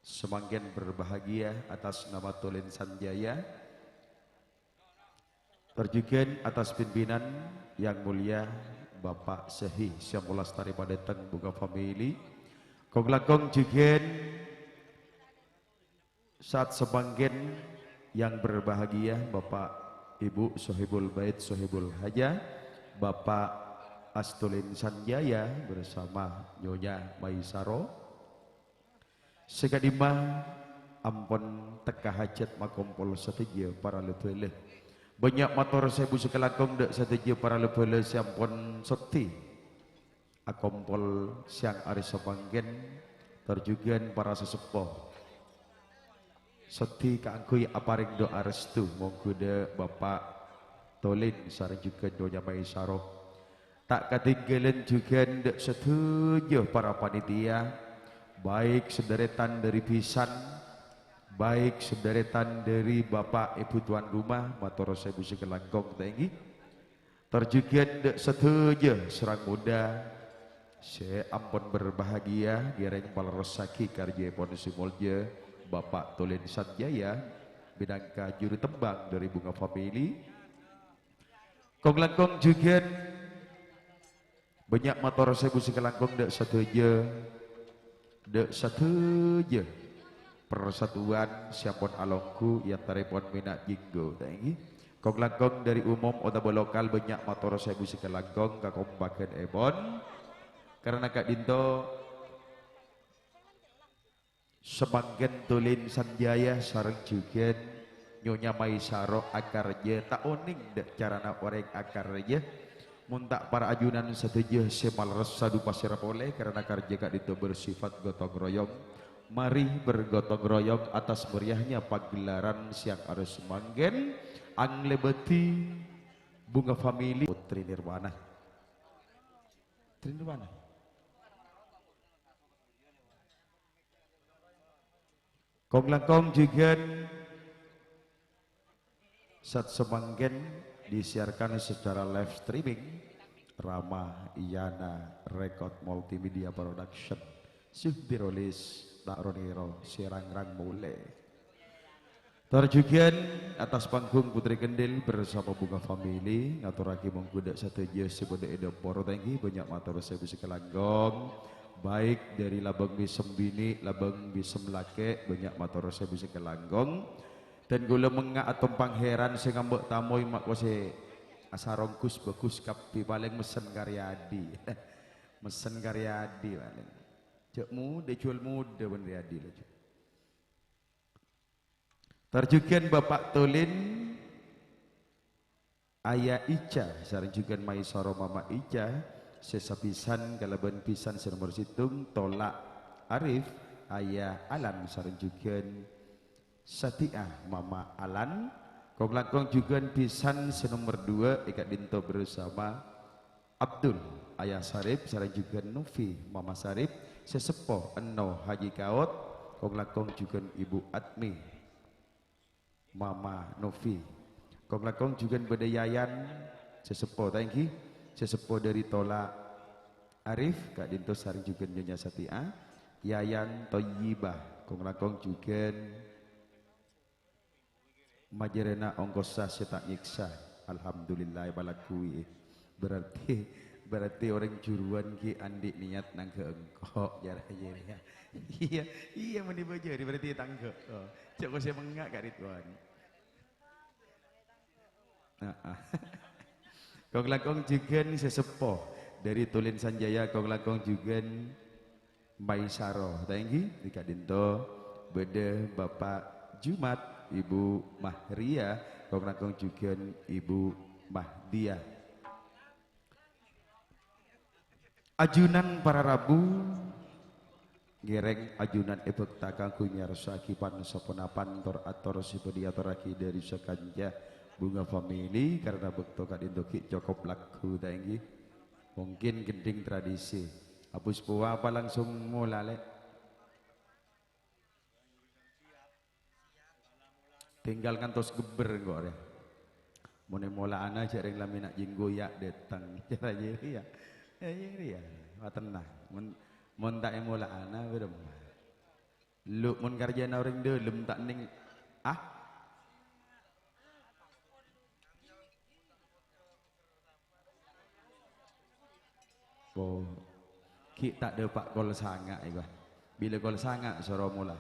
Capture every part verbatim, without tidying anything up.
Samangkèn berbahagia atas nama Tulin Sanjaya. Tor jhughân atas pimpinan Yang Mulia Bapak Sehi sè molastari padâteng Bunga Family. Kong-langkong jhughân saat samangkèn yang berbahagia Bapak Ibu Sohibul Bait Sohibul Haja, Bapak Astulin Sanjaya bersama Nyonya Maisaro. Sè ka'dimma ampon tekka hajat makompol sadhâjâ para la-bhâlâ. Bânnya' mator saèbu sakalangkong dâ' sadhâjâ para la-bhâlâ sè ampon soddhi akompol sèyang arè samangkèn, tor jhughân para saseppo. Soddhi kaangghuy aparèng du'a restu, mongghu dâ' Bapak Tolin sareng jhughân Nyonya Maisaro. Ta' katèngghâlân jhughân dâ' sadhâjâ para panitia, baik sadhârètan dâri bhisan, baik sadhârètan dâri Bapak Ibu tuan rumah, mator saèbu sakalangkong, ta' ènggi. Tor jhughân dâ' sadhâjâ sareng modâ sè ampon berbahagia, ngèrèng malerrossaghi karjâèpon sè molja Bapak Tolin Sanjaya, minangka juru tembang dâri Bunga Family. Kong-langkong jhughân bânnya' mator saèbu sakalangkong dâ' sadhâjâ, dâ' sadhâjâ parsatuan sè ampon alongghu è antarèpon mèna' jhinggo, ta' ènggi. Kong-langkong dâri umum otabâ lokal bânnya' mator saèbu sakalangkong kakompakannèpon. Karana ka'dinto Samangkèn Tolin Sanjaya sareng jhughân Nyonya Maisaro akarjâ, ta' onèng dâ' carana orèng akarjâ. Mon ta' para ajunan sadhâjâ sè malerressa du pasèra polè, karana karjâ ka'dinto bersifat gotong royong. Mari bergotong royong atas meriahnya pagelaran sèyang arè samangkèn, anglèbâdhi Bunga Family Putri Nirwana. Putri Nirwana. Kong-langkong jhughân saat samangkèn disiarkan secara live streaming Rama Iyana Record Multimedia Production. Suh dirolis ta' ro-nèro sè rang-rang molè. Tor jhughân atas panggung Putri Kendil bersama Bunga Family ngatorraghi mongghu dâ' sadhâjâ sè bâdâ è dâpor, ta' ènggi bânnya' mator saèbu sakalangkong. Baik dâri labâng mèsem binè', labâng mèsem lakè', bânnya' mator saèbu sakalangkong. Dan kaulâ mengnga' atompang heran sè ngambâ' tamoy ma' kosè asarong gus-bâgus kabbhi, palèng messen ka Riyadi. Messen ka Riyadi palèng. Jhâ' modâ, jhuwâl modâ bân Riyadi laju. Tor jhughân Bapak Tolin, Aya Ica, sareng jhughân Maisaro Mama Ica, sè sabhisan kalabân bhisan sè nomor sèttong, Tola Arif, Aya Alan, sareng jhughân Sadi'ah Mama Alan, kong-langkong jhughân bhisan sè nomor dua, è ka'dinto bersama Abdul, Ayah Sarip, sareng jhughân Novi, Mama Sarip, sè seppo Enno Haji Kaot, kong-langkong jhughân Ibu Atmi, Mama Novi. Kong-langkong jhughân bâdâ Yayan, sè seppo, ta' ènggi? Sè seppo dâri Tola Arif, ka'dinto sareng jhughân Nyonya Satia, Yayan Thoyibah, kong-langkong jhughân Majârâna ongkossa sè ta' nyèksa. Alhamdulillah, èpalakowè. Berarti, berarti orèng juruwân ghi' andi' niyat nangghâ engko', jârèya. Iyâ, iyâ, mènè bâjâri berarti tangghâ. Oh, jhâ' kosè mengnga' Ka' Ridwan. Heeh. Kong-langkong jhughân sè seppo dâri Tulin Sanjaya, kong-langkong jhughân Maisaro, ta' ènggi? È ka'dinto bâdâ Bapak Jumat, Ibu Mahria, kong-langkong jhughân Ibu Mahdiah. Ajunan para rabu, ngèrèng ajunan èbhâkta kaangghuy nyarosa'aghi pan-saponapan tor-ator sè bhâdhi èyatorraghi dâri sakanca Bunga Family, karana bâkto ka'dinto ghi' cokop lagghu, ta' ènggi? Mungkin gendhing tradisi. Abu Sepuh apa langsung mola, Lè'? Tinggal ngantos gebbher engko' rè. Mon èmola'ana jhâ' rèng la mèna' jhinggo ya' dâteng. Jârèya, jârèya. Ya, jârèya. Matennang. Mon, mon ta' èmola'ana, bârâmma. Lu, mon karjana orèng dâlem ta' nèng, ah? Oh, ghi' ta' dâpa' kol sanga' èko. Bilâ kol sanga' soro molaè.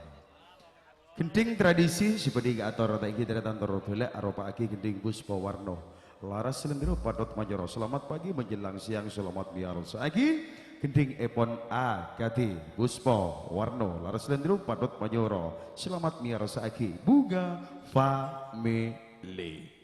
Gendhing tradisi sè bâdâ è kaator ta' èngghi tarètan toro' bhâlâ aropa'aghi gendhing buspa warna. Laras lendero patot majoro, selamat pagi menjelang siang, selamat miyarsa'aghi gendhingèpon akadhi buspa warna. Laras lendero patot majoro, selamat miyarsa'aghi Bunga Family.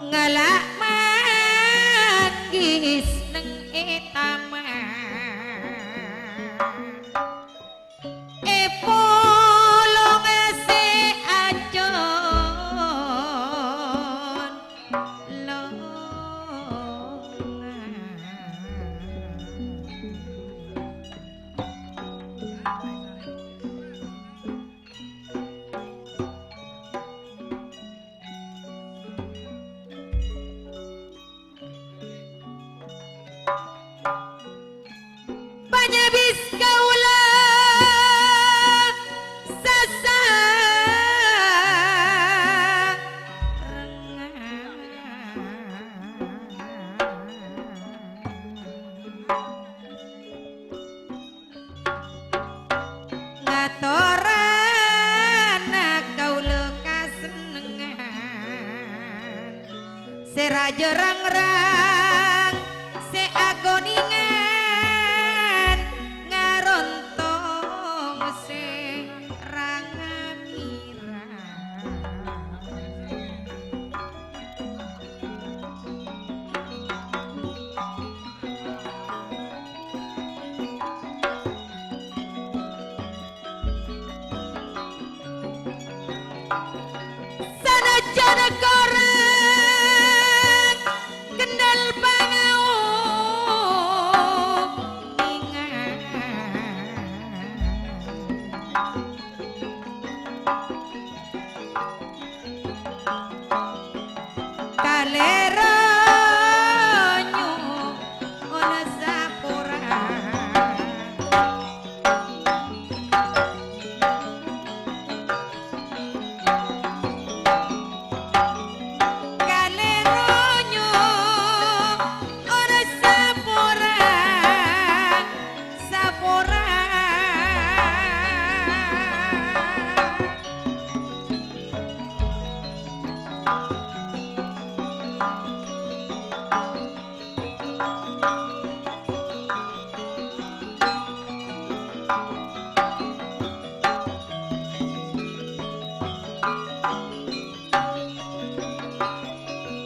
Ngala' manggis neng è taman, è polong sè ajon longan. Panyabis kaulâ sasarengan. Ngatorana kaulâ kasennengngan sè rajâ rang-rang sè akonèngan ngarontong sè rang-amirang. Sanajjâna korang kendal pangaonèngan, kalèro nyo'ona sapora. Kalèro nyo'ona sapora, sapora.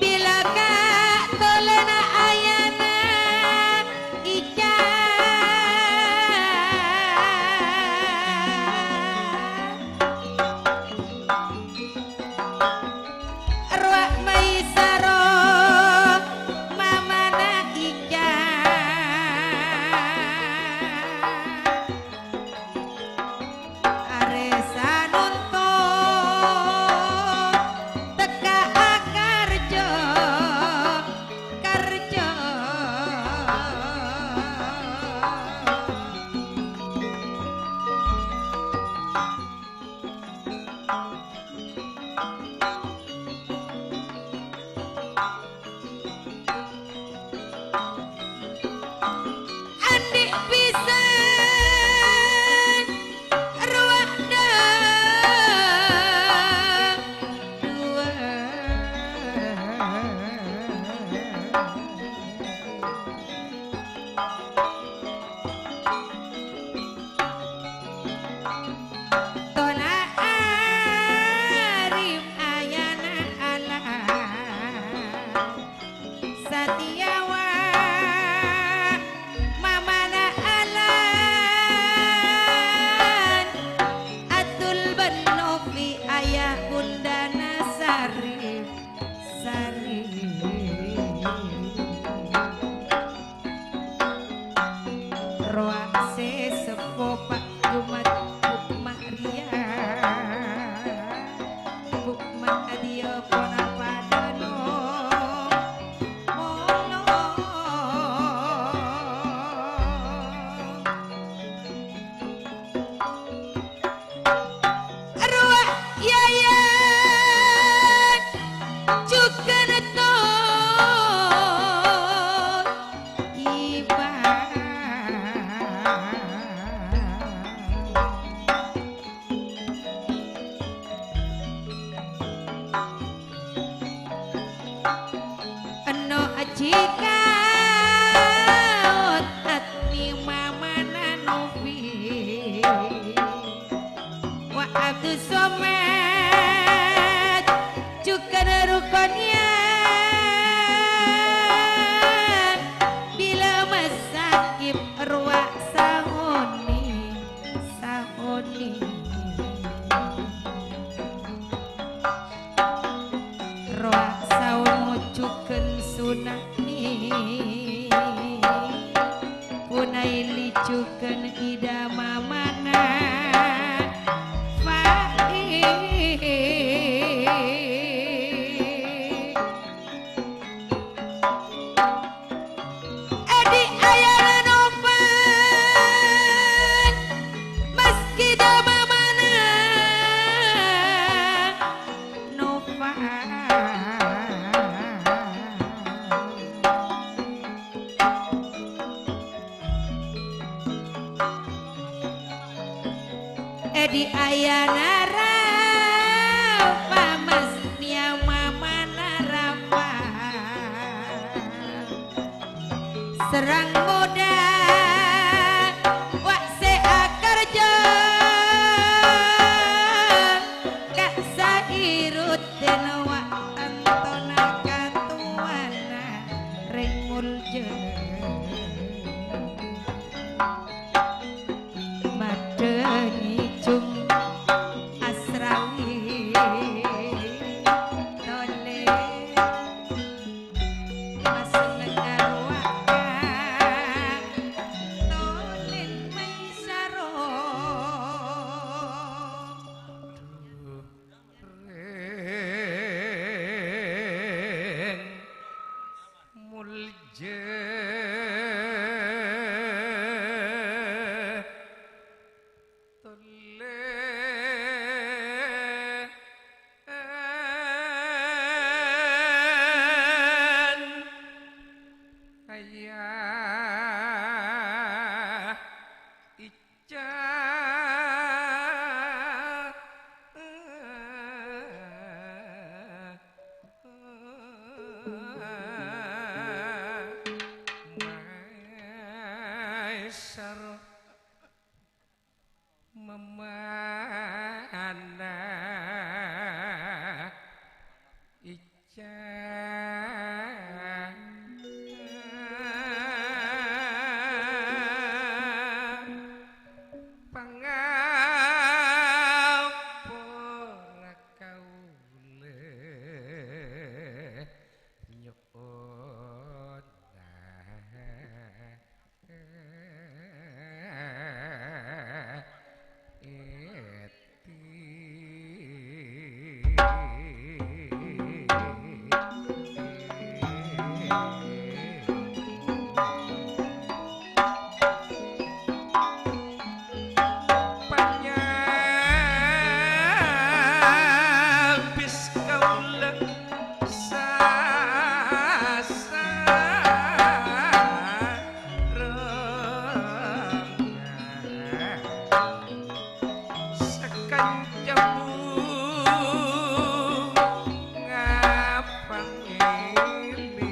Bilâ ka' tolèna ayana Ica. Rowa maèsar Satèya wa' mamana alan, Atul bân Novi aya' bundhâna Sari, Sari. Rowa sè seppo Pa' Jumat, Bu' Ma' rèya. Bu' Ma' adiyâ ponapa dâno? Molo. Rowa yâ yâ jhughân to iba. Enno' ajikaot atni mamana Novi. Wa Abdus Somad, jhughân Rukonya, bilâ masakib rowa saoni, saoni. Rowa saono jhughân Sunani. Punaili jhughân Ida mamana Fa'i. Adi ayana Novan, maskè da' mamana Novan. Adi ayana Rafa, maskè da' mamana Rafa. Sareng ngodâ wa' sè akarjâ, ka' sairut dâna wa' tantona katowana rèng moljâ. Madhângè jung asrawi tolè. Masengnga rowa ka' tolèn maèsaro. Rèng moljâ. Tolèn ayah Ica. Maèsar. Mamana Ica pangapora kaulâ nyo'ona. Panyabis kaulâ sasarèngan. Sakanca bunga pangèlè.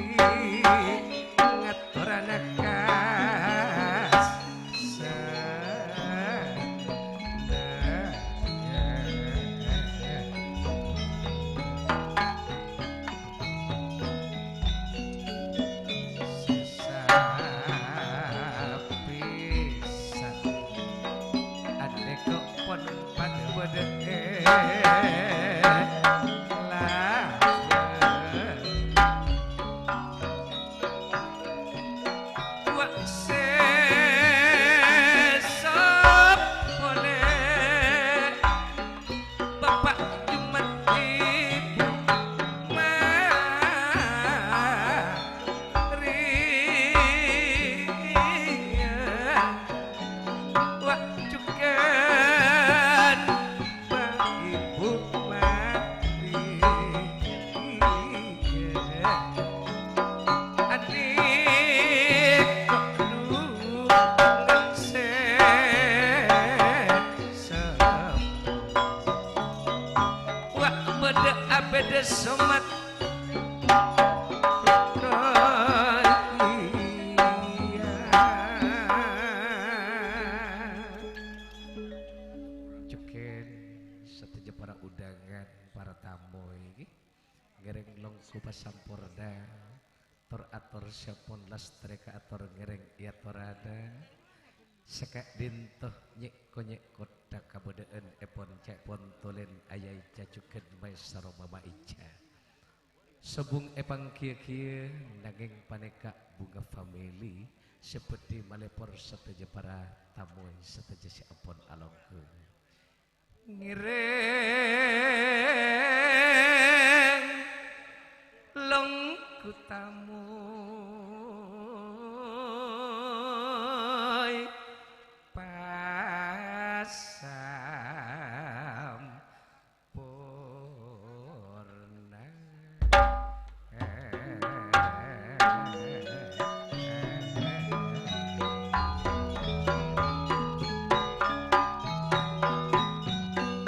Purna, tor-ator sampon lastarè kaator ngèrèng èatorana. Saka'dinto nyè'-konyè' kottha kabâdâ'ân èpon ca'èpon tolèn ayaè cajugân maèsoro mama ija. Sobung èpangghiyâ-ghiyâ, nangèng panèka bhunga famili sè bhâdhi malèpor sadhâjâ para tamoy sadhâjâ sè ampon alongghu. Ngèrèng longghu tamoy pasamponna.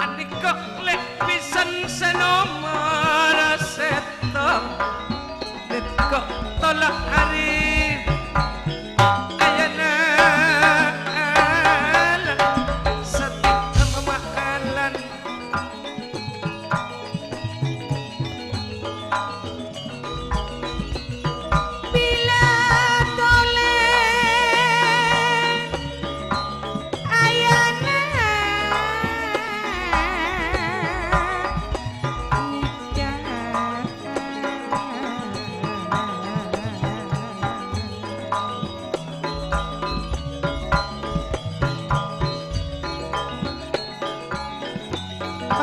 Andika lè' pisan sè nomor sèttong, dikko' tola' arè, ayana alan, sati' mamalan. Bilâ tolè ayana ngèjhâ.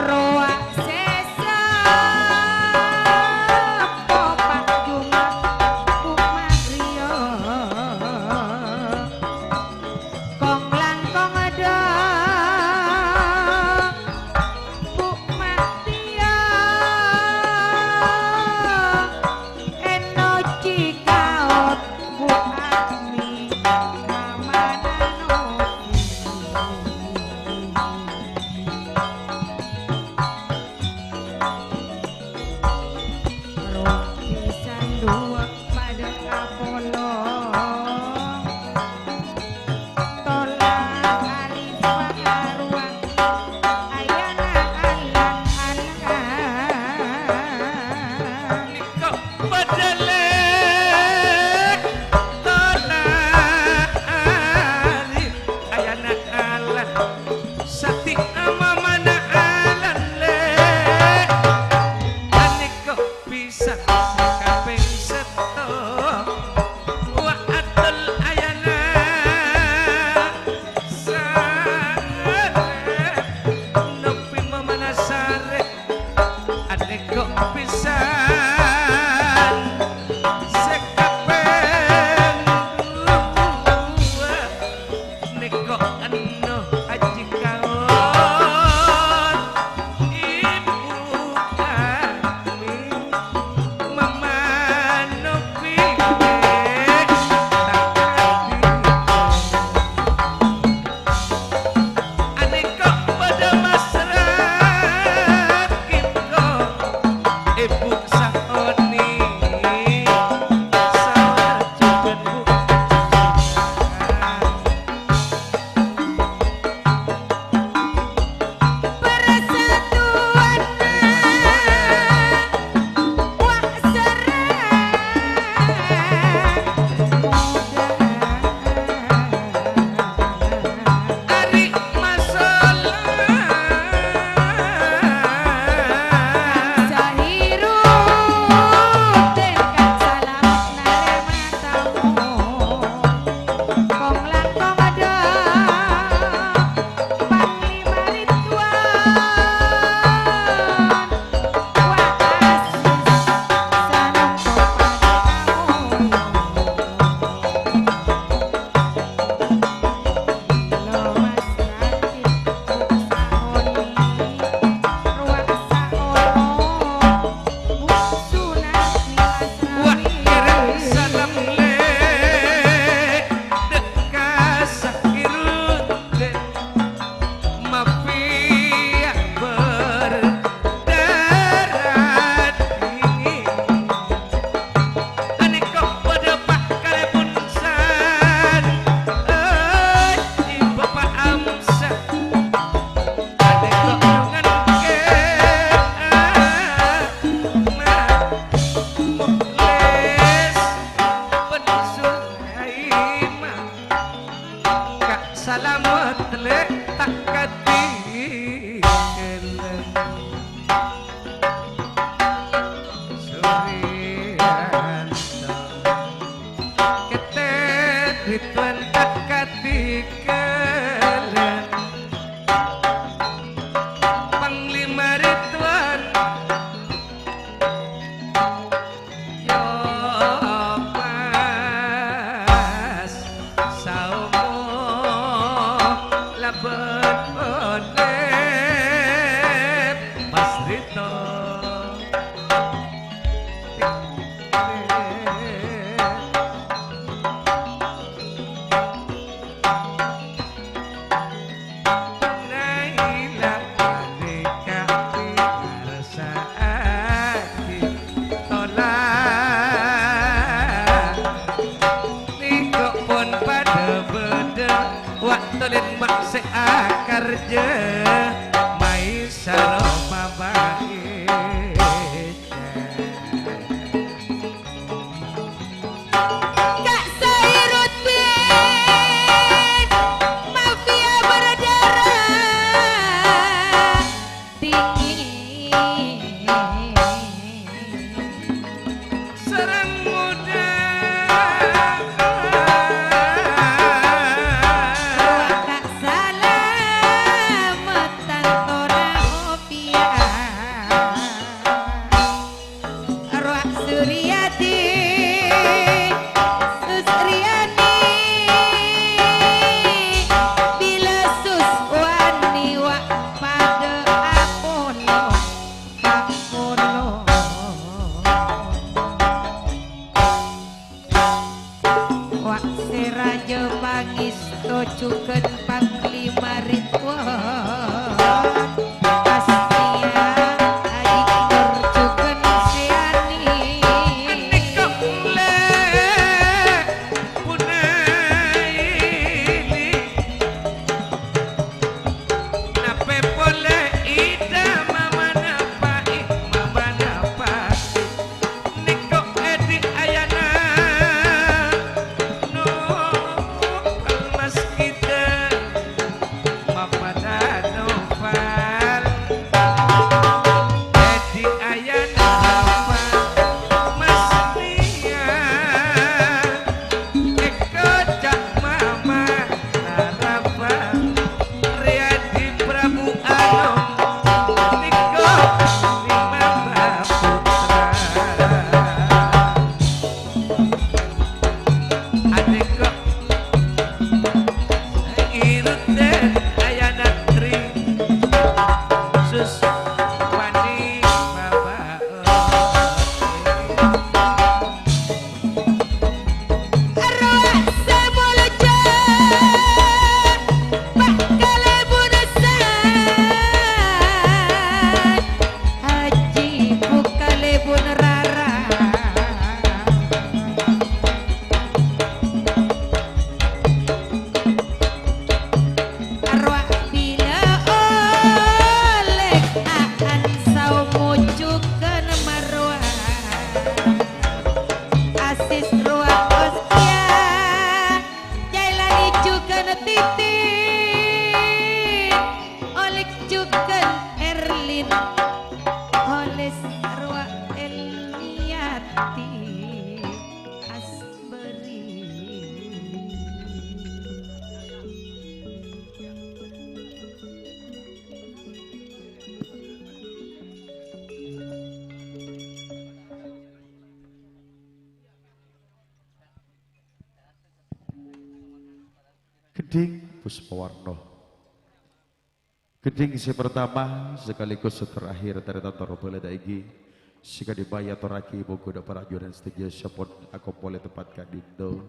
Rowa sè seppo pajunga Bu Mario. Kong langkong dâ' Bu Matio. Ènoji kaot Bu Ami, mamana Novi. Rowa pisan duwâ' padâ apolong. Tola' arè pangarowa, ayana alang-alang. Nèko padâ lè', tola' arè, ayana alang. Sati' amamana alang lè', anèko pisan sè kapèng sèttong. Kètè Ridwan ta' katinggalan, Panglima Ridwan. Yo pas saomo labân olè Mas Rito. Naila panèka pinarsa'aghi tola. Nèko pon padâ bâdâ, wa' tolèn ma' sè akarjâ, maèsara mabaè. Kak Sairuddin, mafia berdarah dingin. Sareng muda. Kak Salamet, Tantora Opia. Arwah Suryadi, Susriyani, bilâ Suswani wa' padâ apolong, apolong. Wa' sè rajâ pangèsto jhughân Panglima Ridwan, Astia, Aji Nur jhughân Sèani. Nèko lè' punaili. Napè polè Ida mama napa'i, mama napa'i. Nèko èdhi ayana Nopal Mas Kidal, Mama Nopal. Èdhi ayana Nopal Mas Nia. Èko ca' mama narapa, Riyadi Prabu Anom, nèko Rima Putra. Adèko, Iruten Ayana Tri, Sus Wani Mama. Arwah Samolja, Pa' Kalèbun San, Haji Bu Kalèbun Rara. Arwah bilâ ollè a'an saomo jhughân marwah. Asis rowa Ostia, Jailani jhughân Titin, Olik jhughân Erlin, Olis rowa Eliati. Asbari. Gendhing Puspawarna. Gendhing sè partama, sakaligus sè terakhir, tarètan tor bâlâ ta' èngghi. Sè ka'dimma èyatorraghi, mongghu dâ' para ajunan sadhâjâ sampon akompol è tempat ka'dinto.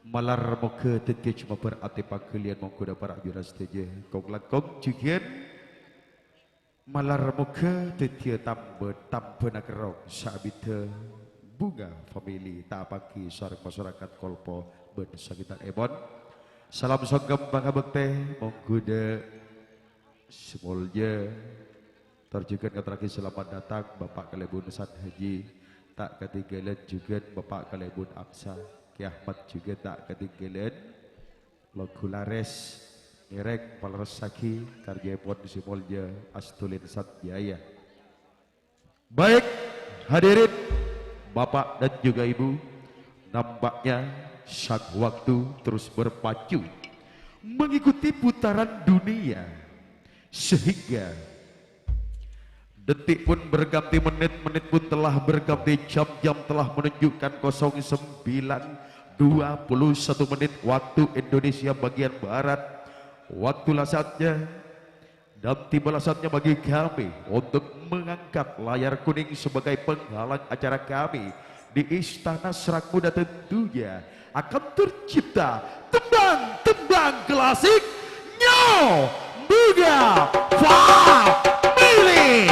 Malar moghâ dhâddhiyâ jemabâr atè pagghâliyân, mongghu dâ' para ajunan sadhâjâ. Kong-langkong jhughân. Malar moghâ dhâddhiyâ tambhâ-, tambhâna kerrong saabiddhâ bhunga famili ta' apanggi sareng masarakat Kolpo bân sakitarèpon. Salam songkem pangabhâktè, mongghu dâ' sè molja. Tor jhughân ngatorraghi salamet dâteng Bapa' Kalèbun San Haji. Ta' katinggalân jhughân Bapa' Kalèbun Aksa, Kè Ahmad jhughân ta' katinggalân. Lagu larès ngèrèng palerressaghi karyaèpon sè molja Astulin Satjaya. Baik, hadirin, Bapak dan juga Ibu, nampaknya sang waktu terus berpacu mengikuti putaran dunia, sehingga detik pun berganti menit, menit pun telah berganti jam, jam telah menunjukkan kosong sembilan dua puluh satu menit waktu Indonesia bagian Barat. Waktulah saatnya dan tibalah saatnya bagi kami untuk mengangkat layar kuning sebagai penghalang acara kami di Istana Serang Muda tentunya akan tercipta tembang-tembang klasik Nyo Buga Family.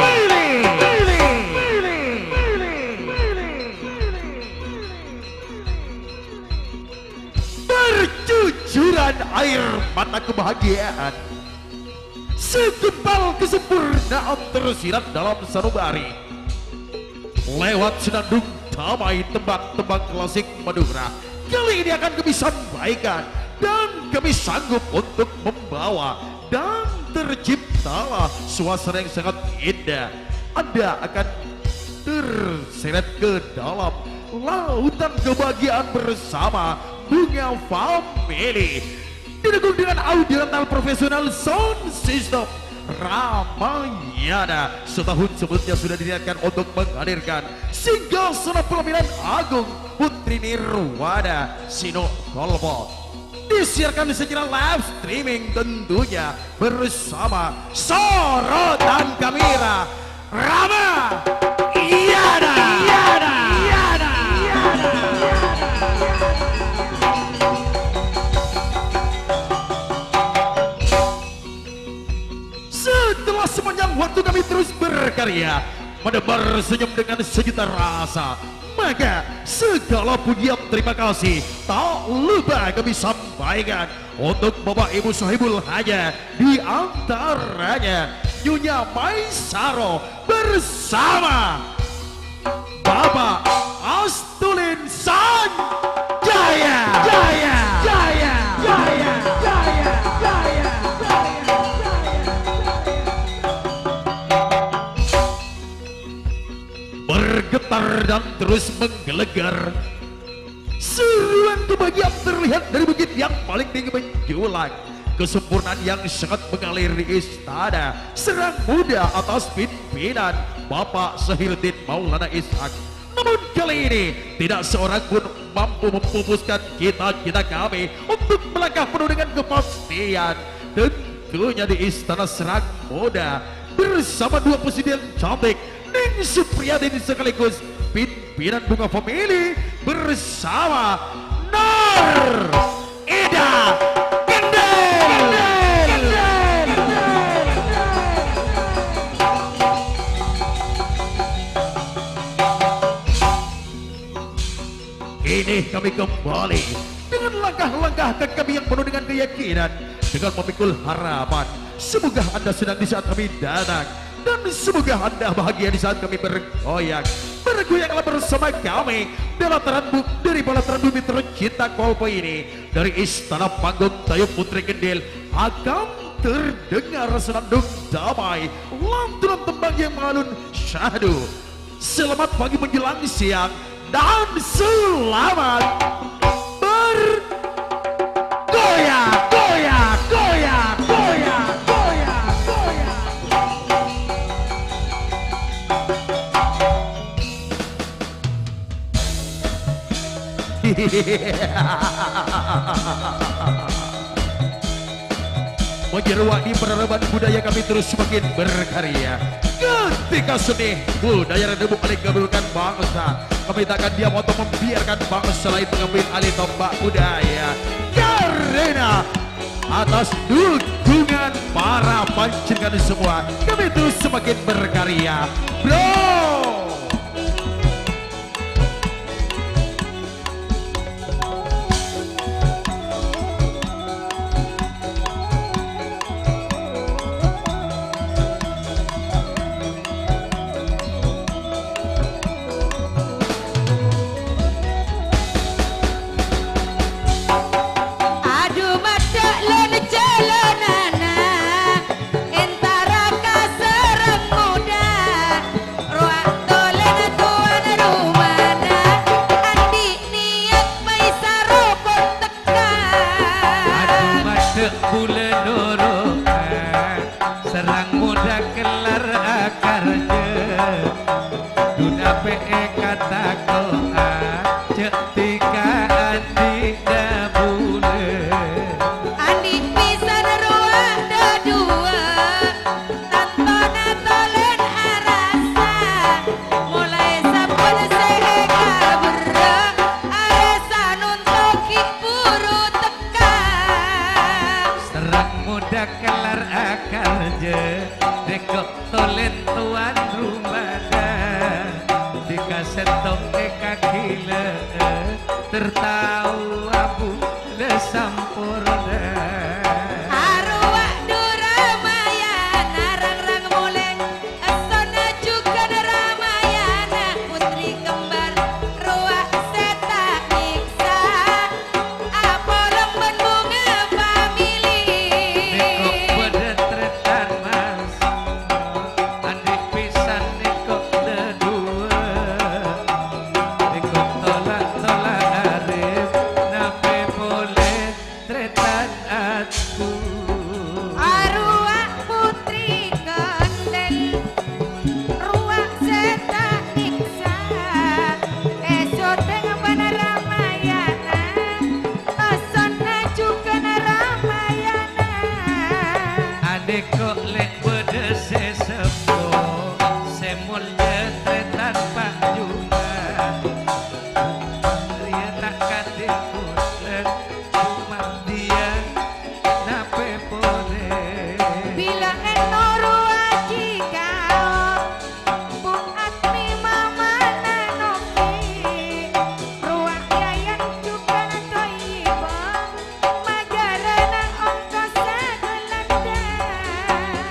Bercucuran air mata kebahagiaan. Segumpal kesempurnaan tersirat dalam sanubari. Lewat senandung damai tembang-tembang klasik Madura, kali ini akan kami sampaikan dan kami sanggup untuk membawa, dan terciptalah suasana yang sangat indah. Anda akan terseret ke dalam lautan kebahagiaan bersama Bunga Family. Didukung dengan audio rental profesional sound system Ramayana. Setahun sebelumnya sudah diniatkan untuk menghadirkan singgasana pelaminan agung Putri Nirwana Sino Kolpo. Disiarkan secara live streaming tentunya bersama sorotan kamera Rama Iyana. Iyana. Iyana. Setelah sepanjang waktu kami terus berkarya, menebar senyum dengan sejuta rasa, maka segala pujian terima kasih tak lupa kami sampaikan untuk Bapak Ibu Sohibul Hajat, di antaranya Nyonya Maisaro bersama Bapak Astulin Sanjaya. Jaya, jaya, jaya, jaya, jaya, jaya, jaya. Bergetar dan terus menggelegar. Seruan kebahagiaan terlihat dari bukit yang paling tinggi menjulang. Kesempurnaan yang sangat mengalir di istana Serang Muda atas pimpinan Bapak Sahiruddin Maulana Ishak. Namun kali ini, tidak seorang pun mampu memupuskan cita-cita kami untuk melangkah penuh dengan kepastian. Tentunya di Istana Serang Muda bersama dua presiden cantik, Ning Supriyadin sekaligus pimpinan Bunga Family bersama Nur Ida Kendel. Ini kami kembali dengan langkah-langkah kaki kami yang penuh dengan keyakinan, dengan memikul harapan. Semoga Anda senang di saat kami datang, dan semoga Anda bahagia di saat kami bergoyang. Bergoyanglah bersama kami di pelataran bu-, dari pelataran bumi tercinta Kolpo ini, dari Istana Panggung Tayu Putri Kendil akan terdengar senandung damai, lantunan tembang yang mengalun syahdu. Selamat pagi menjelang siang dan selamat bergoyang, goyang, goyang, goyang, goyang, goyang. Menyeruak di peradaban budaya kami terus semakin berkarya. Ketika seni budaya renebu paling kabulkan bangsa, kami takkan diam atau membiarkan bangsa lain mengambil alih tombak budaya. Karena atas dukungan para panjenengan semua, kami terus semakin berkarya. Bro! Adu maddhâ' lon-jhâlânan entara ka Serang Muda. Rowa to Tika andi' dhabuna. Andi' pisan rowa dhâduwâ, tantona tolen arassa. Molaè sabbhân sè èkabherrâ', arè sanonto ghi' buru tekka. Serrang moddhâ kellar akarjâ, dèko' tolen towan rumana. Tika sèttong èkaghilâ'â, tertao abu la samporna. Arowa du Ramayana, rang-rang molè, essona jhughân Ramayana, putri kembar rowa sè ta' nyèksa. Apolong bân bhunga famili. Nèko bâdâ trètan mas. Andi' pisan nèko dhâduwâ. Nèko tola'-tola' arep. Napè polè trètan atku. Arowa putri kandel. Rowa sè ta' nyèksa, èsoteng bân Ramayana, essona jhughân Ramayana. Anèko lè' bâdâ sè seppo, sè molja trètan panjungan. Rèya ta' kadhi putren, coma dhiyâ napè polè. Bilâ ènoro ajikaò, Bu Atmi mamana Novi, rowa Yayan jhughân Thoyibah, magarana ongkosa Belanda.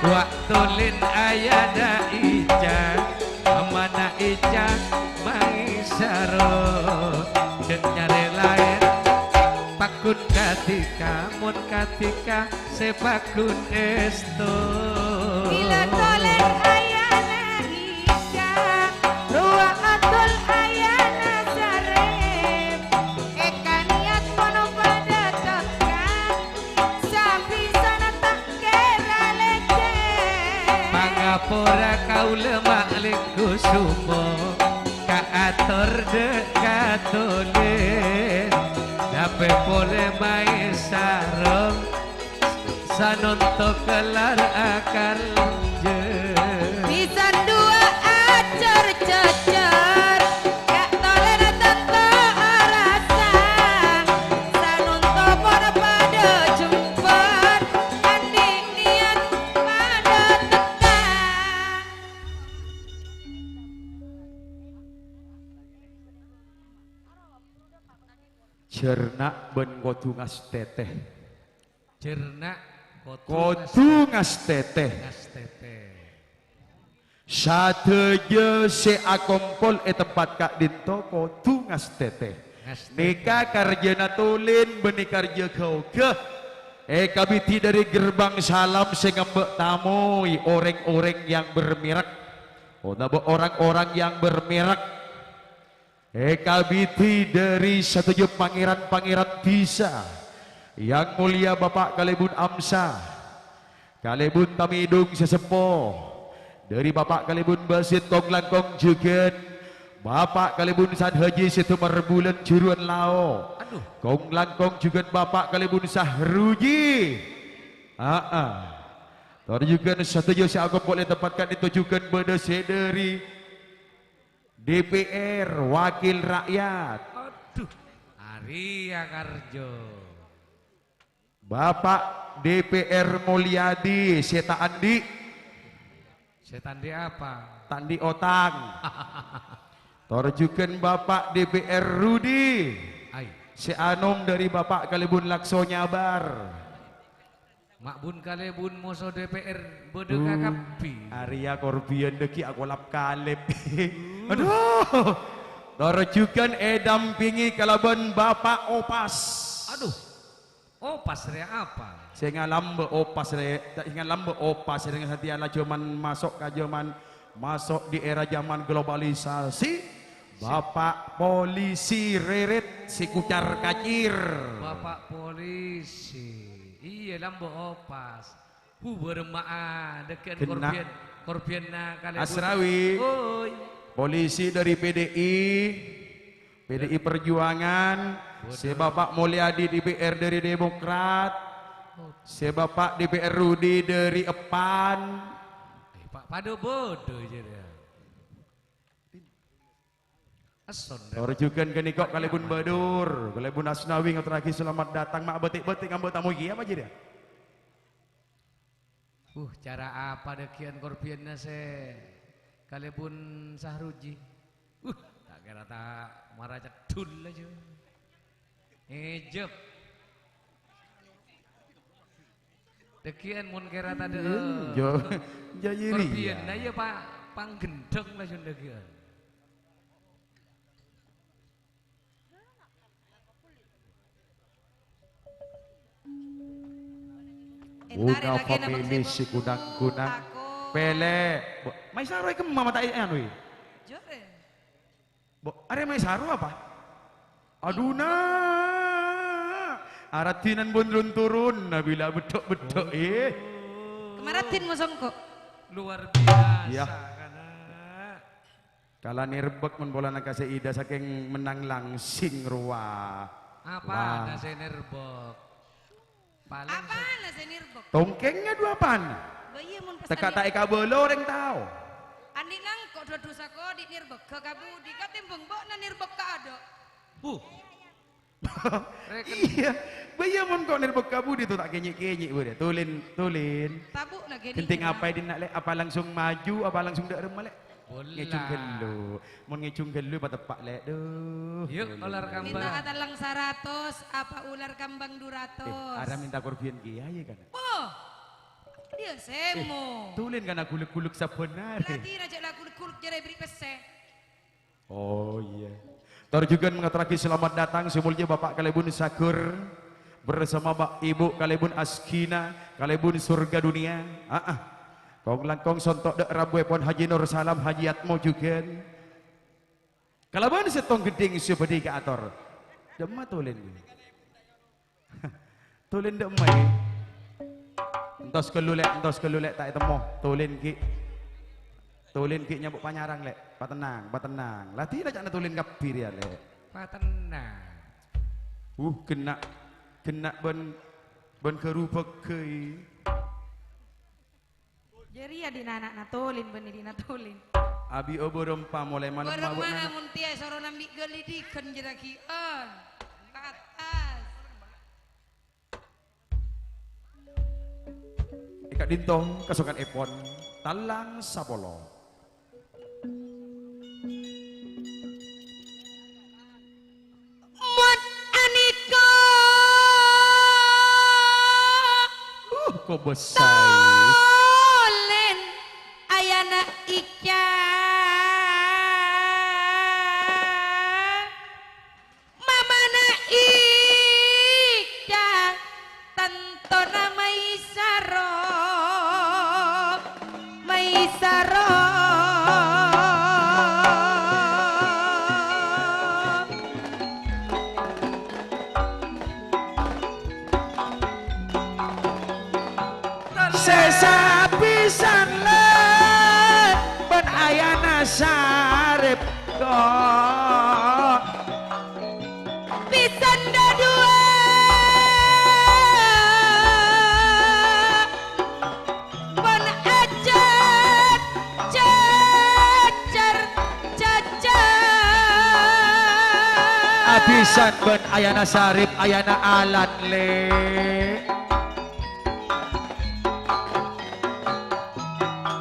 Wa' tolen ayana Ica, mamana Ica Maisaro, jhâ' nyarè laèn, paggun kadhika, mon kadhika, sè paggun èsto. Bilâ tolen ayana Ica, rowa adol ayana Sarep, èkaniyat mon padâ tekka, sabisana ta' kèra lècèk. Pangapora kaulâ ma' lènggu sumo, kaator dâ' ka tolen, napè polè Maisaro, sanonto kellar akarjâ. Pisan duwâ' acor-cocor, ka' tolèna tanto arassa. Sanonto pon padâ jembhâr, andi' niyat padâ tekka. Jhârna bân kodhu ngastètè. Jhârna kodhu Kodhu ngastètè. Ngastètè. Sadhâjâ sè akompol è tempat ka'dinto kodhu ngastètè. Ngastètè. Nèka karjâna tolen bânnè karjâ ghâ-oghâ. Èkabidhi dâri gerbang salam sè ngambâ' tamoy orèng-orèng yang bermerek. Otabâ orang-orang yang bermerek. Èkabidhi dâri sadhâjâ pangèran-pangèran dhisa, Yang Mulia Bapa' kalèbun Amsa, kalèbun tamèdung sè seppo, dâri Bapa' kalèbun Basit kong-langkong jhughân, Bapa' kalèbun San Haji Sèdhâmar Bulân Jhuruwân Lao, Aduh. Kong-langkong jhughân Bapa' kalèbun Sahruji. Aa. Tor jhughân sadhâjâ sè akompol è tempat ka'dinto jhughân bâdâ sè dâri D P R, wakil rakyat. Aduh, arèya karjâ. Bapak D P R Mulyadi, sè ta' andi'. Sè ta' andi' apa? Ta' andi' otang. Tor jhughân Bapak D P R Rudi. Ai. Sè anom dâri Bapak kalèbun Lakso Nyabar. Ma' bun kalèbun moso D P R bâdâ Duh, kakabbhi. Arèya korbiyân dâggi' akolap kalèp. Duh. Aduh. Tor jhughân èdampèngè kalabân Bapak Opas. Aduh. Opas rèya apa? Sè ngalambâ' Opas rè-, sè ngalambâ' Opas rèya satèya la jhâman maso' ka jhâman Maso' di era zaman globalisasi, Bapak Polisi Rèrèt sè kocar-kacir. Bapak Polisi. Iyâ, lambâ' Opas. Bubâr ma'a, dâgghi'ân Genna'. Korbiyân, korbiyânna kalèbun. Asrawi. Oi. Polisi dari P D I. P D I Perjuangan, sè Bapak Mulyadi D P R dâri Demokrat, sè Bapak D P R Rudi dâri Epan. Eh, Pak, padâ-padâ jârèya. Eson, Tor jhughân ghânèka kalèbun Badur, kalèbun Asnawi ngatorraghi selamat datang, ma' bâti'-bâti' ngambâ' tamoy kèya apa jârèya? Uh, cara apa dhâggi'ân korbhiyânna sè kalèbun Sahruji? Uh, ta' kèra ta' mara ceddhul ajâ. Ejjhep. Dhâggi'ân mon kèra tadâ'. Iya, jâ-, jâ-, iyâ, korbhiyânna iyâ pa-, panggendheng lajun dhâggi'ân. Entar Bunga lagi nama family Sri si Bengkulu, kunang-kunang. Tako. Pele. Bo-, Maisaro kemma mata e anu e? Jore. Bo-, arè Maisaro apa? Aduna. Aradinan bun turun-turun, nabila bedhok-bedhok, eh. Kemaradin mo songko'. Luar biasa, Iya. Kana'. Kala nerbek mon polana ka Saida saking Menang Langsing rowa. Apa Wah. Ada sè nerbek? Paling Apana sè nerbek? Tongkèngnga dua pan. Lah iya mon pas Teka tadi ta' èkabâlâ orèng tao. Andi' nangko' dua dosa kodi' nerbek ka budi katimbang bâ'na nerbek ka adâ'. Huh. Reken. Iya. Bâ iya mon ko' nerbek ka budi to ta' kènyè'-kènyè' budi. Tulin, tulin. Tabuk lagi Genting apa dinna' lè'? Apa langsung maju, apa langsung dâ' remma lè'? Bola. Ngèjung ghâllu. Mon ngèjung ghâllu pateppa' lè'. Duh. Yuk, ular kambang. Minta atalang saratos, apa ular kambang dua ratos? Eh, ara minta korbhiyân kèya ya kan? Oh. Dia Eh, semo. Tulin kana guluk-guluk sabbhân arè. Berarti raja lagu guluk-guluk jare beri pesse. Oh, iya. Tor jhughân ngatorraghi selamat datang sè molja Bapak kalèbun Sagur bersama Ba-, Ibu kalèbun Asgina kalèbun Surga Dunia. Aa. Kong-langkong sonto' dâ' rabuèpon Haji Nur Salam Haji Atmo jhughân. Kalabân sèttong ghedhing sè bâdhi kaator. Dâmma tolèn. Tolèn dâ' emma, ghi. Entos ghâllu, Lè', entos ghâllu, Lè', ta' ètemmo. Tolèn, ghi. Tolèn, ghi, nyambu' panyarang, Lè'. Patennang, patennang. La dina ca'na tolèn kabbhi rèya, Lè'. Patennang. Uh, ghenna', ghenna' bân, bân ghâru bâghâi. Jârèya dina ana'na Tolin bânnè dina Tolin. Abi obârâmpa molaè malem Bârâmma mabâ'na. Amun tèya soro nambi' ghâlidighân jârèya ghi'ân. Ka attas. È ka'dinto kasokanèpon Tallang Sapolo. Mon anika Uh, kobâsai. Tolèn ayana Ica. Mamana Ica tantona Maisaro. Maisaro. Sè sapisan lè' bân ayana Sarep kok. Pisan dhâduwâ pon ajât jhâjhâr jhâjhâr. Abisan bân ayana Sarip, ayana Alan, Lè'.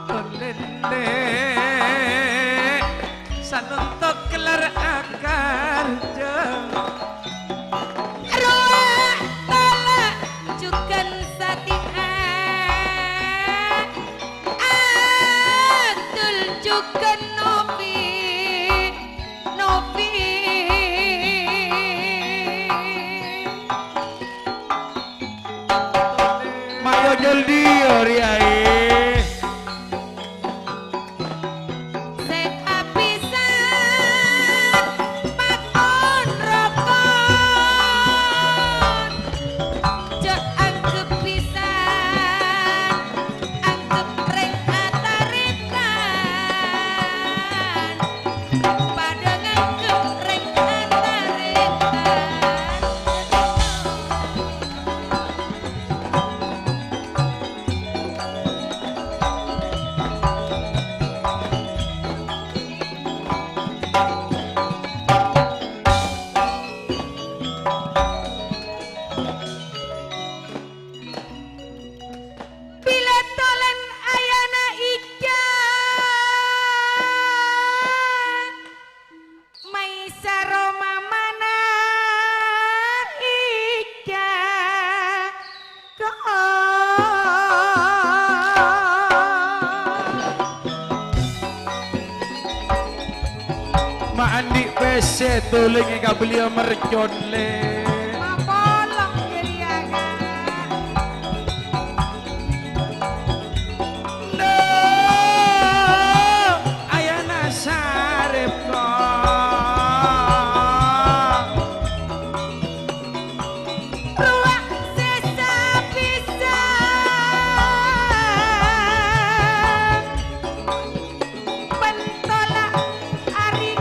Tolèn, Lè', sanonto kellar akarja. Rowa tala jhughân satèya, adul jhughân nobi, nobi. Mayo jhâl dhiyâ, Rèya, è. Sè apisan pakon Bilâ tolan ayana Ica, Maisaro mamana Ica. Ma' andi' pèssè tolèng èkabelliyâ mercon, Lè'. Mapolong jârèya, Ka'. Lo, ayana Sarep, ko'. Rowa sè sapisan pentola arè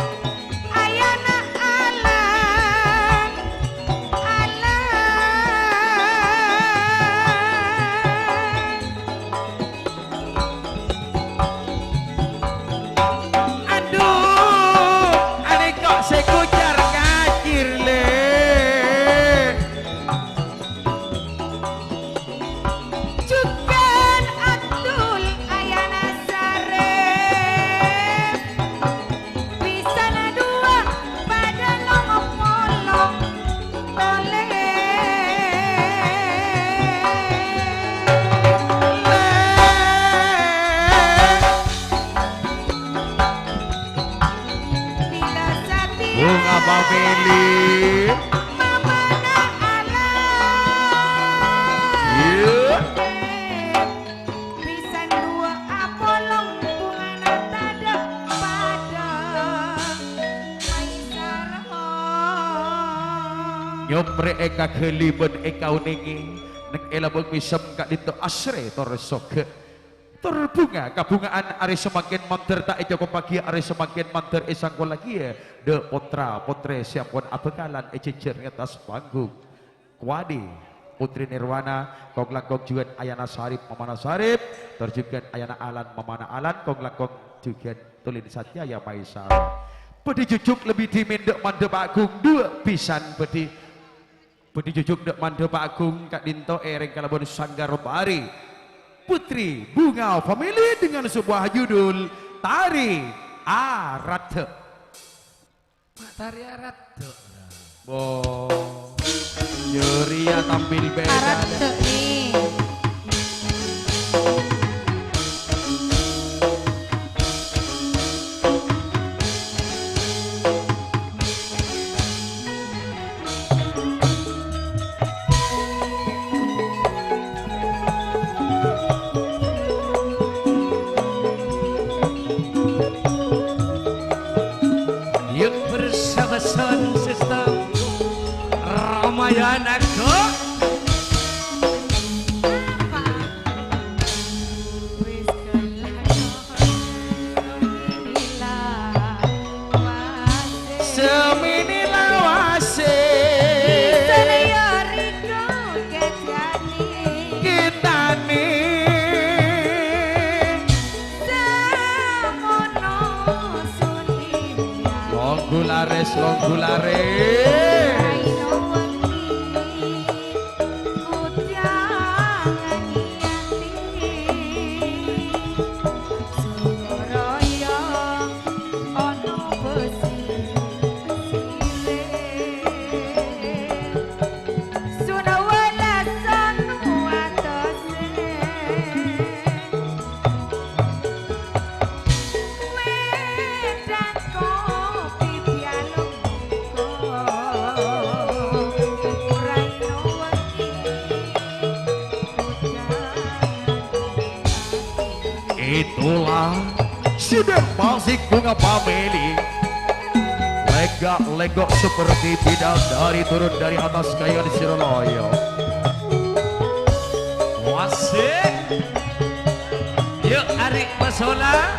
ayana Alan, Alan. Adhu, anèka sè kocar-kacir, Lè'. Jhughân Abdul ayana Sarep. Pisana duwâ' padâ long-polong tolè. Bilâ satèya Bunga Family. Mamana Alan. Iyâ. Pisana duwâ' apolong bungana tadâ' padâ. Maisaro. Nyoprè èkaghâli bân èkaonèngè, neng è labâng mèsem ka'dinto asrè tor soghâ. Tor bhunga kabhunga'an arè samangkèn mandhâr ta' ècokopaghiyâ, arè samangkèn mandhâr èsangkollaghiyâ, dâ' pottra-pottrè sè ampon abhâkalan èjhâjhâr è attas panggung. Kowadhi, Putri Nirwana, kong-langkong jhughân ayana Sarip, mamana Sarip, tor jhughân ayana Alan, mamana Alan, kong-langkong jhughân Tulin Satya, ya Maisaro. Bhâdhi jhujhuk lebbi dhimèn dâ' mandhâ panggung, duwâ' bhisan bhâdhi. Bhâdhi jhujhuk dâ' mandhâ panggung ka'dinto èrèng kalabân Sanggar Tari Putri Bunga Family dengan sebuah judul Tari Aradhâ. Ma' tari aradhâ, ra. Bo. Jârèya tampil beda. Aradhâ, nè. Yuk bersama sound system Ramayana, go! Semènè lawasè. Sènèyor rèko kèjhâni. Kètanè. Samono suliya. Longghu larès, longghu larès. Raino wengi. Bujang ngèyati Suroyong ono besi sirè. Suno welas sonu atose. Wedang kopi bialong. Itulah sidang Pasik Bunga Family. Lega-lego seperti bidadari turun dari atas kayangan Siraloyo. Wasik. Yuk, arè' masola.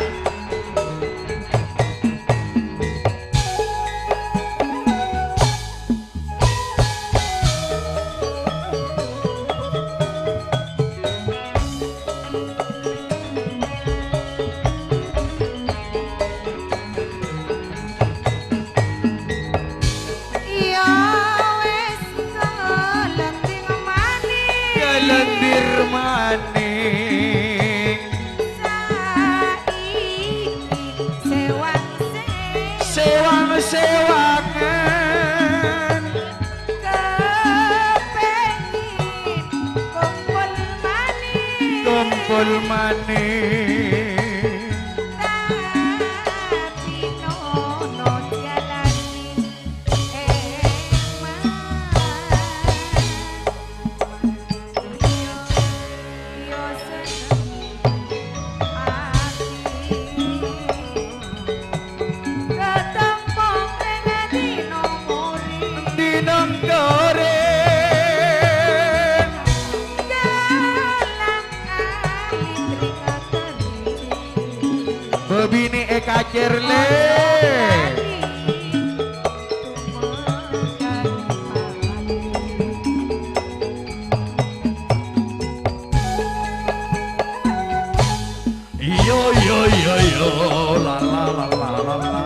Iya wis Manis. Dinong goreng. Bebine e kacer, le. Iyo, iyo, iyo, iyo. La, la, la, la, la, la.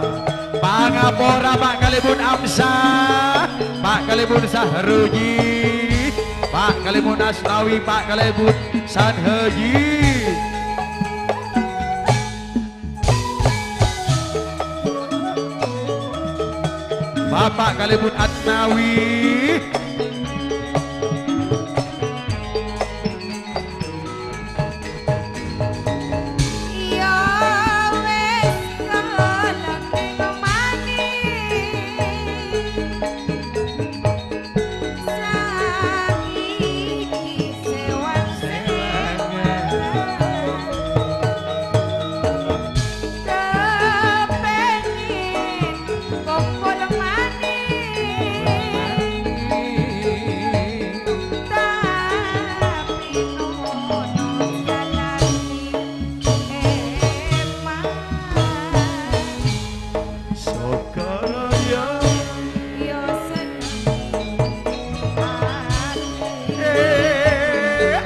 Pangapora, Pa' Kalèbun Amsah, Pa' Kalèbun Sahroji, Pa' Kalèbun Asnawi, Pa' Kalèbun Sanhaji. Bapa' Kalèbun Asnawi. Iya wis kalèng manis. Saiki sewang-sewangan. Kepengin kongkol manis. Tapi nono jalani emang. Sogaraya. Yo seneng ati. Eh.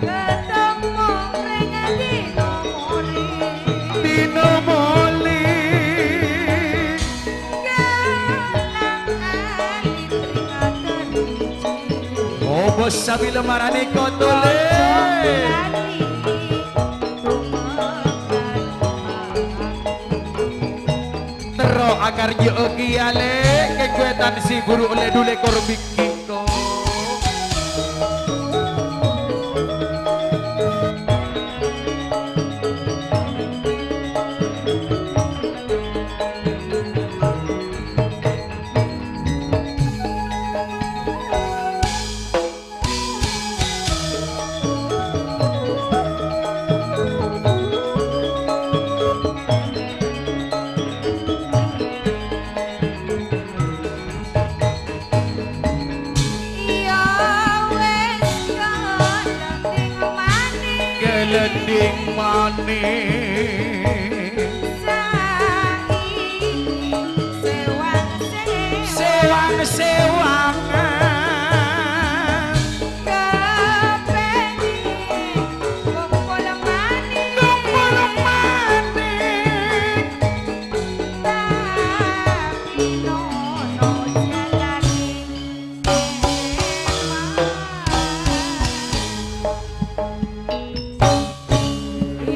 Ketemmo reng dino moli. Dino moli. Galang alit ring ater wiji. Oh, bos sabila marani kotole. Ojo lali. Terro akarjâ'â kèya, Lè', kèng kowètan sè buru ollè dulè korbik kèngko. Iya wis, kalending manis. Kalending manis. Saiki sewang-sewangan. Sewang-sewangan. Kepengin kongkol manis. Kongkol manis. Tapi nono jalani emang.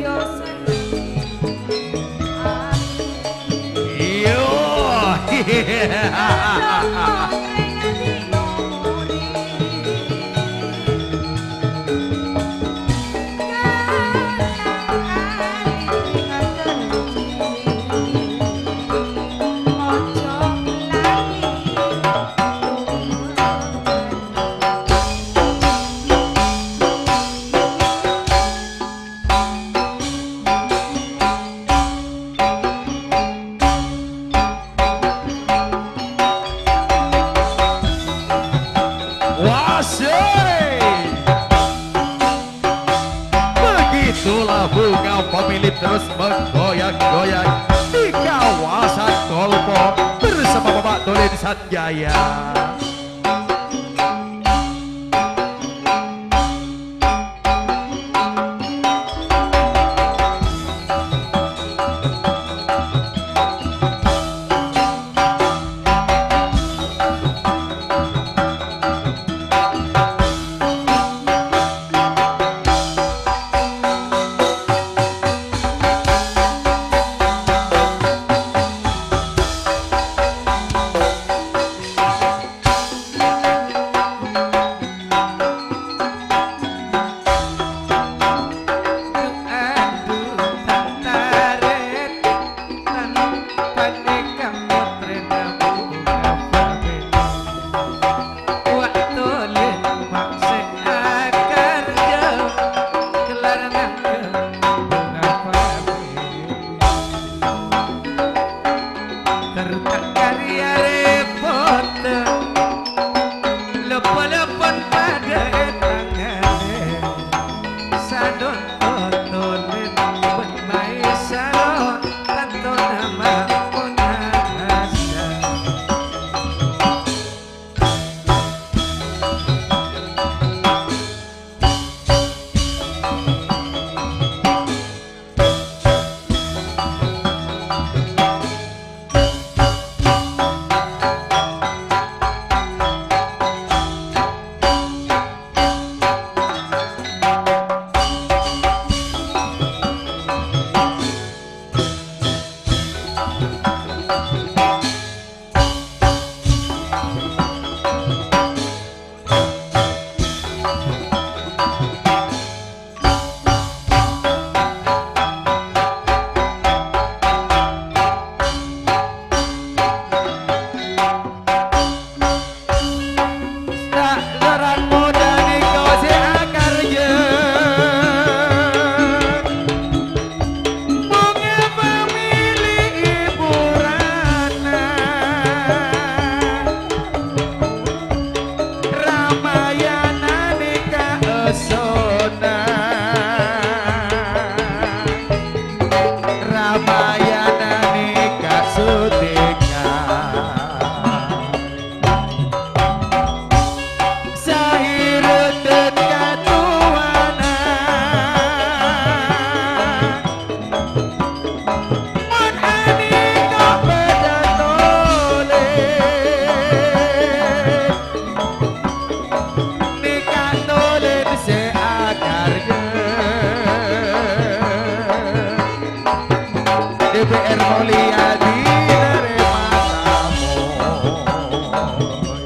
Yo seneng ati. Yo. Wasik. Begitulah bunga pemilik terus menggoyang-goyang di kawasan Kolpo bersama Bapak Tulin Sanjaya. Mulyadi narèma tamoy.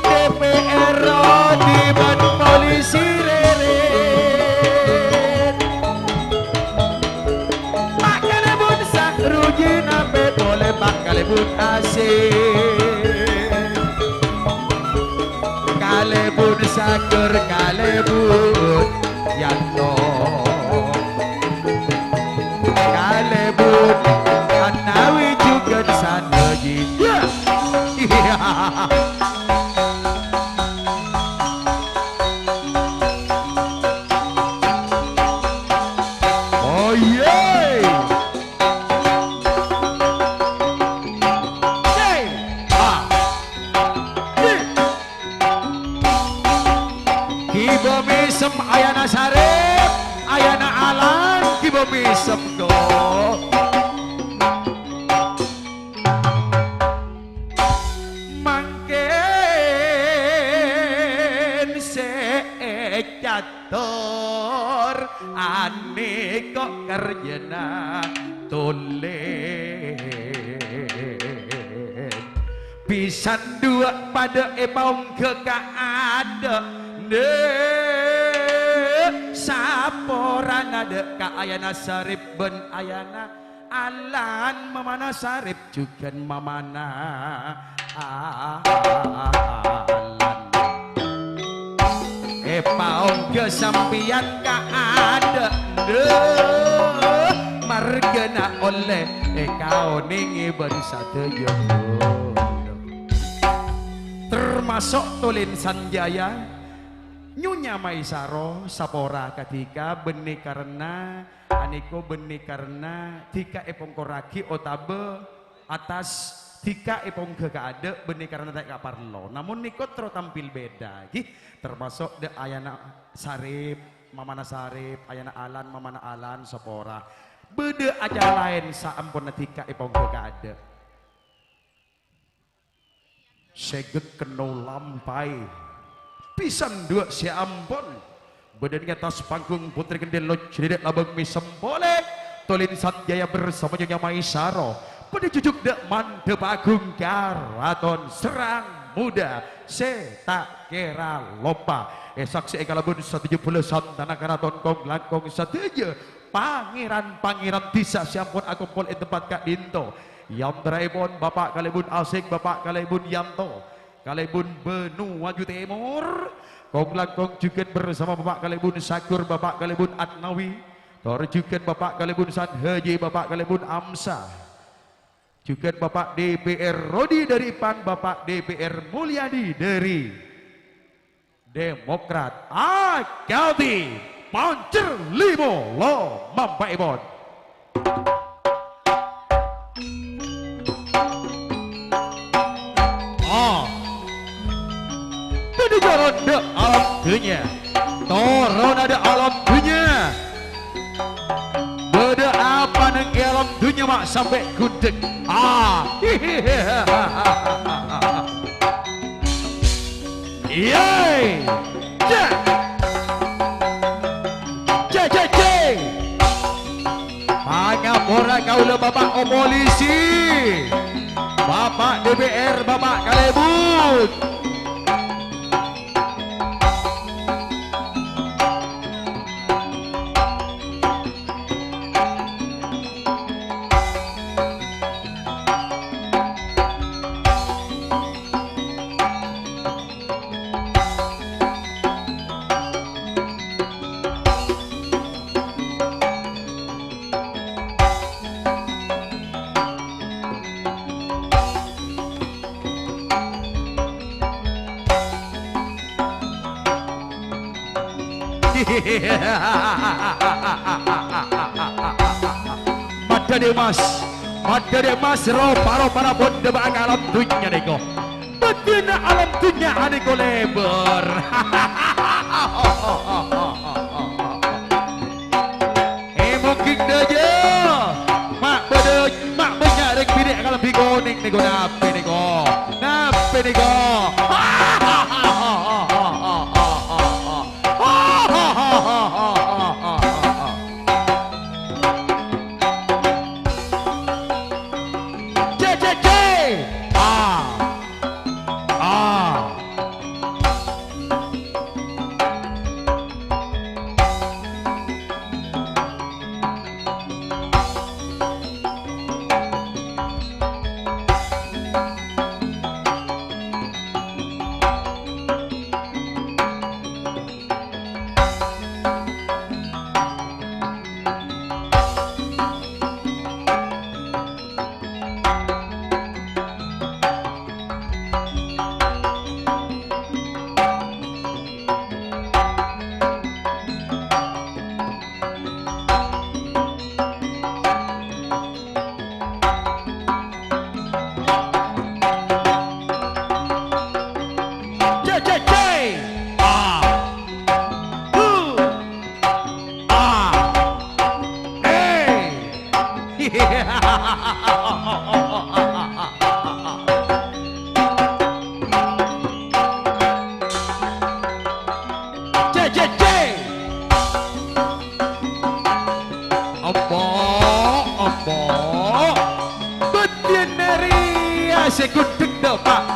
D P R Rodi bân polisi rèrèt. Pak Kalèbun Sahrudin Abed polè Pak Kalèbun Asik. Kalèbun Sager, Kalèbun Yanto. Kalèbun Anawi jhughân sadhâjâ. Iyâ. Iyâ. Oh, iyâ. Hey! Ah! Iyâ. Ghibâ mèsem ayana Sarip, ayana Alan, ghibâ mèsem, do. Mangkèn sè ècator anèko kerjana tolèn. Bhisan duwâ' padâ èpaongghâ ka adâ', nè, saporana dâ' ka ayana Sarip bân ayana Alan, mamana Sarip jhughân mamana Alan. Èpaongghâ sampèyan ka adâ', marghâna ollè èkaonèngè bân sadhâjâ. Termasok Tolèn Sanjaya, Nyonya Maisaro, sapora kadhika bânnè karena Anèko bânnè karena dhika èpongkorraghi otabâ atas dhika èpongghâ ka adâ' bânnè karena ta' èkaparlo. Namong nèko terro tampil bhidhâ, ghi, termasok dâ' ayana Sarip, mamana Sarip, ayana Alan, mamana Alan, sapora. Bâdâ acara laèn saamponna dhika èpongghâ ka adâ'. Sè ghenno lampaè. Bhisan duwâ' sè ampon. Bâdâ è attas panggung Putri Kendel lojjhâ dâ' labâng mèsem polè. Tolèn Sanjaya bersama Nyonya Maisaro. Padâ jhujhuk dâ' mandhâ panggung Karaton Serang Muda sè ta' kèra loppa. Èsaksè'è kalabân sadhâjâ bhâlâ santana karaton kong-langkong sadhâjâ. Pangèran-pangèran dhisa sè ampon akompol è tempat ka'dinto. È antara'èpon Bapa' Kalèbun Asik, Bapa' Kalèbun Yanto, Kalèbun Bhânuwaju Tèmor, kong-langkong jhughân bersama Bapa' Kalèbun Sagur, Bapa' Kalèbun Atnawi, tor jhughân Bapa' Kalèbun Sanhâjâ, Bapa' Kalèbun Amsa, jhughân Bapa' D P R Rodi dâri pan, Bapa' D P R Mulyadi dâri Demokrat, akadi pancer limo lo mampa'èpon. Ah. Bâdâ toron dâ' alam dhunnya. Toron dâ' alam dhunnya. Bâdâ apa neng è alam dhunnya ma' sampè' ghundhek? Ah. Iyâ. Cè'. Cè', cè', cè'. Pangapora kaulâ Bapa' Opolisi. Bapa' D P R, Bapa' Kalèbun. Madhâ dhi' Mas, madhâ dhi' Mas, ropa-ropana pon dâ' bâ' ka alam dhunnya nèko. Bâdâna alam dhunnya anèko lèbâr. È, mongghi dâjâ. Ma' bâdâ, ma' bânnya' rèng binè' kalambhi konèng nèko, napè nèko? Napè nèko?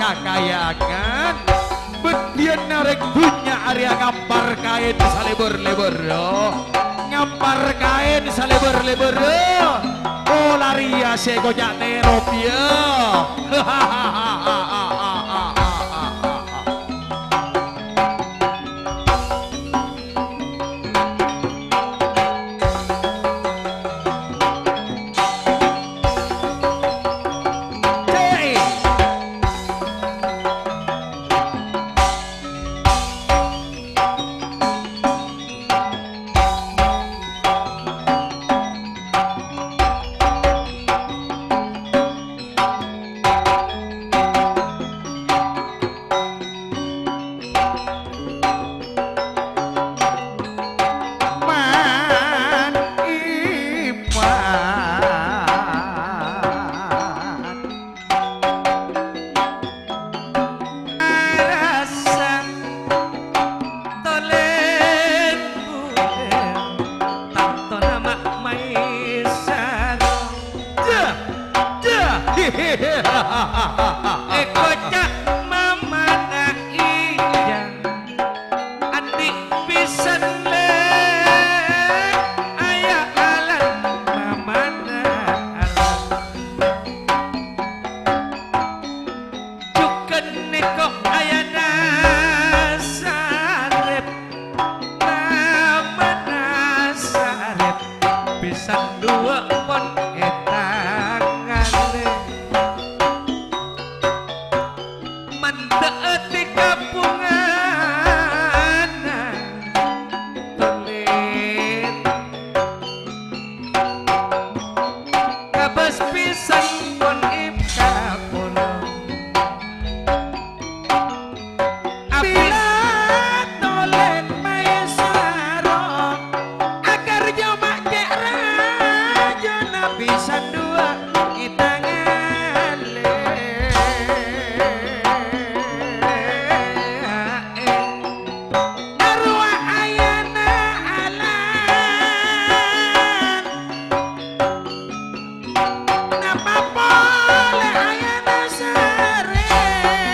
kakayangan. Bâdhiyânna orèng dhunnya arèya ngampar kaèn salèbâr-lèbârrâ. Ngampar kaèn salèbâr-lèbârrâ. Pola rèya sè èkoca' tèro, yâ. Man iman arassa tolen bulân, tantona ma' maèsara. Dah, dah. Èkoca' mamana iyâ, andi' pèssèna lè, ayâ alan mamana arassa. Jhughân nèko ayâna sarep, mamana sarep, pèssèna duwâ' pon ètangalè. Mandhâ'â tèka bhungana tolen. Kabâs pèssèna pon èpakapolong. Abis. Bilâ tolen maèsara, akarjo ma' cè' rajâna pèssèna duwâ' ètangalè. Narowa ayâna alan. Napa polè ayâna sarep?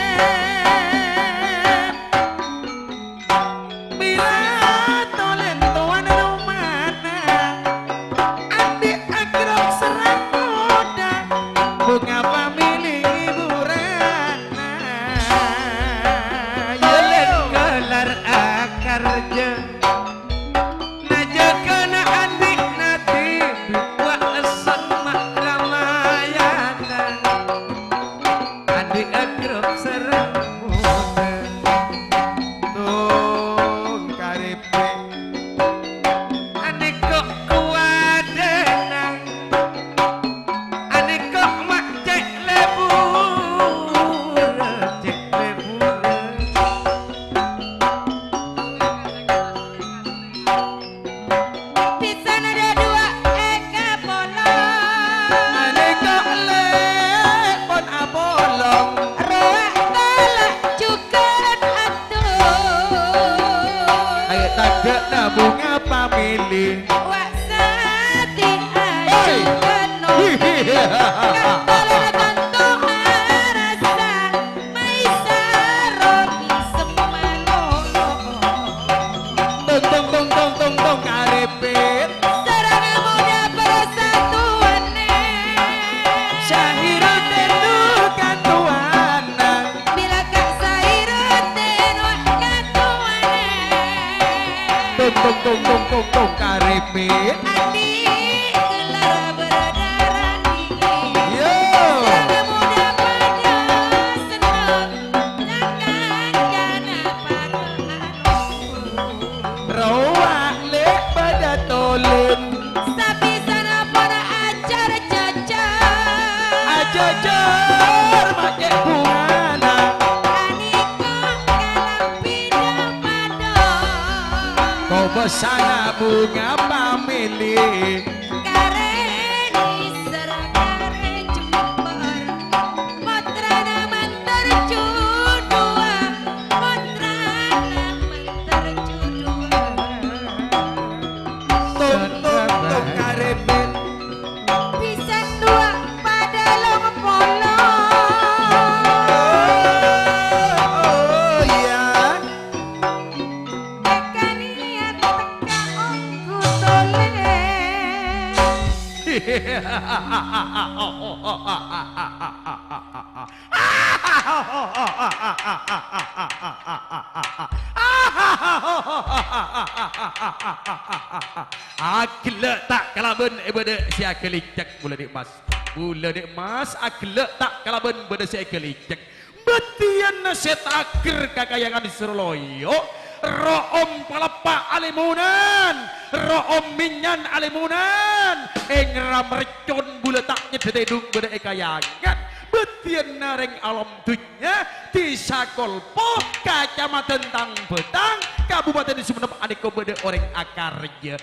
Bilâ tolen towana romana, andi' agrok sèrrang modâ, bhunga pamèlè hiburanna. Tolen kelar akarja. Najâgâna andi' nadhi, wa' essen ma' ramayana. Andi' agrok sèrrang modâ. Tong karèpè. Andi' ko' kowadâna. Andi' ko' ma' cè' lebur, cè' lebur. Pèssèna duwâ' èkapolong. Alèka lè' pon apolong. Rowa tala jhughân atur. Ayo tandhâ'na bhunga pamèlè. Wa' satèya Hey! jhughân no. Hihihi. Kantolana tanto arassa. Maèsara semmano. Tong, tong, tong, tong, tong, tong, karèpèt. Sarana modâ persatuanè. Sahira tendu katuana. Bilâ ka' sahira tendu katuanè. Tong, tong, tong, tong, tong, tong, karèpèt. Andi' gelar berdarah tinggi. Yo. Sarana modâ padâ senneng. Nang kancana padâ anu. Rowa lè' padâ tolen. Sapisana pon ajhâr-jhâjhâr. Ajhâr-jhâjhâr ma' cè' bhungana. Anèko kalambhina padâ. Kobâsana bhunga pamèlè. Karèn èsèr karèn jembhâr, pottrana mandhâr judhuwâ, pottrana mandhâr judhuwâ. Tong, tong, tong, karèpèt. Pèssèna duwâ' padâ long-polong. Aghellâ' ta' kalabân è bâdâ sè aghâlicak bulâ, Dhi' Mas. Bulâ, Dhi' Mas, aghellâ' ta' kalabân bâdâ sè aghâlicak. Bâdiyânna sè tagher ka Kayangan Sroloyo, ro'om paleppa' alèmonan, ro'om mènyan alèmonan, èngra mercon bulâ ta' nyeddhâ tèdung bâdâ è Kayangan. Bâdiyânna rèng alam dhunnya, Dhisa Kolpo, Kacamadhân Tangbâtang, Kabupatèn Songennep anèko bâdâ orèng akarjâ.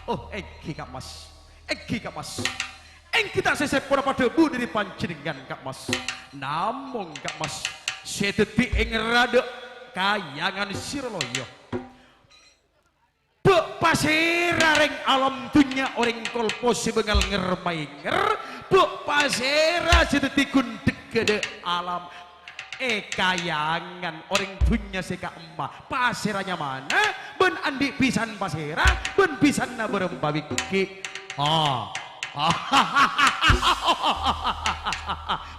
Oh, èngghi, Ka' Mas. Èngghi, Ka' Mas. Èngghi ta' sè sèpora padâ budi dâri panjhennengngan, Ka' Mas. Namong, Ka' Mas, sè dhâddhi èngra dâ' Kayangan Sroloyo. Bâ' pasèra rèng alam dhunnya orèng Kolpo sè bângal nger-maènger? Bâ' pasèra sè dhâddhi ghun dhegghâdhâ alam è Kayangan orèng dhunnya sè ka'emma? Pasèra nyamana, bân andi' bhisan pasèra, bân bhisanna bârâmpa bingkè'? Oh.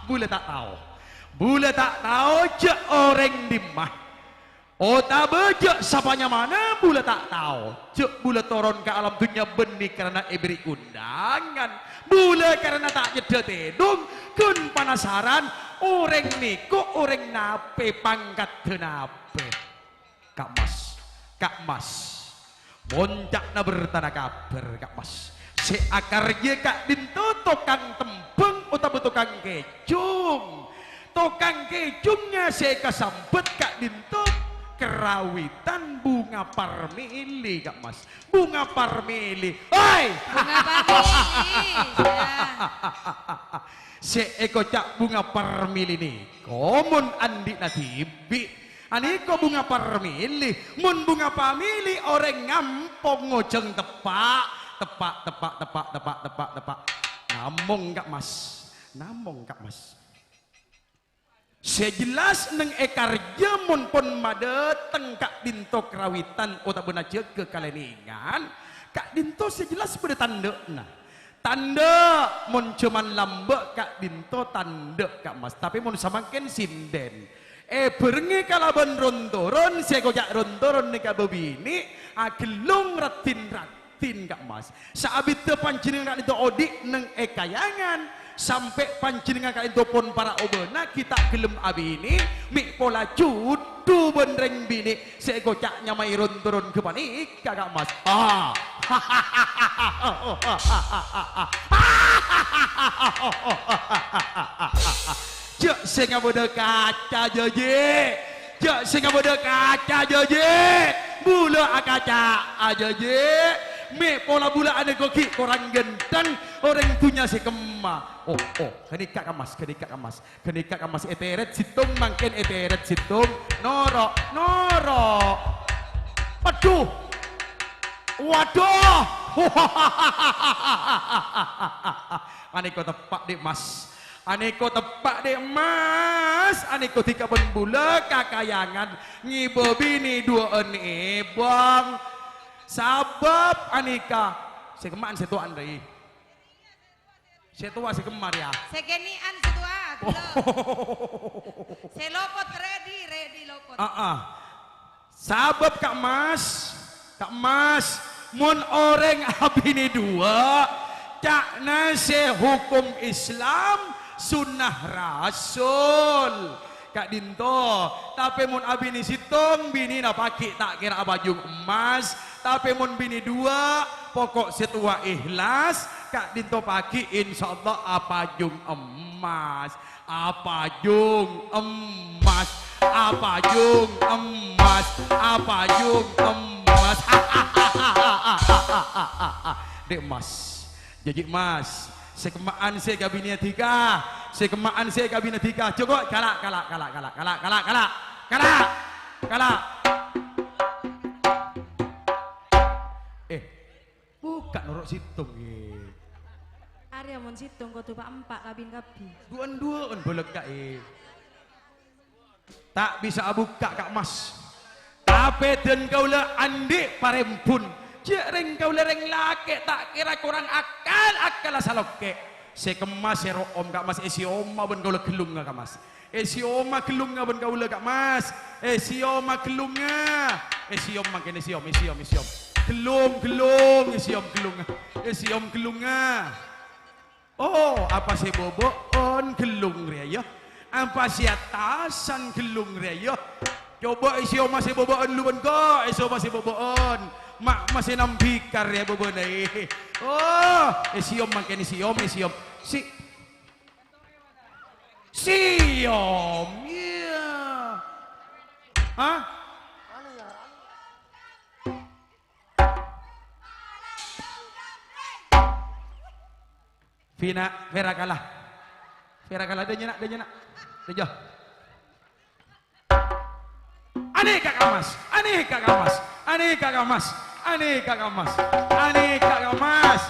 Bulâ ta' tao. Bulâ ta' tao jhâ' orèng dimma. Otabâ jhâ' sapa nyamana bulâ ta' tao, jhâ' bulâ toron ka alam dhunnya bânnè karana èbherri' undangan. Bulâ karana ta' nyeddhâ tèdung, ghun panasaran, orèng nèko orèng napè, pangkaddhâ napè. Ka' Mas, Ka' Mas. Mon ca'na bertana kabhâr, Ka' Mas, sè akarjâ ka'dinto tokang tembhâng otabâ tokang kèjung. Tokang kèjungnga sè èkasambhât ka'dinto Karawitan Bunga Parmili, Ka' Mas. Bunga Parmili. Hoi! Bunga Parmili, ya. Sè èkoca' Bunga Parmili nèko mon andi'na dhibi'. Anèko Bunga Parmili. Mon Bunga Parmili orèng ngampong ngojhâng teppa'. Teppa', teppa', teppa', teppa', teppa', teppa'. Namong, Ka' Mas. Namong, Ka' Mas. Sè jelas neng è karjâ mon pon madâteng ka'dinto Karawitan otabâna jâgâ kalènèngan, ka'dinto sè jelas bâdâ tandhâna. Tandhâ, mon jhâman lambâ' ka'dinto tandhâ, Ka' Mas. Tapè mon samangkèn sindèn. Èbhârengngè kalabân ron-toron, sè èkoca' ron-toron nèka bâbinè', aghellong raddhin-raddhin, Ka' Mas. Saabiddhâ panjhennengngan ka'dinto odi' neng è Kayangan, sampè' panjhennengngan ka'dinto pon para' obâna ghi' ta' ghellem abinè, mè' pola jhudhu bân rèng binè' sè èkoca' nyamaè ron-toron ghâpanèka, Ka' Mas. Ah. Jhâ' sè ngabâdâ kaca, jâjâ. Jhâ' sè ngabâdâ kaca, jâjâ. Bulâ akaca'a, jâjâ. Mè' pola bulâ anèko ghi' korang ghântheng, orèng dhunnya sè kemma. Oh, oh, ghânèka, Ka' Mas, ghânèka, Ka' Mas. Ghânèka, Ka' Mas, ètèrèt sèttong, mangkèn ètèrèt sèttong. Noro', noro'. Adhu. Waduh. Anèko teppa', Dhi' Mas. Anèko teppa', Dhi' Mas. Anèko dhika bân bulâ ka Kayangan ngibâ binè duwâ'ân èbâng. Sabâb anèka sè kemma'an sè towa'an, Rai. Sè towa sè kemma rèya. Sè kènè'an sè towa, ghellâ'. Sè lopot ready, ready lopot. Aa. Sabâb Ka' Mas, Ka' Mas, mon orèng abinè duwâ', ca'na sè hokom Islam, sunnah Rasul. Ka'dinto, tapè mon abinè sèttong, binèna paghi' ta' kèra apajung emmas, tapè mon binè duwâ', poko' sè towa èhlas, ka'dinto paghi' insyaallah apajung emmas. Apajung emmas, apajung emmas, apajung emmas. Dhi' Mas, jâjâ Mas, sè kemma'an sè kabinèya dhika, sè kemma'an sè kabinèya dhika. Jhuko', kala', kala', kala'. Eh, Bukka' noro' sèttong, è. Arèya mon sèttong kodhu pa'-empa' kabin kabbhi. Duwâ'ân-duwâ'ân bâlâkka', è. Ta' bisa abukka', Ka' Mas. Tapè dân kaulâ andi' parembun, Jhâ' rèng kaulâ rèng lakè' ta' kèra korang akal, akkalla salokkè'. Sè kemma sè ro'om, Ka' Mas, èsèyoma bân kaulâ ghellungnga, Ka' Mas. Èsèyoma ghellungnga bân kaulâ, Ka' Mas. Èsèyoma ghellungnga. Èsèyom mangkèn, èsèyom, èsèyom, èsèyom. Ghellung, ghellung, èsèyom ghellungnga. Èsèyom ghellungnga. Oh, apa sè bâbâ'ân ghellung rèya, yâ? Apa sè attasan ghellung rèya, yâ? Coba èsèyoma sè bâbâ'ân lu bân, Ka', èsèyoma sè bâbâ'ân. Ma' masè nambikar rèya bâbâna, eh. Oh, èsèyom mangkèn, èsèyom, èsèyom. Si-, sèyom, iyâ. Hah? Vina, Vera kala. Vera kala, dâ' nyèna', dâ' nyèna'. Dâ' jâ. Anè ka Ka' Mas, anè ka Ka' Mas, anè ka Ka' Mas, anè ka Ka' Mas, anè ka Ka' Mas.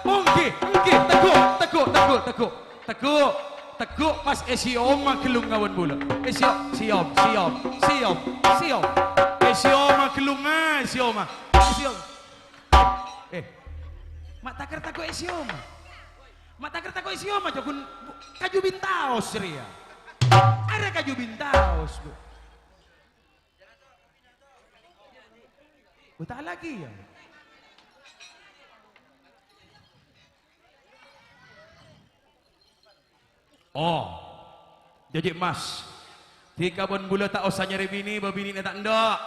Ongghi, ongghi, teggu', teggu', teggu', teggu'. Teggu', teggu', pas èsèyoma ghellungnga bân bulâ. Èsèyom, sèyom, sèyom, sèyom, sèyom. Èsèyoma ghellungnga, èsèyoma. Èsèyom. Eh, ma' takèr tako' èsèyoma. Ma' takèr tako' èsèyoma, jhâ' ghun bu-, kaju bintaos rèya. Arèya kaju bintaos, Bu. Bu, ta' lagi, yâ. Oh, jhâjhi, Mas. Dhika bân bulâ ta' osa nyarè binè, bâbinè'na ta' endâ'.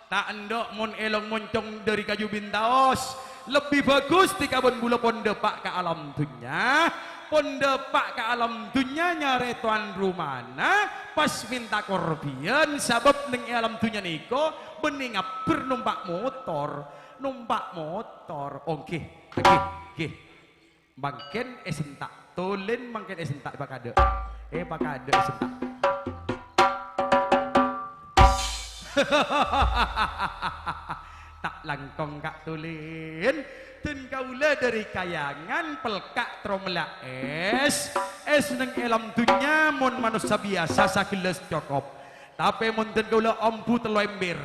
Ta' endâ' mon èlong moncong dâri kaju bintaos. Lebbi bhâghus dhika bân bulâ pon dâpa' ka alam dhunnya. Pon dâpa' ka alam dhunnya nyarè towan rumana, pas mènta korbhiyân, sabâb neng è alam dhunnya nèko bânnè ngabbher nompa' motor. Nompa' motor. Oh, ngghi, ngghi, ngghi. Mangkèn èsèntak, tolèn mangkèn èsèntak, èpakadâ'. Èpakadâ' èsèntak. Ta' langkong, Ka' Tolèn. Dân kaulâ dâri Kayangan, Pelka', Tromella, ès. Ès neng è alam dhunnya mon manossa biyasa saghellâs cokop. Tapè mon dân kaulâ ambu tello ember.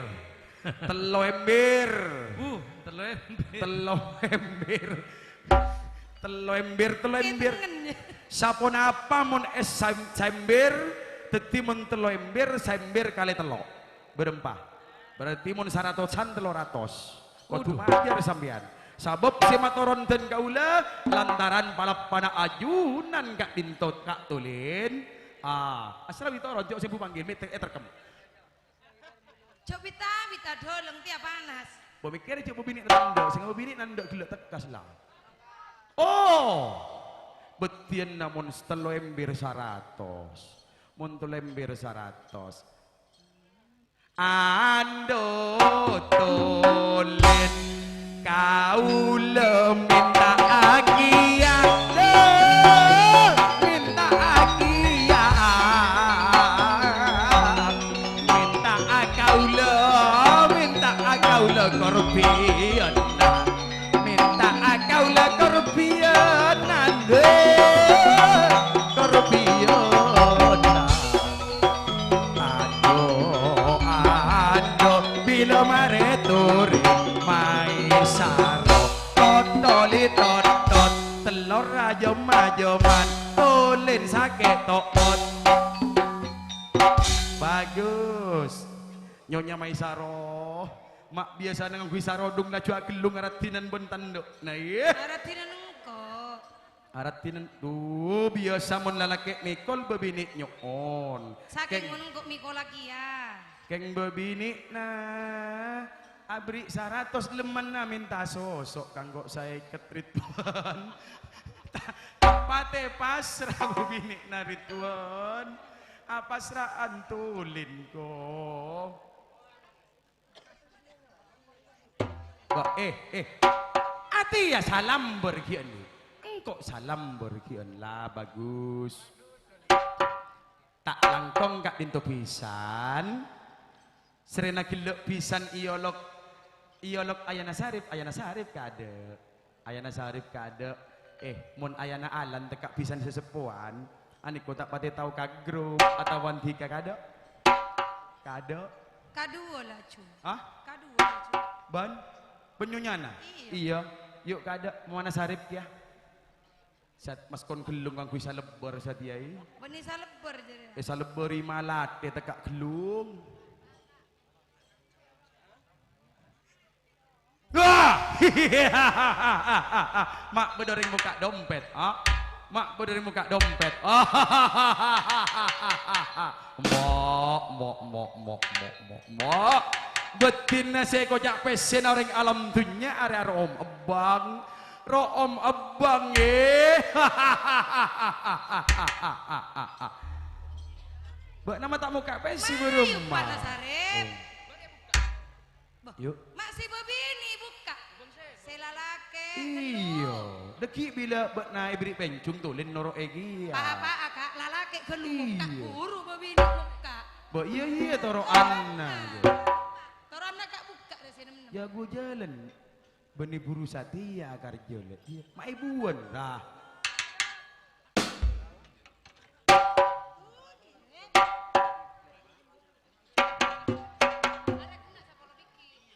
Tello ember. Uh, tello ember. Tello ember. Tello ember, tello ember. Saponapa mon ès saem-, saember, dhâddhi mon tello ember, saember kalè tello'. Bârâmpa? Berarti mon saratosan, tello ratos. Kodhu Waduh. Majâr sampèyan. Sabâb sè matoron dân kaulâ lantaran palappana ajunan ka'dinto, Ka' Tolèn. Ah, asrawi toron, jhâ' sè bu panggil, mè' ter-, èterkem. Jhâ' wita-wita dâlem tèya panas. Bo' mèkkèrè jhâ' bâbinè' nandhâ', sènga' bâbinè' nandhâ' ghellâ' tekkas la. Oh! Bâddhiyânna mon tello ember saratos. Mon tello ember saratos. Andho Tolèn. Kaulâ mènta'aghi, aduh, mènta'aghi, mènta'a kaulâ, mènta'a kaulâ korbhiyânna, mènta'a kaulâ korbhiyânna, aduh, korbhiyânna. Ando, ando, bilâ marè torè Maisaro. Totoli totot, tello' ajâm-ajâman, Tolèn sakè' to'ot. Bagus. Nyonya Maisaro, ma' biyasana ngangghuy sarodung laju aghellung araddhinan bân tandhâ'. Nah, iyâ. Araddhinan engko'. Araddhinan, dhu, biyasa mon lalakè' mèkol, bâbinè' nyo'on. Sakèng Kèng, mon engko' mèkola kèya. Kèng bâbinè'na aberri' saratos, lemmana mènta soso' kanggo saèket, Ridwan. Ta-, ta' patè pasra bâbinè'na, Ridwan. Apasra'an Tolèn, ko. Wah, eh, eh. Atèya salambâr ghi'ân. Engko' salambâr ghi'ân. La, bagus. Ta' langkong ka'dinto bhisan. Sèrèna ghellâ' bhisan èolok, èolok Ayana Sarip, Ayana Sarip kaadâ'. Ayana Sarip kaadâ'. Eh, mon Ayana Alan tekka' bhisan sè seppowan, anèko ta' patè tao ka grup atawa andika kaadâ'? Kaadâ'? Kadhuwâ laju. Hah? Kadhuwâ laju. Bân? Bânnyunyana? Iyâ. Iyâ. Yu', kaadâ' mowana sarep kèya. Sat-, maskon ghellung ngangghuy salebbâr satèya, è. Bânnè salebbâr, jârèya. Eh, salebbâr è malatè tekka' ghellung. Wah! Ma' bâdâ orèng mokka' dompet, ha? Ma' bâdâ orèng mokka' dompet. Mo', mo', mo'. Bâddhina sè èkoca' pèssèna orèng alam dhunnya arèya ro'om ebbâng. Ro'om ebbâng, è. Bâ'na ma' ta' mokka' pèssè, Mayu, bârâmma? Pana sarep. Oh. Bâh, Yu'. Ma' sè bâbinè' bukka'. Sè lalakè', Iyâ. Ghâllu. Dhâggi' bilâ bâ'na èberri' pènjung tolè noro'è kèya. Pa-apa'a, Ka', lalakè' ghâllu bukka', Iyâ. Buru bâbinè' bukka'. Bâ, iyâ, iyâ, toro'anna, iyâ. Toro'anna, Ka', bukka' rè sè nem-nem. Jâgâ jhâlân. Bânnè buru satèya karjâ, lè'. Iyâ, ma' èbuwân, ra.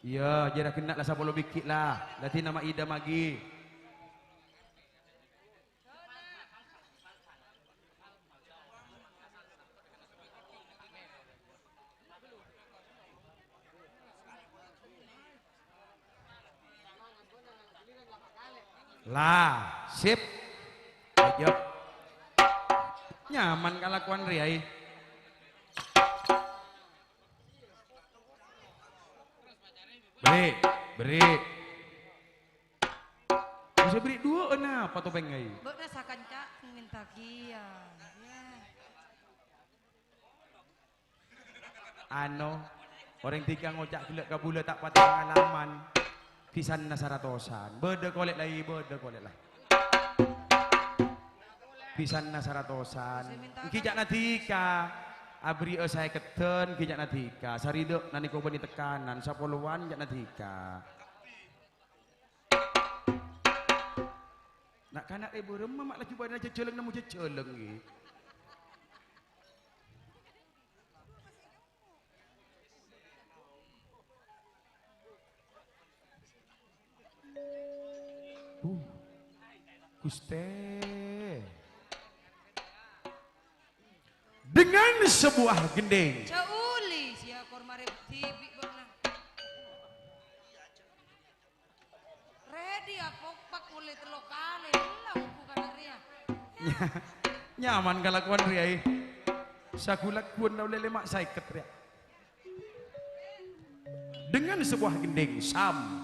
Iyâ, jârèya ghenna' la sapolo bighi' la. Dhâddhi nama Ida magi. La, sip. Ayo. Nyaman kalakowan rèya, è. Berri', berri'. Bisa berri' duwâ'ân apa topèngnga, è? Bâ'na sakanca' mènta kèya. Yah. Ano, orèng dhika ngoca' ghellâ' ka bulâ ta' patè pangalaman. Bisanna saratosan. Bâdâ kolè' la, è, bâdâ kolè' la. Bisanna saratosan. Èngghi ca'na dhika. Aberri'â saèkkeddhân, èngghi ca'na dhika. Saridhâ'na nèko bânnè tekanan, sapolowan ca'na dhika. Na'-kana' è bârâmma ma' laju bâdâna jhâjhâlâng nemmo jhâjhâlâng, ghi. Uh, Ghustè. Dengan sebuah gending. Jhâ' olè, sè akor marè dhibi' bâ'na. Rèdhi apopak molaè tello kalè, ella ongghu kana' rèya. Nya-, nyaman kalakowan rèya, è. Sagu-lagghuwân la ollè lèma' saèket rèya. Dengan sebuah gending, Sam.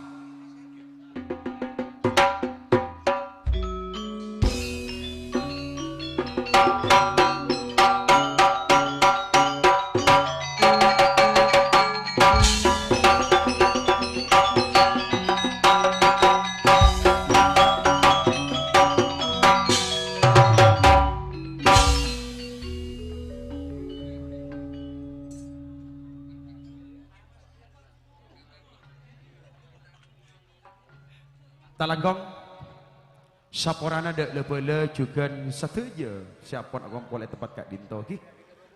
Talangkong, saporana dâ' la-bâlâ jhughân sadhâjâ sè ampon akompol è tempat ka'dinto, ghi.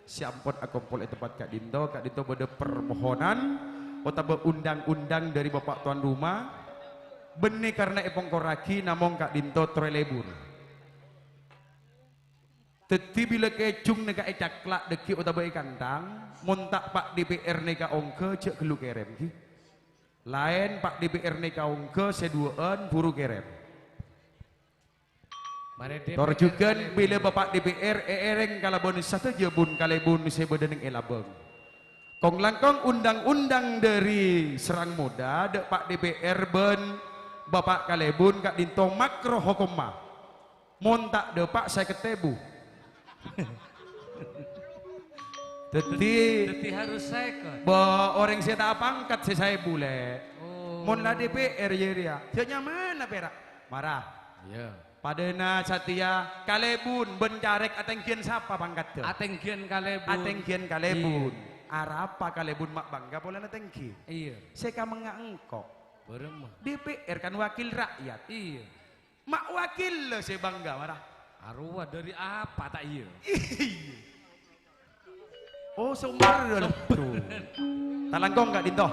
Sè ampon akompol è tempat ka'dinto, ka'dinto bâdâ permohonan otabâ undang-undang dâri Bapak Tuan Rumah, bânnè karna èpongkorraghi namong ka'dinto torè lebur. Dhâddhi, bilâ kèjhung nèka ècakla' dhâggi' otabâ èkantang, mon ta' Pak D P R nèka ongghâ, jhâ' ghâllu kèrèm, ghi. Laèn Pak D P R nèka ongghâ, sè duwâ'ân buru kèrèm. Marè Tor D P R jhughân kalèbun. Bilâ Bapak D P R èèrèng kalabân sadhâjâ bun-kalèbun sè bâdâ neng è labâng. Kong-langkong undang-undang dâri Serang Moda, dâ' Pak D P R bân Bapak kalèbun ka'dinto makro hokomma. Mon ta' dâpa' sèket èbu. Dhâddhi, Dhâddhi harus sèket. Bâ, orèng sè ta' apangkat sè saèbu, Lè'. Oh. Mon la D P R jârèya, jhâ' nyamana pèra'. Mara. Iyâ. Padâna satèya kalèbun bân carèk atèngghiyân sapa pangkaddhâ? Atèngghiyân kalèbun. Atèngghiyân kalèbun. Iyâ. Arapa kalèbun ma' bangga polana tèngghi? Iyâ. Sè kamengnga engko'. Bârâmma? D P R kan wakil rakyat. Iyâ. Ma' wakil sè bangga, mara. Arowa dâri apa ta' iyâ? Iyâ. Oh, somber. Somber. Talangkong ka'dinto.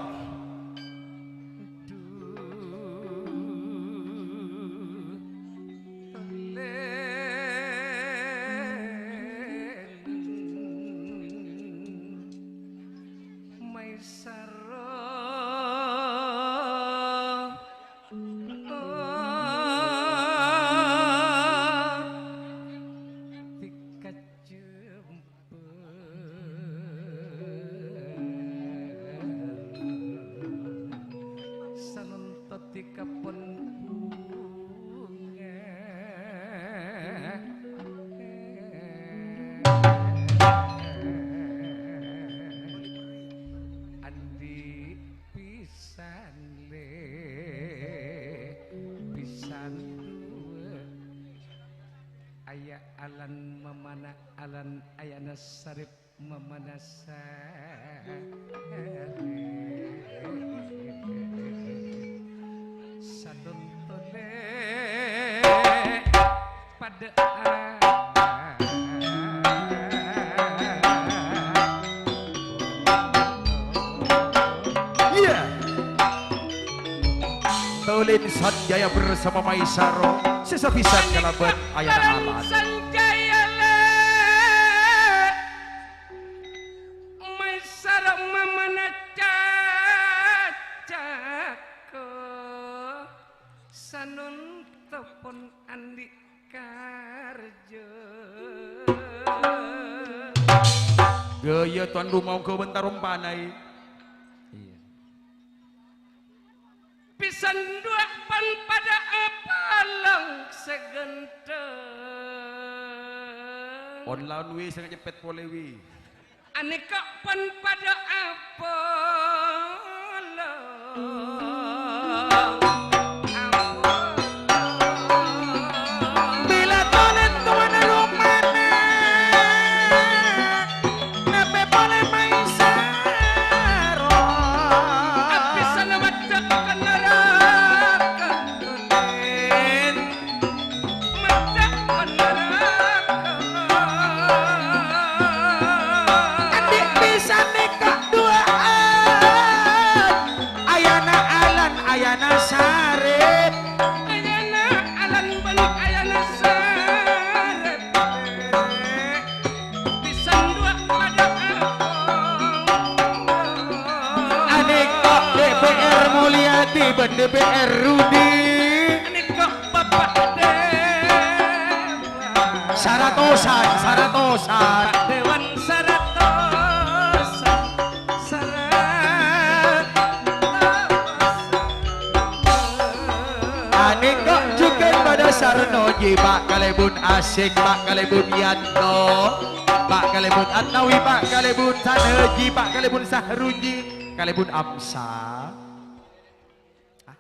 Pon bhunga andi' pisan le, pisan duwâ'. Aya' alan mamana alan ayana sarep. Mamanassa sadontole padâ. Iya. Tolin Sanjaya bersama Maisaro, sesa pisan kalabân ayana alan. Sanjaya le. Maisaro mamana cacako, sanonto pon andi' karjo. Ghâjâ tuan rumah ongghu bân tarompana, è. Iyâ. Pisan duwâ' pon padâ apolong sè ghântheng. Pon laon wi sè ngajepet polè wi. Anèka pon padâ apolong. Apolong. Bilâ tolèn tuan romana. Napè polè Maisaro? Abisana maddhâ ka naraka, Raden. Maddhâ ka naraka. Andi' pisan nèka duwâ'ân. Ayana alan, ayana sarep. Ayana alan bân ayana sarep. Pisan duwâ' padâ apolong. Anèka D P R Mulyadi bân D P R Rudi. Anèka Bapak Dewan. Saratosan, saratosan. Pak Dewan saratosan. Saratosan. Anèka jhughân padâ sarno, jhi, Pa' Kalèbun Asèng, Pa' Kalèbun Yan- To, Pa' Kalèbun Atnawi, Pa' Kalèbun Sanhaji, Pa' Kalèbun Sahruji, Kalèbun Amsa.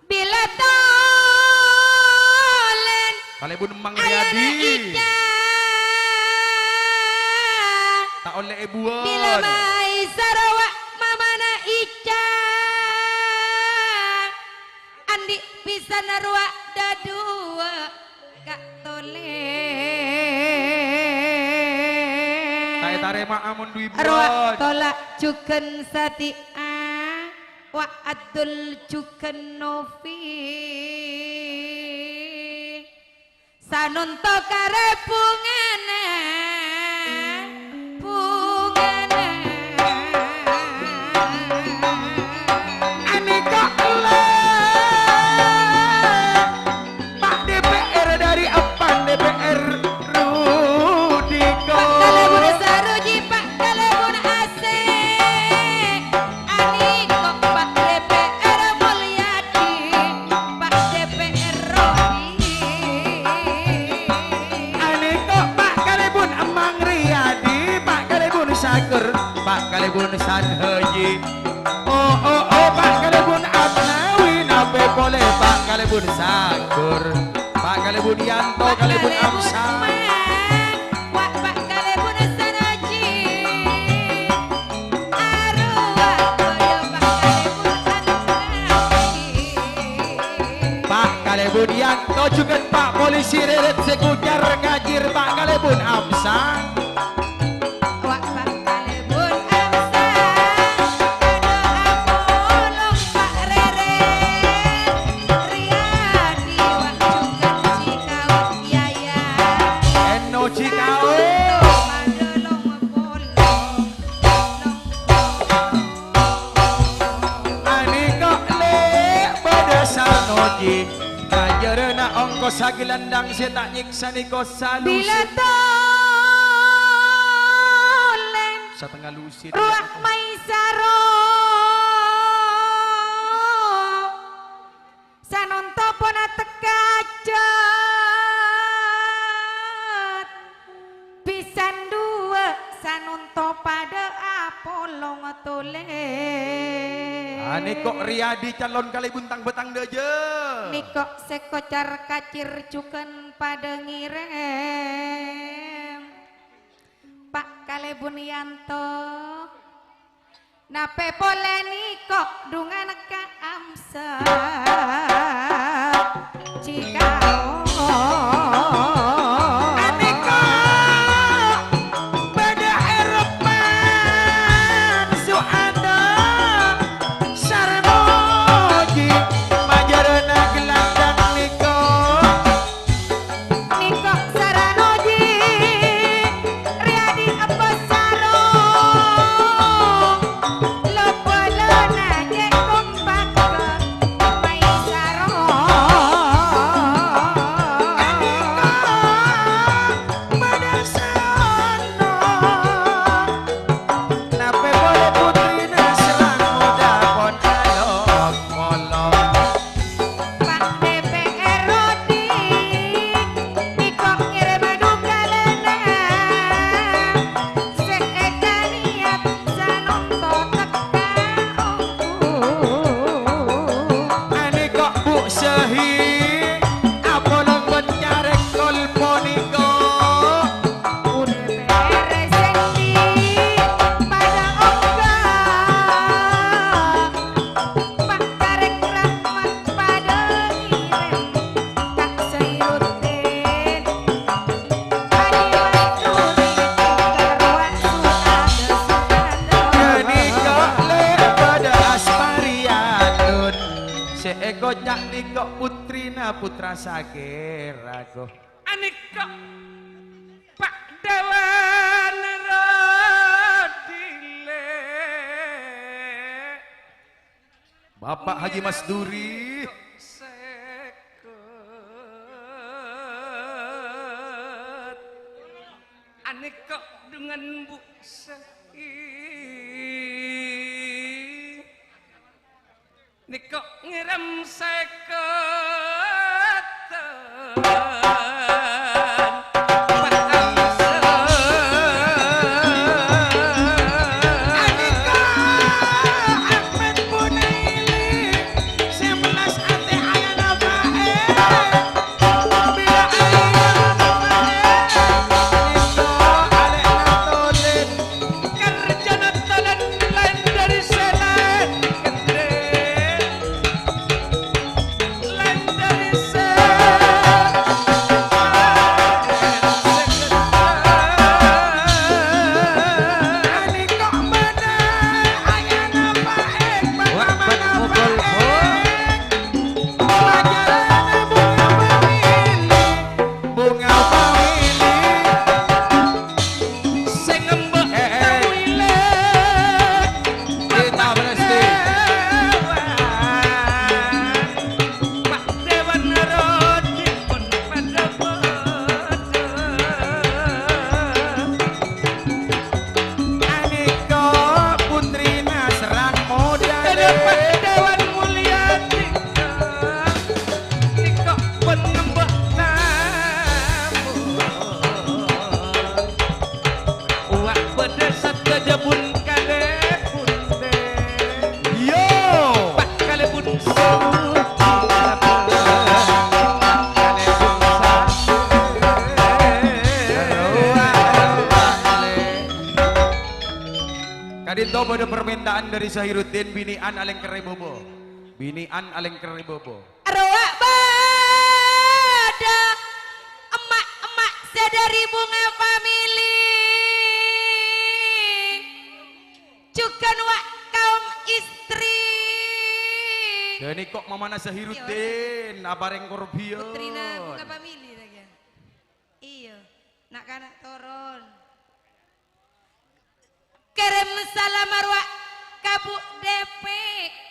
Bilâ tolèn Kalèbun Mang ayana Riyadi. Ica. Ta' ollè èbuwân. Bilâ Maisaro wa' mamana Ica. Andi' pisan rowa dhâduwâ. Ka' tolè. Ta' ètarèma'a mon dhu èbuwân. Rowa tola' jhughân Sadi'a, wa' Abdul jhughân Novi. Sanonto karè bhungana, bhungana. Anèka la Pa' D P R dâri Epan D P R Rudiko. Pa' Kalèbun Saruji, Pa' Kalèbun Asèng. Anèka Pa' D P R Mulyadi, Pa' D P R Rodi. Anèka Pa' Kalèbun Mang Riyadi, Pa' Kalèbun Sager, Pa' Kalèbun Sanhaji. Oh, oh, oh, Pa' Kalèbun Atnawi, napè polè Pa' Kalèbun Sager, Pa' Kalèbun Yanto, Kalèbun Amsa. Wa' Pa' Kalèbun Sanhaji. Arowa toya Pa' Kalèbun Atnawi. Pa' Kalèbun Yanto jhughân Pa' Polisi Rèrèt sè konyar ngajir Pa' Kalèbun Amsa. Wa' Pa' Kalèbun Amsa, padâ apolong Pa' Rèrèt, Riyadi wa' jhughân Cikao, Yaya. Enno Cikao. Padâ long polong. Anèka lè' padâ sarno jhi, ngajhârâna ongkosa gelandang sè ta' nyèksa nèko salusa. Bilâ tolèn. Satengnga lusin. Rowa Maisaro. Sanonto Tolè. Anèko' Riyadi calon kalèbun tang-bâtang dâjâ. Nèko' sè kocar-kacir jhughân padâ ngèrèm. Pa' kalèbun Yanto. Napè polè nèko' dhungan ka Amsa. Cikao. Anèko' bâdâ è rèmpan Su'ada Sarmoji, majârâna gelandang nèko'. Nèko' Saranoji, Riyadi Empas Sarong, lo-, polana cè' kompak. Anèko' Bu' Sahi, apolong bân carèk kol ponèko. Ghânèka lè padâ asparèyadun. Sè èkoca' nèko' puttrina Putra Sagèra, ko. Anèko' Pa' Dèwan Rodilè. Bapa' Haji Masduri. Sèket. Anèko' dhungan Bu' Sahi. Nèko' ngèrèm sèket. Kerjana tolan laèn dhâri sè laèn ghândhè. Laèn dhâri sè laèn sè ghândhè. Anèko' bâdâ ayana paèk, bâdâ mokol, paèk. Pelajaran bunga pamili, bunga pamili. Sè ngembek, eh, eh, tawilè. Kita berhenti. Pak Dewan Rodi pun pada bodoh. Anèko' putrina Serang Modalè. Pak Dewan Mulyadi. Nèko' pon ngembek tamu. Wa' bâdâ sadhâjâ bun kalèbun. Yo. Pa' kalèbun suci. Kalèbun satu. Ka'dinto bâdâ permintaan dhâri Zahiruddin, binè'an alèngkerrè bâbâ. Binè'an alèngkerrè bâbâ. Rowa bâdâ emma'-emma' sè dhâri Bunga Family. Jhughân wa' kaum istri. Ghânèko' mamana Zahiruddin, aparèng korbhiyân. Putrina Bunga Family, ta, Kè? Iyâ, na'-kana' toron. Kèrèm salam arowa ka Bu' D P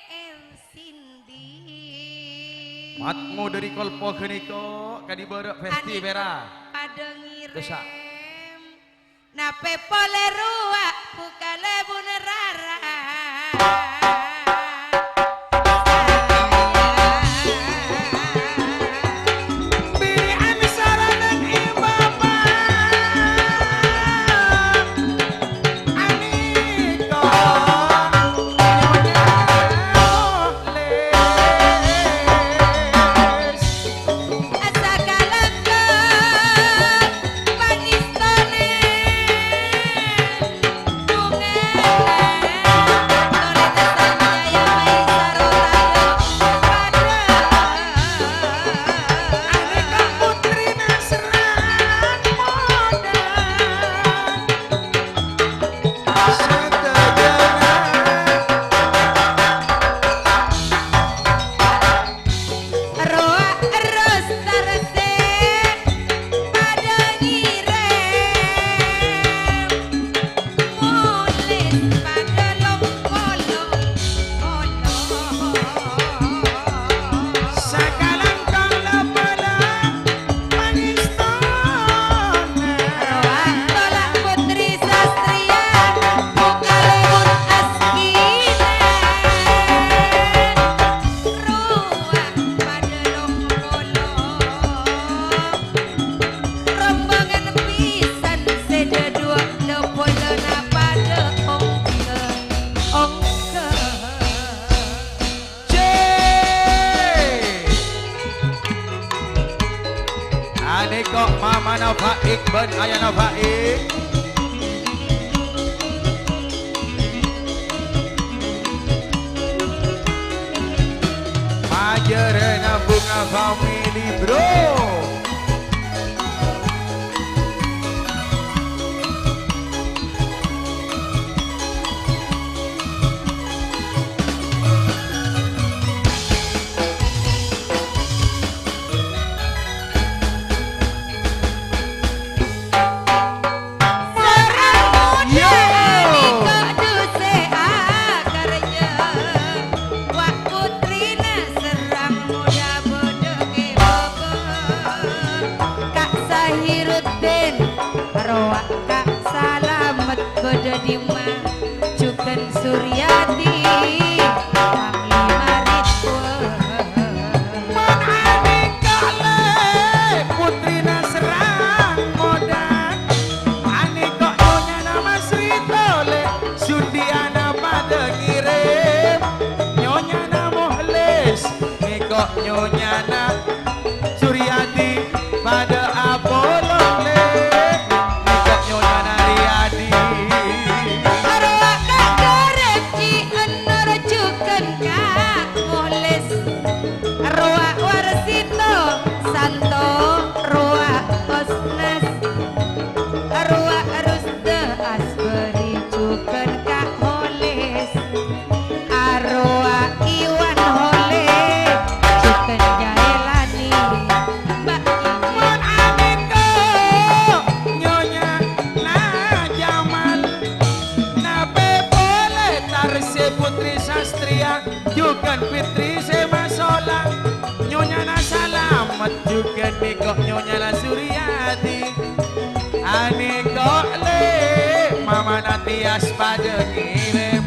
R Cindy. Matmo dhâri kolpo ghânèko, kadhi bârâ' festi. Anèko' pèra. Padâ ngèrèm. Dosa. Napè polè rowa Bu' kalèbun rara. Bân Ayana Faik. Majârâna Bunga Family, Bro. Serrang modâ nèka dhusè akarjâ. Wa' puttrina serrang modâ bâdâ è bâbâ. Ka' Sahiruddin, rowa Ka' Salamet bâdâ dimma? Jhughân Suryadi, Ramli Maritwa. Mon anèka lè, puttrina serrang modâ. Anèka nyonyana Mas Rito lè, Sundiana padâ ngèrèm. Nyonyana Mukhlis, nèka nyonyana Suryadi padâ apolong, lè. Nèka nyonyana Riyadi. Arwah Ka' Garep Ci Enor jhughân Ka' Mukhlis. Arwah Warsito Santo, arwah Osnas. Arwah Rusda Asbari jhughân Ka' Mukhlis. Arwah Iwan Hole, jhughân Jaelani, Mbak Cici. Mon anèka Nyonya Na Jamal, napè polè Tarse Putri Sastria, jhughân Fitri Semasola, Nyonyana Salamet, jhughân nèka Nyonyana Suryadi. Anèka lè, mamana Tias padâ ngèrèm.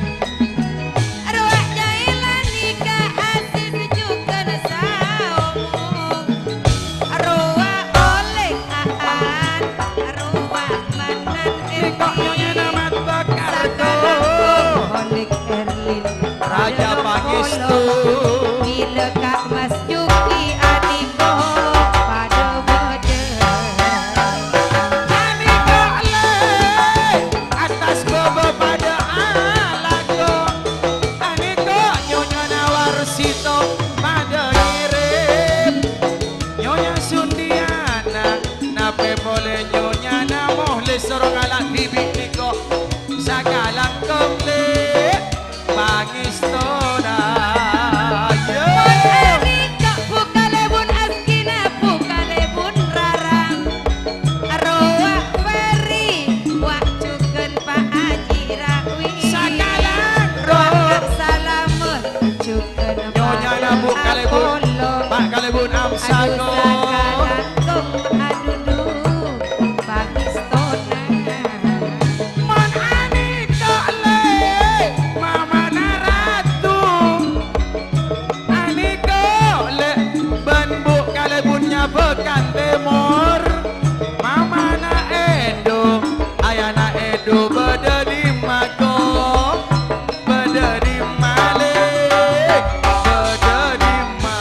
Arwah Jaelani Ka' Aziz jhughân saomong. Arwah Oleg Aan, arwah Manan Erwin. Nèka nyonyana Mat Bakarto. Sakalangkong Oleg Erlin. Raja Pangestu. Bilâ Ka' Mas Juki Adhiko padâ bâdâ. Anèka lè, attas bâbâ padâ alako. Anèka nyonyana Warsito padâ ngèrèm. Nyonya Sundiana, napè polè nyonyana Mukhlis soro ngala' dhibi' nèka. Sakalangkong lè. Pangèstona, yo. Mon anèka Bu Kalèbun Askina, Bu Kalèbun Rarang. Arwah Ferry, wa' jhughân Pa' Aji Rawi. Sakalangkong. Wa' Salamet, jhughân Nyonyana Bu Kalèbun, Apollo. Pa' Kalèbun Amsako. Aduh, sakalangkong, aduh, duh, pangèstona. Mon anèka lè, mamana Ratu. Anèka lè, bân Bu Kalèbun nyabâ kan tèmor. Mamana Edo, ayana Edo bâdâ dimma ko? Bâdâ dimma lè? Bâdâ dimma?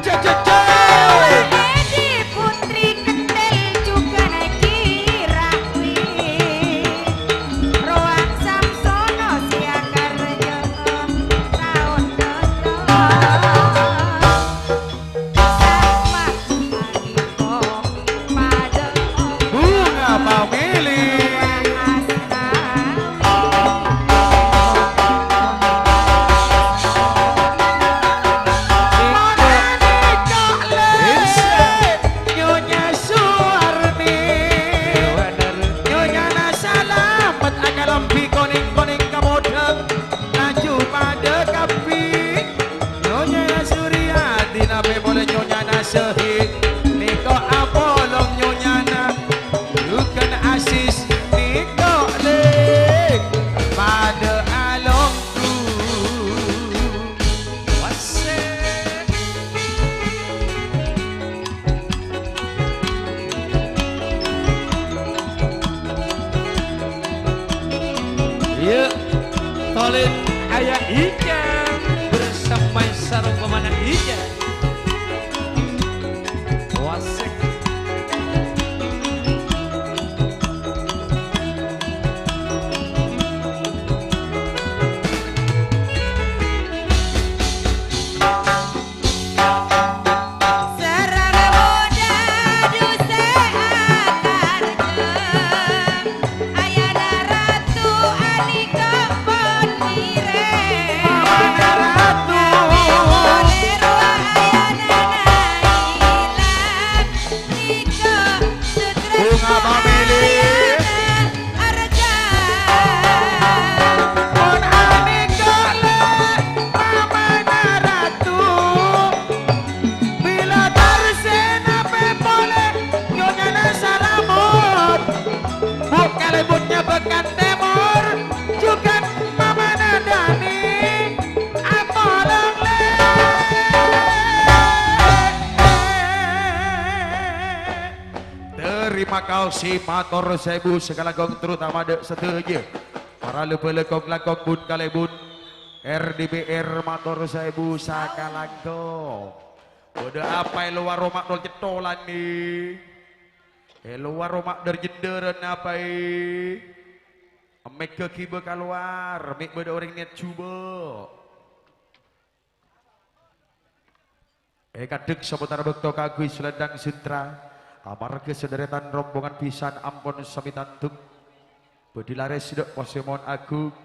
Cek, cek, cek. Edi Putri Kendel jhughân Aji Rawi. Rowa Samsono Siakarjo taon dodon. Sama Aliko padâ Bunga Family. Nyonya Suwarni, Nyonyana Salamet akalambhi konèng-konèng kamodhâng, laju padâ kabbhi. Nyonyana Suryadi napè polè Nyonyana Sehid, nèka apolong Nyonyana. Jhughân Aziz nèka lè padâ alongghu. Wasèk. Yuk, tolèn aya Ica bersama sarong pemanan Ica. Wasèk. Kan Tèmor jhughân mamana Dhani, apolong lè. Terima kasih, mator saèbu sakalangkong, terutama dâ' sadhâjâ para la-bâlâ kong-langkong bun kalèbun R D B R, mator saèbu sakalangkong. Bâdâ apa è lowar omma' tol cettolan, nè? È lowar omma' dâr-jendârân apa, è? Mèghâ ghibâ kalowar, mè' bâdâ orèng nèyat jhubâ'. È kaddhek sabâtara bâkto kaangghuy selendang sutra, amarghâ sadhârètan rombongan bhisan ampon sami tanduk. Bhâdhi larès dâ' pasemon agung.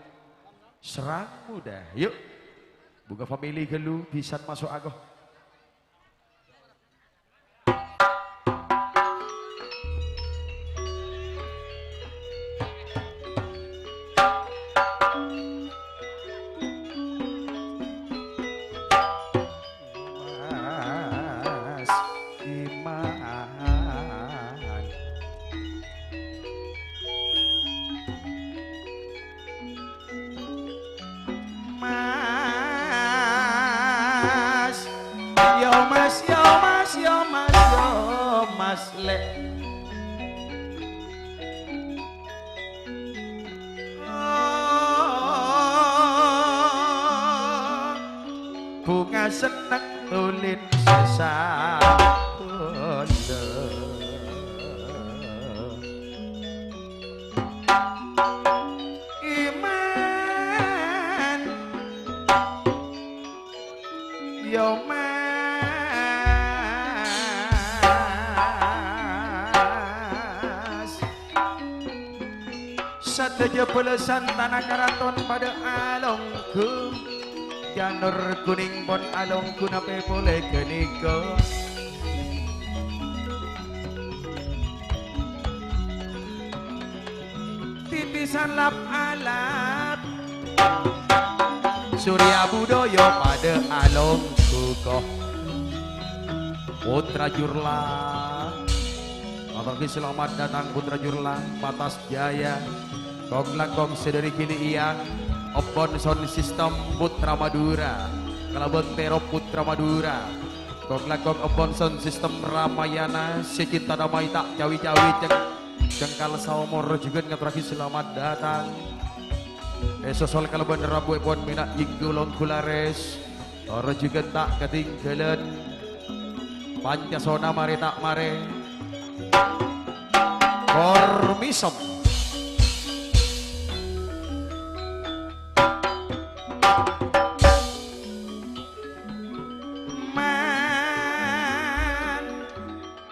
Serang muda, yu'. Bunga Family ghâllu bhisan maso' ago. Mas Iman. Mas, yo Mas, yo Mas, yo Mas, yo Mas, lè'. Oh, bhunga senneng tulin sè sabâna. Iman. Yo, Mas. Sadhâjâ bâlâsan tana karaton padâ alongghu. Janur kuning pon alongghu, napè polè ghânèka. Titisan lap-alap. Surya budaya padâ alongghu, ko. Putra Jurla. Mator ghi selamat datang, Putra Jurla, Patas Jaya. Kong-langkong sè dâri Gili Iyang, Obbon Sound System Putra Madura, kalabân Terop Putra Madura. Kong-langkong Obbon Sound System Ramayana, sè cinta damai ta' cawi-cawi, ceng-, cengkal saomor jhughân ngatorraghi selamat datang. Èsosol kalabân rabuèpon mèna jinggo longghu larès. Tor jhughân ta' katèngghâlân. Pancasona marè ta' marè. Kormisem. Man.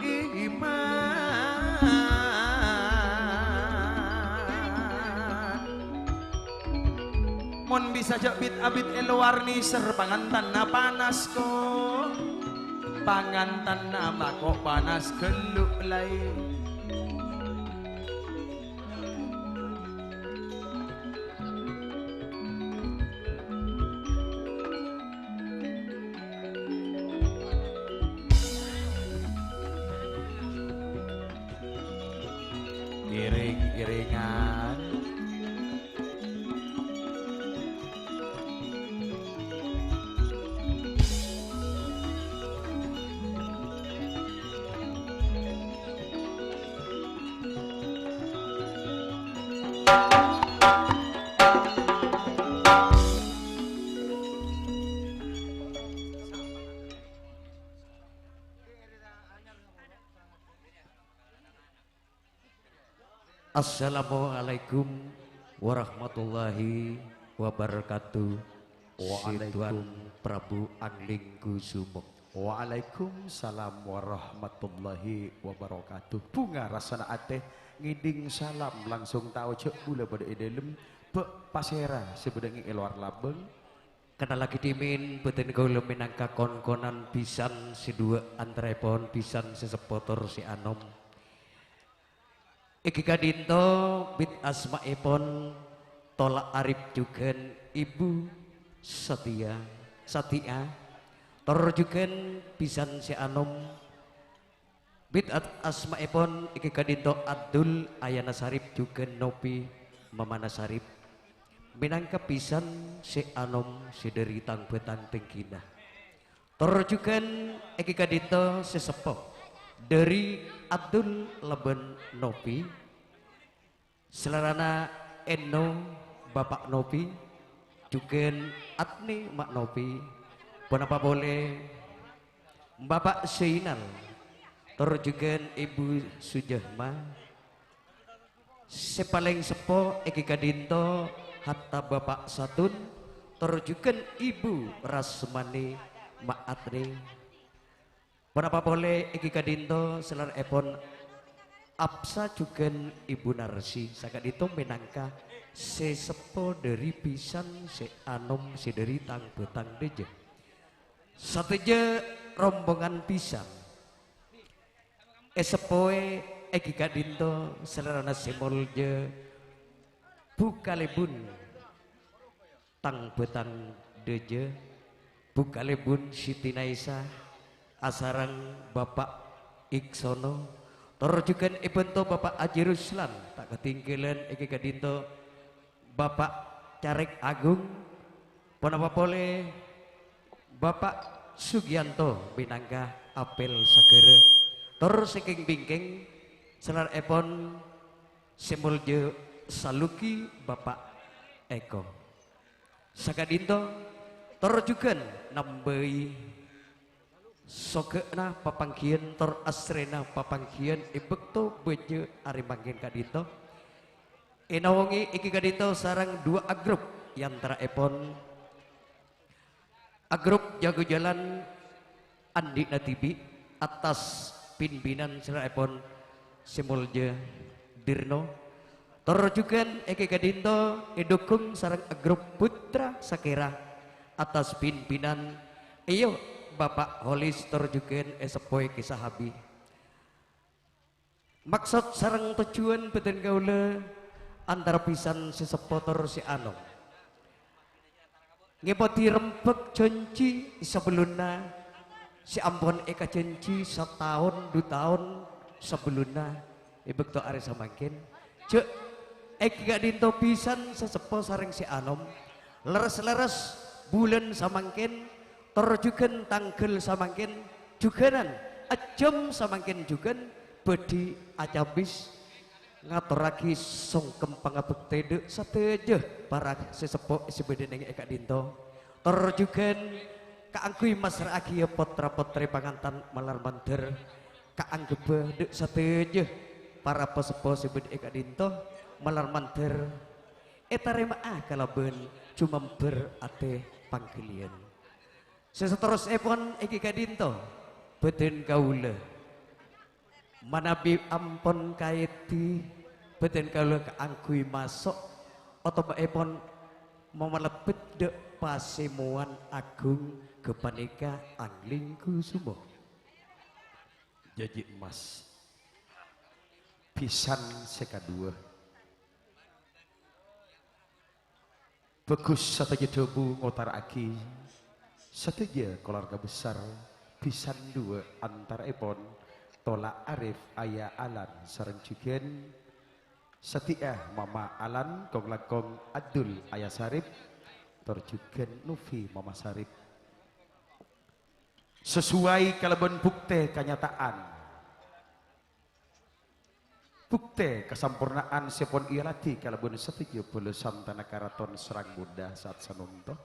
Iman. Mon bisa jhâ' bit-abit è lowar nèser pangantanna panas, ko. Pangantanna tako' panas ghellu' laè. Iring-iringan. Assalamualaikum warahmatullahi wabarakatuh. Waalaikum- Situan Prabu Anglingkusuma. Waalaikumsalam warahmatullahi wabarakatuh. Bhunga rassana atè, ngèdhing salam langsung tao jhâ' bulâ bâdâ è dâlem, bâ' pasèra sè bâdâ è lowar labâng. Kennallaghi dhimèn bhâdhân kaulâ mènangka kon-konan bhisan sè duwâ' antaraèpon bhisan sè seppo tor sè anom. Èngghi ka'dinto bit asmaèpon Tola' Arif jhughân Ibu Satia, Satia, tor jhughân bhisan sè anom. Bit at-, asmaèpon èngghi ka'dinto Abdul Ayana Sarip jhughân Nopi. Mamana Sarip, mènangka bhisan sè anom sè dhâri tang-bhâtang tèngghina. Tor jhughân è ghi' ka'dinto sè seppo dhâri Abdul Laban Nopi, salarana Enno Bapa' Nopi, jhughân Atni Ma' Nopi, ponapa polè Bapa' Zainal, tor jhughân Ibu Sujahma, sè palèng seppo è ghi' ka'dinto hatta Bapa' Satun, tor jhughân Ibu Rasmani Ma' Atni. Ponapa polè è ghi' ka'dinto salara'èpon Apsa jhughân Ibu Narsi, saka'dinto mènangka sè seppo dhâri bhisan sè anom sè dhâri tang-bhâtang dhâjâ. Sadhâjâ rombongan bhisan èseppowè è ghi' ka'dinto salarana sè molja Bu Kalèbun tang-bhâtang dhâjâ, Bu Kalèbun Siti Naisa asareng Bapa' Iksono, tor jhughân èbhânto Bapa' Haji Ruslan, ta' katèngghâlân è ghi' ka'dinto Bapa' Carèk Agung, ponapa polè Bapa' Sugiyanto mènangka apèl saghârâ, tor sè kèng-bingkèng salara'èpon sè molja Saluki Bapa' Eko. Saka'dinto, tor jhughân nambâi sogâ'na papangghiyân tor asrèna papangghiyân è bâkto bâjâ arè mangkèn ka'dinto. Ènaongè è ghi' ka'dinto sareng duwâ' agrup, è antara'èpon agrup Jago Jalan Andi'na Dhibi' attas pimpinan salara'èpon sè molja Dirno. Tor jhughân è ghi' ka'dinto èdhukung sareng agrup Putra Sakèra attas pimpinan, iyâ, Bapa' Holis tor jhughân èseppowè Kè Sahabi. Maksod sareng tojjhuwân bhâdhân kaulâ antara bhisan sè seppo tor sè anom. Ngèpodhi rembhâk jhânjhi sabellunna sè ampon èkajhânjhi sataon, du taon sabellunna è bâkto arè samangkèn. Jhâ' è ghi' ka'dinto bhisan sè seppo sareng sè anom, lerres-lerres bulân samangkèn, tor jhughân tangghâl samangkèn, jhughânan, ajâm samangkèn jhughân bhâdhi acabis ngatorraghi songkem pangabhâktè dâ' sadhâjâ para sè seppo sè bâdâ nèng è ka'dinto. Tor jhughân kaangghuy massra'aghiyâ potra-potrè pangantan malar mandhâr kaangghâbbhâ dâ' sadhâjâ para paseppo sè bâdâ è ka'dinto malar mandhâr ètarèma'a kalabân jumambhâr atè pangghâliyân. Sè saterrossèpon è ghi' ka'dinto, bhâdhân kaulâ. Manabi ampon kaèdhi, bhâdhân kaulâ kaangghuy maso', otabâèpon mamalebbet dâ' pasemowan aghung ghâpanèka angling kusuma. Jhânjhi emmas. Bhisan sè kaduwâ. Bhâghus sadhâjâ dhâbu ngotarraghi sadhâjâ kalowarga besar bhisan duwâ' antara'èpon Tola Arif Aya Alan sareng jhughân sadhi'a Mama Alan kong-langkong Adul Aya Sarip tor jhughân Nufi Mama Sarip. Sasuwai kalabân buktè kanyata'an. Buktè kasamporna'an sè pon èaladhi kalabân sadhâjâ bhâlâ santana karaton sareng bundhâ sa'at sanonto.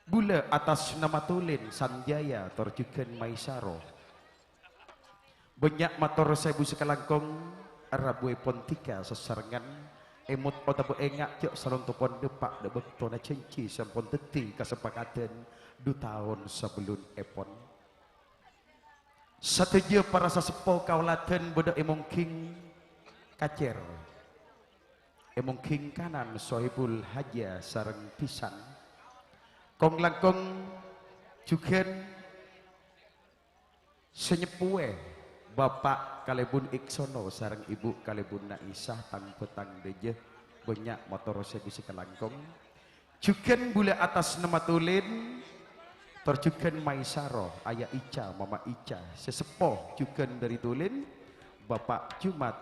Bulâ attas nama Tulin, Sanjaya, tor jhughân Maisaro. Bânnya' mator saèbu sakalangkong, rabuèpon dhika sasarengngan, èmot otabâ ènga' jhâ' sanonto pon dâpa' dâ' bâktona jhânjhi sè ampon dhâddhi kasepakadhân du taon sabellunèpon. Sadhâjâ para saseppo kaoladhân bâdâ è mongghing kacèr, è mongghing kanan Sohibul Haja sareng bhisan. Kong-langkong jhughân sè nyeppowè Bapa' Kalèbun Iksono sareng Ibu Kalèbun Naisah tang-bhâtang dhâjâ bânnya' mator sè bisa kalangkong. Jhughân bulâ attas nama Tulin, tor jhughân Maisaro, Aya Ica, Mama Ica, sè seppo jhughân dhâri Tulin, Bapa' Jumat,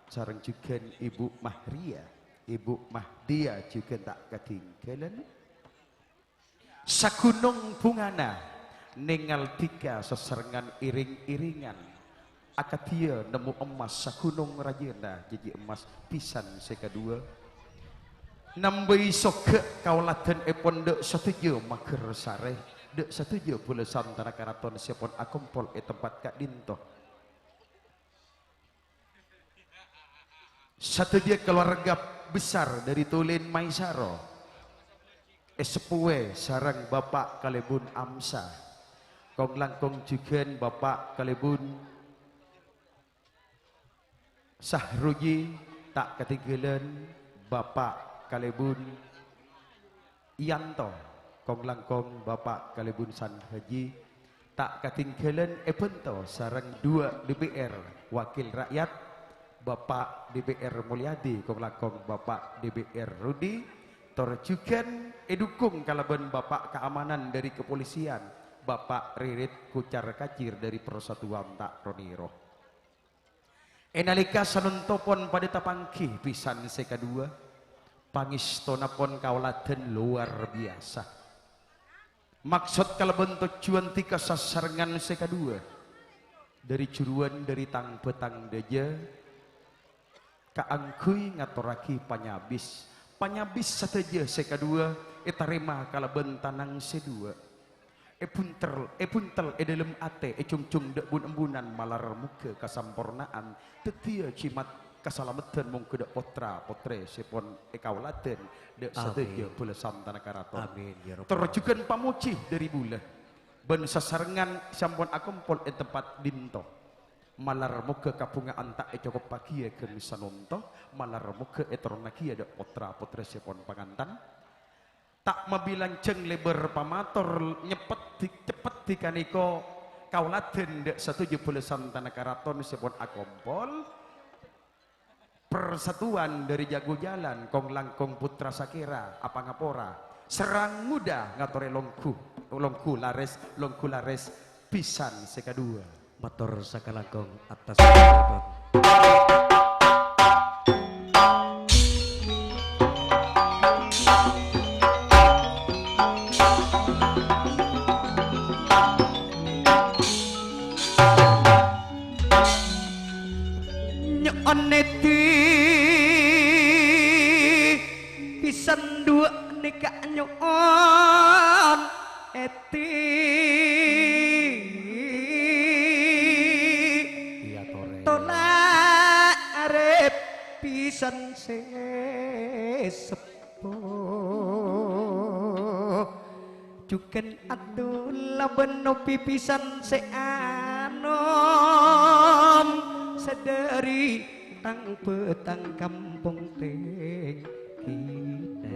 sareng jhughân Ibu Mahria. Ibu Mahdia jhughân ta' katinggalan. Saghunong bhungana, nèngal dhika sasarengngan èrèng-èrèngan. Akadhiyâ nemmo emmas saghunong rajâna, jhâjhi emmas bhisan sè kaduwâ. Nambâi soghâ' kaoladhânèpon dâ' sadhâjâ maghâr sarè, dâ' sadhâjâ bhâlâ santana karaton sè pon akompol è tempat ka'dinto. Sadhâjâ keluarga besar dari Tulen Maisaro, èseppowè sareng Bapa' Kalèbun Amsa, kong-langkong jhughân Bapa' Kalèbun Sahruji, ta' katinggalan Bapa' Kalèbun Yanto, kong-langkong Bapa' Kalèbun San Haji, ta' katinggalan èbhânto sareng duwâ' D P R, wakil rakyat, Bapa' D P R Mulyadi, kong-langkong Bapa' D P R Rudi, tor jhughân èdukung kalabân Bapa' Keamanan dari Kepolisian, Bapa' Ririt Kucar Kacir dari Persatuan Ta' Roniro. È nalèka sanonto pon padâ tapangghi bhisan sè kaduwâ, pangèstonapon kaoladhân lowar biyasa. Maksod kalabân tojjhuwân dhika sasarengngan sè kaduwâ, dhâri juruwân dhâri tang-bhâtang dâjâ, kaangghuy ngatorraghi panyabis. Panyabis sadhâjâ sè kaduwâ ètarèma kalabân tanang sè duwâ'. Èbuntel, èbuntel è dhâlem atè, èjhungjhung dâ' bun-embunan, malar moghâ kasampornaan, dhâddhiyâ jimat kasalameddhân mongghu dâ' pottra-pottrè sè pon èkaoladhân dâ' sadhâjâ Amin. Bhâlâ santana karaton. Amin, ya Rabbal Tor jhughân pamojhi dhâri bulâ bân sasarengngan sè ampon akompol è tempat dinto. Malar moghâ kabhunga'an ta' ècokoppaghi ghân sanonto, malar moghâ ètoronnaghi dâ' pottra-pottrè sè pon pangantan. Ta' mabi lanjhâng lèbâr pamator nyeppet di-, ceppet di kanèka kaoladhân dâ' sadhâjâ bhâlâ santana karaton sè pon akompol. Persatuan dhâri Jago Jalan, kong-langkong pottra sakèra apangapora. Serang muda ngatorè longghu, longghu larès, longghu larès bhisan sè kaduwâ. Mator sakalangkong atas Nyo'on èdhi, bhisan duwâ' nèka nyo'on èdhi. Iyâ, torè. Tola arep bhisan sè seppo. Jhughân adulâ bân obi bhisan sè anom, sadhâri tang-bhâtang kampong tèngghina.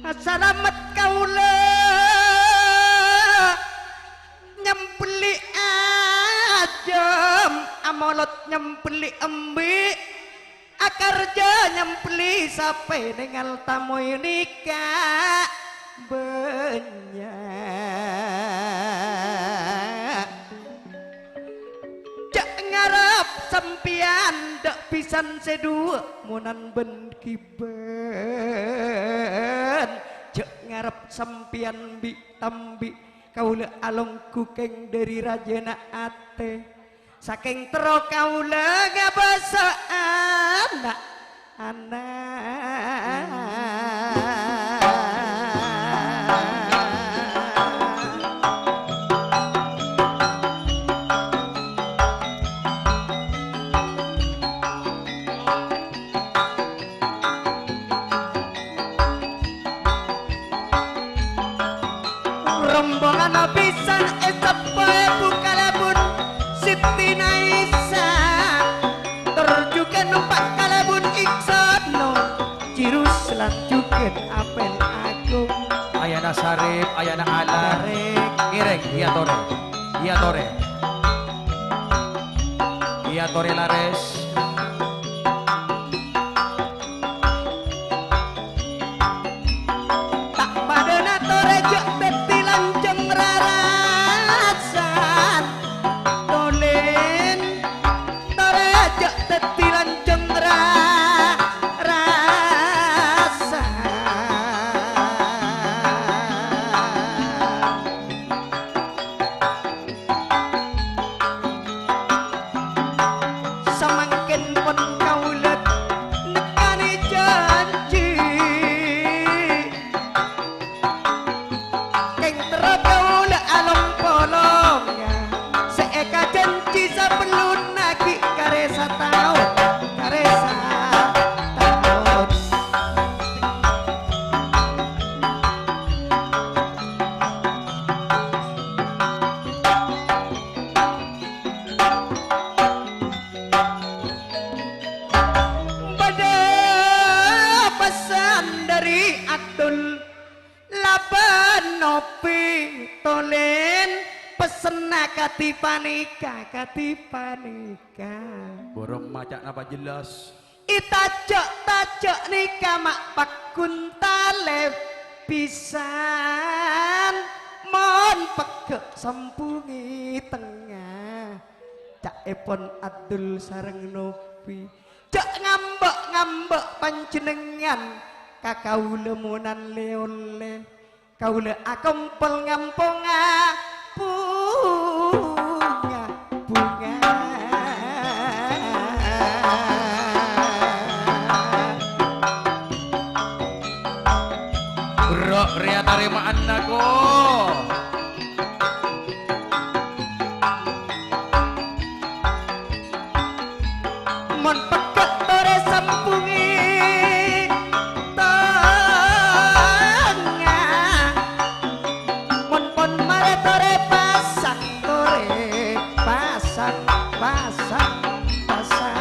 Asalamet kaulâ nyambelli ajâm, amolot nyambelli embi'. Akarja nyambelli sapè nèngal tamoy nèka bânnya'. Jhâ' ngarep sampèyan dâ' bhisan sè duwâ' monan bân ghibân. Jhâ' ngarep sampèyan bi-, tambi' kaulâ alongghu kèng dhâri rajâna atè. Sakèng terro kaulâ ngabâsa ana'-ana'. Rombonganna bhisan èseppo èbhu kalabun Siti Naisa, tor jhughân nompa' kalabun Iksono, Jirus lan jhughân Apèn Agung. Ayana Sarip, ayana Alar. Tarèk. Ngèrèng, iyâ torè. Iyâ torè. Iyâ torè larès. Ta' padâna torè jhâ' dhâddhi lanjhâng rarasan. Tolèn, torè jhâ' dhâddhi lanjhâng Kaulâ nekkanè janji. Kèng terro kaulâ alom-polonga sè èkajanji sabellunna ghi' karè sataon, karè sataon. Bâdâ pesan dâri Abdul. Labân Nopi Tolen pessenna kadhi panèka, kadhi panèka. Bârâmma ca'na pajellas. È taja'-taja' nèka ma' paggun talè bhisan, mon pegghâ' sambhungè tengnga. Ca'èpon Abdul sareng Nopi. Jhâ' ngambâ'-ngambâ' panjhennengngan ka kaulâ monan lè-ollè. Kaulâ akompol ngamponga bhunga-bhunga. Bro, rèya tarèma'anna, ko. Mon pegghâ' torè sambhungè tengnga, mon pon marè torè pasang, torè pasang, pasang, pasang.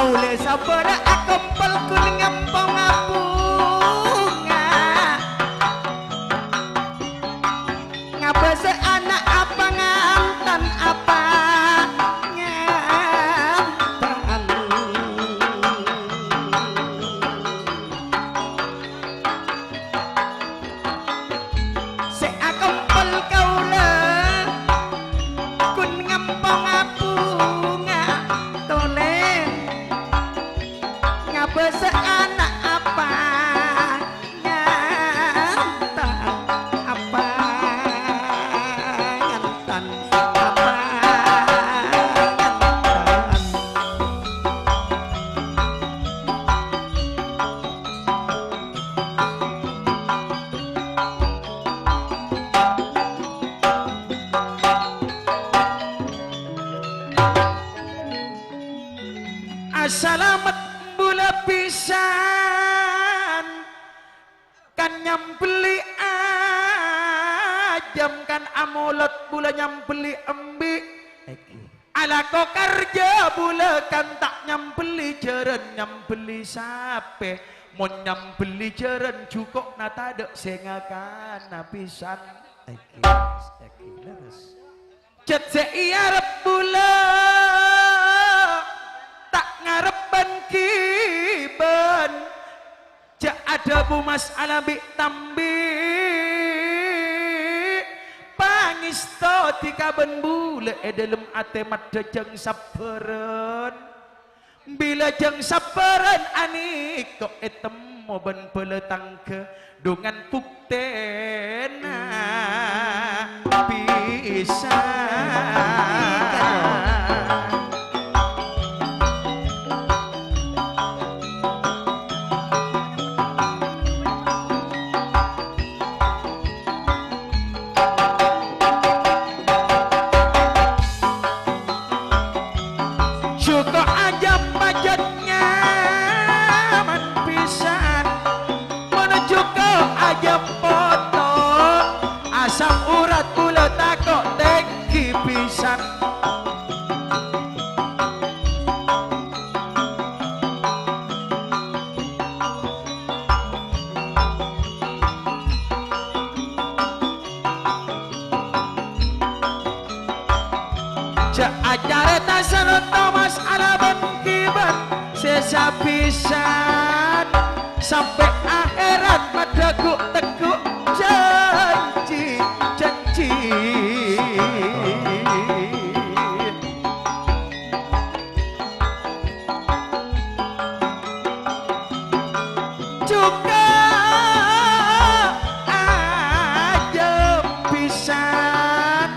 Kaulâ sabâna akompol ghun ngamponga bhunga. Ngabâsâ ana' apa ngantan apa ngantan. Sè akompol kaulâ ghun ngamponga bhunga tolèn. Ngabâsâ ana' apa ngantan apa ngantan apa ngantan. Asalamet bulâ bhisan, kan nyambelli ajâm, kan amolot bulâ nyambelli embi'. Èngghi. Alako karja bulâ kan ta' nyambelli jhârân, nyambelli sapè. Mon nyambelli jhârân, jhuko'na tadâ' sè ngakana bhisan. Èngghi, èngghi, lerres. Jhât sè èarep bulâ, ta' ngarep bân-ghibân. Jhâ' adhâbu mas alabi' tambi', pangèsto dhika bân bulâ è dhâlem atè maddhâ jhâng sabbhârân. Bilâ jhâng sabbhârân anèko ètemmo bân bâlâ tangghâ, dhungan buktèna bhisan. Jhuko' ajâm pajhât nyaman bhisan, mon jhuko' ajâm poto, asam urat bulâ tako' tèngghi bhisan. Jhâ' acarèta sareng Tomas alabân ghibân sè sabhisan, sampè' akhèrat maddhâ ghu'-tegghu' janji-janji. Jhuko' ajâm pisan,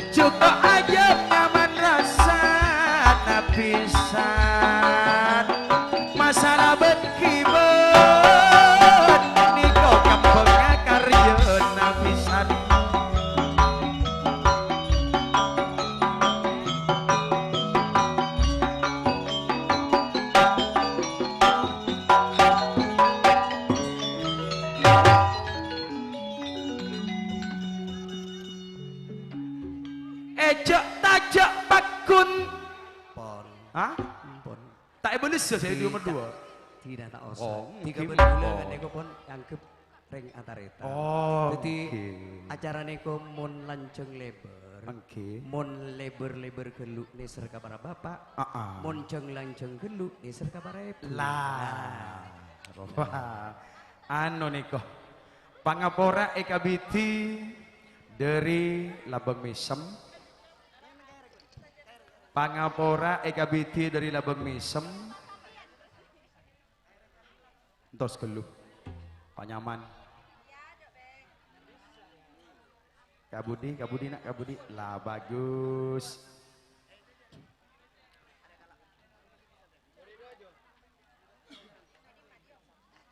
jhuko' ajâm nyaman rassana pisan. Masala bân ghibân, nèko kembhângnga karyana pisan. Èjhâk tajhâk paggun. Pon. Hah? Pon. Ta' èbâlessa sè Tidak. Nomor dua. Tidak, ta' osa. Oh, Tiga ngghi, belas bulan pon. Kan nèko pon nganggep rèng atarètan. Oh, Jadi, ngghi. Acara nèko mon lanjhâng lèbâr. Ngghi. Mon lèbâr-lèbâr ghâllu nèser ka para bapa'. Ah, ah. Mon jhâng-lanjhâng ghâllu nèser ka para èbhu. Lah. Nah. Wah. Anu nèko. Pangapora èkabidhi dhâri Labâng Mèsem. Pangapora èkabidhi dhâri Labâng Mèsem. Entos ghâllu. Panyaman. Ka budi, ka budi, Nak, ka budi. Lah, bagus.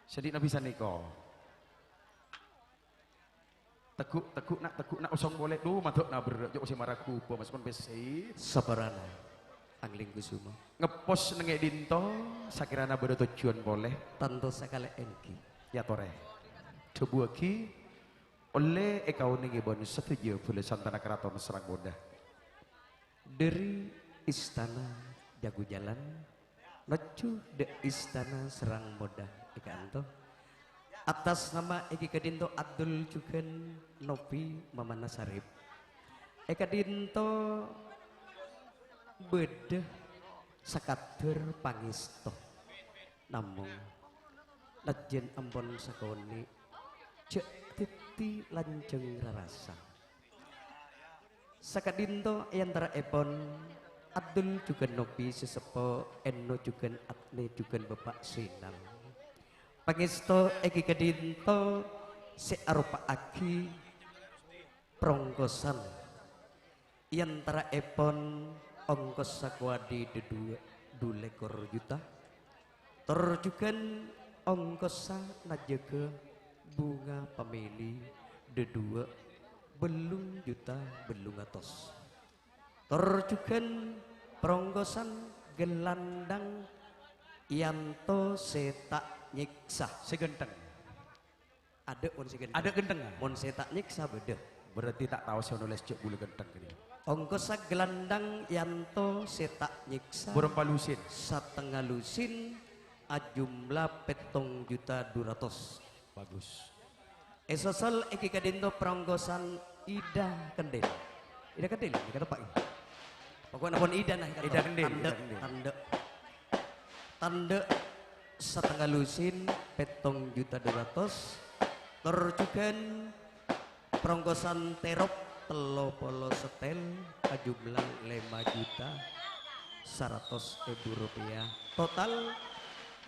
Sè dhinna' bisa nèko. Tegghu', tegghu', Nak, tegghu', Nak, osong polè. Dhu, madhâ'na berrâ', jhâ' sè mara ghubâ, Mas, pon pèssè. Saparana. Angling Kusuma. Ngepos neng è dinto, sakèrana bâdâ tojjhuwân polè. Tanto sakalè èngghi. Yâ torè. Dhâbuwâghi, ollè èkaonèngè bân sadhâjâ bhâlâ santana karaton Serang Moda. Dhâri Istana Jagujalan, nojjhu dâ' Istana Serang Moda è ka'anto. Attas nama èngghi ka'dinto Abdul jhughân Nopi Mamana Sarip. È ka'dinto bâdâ sakadâr pangèsto. Namong, najjhân ampon sakonè', jhâ' dhâddhi lanjhâng rarasa. Saka'dinto è antara'èpon Abdul jhughân Nopi sè seppo, Enno jhughân Atne jhughân Bapa' Sinal. Pangèsto èngghi ka'dinto sè aropa'aghi prongkosan. È antara'èpon ongkos sakowadi dhâduwâ' dhu lèkor juta. Tor jhughân ongkossa najjhâgâ bhunga pamèlè dhâduwâ' bâllung juta bâllung atos. Tor jhughân prongkosan ghâlândhâng è anto sè ta' nyèksa. Sè ghântheng. Adâ' mon sè ghântheng. Adâ' ghântheng, ah? Mon sè ta' nyèksa bâdâ. Berarti ta' tao sè nolès jhâ' bulâ ghântheng kènè. Ongkossa ghâlândhâng è anto sè ta' nyèksa. Bârâmpa lusin? Satengnga lusin, ajumlah pèttong juta dhu ratos. Bagus. Èsosol èngghi ka'dinto prongkosan Ida Kendhil. Ida Kendhil, èkateppa', ghi. Pokokna pon Ida, nah, èkato. Ida Kendhil, Tandhâ', Ida Kendhil. Tandhâ'. Tandhâ' satengnga lusin, pèttong juta dhu ratos. Tor jhughân prongkosan tèrop tello polo setel, ajumlah lèma juta saratos èbu rupiah. Total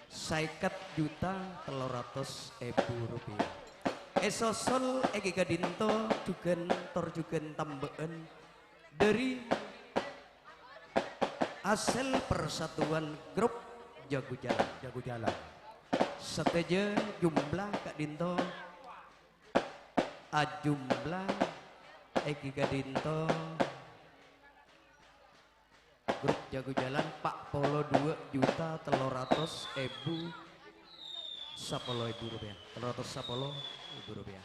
sèket juta tello ratos èbu rupiah. Èsosol èngghi ka'dinto jhughân tor jhughân tambâ'ân dhâri asèl persatuan grup Jago Jalan. Jago Jalan. Sadhâjâ jumlah ka'dinto, ajumlah èngghi ka'dinto grup Jago Jalan pa' polo dhuwâ' juta tello ratos èbu sapolo èbu rupiah. Tello ratos sapolo èbu rupiah.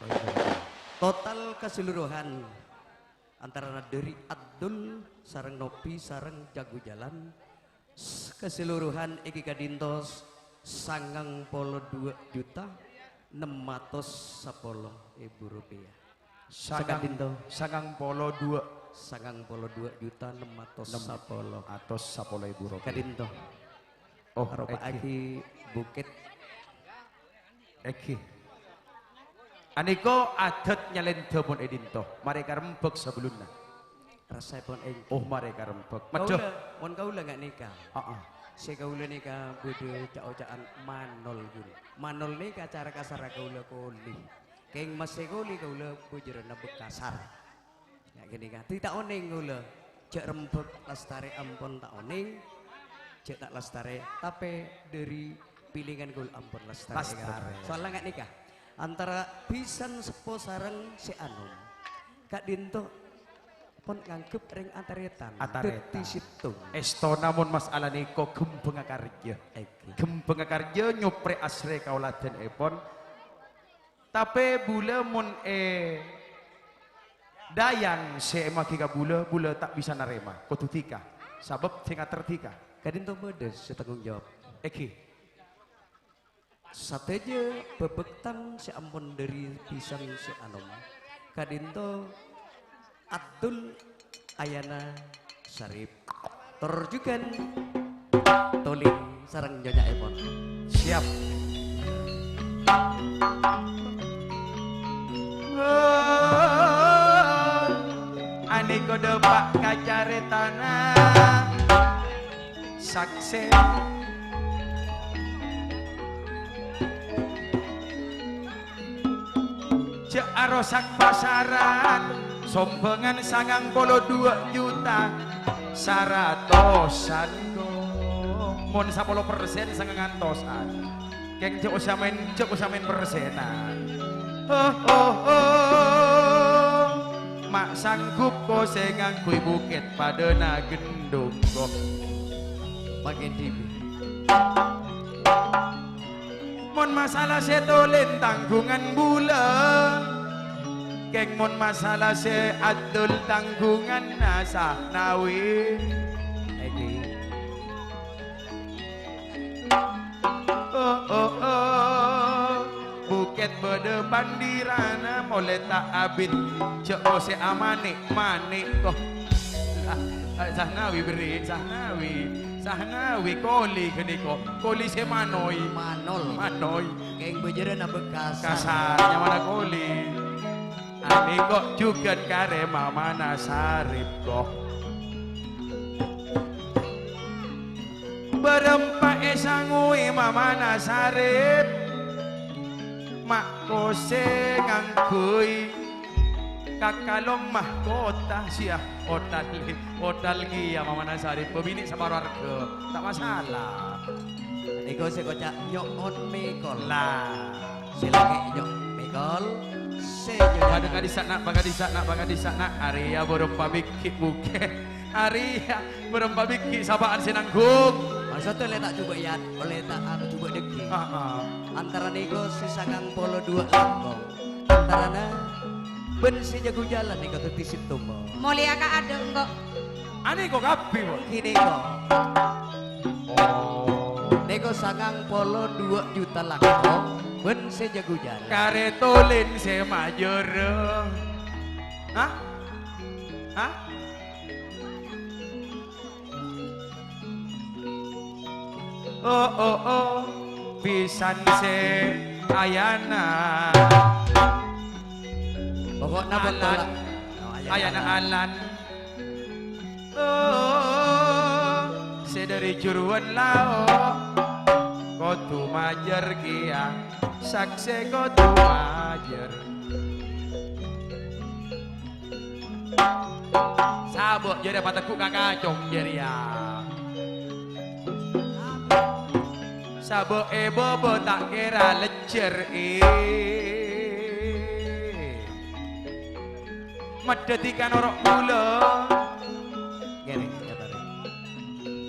Total kaseluruhan antarana dhâri Abdul sareng Nopi sareng Jago Jalan, s-, kaseluruhan èngghi ka'dinto s-, sangang polo dhuwâ' juta nem atos sapolo èbu rupiah. Sangang, saka'dinto. Sangang polo dhuwâ'. Sangang polo dhuwâ' juta nem atos sapolo. Nem atos sapolo èbu rupiah. Ka'dinto. Oh, aropa'aghi èngghi. Bukit. Èngghi. Anèko adat nyalèndhâ mon è dinto. Marè karembhâk sabellunna. Rasaèpon èngghi. Oh, marè karembhâk. Majâ. Kaulâ, mon kaulâ nga' nèka. Heeh. Sè kaulâ nèka bâdâ ca'-oca'an manol, ghun. Manol nèka cara kasarra kaulâ koli. Kèng massè koli kaulâ bhâjârânna bhâkasar. Ya, ghânèka. Dhâddhi ta' onèng kaulâ. Jhâ' rembhâk lastarè ampon ta' onèng. Jhâ' ta' lastarè. Tapè dhâri pilingan kaulâ ampon lastarè. Lastarè. Soalla nga' nèka. Antara bhisan seppo sareng sè anom. Ka'dinto pon nganggep rèng atarètan. Atarètan. Dhâddhi sèttong. Èstona mon mas'ala nèko ghembhângnga karjâ. Èngghi. Ghembhângnga karjâ nyoprè asrè kaulâdhânèpon. Tapè bulâ mon è dâjâng sè èmaghi ka bulâ, bulâ ta' bisa narèma. Kodhu dhika. Sabâb sè ngater dhika. Ka'dinto bâdâ sè tanggung jawab. Èngghi. Sadhâjâ bhâbhâktan sè ampon dhâri bhisan sè anom. Ka'dinto Abdul Ayana Sarip. Tor jhughân Tolin sareng nyonya'èpon. Siap. Anèko dâpa' ka carètana. Saksè. Jhâ' arosak pasaran, sombhângan sangang polo duwâ' juta saratosan, Kong. Mon sapolo persen sangang atosan. Kèng jhâ' osa maèn, jhâ' osa maèn persenan. Ho, ho, ho. Ma' sanggup kosè ngangghuy bukèt padâna ghendhung, Kong. Paghi dhibi'. Mon masalah sè Tolin tangghungan bulâ, kèng mon masalah sè Adul tangghunganna Sahnawi. Èngghi. Oh, oh, oh. Bukèt bâdâ pandirana molè ta' abit. Jhâ' kosè amanè'-manè', Kong. Ah, ah, Sahnawi, berri', Sahnawi. Sahnawi, koli ghânèko. Koli sè manoy. Manol. Manoy. Kèng bhâjârânna bhâkasar. Kasar, nyamana koli. Anèko jhughân karè mamana Sarip, Kong. Bârâmpa èsangoè mamana Sarip. Ma' kosè ngangghuy kakalong mahkota, siya. Otal, otal kèya mamana Sarip, bâbinè' saparo arghâ. Ta' masalah. Nèko sè koca' nyo'on mèkol. Lah. Sè lakè' nyo' mèkol, sè nyonya. Padâ ka'dissa', Na', paka'dissa', Na', paka'dissa', Na'. Arèya bârâmpa bighi' bukèt. Arèya bârâmpa bighi' sapa'an sè nangghung. Maksodda ollè ta' jhubâ' yâ, ollè ta' anu jhubâ' dhâggi'. Heeh. Antara nèko sè sangang polo duwâ' langkong. Antarana bân sè jhâghu jhâlân nèko dhâddhi sèttong. Molèya ka adâ' engko'. Anèko kabbhi, Bu. Ghânèko. Oh. Nèko sangang polo duwâ' juta langkong bân sè jhâghu jhâlân. Karè Tolin sè majârâ. Hah? Hah? Oh, oh, oh, bhisan sè ayana. Pokokna Alan. Betul. Oh, ayana Ayana Alan. Alan. Oh, sè dhâri Juruwân Lao. Kodhu majâr kèya, saksè kodhu majâr. Sabâ' jârèya pategghu' ka kacong jârèya. Sabâ' è bâbâ ta' kèra lejjhâr, eh. Maddhâddhi ka noro' bulâ. Ngèrèng, ya, Tarèk.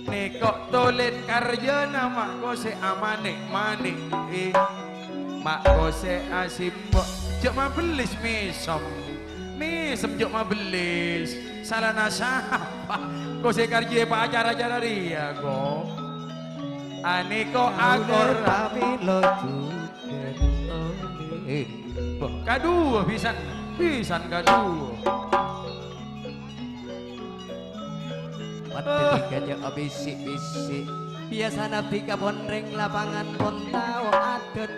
Nèko' Tolin karjâna ma' kosè amanè'-manè', eh. Ma' kosè asimbâ', jhâ' mabellis mèsem. Mèsem jhâ' mabellis. Salana sapa? Kosè karjâ pa acara-acara rèya, ko. Anèko akor. Kaulâ pamèlo jhughân, eh. Bâh, kaduwâ bhisan, bhisan kaduwâ. Maddhâddhi kajâ' abisi'-bisi'. Biyasana bhikabon rèng lapangan pon tao adât.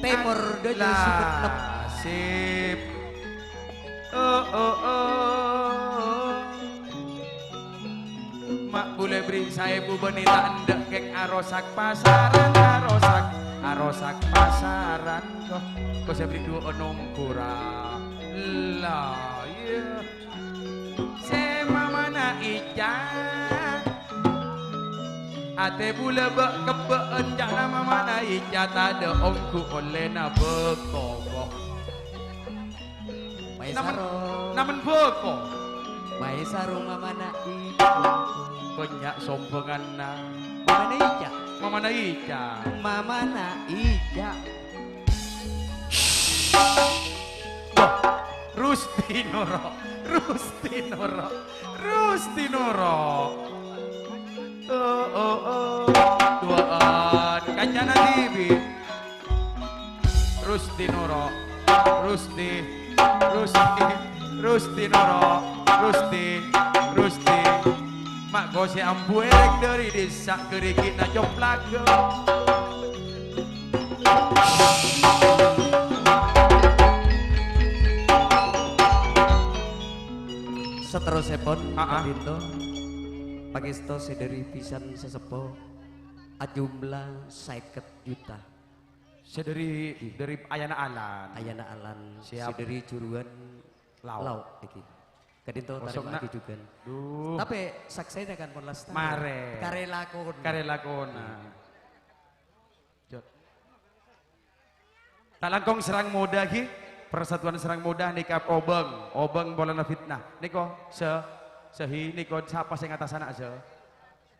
Tèmor dâjâ Lah, sibet nep. Sip. Oh, oh, oh. Ma' bulâ bâri' saèbu bânnè ta' endâ' kèng arosak pasaran, arosak, arosak pasaran. Ko, ko sè bâri' duwâ' onong kora. La, iyâ. Sè mamana Ica. Atè bulâ bâ'-kebbâ'ân ca'na mamana Ica tadâ' ongghu ollèna bâko. Maè Namen, saro. Namen bâko. Maè saro mamana Ica. Bânnya' sombhânganna. Mamana Ica. Mamana Ica. Mamana Ica. Wah, Rusti noro', Rusti noro', Rusti noro'. Oh, oh, oh. Duwâ'ân kancana dhibi'. Rusti noro', Rusti, Rusti, Rusti noro', Rusti, Rusti. Ma' ko sè ambu èrèng dâri dissa' ghârigi'na coplaga. Saterrossèpon, Aa. Dinto, pangèsto sè dâri bhisan saseppo, ajumlah sèket juta. Sè dâri, dâri Ayana Alan. Ayana Alan, Siap. Sè dâri Juruan Lao'. Lao' iki. Kadinto Kosong, tarèma'aghi Nak. Jhughân. Duh. Tapè saksèna kan pon lastara. Marè. Karè lakona. Karè lakona. Jot. Ta' langkong Serang Moda ghi. Persatuan Serang Moda nèka obâng, obâng polana fitnah. Nèko, se, sehi nèko sapa sè ngatasana, se?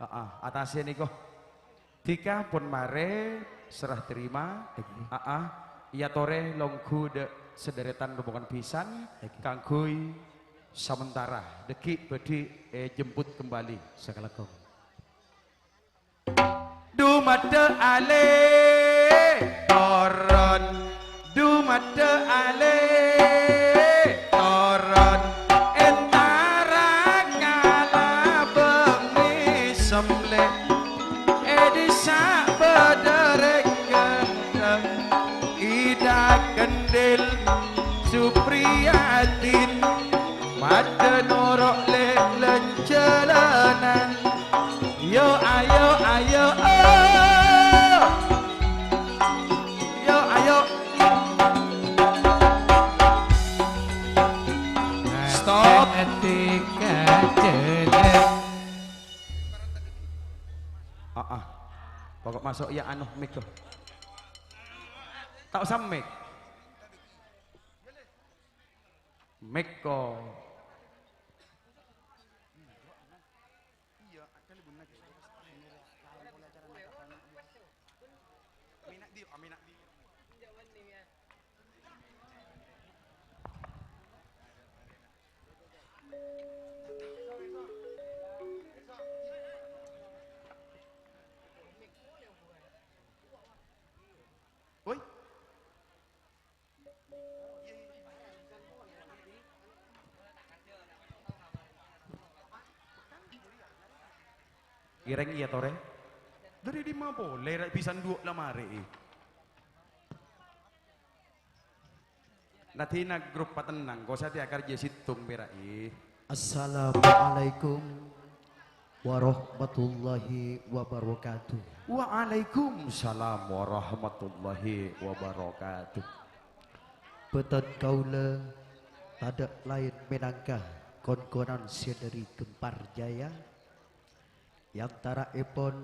Heeh, atasè nèko. Dhika pon marè serah terima. Agi. Aa, èyatorè longghu dâ' sadhârètan rombongan bhisan. Agi. Kaangghuy samentara, dhâggi' bhâdhi èjemput kembali. Sakalangkong. Dumaddhâ alè toron. Dumaddhâ alè toron, entara kala bengngè semlè, è dhissa' bâdâ rèng ghântheng, Ida Kendil Supriyadin, padâ noro' lè-, lèn-jhâlânan. Yo, ayo, ayo, oh. Yo, ayo. Stop. Aa, ah. Pokok masuk ya anu mic tuh. Tak usah mic. Mic kok. Woi. Ngèrèng iyâ, Torè? Dâri dimma polè, rè' bhisan duwâ' la marè'è? Nadina grup patennang, ko satèya karjâ sèttong pèra', ih. Assalamualaikum warahmatullahi wabarakatuh. Waalaikumsalam warahmatullahi wabarakatuh. Bhâdhân kaulâ tadâ' laèn mènangka kon-konan sè dâri Gempar Jaya. È antara'èpon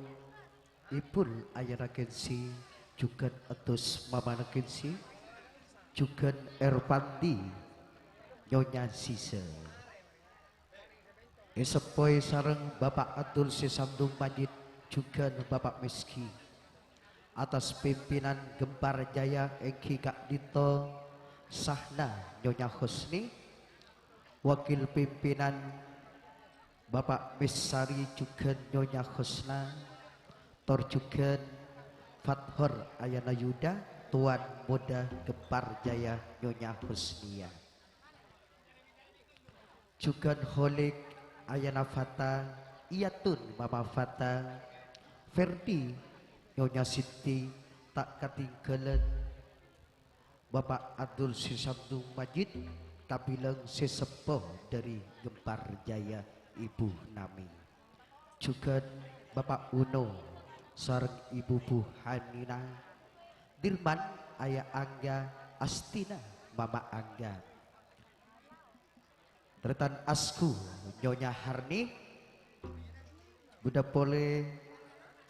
Ibun Ayana Kènsi, jhughân Entus Mamana Kènsi, jhughân Erpandi, Nyonya Sise. Èseppoè sareng Bapa' Abdul Sesandung Majid, jhughân Bapa' Meski. Atas pimpinan Gempar Jaya èngghi ka'dinto Sahna Nyonya Husni, wakil pimpinan Bapa' Messari jhughân Nyonya Husna, tor jhughân Fathor Ayana Yuda, Tuan Muda Gempar Jaya Nyonya Husnia. Jhughân Holik Ayana Fata, Iyatun Mama Fata, Ferdi Nyonya Siti, ta' katèngghâlân, Bapa' Abdul Sesandung Majid, kabilang sè seppo dâri Gempar Jaya, Ibu Nami. Jhughân Bapa' Uno sareng Ibu Bu Hanina, Dirman, Aya' Angga, Astina, Mama Angga. Tarètan Asku, Nyonya Harni, bâdâ polè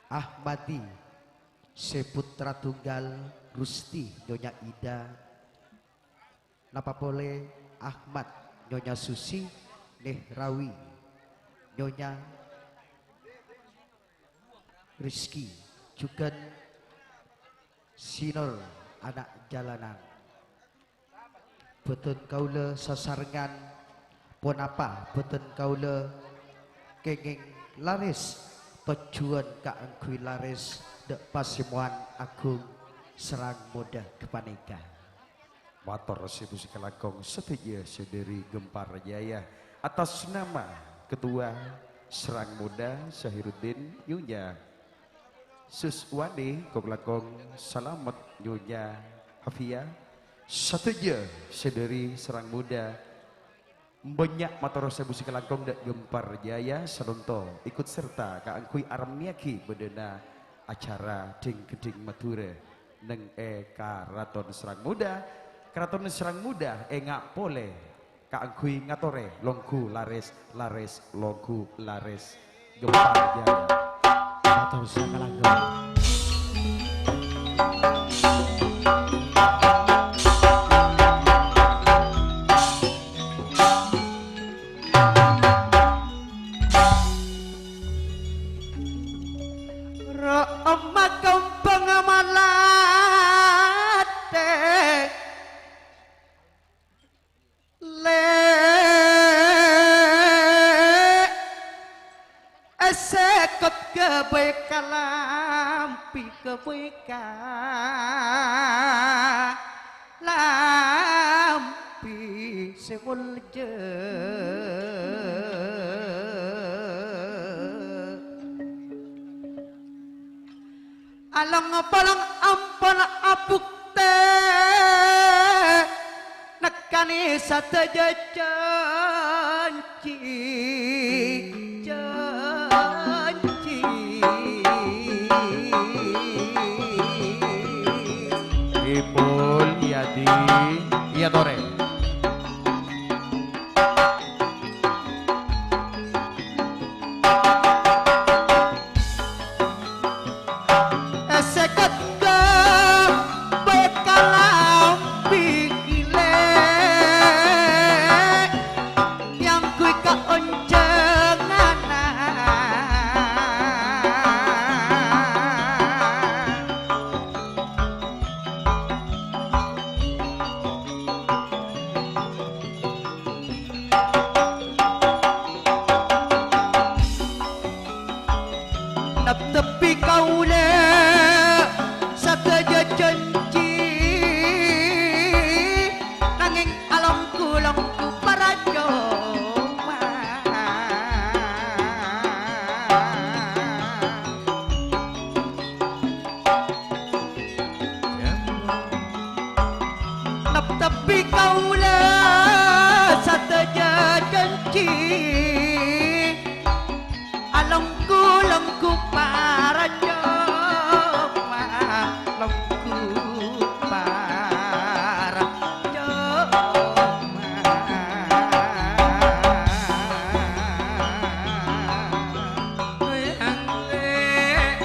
Ahmadi, sè pottra tunggal, Rusti, Nyonya Ida, napa polè Ahmad, Nyonya Susi, Nehrawi, Nyonya Rizki, jhughân Sinor ana' jalanan. Bhâdhân kaulâ sasarengan, ponapa bhâdhân kaulâ kèngèng larès, tojjhuwân kaangghuy larès dâ' pasemmowan aghung Serang Muda ghâpanèka. Mator sè èbhâsaghi kalangkong sadhâjâ sè dâri Gempar Jaya atas nama Ketua Serang Muda Zahiruddin, Nyonya Suswani, kong-langkong salamet Nyonya Hafia, sadhâjâ sè dâri Serang Muda, bânnya' mator sè èbhâsaghi kalangkong dâ' Gempar Jaya, salonto ikut serta kaangghuy arammèyaghi bâdâna acara Dhing-Ghândhing Madhurâ neng è Karaton Serang Muda. Karaton Serang Muda enga' polè kaangghuy ngatorè longghu larès, larès longghu larès. Gempar Jaya. Mator sakalangkong. Roma kembang malathè. Lè' èsèkot ghâbây kalambi, ghâbây kalambi sè molja. Along-polong ampon abuktè, nekkanè sadhâjâ janji, janji. Ipul Yadi, iyâ torè. Èsèkot ghâbây kalambi gilè, èangghuy kaonjhânganna. Neptebbhi kaulâ sadhâjâ janji, nangèng alongghu-longghu parcoma. Neptebbhi kaulâ sadhâjâ janji, alongghu-longghu parcoma, longghu parcoma. Goyang, Lè'.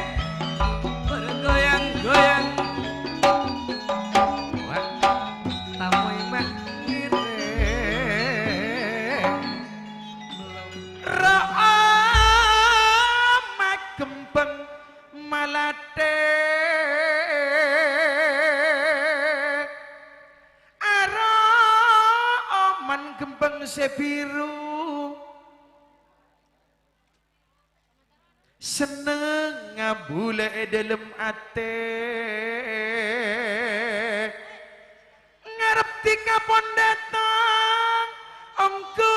Bergoyang-goyang. Wah, tamoy mah ngirèng. Roma kembang malathè. Aroman kembang sè biru. Senneng ngabulâ è dhâlem atè. Ngarep dhika pon dâteng ongghu.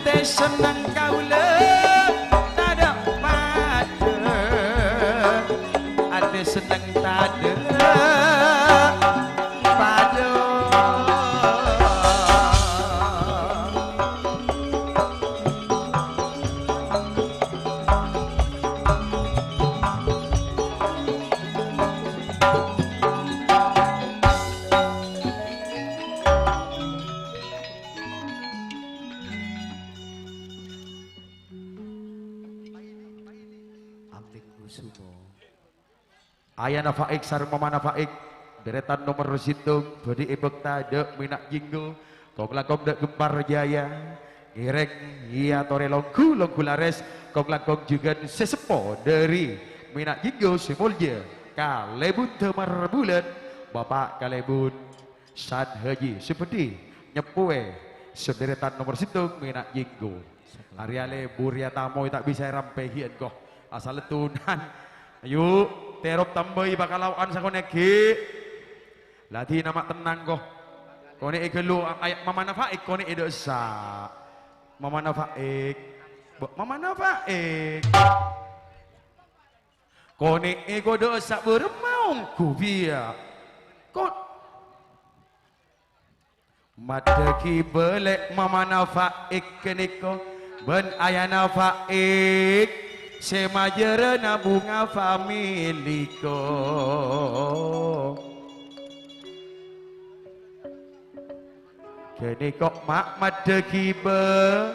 Senneng kaulâ tadâ' padâ, atè senneng tadâ' padâ. Ampèn kusumo. Ayana Faik sareng Mamana Faik, dèrètan nomer sèttong, bhâdhi èbhâkta dâ' Mena' Jenggo, kong-langkong dâ' Gempar Jaya, ngèrèng èyatorè longghu-longghu larès, kong-langkong jhughân sè seppo dâri Mena' Jenggo sè molja Kalèbun Damar Bulân, Bapa' Kalèbun San Haji sè bhâdhi nyeppowè sè dèrètan nomer sèttong Mena' Jenggo. Arèya lebur ya tamoy ta' bisa èrampèhi engko'. Asal lettunan. Ayo, terop tambâi pakalawa'an sakonè' ghi'. La dina ma' tennang ko. Konè'è ghâllu a-, ay-, Mamana Faik konè'è dâ' essa'. Mamana Faik. Bo-, Mamana Faik. Konè'è kodhu essa' bârâmma ongghu biya'. Ko-, Maddhâghi bâlâ Mamana Faik ghânèka bân ayana Faik sè majârâna bhunga famili ko. Ghânèka ma' maddhâghi bâ-,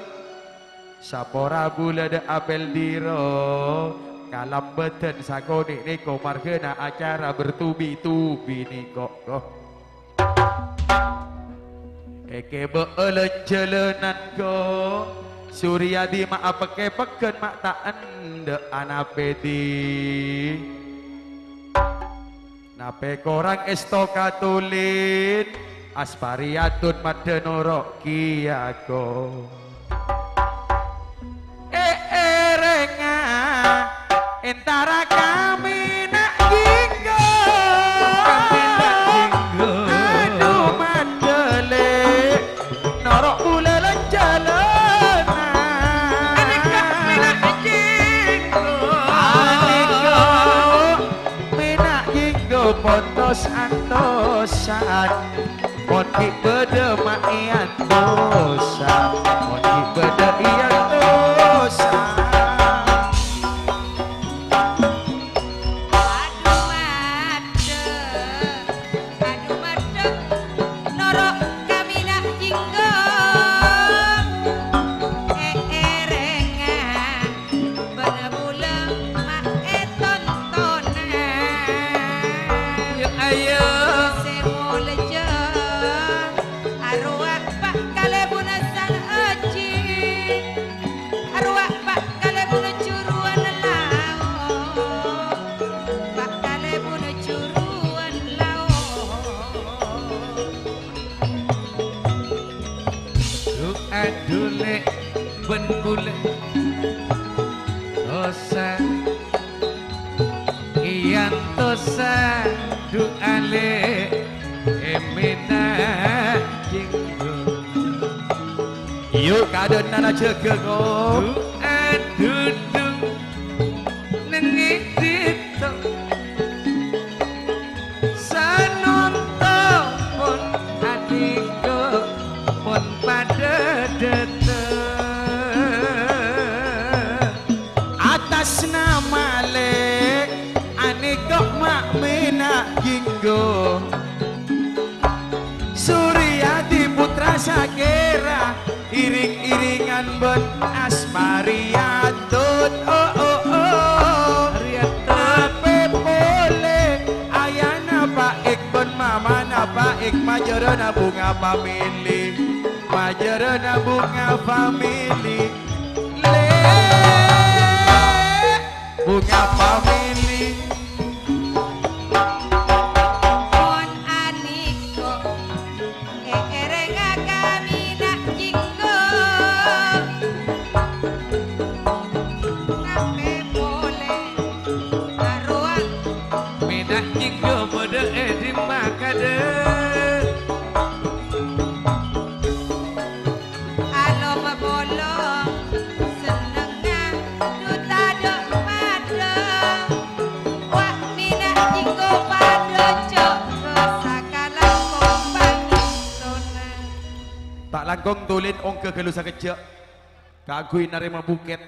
sapora bulâna apèl diro kalambâdhân sakonè' nèko marghâna acara bertubi-tubi nèko. Èkèbâ'â lan-jhâlânan, Kong. Suryadi ma' apèkkè pegghân ma' ta' endâ' anapèdi. Napè korang èsto katolèn, aspariyadon maddhâ noro' kèya, Kong. Èèrèngnga entara Kamina' Jenggo. Kamina' Jenggo. Adu madhâlè noro' bulâ lan-jhâlânan. Anèka Mena' Jenggo. Anèka Mena' Jenggo pontos antosan. Mon ghi' bâdâ ma' èantosa, mon ghi' bâdâ èantosa. Adu maddhâ, adu maddhâ, noro' Kamina' Jenggo. Èèrèngnga. Bân bulâ ma' ètontonan. Yâ, ayo. Sè molja arowa Pa' Kalèbun San Haji. Arowa Pa' Kalèbun Juruan Lao'. Pa' Kalèbun Juruan Lao'. Du'a dhuli bân bulâ dosa, èantosa du'a lè èmèna jenggo. Yu, kadhâna jâgâ, ko. Du'a dhudhu nèngè dhito. Sanonto pon adhiko pon padâ dâteng. Atas nama lè anèka ma' mèna jenggo. Suryadi Putra Sakèra. Iring-iringan bân Asma Riyadun, oh, oh, oh. Riyadun. Tapè polè ayana Faik bân mamana Faik majârâna bhunga famili. Majârâna bhunga famili. Lè, bhunga famili. Mon anèka Èèrèngnga Kamina' Jenggo. Tapè polè arowa. Mèna' Jenggo bâdâ è dimma kadhâ'. Alom bolo. Langkong Tulin ongghâ ghâllu sakejjhâ'. Kaangghuy narèma bukèt.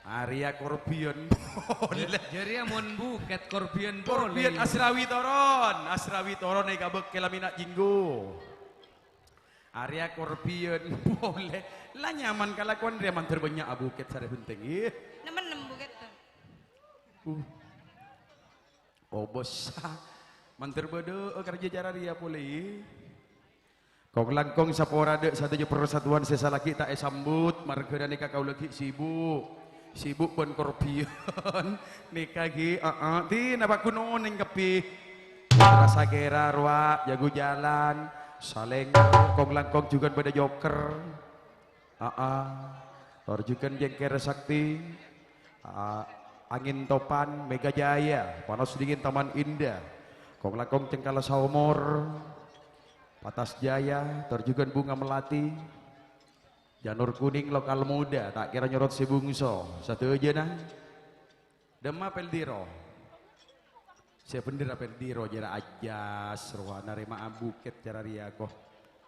Arèya korbhiyân polè. Jârèya mon bukèt korbhiyân polè. Korbhiyân asrawi toron. Asrawi toron èkabâkkèla mèna' jhinggo. Arèya korbhiyân polè. La nyaman kalakowan rèya mandhâr bânnya' abukèt sarè bhunten, ghi. Nemmen nem bukèt, to. Uh. Kobâsa. Mandhâr bâdâ'â karjâ cara rèya polè. Kong-langkong sapora dâ' sadhâjâ parsatuan sè salaghi ta' èsambut, marghâna nèka kaulâ ghi' sibuk. Sibuk bân korbhiyân. Nèka ghi, aa, dina paggun onèng kabbhi. Rasa kèra rowa, jhâghu jhâlân, salèng, kong-langkong jhughân bâdâ joker. Aa, tor jhughân Jengker Sakti, aa, Angin Topan, Mega Jaya, Panas Dingin Taman Indah, kong-langkong Cengkala Saomor, Patas Jaya, tor jhughân Bunga Melati, Janur Kuning Lokal Muda, ta' kèra nyorot sè bungso, sadhâjâna. Dâmma Peldiro. Sè bhendher Peldiro jârèya ajâs rowa narèma'a bukèt cara rèya, ko.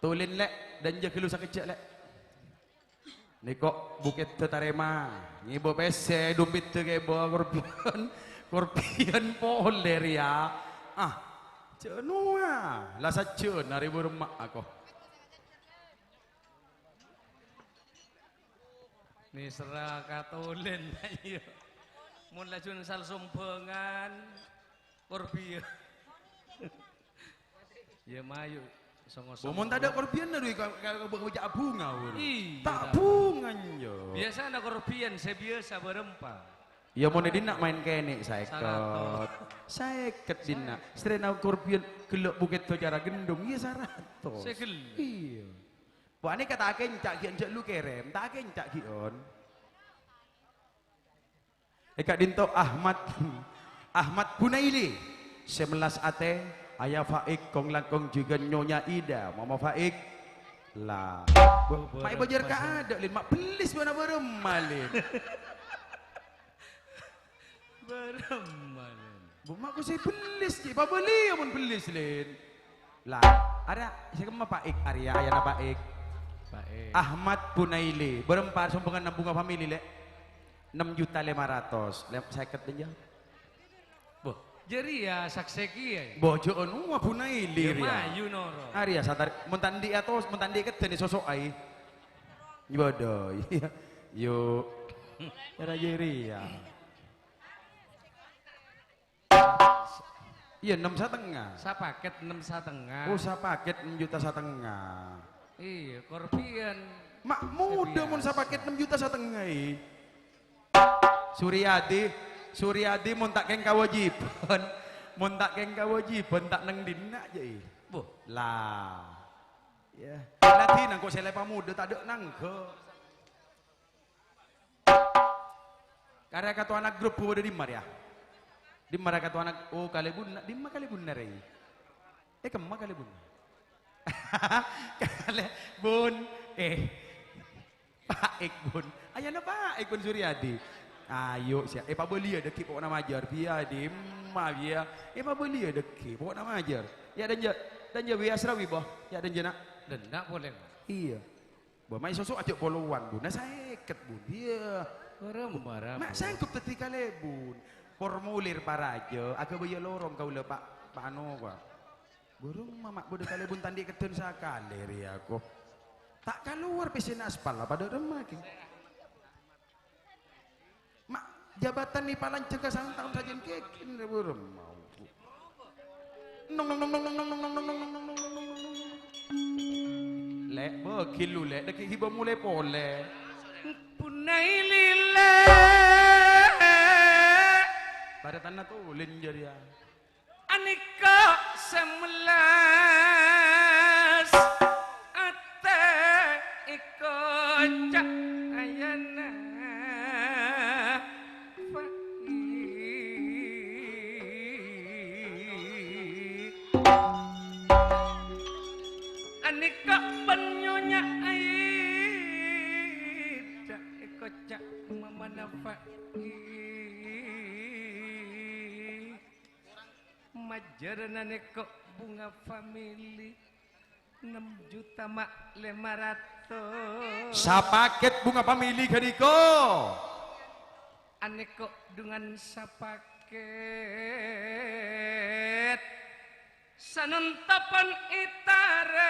Tulin, Lè', dânjâ ghâllu sakejjhâ', Lè'. Nèko bukèt dâ' tarèma. Ngèbâ pèssè, dompèddhâ kèbâ, korbhiyân. Korbhiyân polè rèya. Ah, jhâ' nowa. La sajjhâna rèbu remma'a, ko. Nèserra ka Tulin, iyâ. Mon laju sal sombhângan, korbhiyân. Yâ, mayu, songo-songo. Mon tadâ' korbhiyân, aduh, ka, ka, ka, ka, ka, bunga, wur. Iyâ, ta' ta' bunga, yo. Biyasana korbhiyân, sè biyasa bârâmpa. Yâ, mon è dinna' maèn kènè' saèket. Saratos. Saèket dinna'. Saèket. Srèna korbhiyân, ghellâ' bukèt dâ' cara gendhung, iyâ saratos. Sè ghellâ'. Iyâ. Wah, nèka ta' akènca' ghi'ân jhâ' lu kèrèm, ta' akènca' ghi'ân. È ka'dinto Ahmad, Ahmad Bunaili, sè mellas atè, Aya Faik, kong-langkong jhughân Nyonya Ida, Mama Faik. La. Bâ-, ma' èbâjâr ka adâ', Lin, ma' bellis bâ'na bârâmma, Lin. Bârâmma, Lin. Bu, ma' kosè bellis, Ci', pabâliyâ mon bellis, Lin. La, arèya sè kemma Paik, arèya ayana Paik. Paik. Ahmad Bunaili, bârâmpa sombhângan neng Bunga Family, Lè'? Ennem juta lèma ratos, lè-, sèket dânjâ. Boh, jârèya saksè kèya. Boh, jhâ' onu, Bunaili rèya. Yâ, mayu noro'. Arèya satar, mon ta' andi' atos, mon ta' andi' keddhâ nè soso'ai. Bodoh, iyâ. Yu. Era jârèya. Iyâ, ennem satengnga. Sapakèt ennem satengnga. Oh, sapakèt ennem juta satengnga. Iyâ, korbhiyân. Ma' modâ mon sapakèt ennem juta satengnga, è. Suryadi, Suryadi mon ta' kèng kawâjibhân, mon ta' kèng kawâjibhân, ta' neng dinna', jâ', è. Boh. La. Iyâ. Ladhi nangko' sè la èpamodâ, tadâ' nangghâ. Karè katowana grup bâdâ dimma rèya? Dimma rèya katowana? Oh, kalèbunna. Dimma kalèbunna rèya? Eh, kemma kalèbunna? Kalèbun. Eh. Paik, Bun. Ayana Paik, Bun Suryadi. Ayo, siya. Eh, pabâliyâ dâggi' poko'na majâr. Biya, dimma, biya. Eh, pabâliyâ dâggi' poko'na majâr. Yâ, dânjâ, dânjâ, biya, Asrawi, boh. Yâ, dânjâ, na'. Dânna' polè. Iyâ. Bâ, mayu soso' ajâ' polowan, Bu. Na, sèket, Bu. Iyâ. Barem, barem. Ma' sanggup dhâddhi kalèbun. Formulir parajâ, aghâbâyâ lorong kaulâ, Pa', Pa' Ano, Pak. Bârâmma ma' bâdâ kalèbun ta' andi' keddhân sakalè rèya, ko. Ta' kalowar pèssèna aspal, la padâ remma, kèng. Ma' jabatan nè palanjhâng ka sanga taon sajân kèkèn rè bârâmma. Nong, nong, nong. Lè', bâghi lu, Lè', dâggi' ghibâ molè polè. Punai lilè. Padâ tanna tolèn jârèya. Anèka sè mellas atè èkoca' ayana Faik. Anèka bân Nyonya Aida èkoca' mamana Faik. Majârâna nèko Bunga Family. Ennem juta ma' lèma ratos. Sapakèt bhunga pamèlè ghânèka. Anèko' dhungan sapakèt. Sanonta pon ètarèma.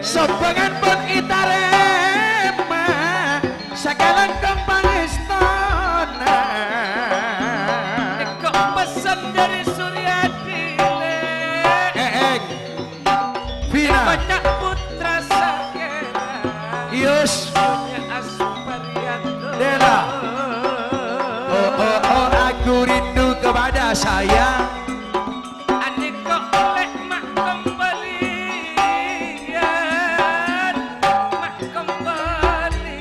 Sombhângan pon ètarèma, sakalangkong pangèstona. Engko' pessen dhâri Suryadi, Lè'. Eh, eh. Bina. Banyak putra sakèra. Yus. Punya Asparianto. Dela. Oh, oh, oh, aku rindu kepada saya. Anèko' lè' ma' kembalian, ma' kembali,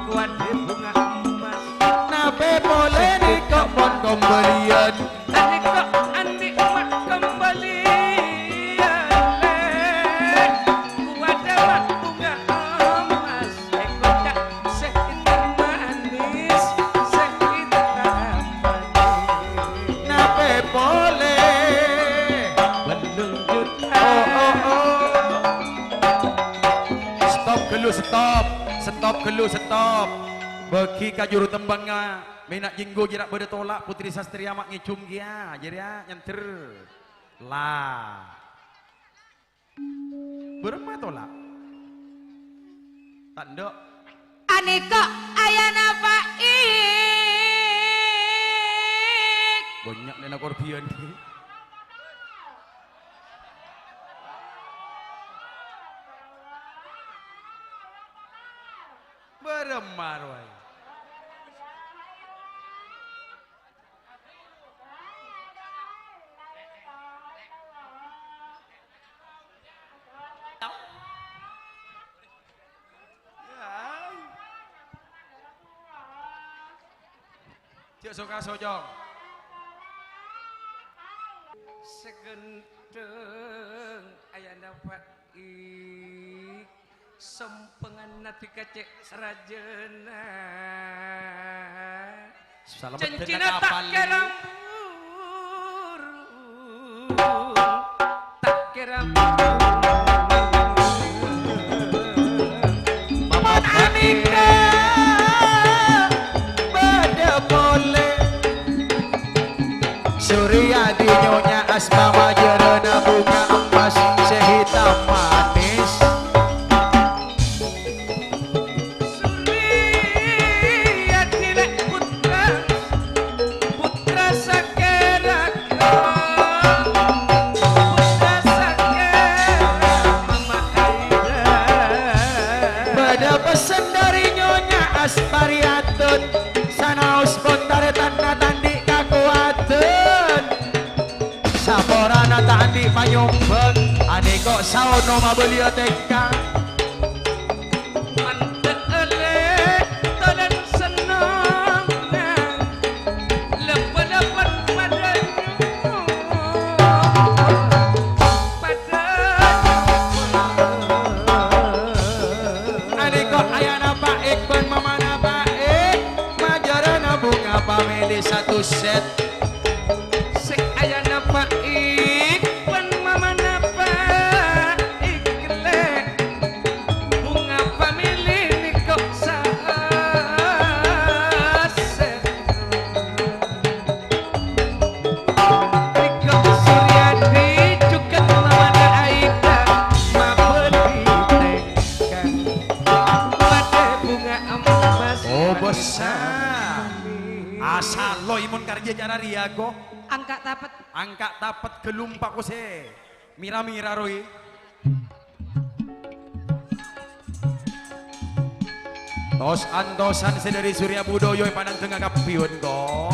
kuat di bunga emas. Napè polè nèko' pon kembalian. Anèko' andi' ma' kembalian, Lè', kuat di bunga emas. Èkoca' sè èntar manis, sè èntar manis. Napè polè? Bellung juta. Oh, oh, oh. Stop ghâllu, stop. Stop ghâllu, stop. Bâgi ka juru tembhângnga. Mèna' jhinggo jârèya bâdâ tola', Putri Sastria ma' ngèjhung kèya. Jârèya nyandher. La. Bârâmma tola'? Ta' endâ'. Anèko' ayana Faik. Bânnya' nèna korbiyan. Bârâmma rowa? Jhâ' soka socong. Sè ghândhâng ayana Faik. Sombhângan nadi ka cè' rajâna. Salamet. Cèncènna ta' kèra burung, ta' kèra burung. Mon anèka bâdâ polè. Suryadi nyonya asma majârâna bhunga emmas sè hitam manis. Suryadi lè' putra, putra sakèra, putra sakèra Mama Aida. Bâdâ pessen dhâri Nyonya Asparianto, sanaos pon tarètanna ta' andi' kakowadhân. Saporana ta' andi' panyombhâng, anèko' saono mabâliyâ tèka. Mandhâ'â lè' tolan sennengnga, lèp-lèppon padâ nyo'on, padâ nyo'on. Anèko' ayana Faik bân mamana Faik, majârâna bhunga pamèlè sato sèt. Sè ayana Faik bân mamana Faik lè', bhunga pamèlè nèko' sasè. Nèko' Suryadi jhughân mamana Aida mabâli tèka. Padâ bhunga emmas. Oh, bâsa. Asaloy mon karjâ cara rèya, ko. Angka' tapet. Angka' tapet ghâllu pakosè. Mèra-mèra roy. Tos-antosan sè dhâri Surya Budaya èpanandhengnga kabbhi, ko.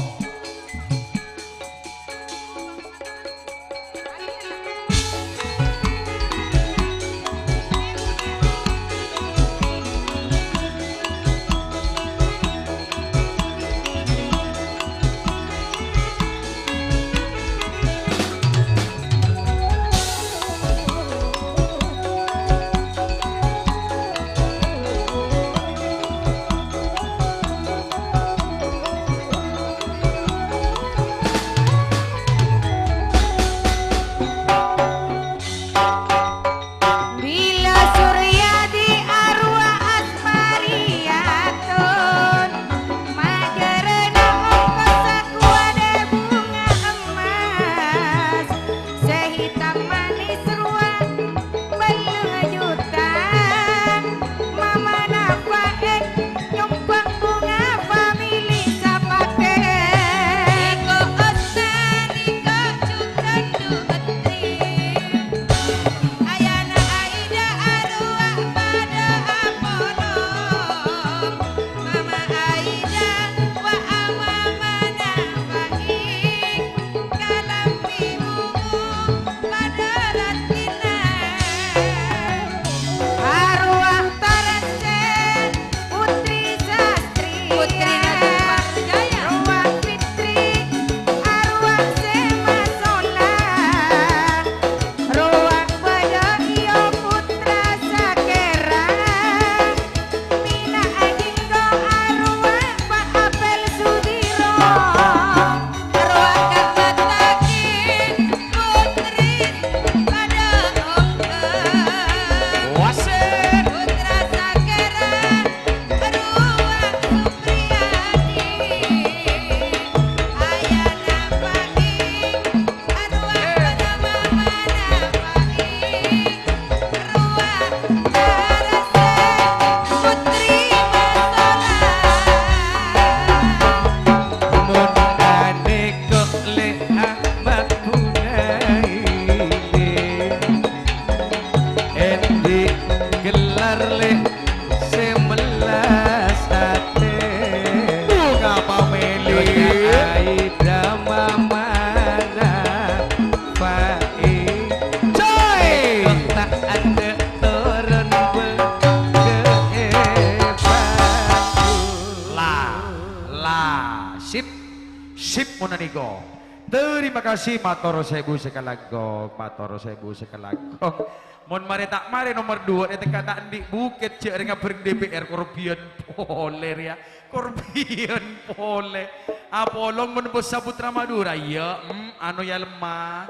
Sip, mon nèko. Terima kasih, mator sèbu sakalangkong, mator sèbu sakalangkong. Mon marè ta' marè nomer dua, è tengka ta' andi' bukèt, jhâ' rèng abhâreng D P R, korbhiyân polè rèya. Korbhiyân polè. Apolong mon bos Saputra Madura, iyâ, em, ano ya lemma.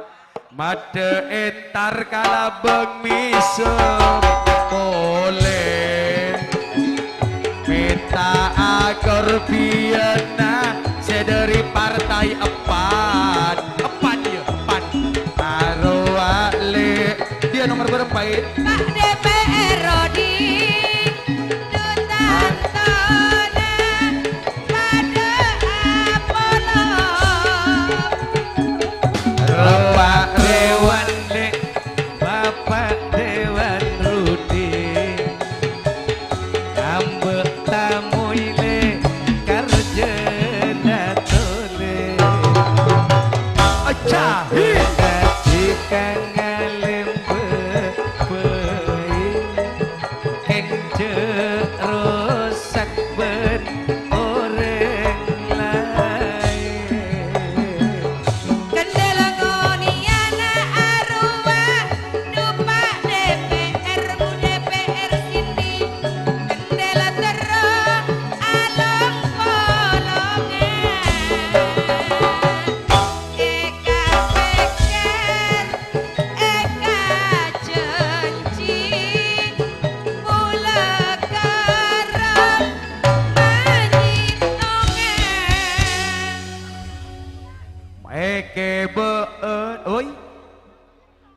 Maddhâ entar ka Labâng Mèsem polè. Mènta'a korbhiyânna sè dhâri partai Empat. Empat, iyâ, Empat. Arowa lè. Dia nomer berapa, Ed? Pak D P R Rodi. Dutan tona padâ apolong. Rowa rewan lè', Bapak Dewan Rudi. Ambek tamoy lè', karjana tolè. Ajahi. Kaji kang ngalem bebei. Kèng jhâ' rosak bân orèng laèn. Kendel ngonèyana arowa, dupa D P R, bu D P R sini. Kendel terro along-polongan. Èkapèkkèr, èkajhânjhi, mola karo manyètongan. Èkèbâ'ân, oi.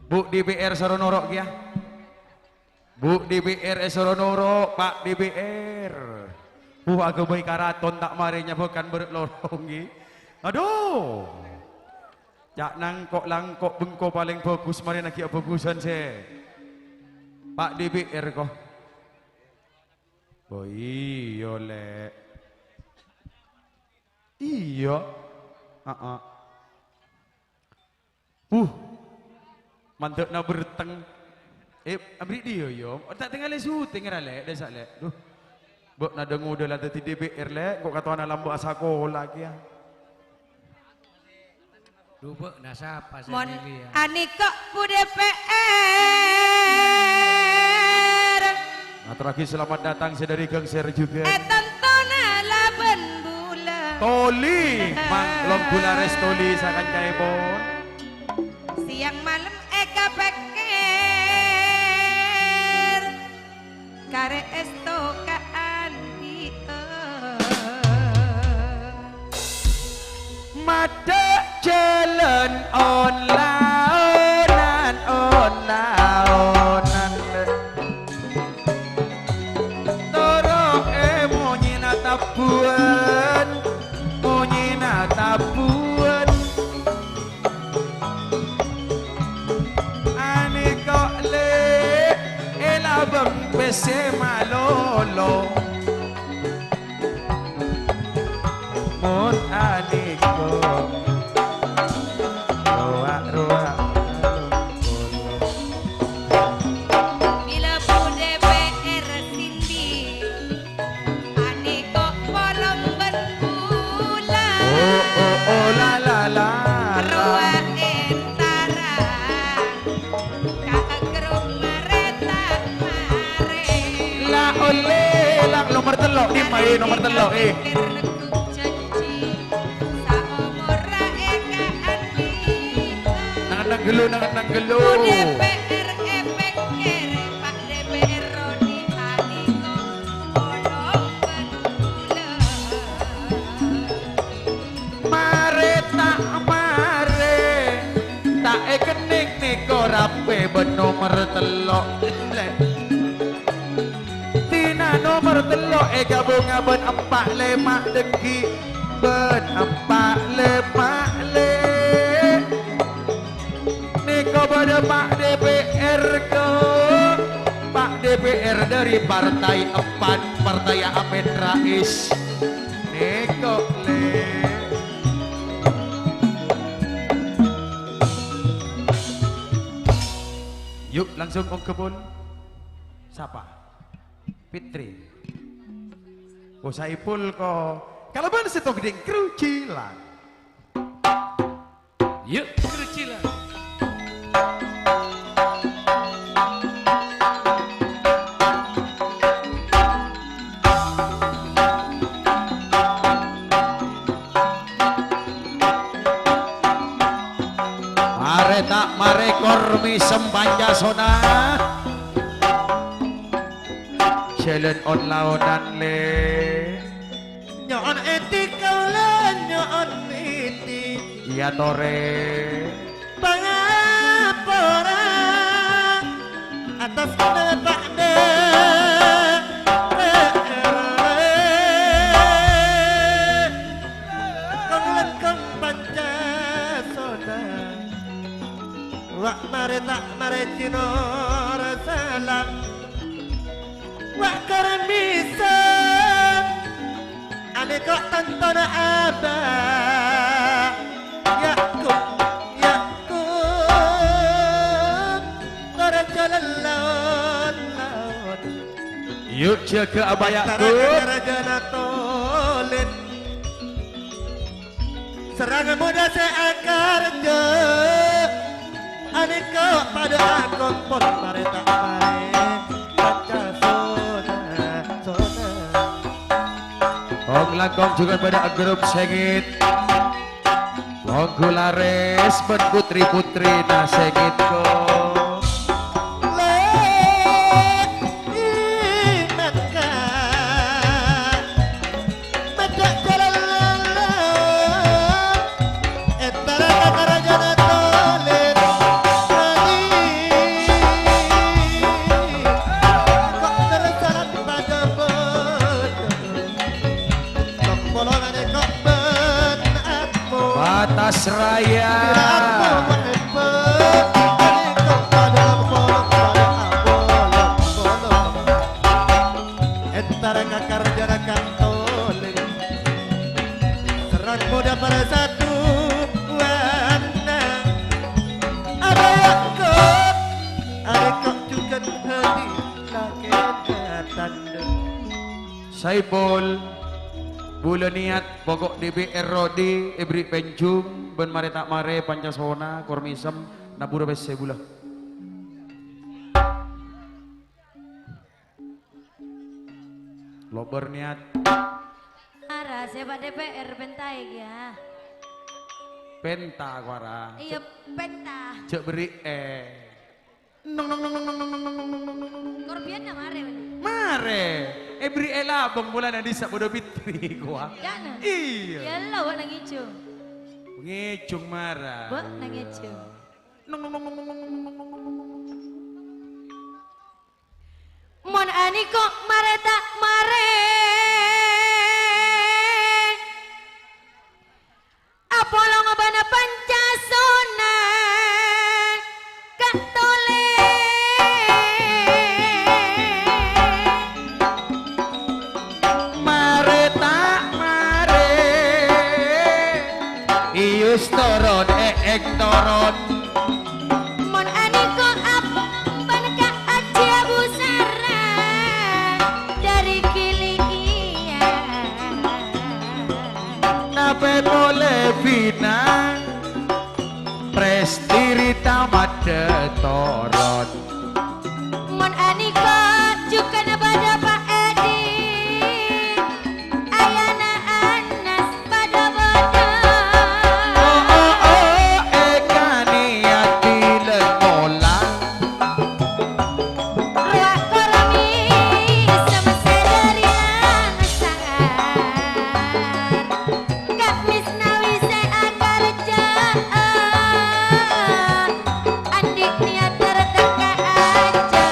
Bu D P R soro noro' kèya. Bu D P R èsoro noro', Pak D P R. Uh, aghâbây karaton ta' marè nyabâkan bârâ' lorong, ghi. Adu! Ca' nangko'-langko' bengko palèng bhâghus, marèna ghi' abhâghusân sè Pak D P R, ko. Oh, iyâ, Lè'. Iyâ. Heeh. Uh. Mandâ'na berteng. Eh, abri' dia, yo. Ta' tengalè syuting, ra, Lè'? Dâ' sa', Lè'. Duh. Bâ'na dâ-ngodâ la dhâddhi D P R, Lè'. Kok katowana lambâ' asakola kèya. Duh, bâ'na sapa sè Mon milih, ya? Aniko' Bu D P R. Ngaturraghi selamat datang sè dhâri Gang Ser juga. Eh, tontona labân bulâ. Toli, Mang Longgulares Toli sakancaèpon. Siang malem èkapèkkèr, karè èsto kaandi'â. Maddhâ' jhâlân on-laonan, on-laonan. Toro'è monyèna tabbhuwân, monyèna tabbhuwân. Aniko' Lè' è labâng pèssè malolo. Mon aniko', rowa-rowa. Bilâ Bu D P R sindi. Aniko' polong bân bulâ. Oh, oh, oh, la, la, la, la. Rowa entara ka Agrung marè ta' marè. La ollè, la nomer tello', dimma, eh, nomer tello', eh. Èkapèkkèr neggu' jhânjhi, saomorra èkaandi'â. Nang-ennang ghâllu, nang-ennang ghâllu. Bu D P R èpèkkèr, Pak D P R Rodi aniko'. Marè ta' marè, ta' èkennèng nèko rapè bân nomer tello'. Dina nomer tello' ègabunga bân empa' lèma' dâggi', bân empa' lèma' lè'. Nèko bâdâ Pak D P R, ko. Pak D P R dhâri Partai Empat, Partai Amin Rais. Nèko, Lè'. Yuk, langsung ongghâ pon. Sapa? Fitri. Oh, Saipul, ko. Kalabân sèttong ghâdhing krujilan. Yuk, kerjila. Marè ta' marè kor mèsem Pancasona. Jhâlân on-laonan, Lè'. Nyo'on èdhi kaulâ, nyo'on èdhi. Iyâ, torè. Pangapora atas nama Pak D P R. Kong langkong Pancasona. Wa' marè ta' marè jhâlân salam. Wa' kor mèsem. Anèko' tantona Abah Ya'kub, Ya'kub, para jhâlân laon-laon. Yuk, jâgâ Abah Ya'kub. Antara rajâna Tolèn. Sareng moda sè akarjâ. Anèko' padâ akompol marè ta' marè Pancasona, sona. Kong langkong jhughân padâ grup sèngèt. Ongghu larès bân putri-putrina sèngèt, kong. Lè' i Mekka. Mèdhâ jhâlân lala, èntara ka karajâna Tolèn. Adi, kok kersanan padâ bâdâ. Kok polongane kok bân atmo. Batas Raya. Kira atmo kok hebat. Adi kok padâ polong padâ apolong-polong. Èntara ka karajâna Tolèn. Sareng moda para satuanna. Ada Yakub, ada kok jhughân hadi lakèna tandhâ. Saipol, bulâ niyat pokok D P R Rodi èberri' pènjhum bân marè ta' marè Pancasona kor mèsem nabura pèssè bulâ. Lobâr niyat. Ara, sè Pak D P R pèntaè kèya. Pènta, kowara. Iyâ, pènta. Jhâ' berri'è. Nong, nong, nong, nong, nong, nong, nong, nong, nong, nong, nong. Kor biyânna marè, Bân. Marè. Èberri'è labâng polana dhisa' padâ pitri, kowa. Jhâna. Iyâ. Iyâ, lo, Bân, ngèjhung. Ngèjhung mara. Bân, ngèjhung. Nong, nong, nong, nong, nong, nong, nong, nong, nong, nong. Mon anèko' marè ta' marè apolong bân Pancasona ka Tolèn. Marè ta' marè, Iyus toron, Eeng toron. Mon anèko' ampon ka Aji Abu Sara, dâri Gili iyâ. Tapè polè Vina, Prestiri Tamadda toron. Mon anèko' jhughân padâ Pa' Edi, Ayana Anas padâ-padâ. Oh, oh, oh, èkanèyat bilân mola. Rowa kormi semesè dâri langsar. Kak Misnawi sè akarjâ'â, andi' niyat dâr tèka ajâ-ajâ.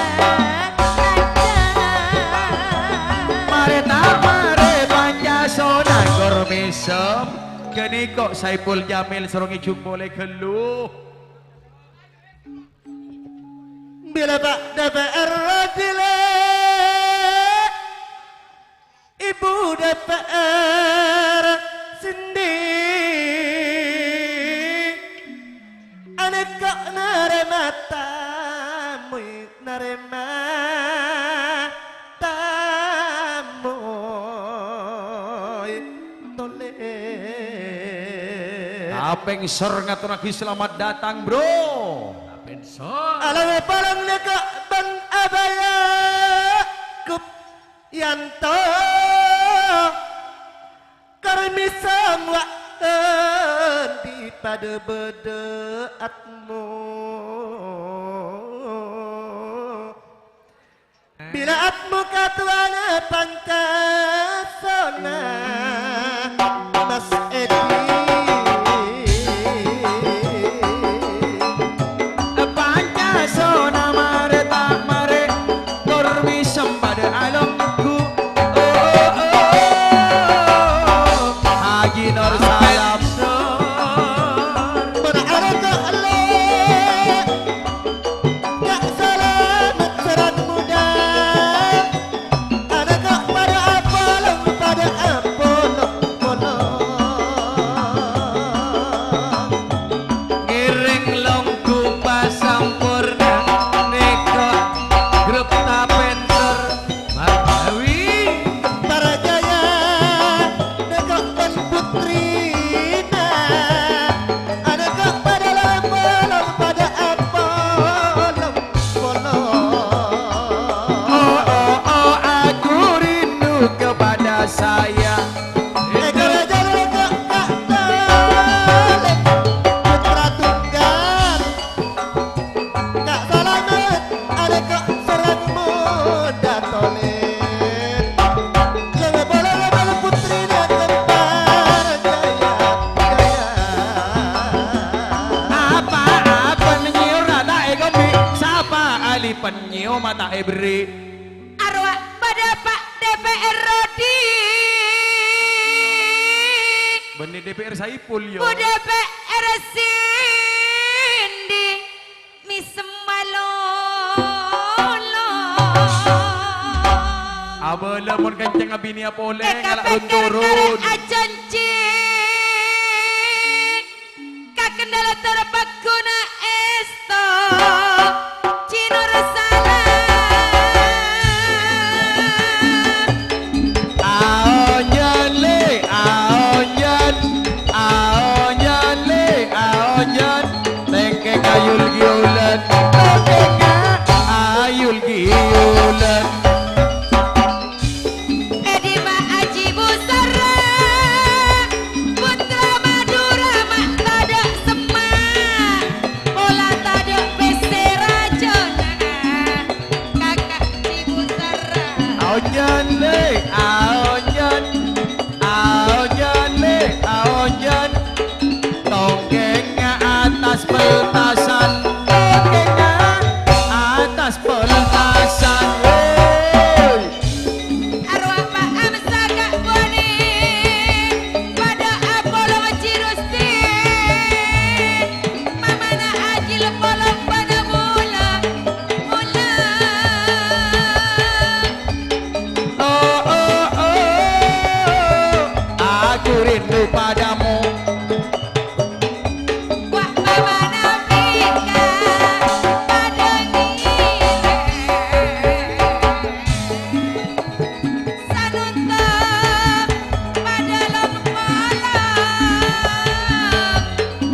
Marè ta' marè Pancasona kor mèsem. Ghânèko' Saipul Jamil soro ngèjhung polè ghâllu. Bilâ Pak D P R dilè', Ibu D P R sèndi, anèko' narèma tamoy, narèma tamoy Tolèn. Apèngsor ngatorraghi selamat datang, Bro. Apèngsor. Alang palèng nèka bân abâyâ Kup Yanto. Karmèsa wa' endi padâ bâdâ atmo. Bilâ atmo katowana Pancasona, Mas Edi. Pancasona marè ta' marè, kormi sempadâ alongghu. Oh, oh, oh, oh. Haji Nur Salam. Mon arèya ellè'. Ka' salamet sareng modâ. Anèka padâ apolong, padâ apolong-polong. Ngèrèng longghu pasamporna nèka grup Tapènter. Manawi parcajâ, nèka bân putrina, anèka padâ lolong-polong, padâ apolong-polong. Oh, oh, oh, aku rindu kepada saya. Nèka rajâ nèka ka' tolè putra tunggal. Ka' salamet, arèya ka' sareng modâ tolè. Jhâ' polè bân putrina Kempar Jaya, Jaya. Apa, apa nyèyora ta' èkombi? Sapa ahli penyèyoma ta' èberri'? Arowa bâdâ Pak D P R Rodi. Bânnè D P R Saipul, yo. Bu D P R Cindy. Mèsem malolo. Abâlâ mon kencèngnga binèya polè, ngala' run-turun. Ajanji. Kakendala tor pagghuna èsto. Cinur salam. Aonyan le, aonyan, aonyan le, aonyan. Tèngkèng ayul giyulan, tèngkèng ayul giyulan. È dimma Aji Busara, putra Madhurâ ma' tadâ' semma', pola tadâ' pèssè rajâna, kaka' Aji Busara. Aonyan le, aonyan. Aonyan le, aonyan. Tongkèngnga attas peltasan. Tongkèngnga attas peltasan. Woi. Arowa Pa' Amsa ka' Boni. Padâ apolong Aji Rusti. Mamana Aji Lempolong padâ mola. Mola. Oh, oh, oh, aku rindu padamu. Wah, mamana pèka padâ ngilè. Sanonto padâ lom-polong.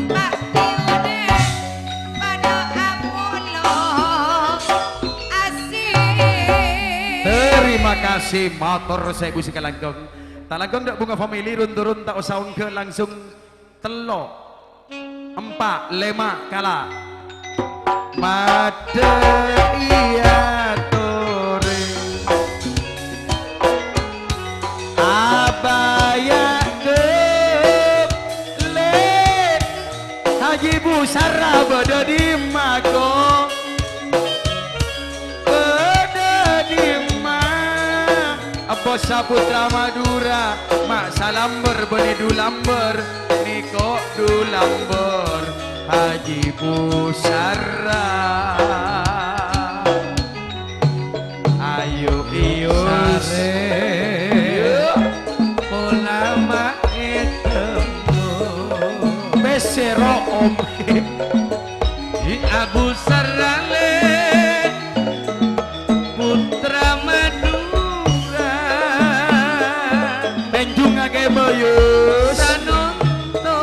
Pak Tiune padâ apolong. Asik. Terima kasih, mator saèbu sakalangkong. Ta' langkong dâ' Bunga Family, run-turun ta' osa ongghâ, langsung tello', empa', lèma', kala'. Padâ iyâ torè. Abâyâ ghellè'. Haji Busara bâdâ dimma, ko? Bâdâ dimma? Abbo Saputra Madhurâ, ma' salambâr bânnè dhulambâr, nèko dhulambâr Haji Busara. Ayo, iyo, sare. Iyo. Pola ma' ètemmo. Pèssè ro, Om. Di Abu Sarale, putra Madura. Tenjung akè, Boyus. Sanonto.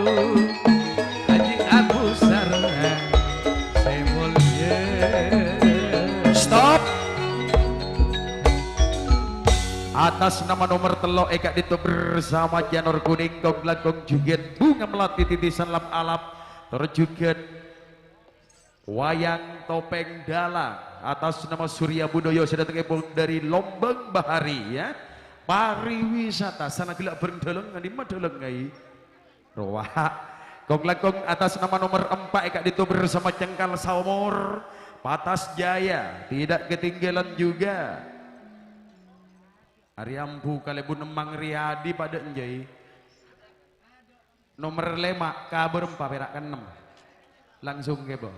Haji Abu Sarra sè molja. Stop. Atas nama nomer tello' è ka'dinto bersama Janur Kuning, kong-langkong jhughân Bunga Melati Titisan Lap-Alap, tor jhughân Wayang Topeng Dalang atas nama Surya Budaya sè dâtengngèpon dâri Lombang Bahari, ya. Pariwisata, sana ghellâ' bhâreng dâlâng, dimma dâlâng, ai? Rowa. Kong-langkong atas nama nomer empa' è ka'dinto bersama Cengkal Saomor, Patas Jaya, tidak ketinggalan juga. Arè ambu kalèbun Emmang Riyadi padâ enjâi. Nomer lèma', kabâr empa' pèra' kaennem. Langsung kèbâ.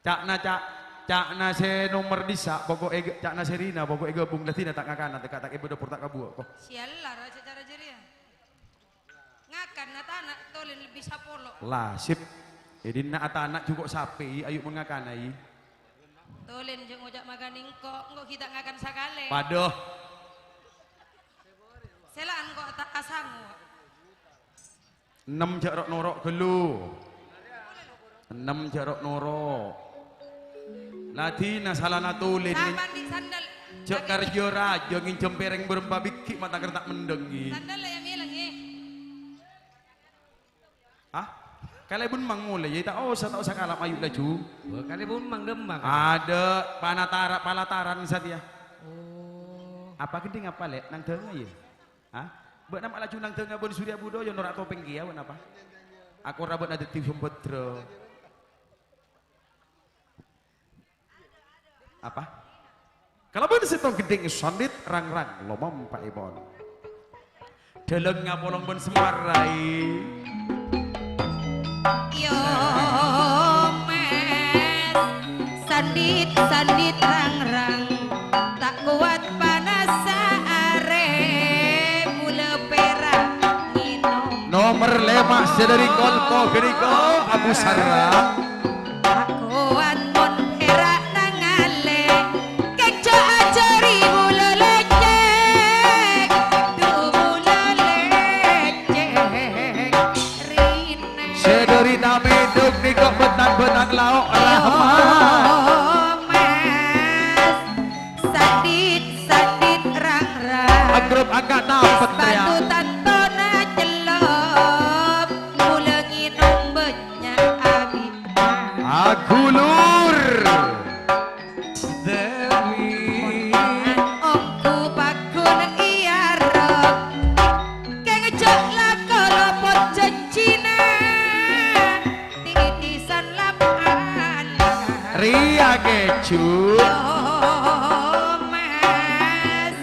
Ca'na ca-, ca'na sè nomer dissa', poko'è gâ-, ca'na sè rina, poko'è ghâbung, la dina ta' ngakana, tèka ta' kèbâ dâpor ta' kabuwâ', ko. Sial, la, raja cara jârèya. Ngakan atana' tolèn lebbi sapolo. La, sip. È dinna' atana' jhuko' sapè, ayu mon ngakana, i. Tolèn jhâ' ngoca' makan engko', engko' ghi' ta' ngakan sakalè. Padâ. Sèla'an ko' ta' asango. Ennem jhâ' ro'-noro' ghâllu. Ennem jhâ' ro'-noro'. La dina salana tolèn. Sapan di' sandal. Jhâ' karjâ rajâ ngènjhâm pèrèng bârâmpa bighi' ma' ta' kèra ta' mendhâng, i. Sandal la ya mèlèng, i. Hah? Kalèbun mang molè, ya ta' osa, ta' osa kalap, ayu laju. Wah, kalèbun mang dâ' emma. Adâ' panatara-, palataran satèya. Oh. Apa gendhing apa, Lè'? Nang dânga, ya? Hah? Bâ'na ma' laju nang dânga bân Surya Budaya nora' topeng kèya, bân apa? Akora bâ'na dhâddhi sombhâdrâ. Apa? Kalabân sèttong gendhing sandhit rang-rang lomampa'èpon. Dâlâng ngapolong bân semarai. Yo, Mas, sandhit, sandhit rang-rang, ta' kowat panassa arè, ghulâ pèra' ngènom. Nomer lèma' sè dâri Kolpo ghânèka, Abu Sarra. Akowan mon pèra' nangalè, kèng jhâ' ajhâri bulâ lècèk, du bulâ lècèk rèna. Sè dâri Tamèdung nèko bâtang-bâtang lao' rahmat. Mas, sandhit-sandhit rang-rang. Agrep angka' tapet, ya. Batu tantona cellop, bulâ ngènom bânnya' abi'. Aghulur. Dâwi. Ongghu pagghun èyarep. Kèng jhâ' lako lopot jhânjhina. Titisan lap-alap. Rèya kèju. Yo, Mas,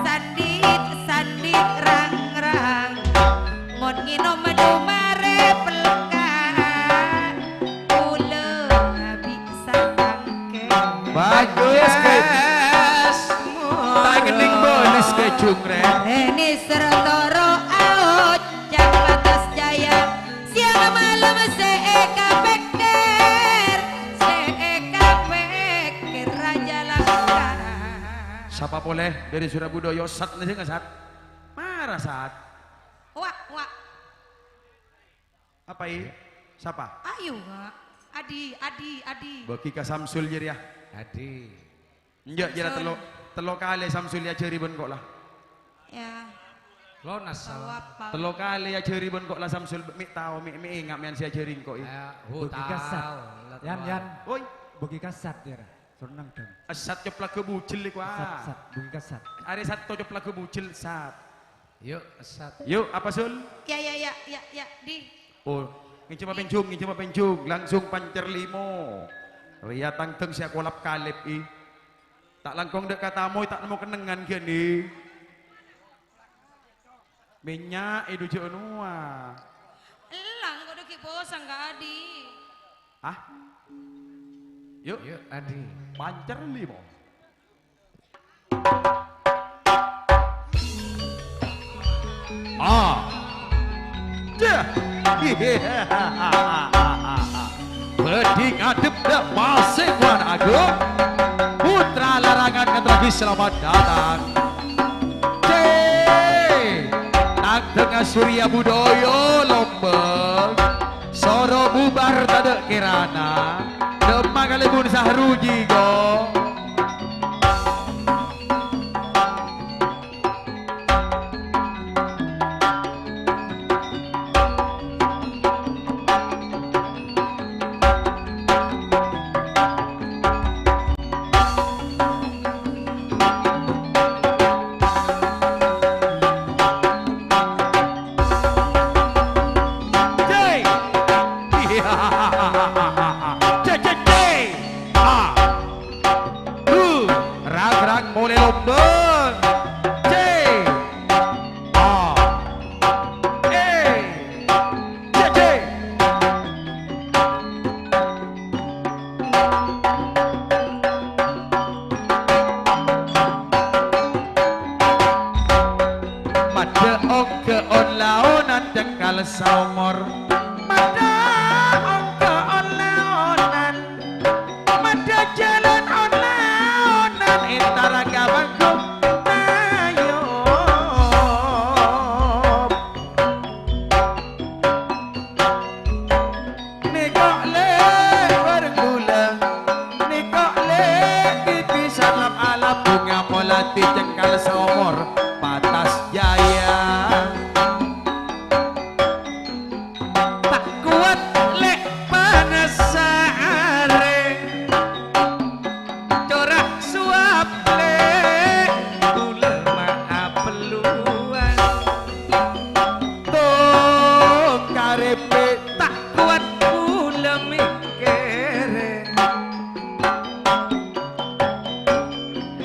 sandhit-sandhit rang-rang. Mon ngènom du marè pelka', kaulâ abi' satangkè. Bagus, Kè. Ta' ngennèng bonus, Kè Jung, rè. Rèni sèra toro' aoca' Patas Jaya. Siang malem sè èkapèkkèr, sè èkapèkkèr Raja Langka. Sapa polè dâri Surabudaya? Sat, nèng sènga, Sat. Mara, Sat. Wa', wa'. Apa, i? Sapa? Ayo, Wa'. Adi, Adi, Adi. Bâgi ka Samsul, jârèya. Adi. Enjâ', jârèya Samsul. Tello, tello kalè Samsul èajhâri bân ko' la. Ya. Lonas, Sal. Sawap, Pak. Tello kalè èajhâri bân ko' la Samsul, mè' tao, mè', mè' enga' mèyan sè èajhâri engko', i. Ya, hu, bâgi ka Sat. Tao, la Yan, tao. Yan. Woi. Bâgi ka Sat, ya, ra. Soro nangdhâng. Sat coplagghâ bujel, lè', Wa'. Sat, Sat, bâgi ka Sat. Arè Sat coplagghâ bujel, Sat. Yu', Sat. Yu', apa, Sul? Ya, ya, ya, ya, ya, Di. Oh, ngènjhâma pènjhung, ngènjhâma pènjhung, langsung pancèr limo. Rèya tangdhâng sè akolap kalèp, i. Ta' langkong dâ' ka tamoy, ta' nemmo kennengngan ghânèka. Mènnya' èdhu jhâ' nowa. Ellang kodhu ghi' posang ka Adi. Hah? Yu'. Yu', Adi. Pancèr limo. Ah. Dah. Bâdhi ngadhep dâ' Pasekowan Agung. Putra larangan ngaturraghi selamat datang. Cè. Nang Tengah Surya Budaya Lombok, soro bubar tadâ' kèrana, dâmma kalèbun Sahruji, go. J. Iya. C, C, C. A. U. Rag-rag molè lombok. C. A. E. C, C. Maddhâ ongghâ on-laonan cengkal saomor. Maddhâ ongghâ on-laonan. Maddhâ jhâlân on-laonan entara ka Bangko. Ayo. Nèko' lè' bhâreng ghulâ, nèko' lè' titisan lap-alap, bhunga molati cengkal saomor Patas Jaya. Ta' kowat lè' panassa arè, cora' sowab lè', ghulâ ma'a pelluwan. Tong karèpè' ta' kowat ghulâ mèkkèrè.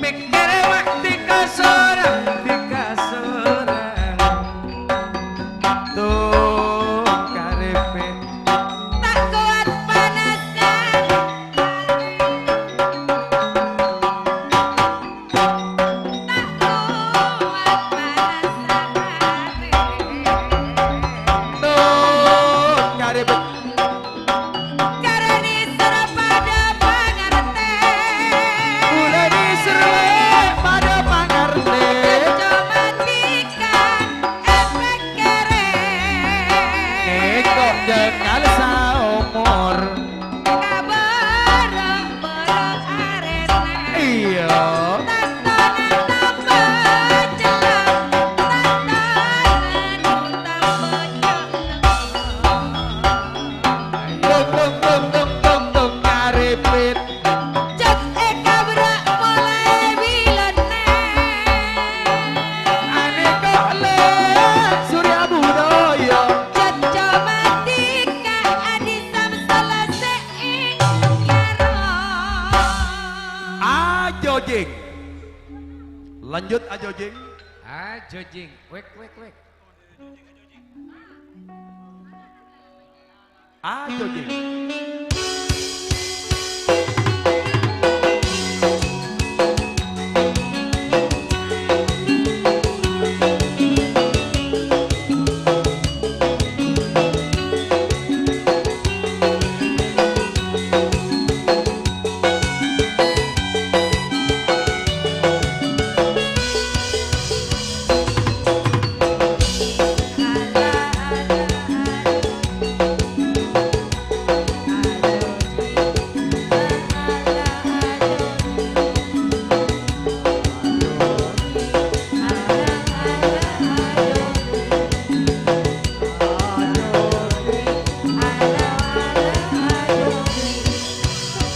Mèkkèrè ma' dhika sorang, dhika sorang. Tong karèpè'. Ta' kowat panassa. Tong karèpè'. Karani soro padâ pangartè. Bulâ dhisèr lè' padâ pangartè. Coma dhika èpèkkèrè. Nèko' cengkal saomor. Ka bârâ'-bârâ' arèna. Iyâ. Tantona tamba cella', tantona tamba cella'. Dong, dong, dong, dong, dong, dong, karèpèt. Jhât èkabârâ' molaè bilâna. Anèko' lè' Surya Budaya. Jhât coma dhika Adi Samsul sè èngkaro. Ajo, Jing. Lanjut, ajo, Jing. Ajo, Jing. Wek, wek, wek. Ajo, Jing.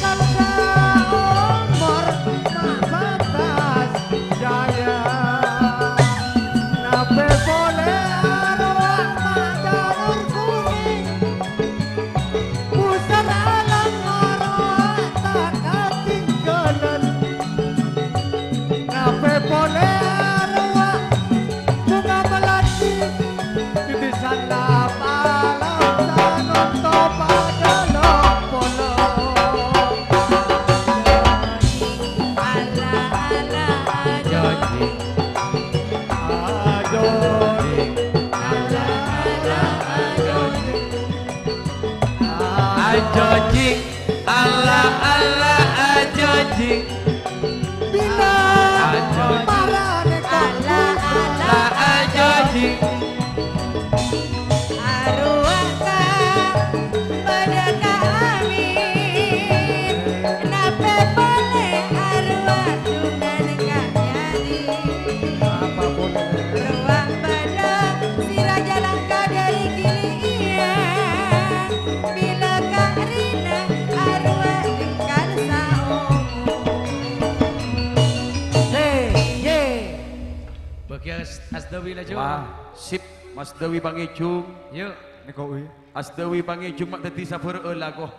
Kal saomor ma' Patas Jaya. Napè polè arowa ma' Jalur Kuning. Pusar alang arowa ta' katinggalan. Napè polè arowa bhunga melati. Titisan lap-alap sanonto padâ lopolo. Ala, ala, ajo, Jing. Ajo, Jing. Ala, ala, ajo, Jing. Ajo, Jing. Ala, ala, ajo, Jing. Bina. Ajo, Jing. Marane kamu. Ala, ala, ajo, Jing. Dawi laju. Wah, sip, Mas Dawi Pangèjung. Yuk. Nèko, wi. Mas Dawi Pangèjung ma' dhâddhi sabhârâ'â la, ko.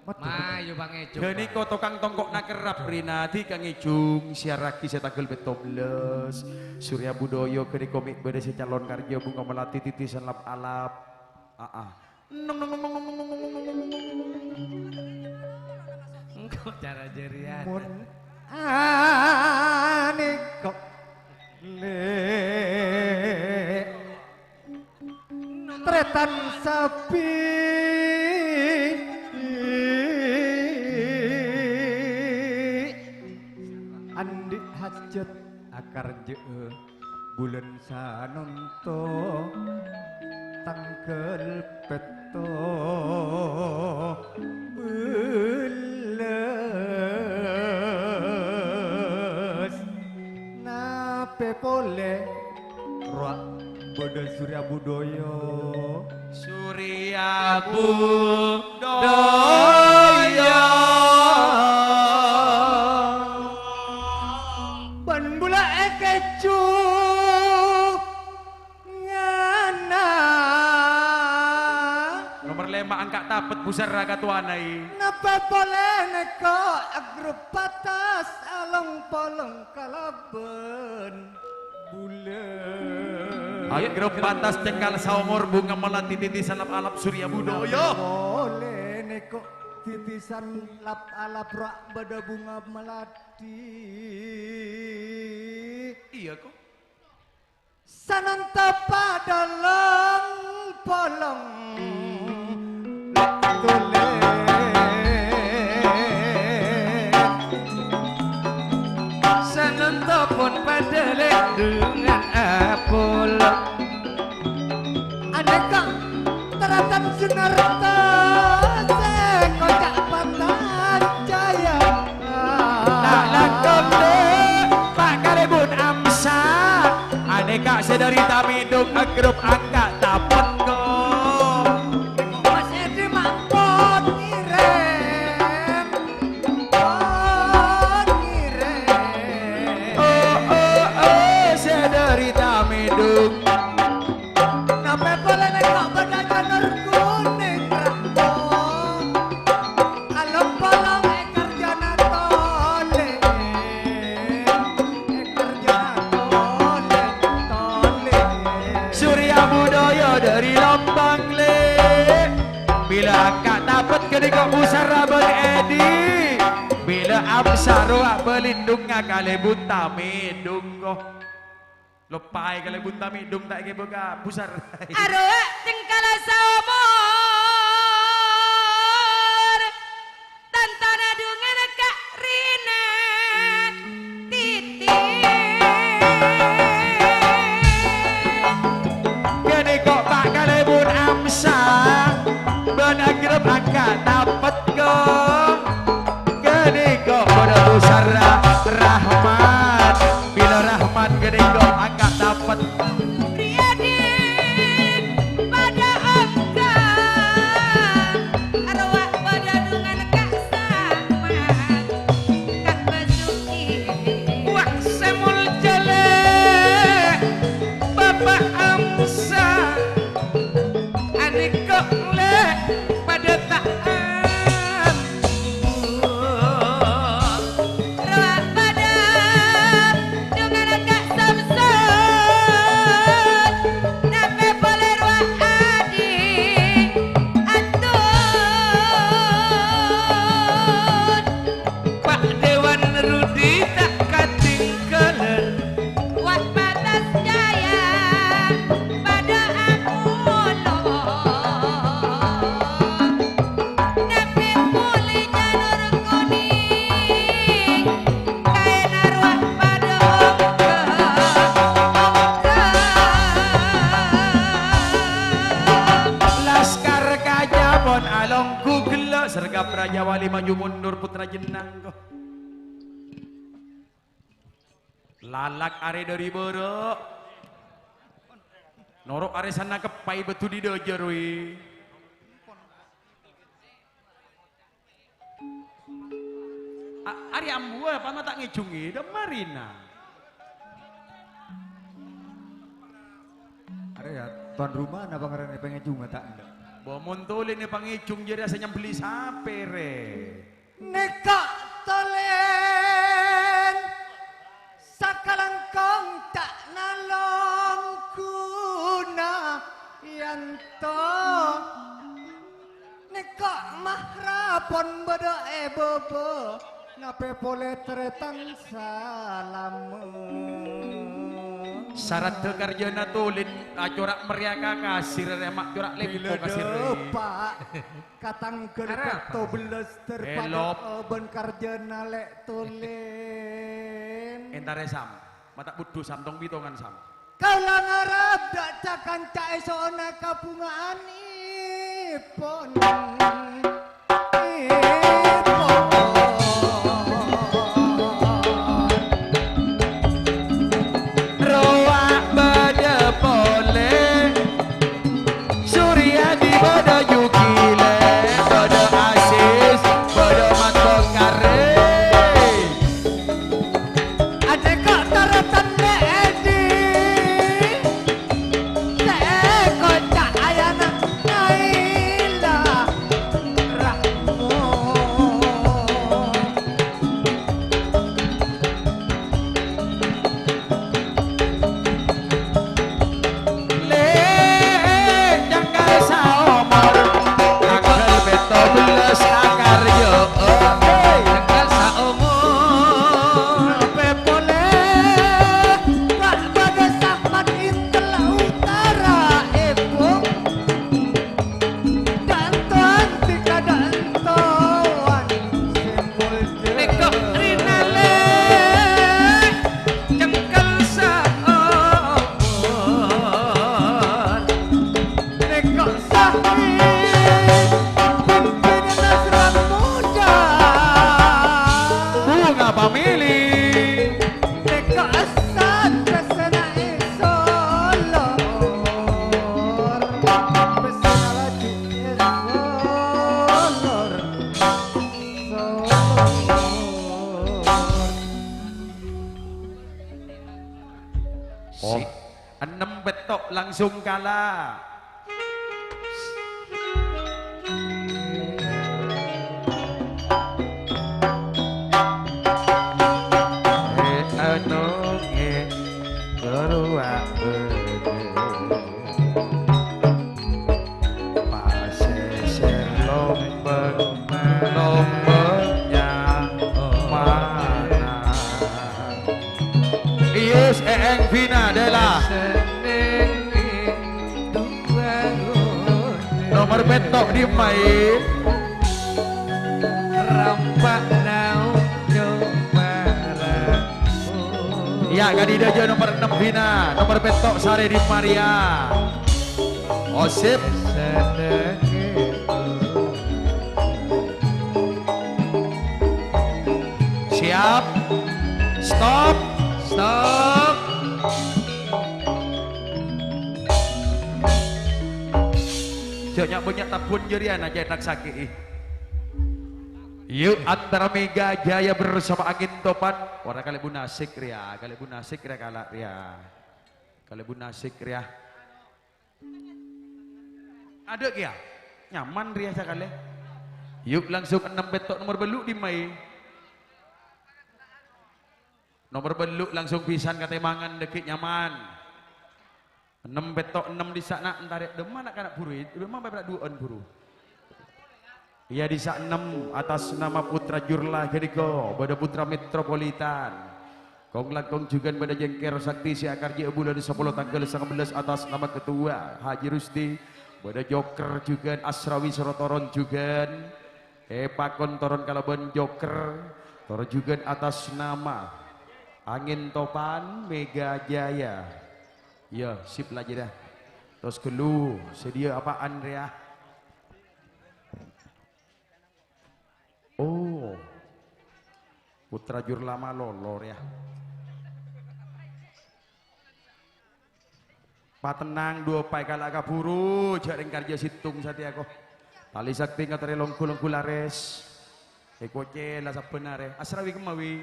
Waduh. Mayu Pangèjung. Ghânèka tokang tongko'na kerrap rèna, dhika ngèjung, sèyarraghi sè tangghâl pètto bellâs. Surya Budaya ghânèka mè' bâdâ sè calon karjâ, Bunga Melati titisan lap-alap. Aa. Engko' cara jârèya. Mon anèko lè' trètan sabbhi andi' hajat akarjâ'â. Bulân Sanonto tangghâl pètto bellâs. Napè polè rowa bâdâ Surya Budaya. Surya Budaya. Bân bulâ èkèjungana. Nomer lèma' angka' tapet busarra katowana, i. Napè polè nèko agrup pantas along-polong kalabân bulân. Agrup pantas cengkal saomor Bunga Melati titisan lap-alap Surya Budaya. Napè polè nèko titisan lap-alap rowa bâdâ Bunga Melati. Iyâ, ko. Sanonto padâ long-polong tolè. Sanonto pon padâ lèndungan apolong. Anèka Taratan Sunarta sè koca' patan jaya. Ta' langkong, Dek, Pa' Kalèbun Amsa. Anèka sè dâri Tamèdung, agrup angka' tapet, ko. Mas Edi mangkon ngèrèm. Mangkon ngèrèm. Oh, oh, oh, sè dâri Tamèdung. Napè polè nèko bâdâ janur kunèng rato. Along-polong èkarjâna tolè. Èkarjâna tolè, tolè. Surya Budaya dâri Lombang, Lè'. Bilâ angka' tapet ghânèka busarra bân Edi. Bilâ Amsa rowa bâlindhungnga Kalèbun Tamèdung, ko. Loppaè Kalèbun Tamèdung ta' èghibâ ka busar. Arowa cengkala saomor, tantona dhungan ka' rèna titi. Ghânèka Pa' Kalèbun Amsa, bân agrup angka' tapet, ko. Ghânèka bâdâ busarra Rahmat. Bilâ Rahmat ghânèka angka' tapet. Riyadi padâ angka', arowa padâ dhungan ka' Samad, ka' Basuki. Wah, sè moljâ Lè', Bapa' Amsa. Anèka Lè' padâ ta' ampon. Rowa padâ dhungan ka' Samsud, tapè polè rowa Adi Antun. Pa' Dewan Rudi ta' katinggalan. Wah, pantas jaya padâ apolong. Napè polè janur konèng, kaèna rowa padâ ongghâ-ongghâ. Laskar Kaca pon alongghu ghellâ', Sergap Rajawali maju mundur, Putra Jennang. Lalak arè dâri bârâ'. Noro' arè sanna keppai bâdhu dhi' dâjâr, wi. A-, arè ambuwâ, pama ta' ngèjhungè, dâ' marèna. Ya, tuan rumah napa ngarana pangèjungnga ta' endâ'? Bo, mon tolèn è pangèjung jârèya sè nyembelli sapè, rè? Nèka tolèn sakalangkong ta' nalong ghuna yanto. Nèka mahra pon bâdâ è bâbâ, napè polè tarètan salamet. Saraddhâ karjâna tolèn, acora' marèya ka kasir, rè, ma' cora' lèpo kasir, rè. Bilâ dâpa' ka tangghâl Arapa? Pètto bellâs dâr Elop. Padâ bân karjâna lè' tolèn. Entarè, Sam. Ma' ta' budhu, Sam, tong-bitongan, Sam. Kaulâ ngarep dâ' ca-kanca èso'na kabhungaanèpon. Rowa bâdâ polè, Suryadi bâdâ Jukile, bâdâ Asis, bâdâ Mat Bongkare. Adhika tarètan Edi, sè èkoca' ayana Naila Rahmo. Lè' cangkal saomor, tangghâl pètto bellâs akarjâ, cangkal saomor. Pè polè, Pak Bagas Ahmad Intel Utara, Ebo. Dântowan tika dântowan sè molja. Nèko rinale cengkel saomor. Nèko sahi pimpinan Nasran Muda. Bunga Family. Teka asal pesena e solor, pesena laju e solor, solor. Oh. Si ennem petto' langsung kalah. Eh, anu, nge, keluar bener. Paseser lombeng, lombengnya mana? Iyus, Eeng, Vina, Dela. Nomor petto' dimmae? Ya, kadi daja nomor ennem Vina, nomor petto' Sare dimmaria. Osip. Siap. Stop. Stop. Jhâ' nya-bânnya' tabbun jârèya, na, jhâ' ènak sake'i. Yuk, antara Mega Jaya bersama Angin Topan. Ora kalèbun asik rèya, kalèbun asik rèya kala' rèya. Kalèbun asik rèya. Adâ' kèya? Nyaman rèya sakalè. Yuk, langsung ennem petto' nomor bellu' dimmae? Nomor bellu' langsung pisan katèmangan, dâgghi' nyaman. Ennem petto' ennem dissa' na' entarè, dâmma na'-kana' buru, dâmma pèra' duwâ'ân buru. Iyâ, dissa' ennem atas nama Putra Jurla ghânèka, bâdâ Putra Metropolitan. Kong-langkong jhughân bâdâ Jengker Sakti sè akarjâ bulân sapolo tangghâl sangabellâs atas nama Ketua Haji Rusdi. Bâdâ Joker jhughân, Asrawi Soro toron jhughân. Èpakon toron kalabân Joker, toron jhughân atas nama Angin Topan Mega Jaya. Iyâ, sip la jârèya. Tos ghâllu, sè dhiyâ apa'an rèya? Oh. Putra Jurla malolo rèya. Patennang, duwâ paè kala' kabhuru, jhâ' rèng karjâ sèttong satèya, ko. Tali sakti ngaterrè longghu-longghu larès. Èkocèla sabbhân arè. Asrawi kemma, wi.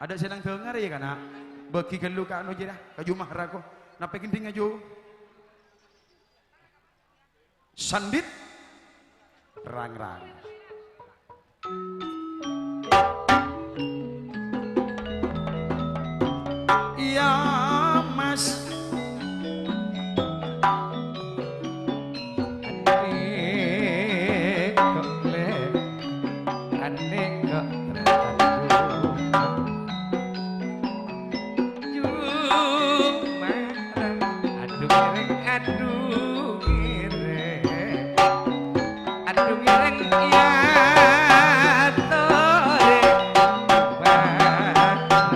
Adâ' sè nang dângara, yâ, kana'? Bâgi ghâllu ka anu jârèya, ka Jumahra, ko. Napa gendhing aju? Sandhit rang-rang. Iya, Mas. Andhek kok lè, andhek kok terkandung. Jumarang, adu ngèrèng, adu ngèrèng. Adu ngèrèng, iyâ, torè nyembah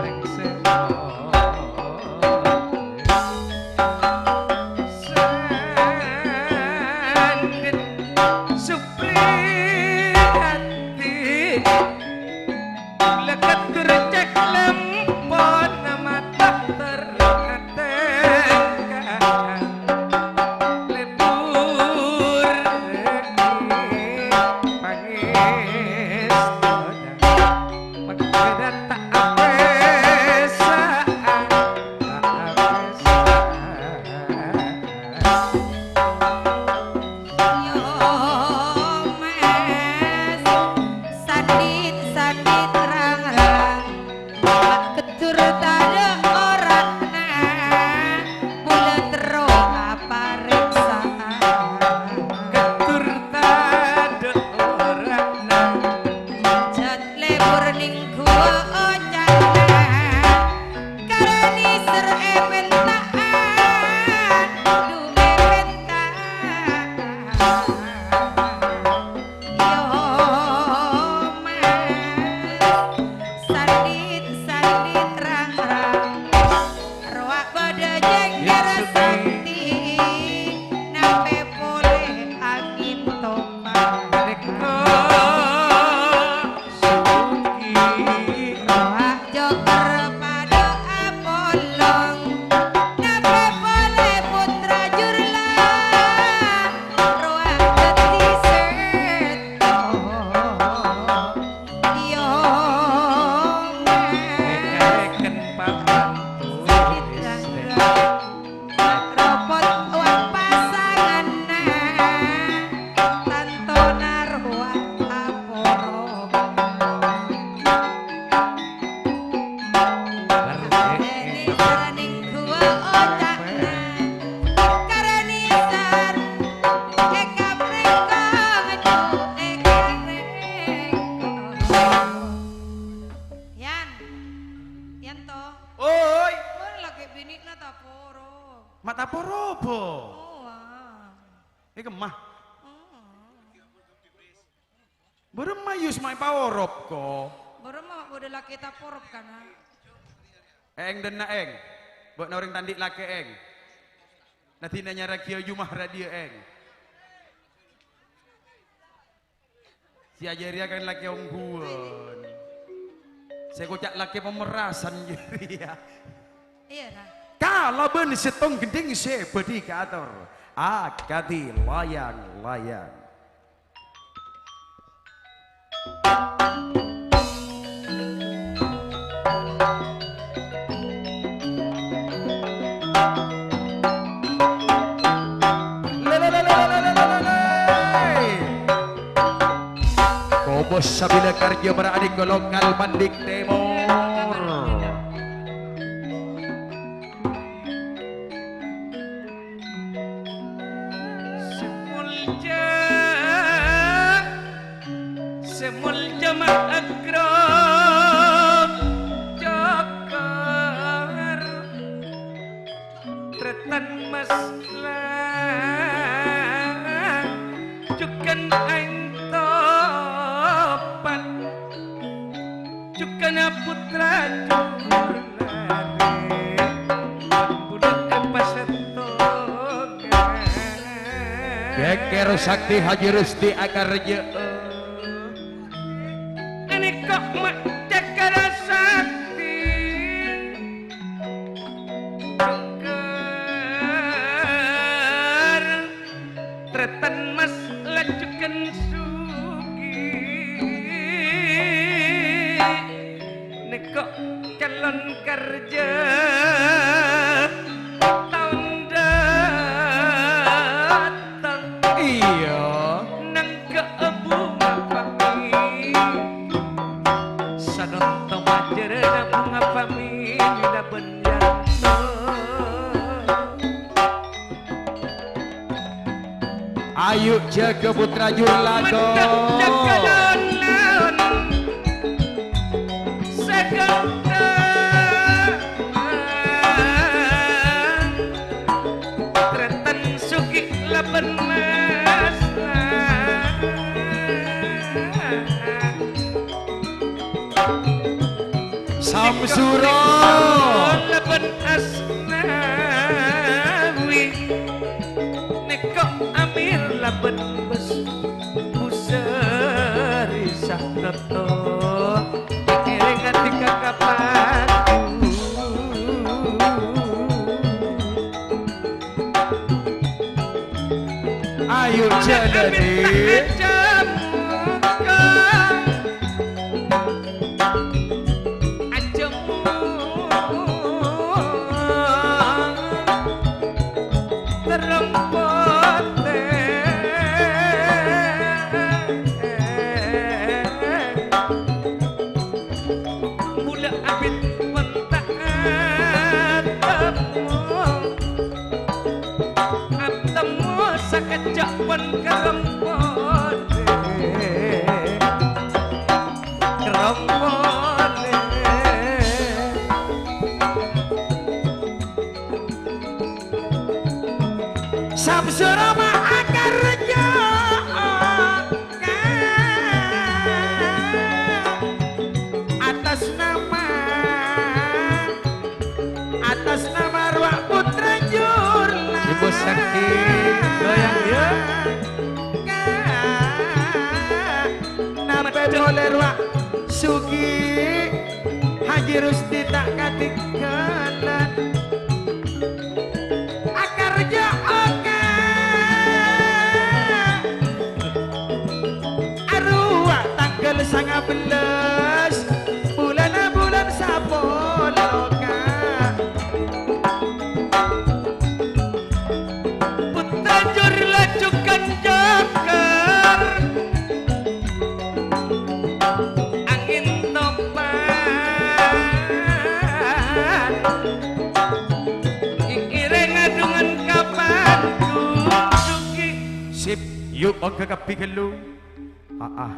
rèng sèngo. Sandhit Supriyati. Leket gercek lempon mata tertengka. Lebur pangestona. Pagghâdhân ta' apèsa, ta' apèsa. Yo, Mas, sandhit-sandhit rang-rang, gheddur tadâ' orana, bulâ terro aparèksa. Gheddur tadâ' orana. Jhât lebur nèng ghuwâ oca'na, karani sèr èpènta'an, dhu èpènta'an. Yo, Mas, sandhit-sandhit rang-rang. Rowa padâ jengger sakti, napè polè angin topan. Nèko sugi. Rowa jokèr padâ apolong, napè polè putra jurlang. Rowa dâddhi sèttong. Yo, èkarèken papan tulis. Ropot wa' pasanganna, tantona rowa aporong. Karani sèr nèng ghuwâ oca'na, karani sèr èkaprèngkong, èkaprèngkong. Yan. Yan to. Oi. Mon lakè' binè'na taporo. Ma' taporo, bo? Oh, ah. È kemma. Oh. Bârâmma yus ma' èpaorop, ko? Bârâmma ma' bâdâ lakè' taporop, kana? Eng, dânna', Eng. Bâ'na orèng ta' andi' lakè', Eng. Nadina nyaraghi jumah radiya, Eng. Si ajârèya kan lakè' ongghuwân. Sè koca' lakè' pamerasan jârèya. Iyâ, ra. Kalabân sèttong gendhing sè bâdhi kaator. Akadhi layang-layang. Kobâs sabila karjâ para adhing golongan mandik tèmor. Sè molja, sè molja maagrok cokor, trètan mas la jhughân aèng topan. Jhughâna putra jurlare, budhâk èpasèttongan. Geger sakti Haji Rusti akarjâ'â. Anèko ma' cakara sakti. Jhughân Trètan mas la jhughân soghi, nèko calon karjâ Ayu jâgâ putra jur lato. Mendhâk jâgâ laon-laon sè ghânta. Trètan soghi labân mas. Samsura. Labân Asnawi. Nèko Amir labân Bes. Busari Sahnoto. Èkèrèng ati ka kapan. Ayo jhâlâni. Ajemmu terrong potè. Bulâ abit pon ta' atemmo. Atemmo sakejjhâ' pon kerrong potè. Kerrong potè. Samsara ma' akarja. Atas nama, atas nama Arwah Putra Jurla. Ibu Sakti, goyang, ya. Nampe polè Arwah Sugi, Haji Rusti ta' katinggalan. Akarja oka. Arowa tangghâl sanga bellâs, bulâna bulân sapolo, Ka'. Putra Jur laju kan jokar. Angin topan. Iring adungan kapan Sugi. Sip, yu' ongghâ kabbhi ghâllu. Aa.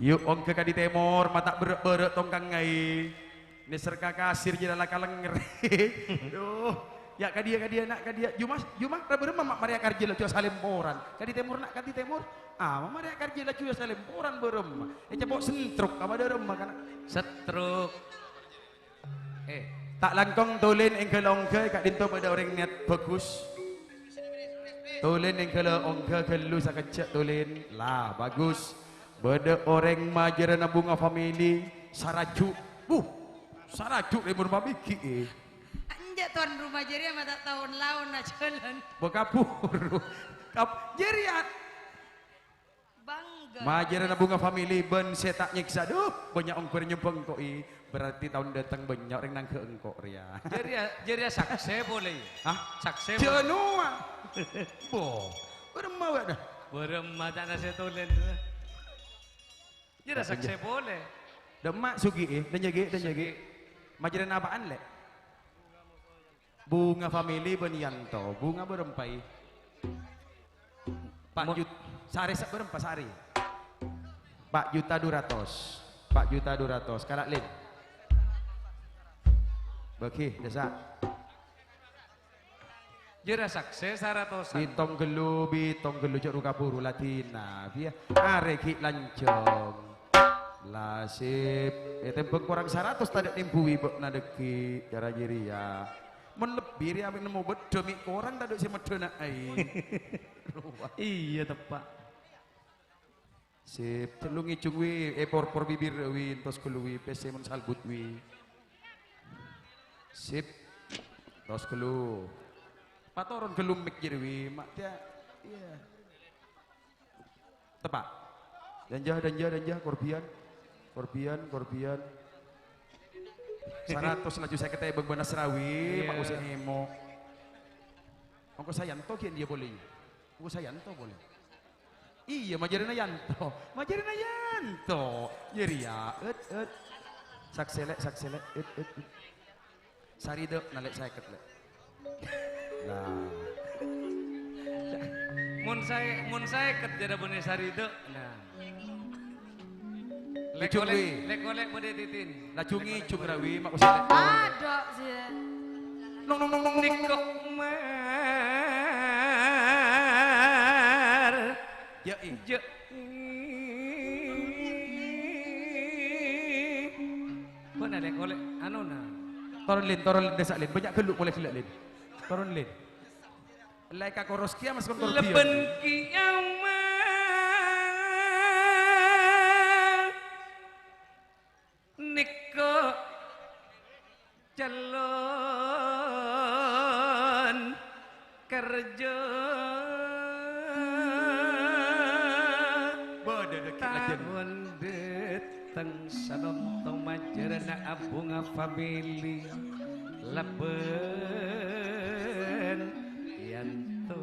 Yu' ongghâ kadhi tèmor, ma' ta' bârâ'-bârâ' tongkang ngaè. Nèser ka kasir jârèya la kalènger. Duh. Ya' kadhiyâ, kadhiyâ, na', kadhiyâ. Juma, juma, bârâmma ma' marè akarja laju asalèmporan. Kadhi tèmor, na', kadhi tèmor. Ah, ma' marè akarja laju asalèmporan bârâmma. Ècapo' sentruk, apa bârâmma, kana'? Sentruk. Eh, ta' langkong tolèn èngghâl ongghâ, ka'dinto bâdâ orèng niyat bhâghus. Tolèn èngghâl ongghâ ghâllu sakejjhâ' tolèn. La, bhâghus. Bâdâ orèng majârâna Bunga Family, saraju. Buh, saraju rèmor mabighi, eh. Enjâ' tuan rumah jârèya ma' ta' taon laon ajhâlân. Bâ kabhuru. Kap-, jârèya. Bangga. Majârâna Bunga Family bân sè ta' nyèksa. Duh, bânnya' ongghâ nyembhâ engko', i. Berarti taon dâteng bânnya' orèng nangghâ engko' rèya. Jârèya, jârèya saksè polè, ya? Hah? Saksè polè. Jânuwa. Bo, bârâmma, Pak, dah? Bârâmma ca'na sè tolèn. Jârèya saksè polè. Dâ' emma' Sugi, eh. Dânjâ ghi, dânjâ ghi. Sugi. Majârâna apaan, Lè'? Bunga Family bân Yanto. Bunga bârâmpa, i? Empa' Mo- jut-, sarè sa-, bârâmpa sarè? Empa' juta dua ratus. Empa' juta dua ratus. Kala', Lin. Bâghi, dâsa'. Jârèya saksè saratosan. Bitong ghâllu, bitong ghâllu, jâ' ru kabhuru la dinah, biya. Arè ghi' lanjhâng. La sip, ètèmbhâng korang saratos tadâ' nèmbuwi bâ'na dâggi', cara jârèya. Mon lebbi rèya mè' nemmo bâddhâ mè' korang tadâ' sè meddhâna aèng. Rowa. Iyâ, teppa'. Sip, lu ngèjung wi, èporpor bibir wi, entos ghâllu wi, pèssè mon salbut wi. Sip, entos ghâllu. Patoron ghâllu mik jârèya wi, ma' tèya, iyâ. Teppa'. Dânjâ, dânjâ, dânjâ, korbiyan. Korbiyan, korbiyan. Saratos laju sèket èbâng bân Asrawi, Iyâ. Pak Husin Emo. Ongko Sayanto ghi' iyâ polè. Ongko Sayanto polè. Iyâ, majârâna Yanto. Majârâna Yanto. Jârèya. Ët, ët. Saksè, Lè', saksè, Lè'. Ët, ët, ët. Saridhâna, Lè', sèket, Lè'. Lah. Mon saè-, mon saèket jârâ Bune Sari, do. Nah. Lèk-olèk, lèk-olèk bâdâ titin. Laju ngijung rawi, mak usah lèk-olèk. Adâ' sih. Nong, nong, nong, nong, nèko mar. Ya, i. Ja-, Kok na lèk-olèk, anu, na. Toron, Lin, toron, Lin, dessa', Lin. Bânnya' ghâllu polè ghellâ', Lin. Toron, Lin. Laèka koros kèya, mas, kon koros kèya. Lèbân kèya, ma. Nèko calon kerja. Bâdâ dâggi' lajân. Taon dâteng salonto majârâna abunga famili. Lèbân yanto.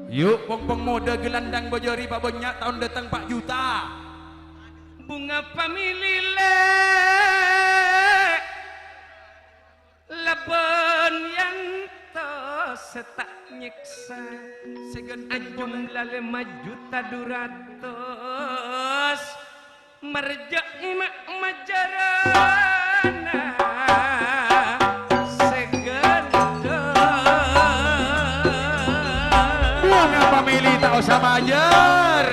Yu', pong-pong modâ ghelandhâng bâjâri pabânnya' taon dâteng pa' juta. Bunga famili lè', lèbân yanto sè ta' nyèksa. Sè ghântèng ajumla lèma juta du ratos. Marjâ' ma' majârâna sè ghândhâ. Bunga famili ta' osa majâr.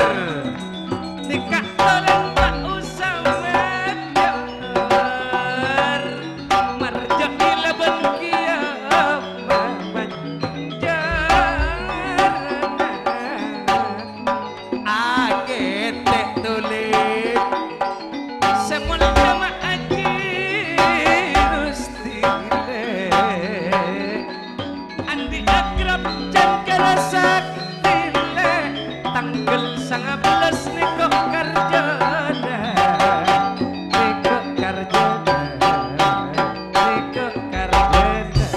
Nèka tolèng ta' osa majâr. Marjâ' lèbân kèya ma' majârâna. Akètè tolè. Sè molja ma' Aji Rusti lè'. Andi' agrap cangkèr sakti lè'. Tangghâl sangabellâs nèko karjâna. Nèko karjâna. Nèko karjâna.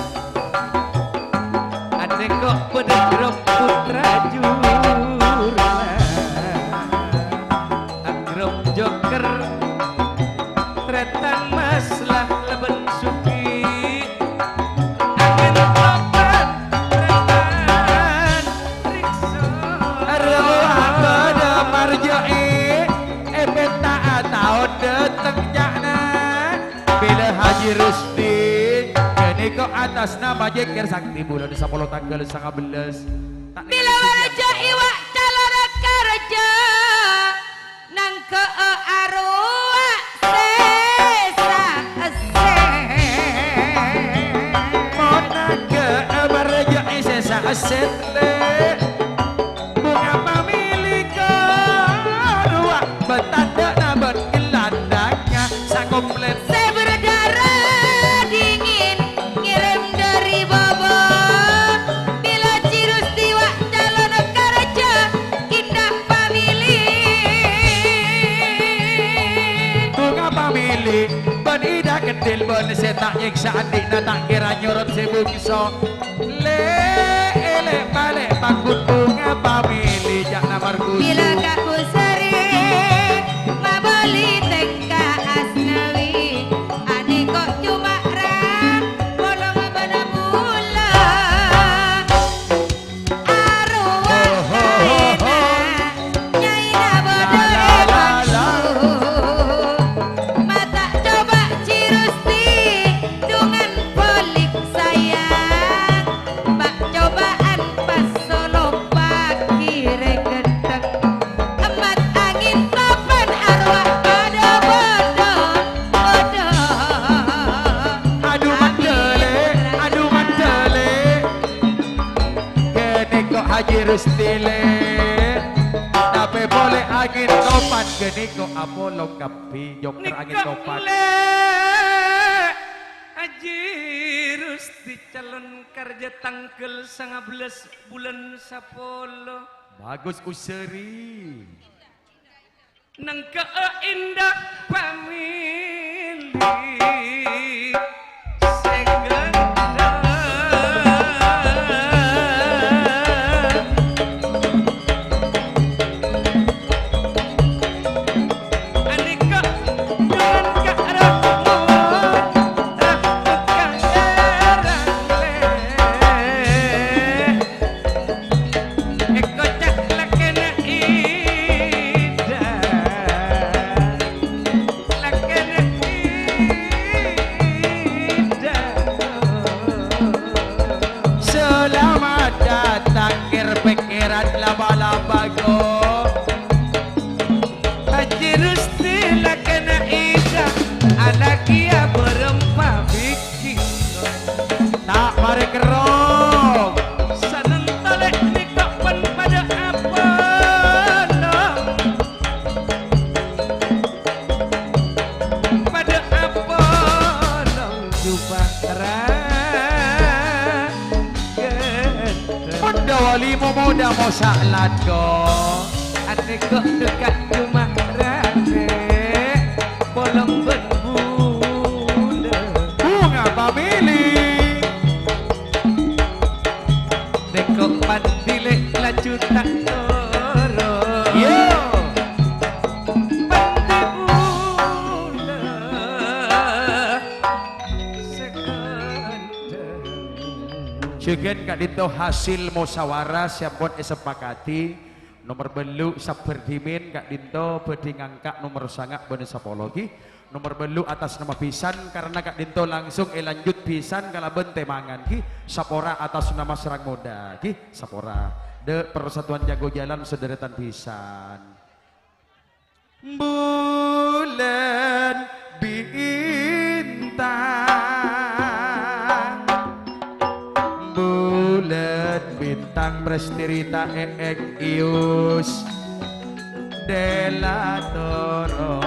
Anèko bâdâ grup putra jurang, grup joker, Trètan Maslah lèbân Sugi, angèn topan, Trètan Riksa. Arwah bâdâ marjâ'è, èpènta'a taon dâteng ca'na. Bilâ Haji Rusdi, ghânèka atas nama Jengker Sakti, bulân sapolo tangghâl sangabellâs. Ta' Bilâ marjâ' iwa' calon karjâ, nangghâ'â arowa sè saessèt. Mon nangghâ'â marjâ' sè saessèt, Bunga pamili karowa, bâtandhâna bân ghelandhângnga sakomplèt. Sè berdara dingin ngirim dâri bâbâ. Bilâ Jirus Tiwa calon karjâ, Indah pamili. Bunga pamili bân Ida Kedil bân sè ta' nyèksa andi'na ta' kèra nyorot sè bungso. Lè', lè', palè', pangguntungnga pamili, ca'na Markus. Bilâ Ka' Busari mabâli tèngka asnawi, anèko' coma ra polong bâna mula. Arowa kaèna, nyaèna bâdâ è bângsu. Mata' coba Jirusti, dungan polik sayang. Bâ' cobâ'ân pas solo paghi rè ghânteng. Emmat angèn topan arowa bâdâ bâdâ bâdâ. Adu mandele, adu mandele. Ghânèka Haji Rustile. Tapè polè angèn topan ghânèka apolong kabbhi, joker angèn topan. Nèka lè', Haji Rusti calon karjâ tangghâl sangabellâs bulân sapolo. Bagus, Useri. Nangghâ'â Indah pamili sè ghânteng. Anèka' dengan Ka' Rahmo, Rahmo Ka' Erang lè'. Dawali momoda mosa' latko, ane kok dekat cuma rame, polong ben bula. Bunga pamili. Neko pandile laju tak toro. Yo. Pande bula. Jugan ka'dinto hasil musyawarah sè ampon èsepakadi. Nomer bâllu' sabbhâr dhimèn ka'dinto bhâdhi ngangka' nomer sanga' bân sapolo, ghi. Nomer bâllu' atas nama bhisan, karana ka'dinto langsung èlanjut bhisan kalabân tèmangan, ghi. Sapora atas nama Serang Muda, ghi. Sapora. Dâ' Persatuan Jago Jalan sadhârâtan bhisan. Bulân bintang, bulân bintang, prastirita èèng èyus dela toro.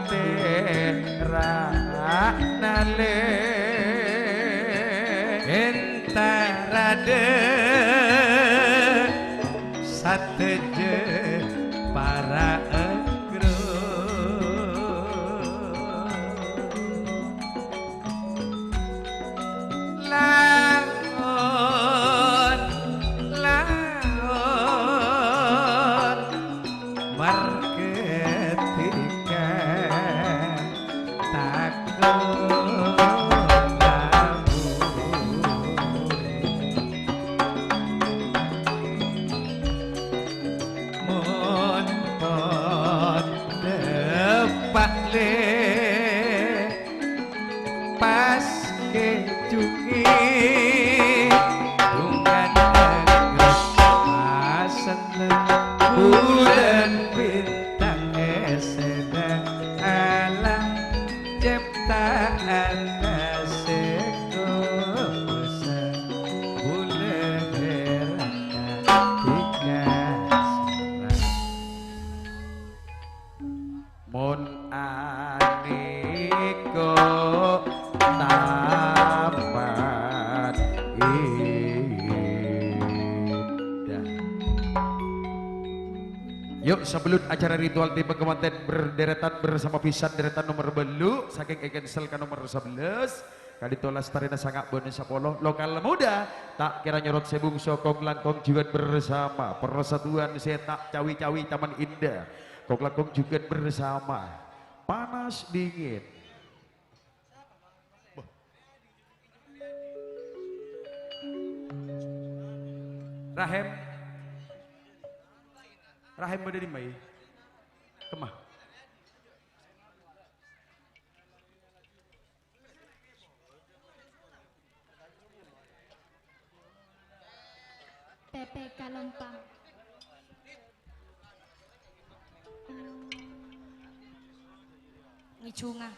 Patera nale entarade sateje para agro. Laon, laon, marghetika tako' tabu. Mon pon deppa' le pas kejungi dungan pas bulan bintang eseda alam ciptaan seko bulan raka tiga. Mon anèko taman indah. Yuk, sebelum acara ritual tiba kemanten berdérétan bersama bhisan dèrétan nomer bâllu', sakèng è-cancel ka nomer sebelas. Ka'dinto lastarèna sanga' bân sapolo lokal muda, ta' kèra nyorot sè bungso kong-langkong jugan bersama persatuan sè ta' cawi-cawi Taman Indah. Kong-langkong jugan bersama panas dingin. Rahim. Rahim bâdâ è dimma? Kemma? P P Kalompang. Ngijunga.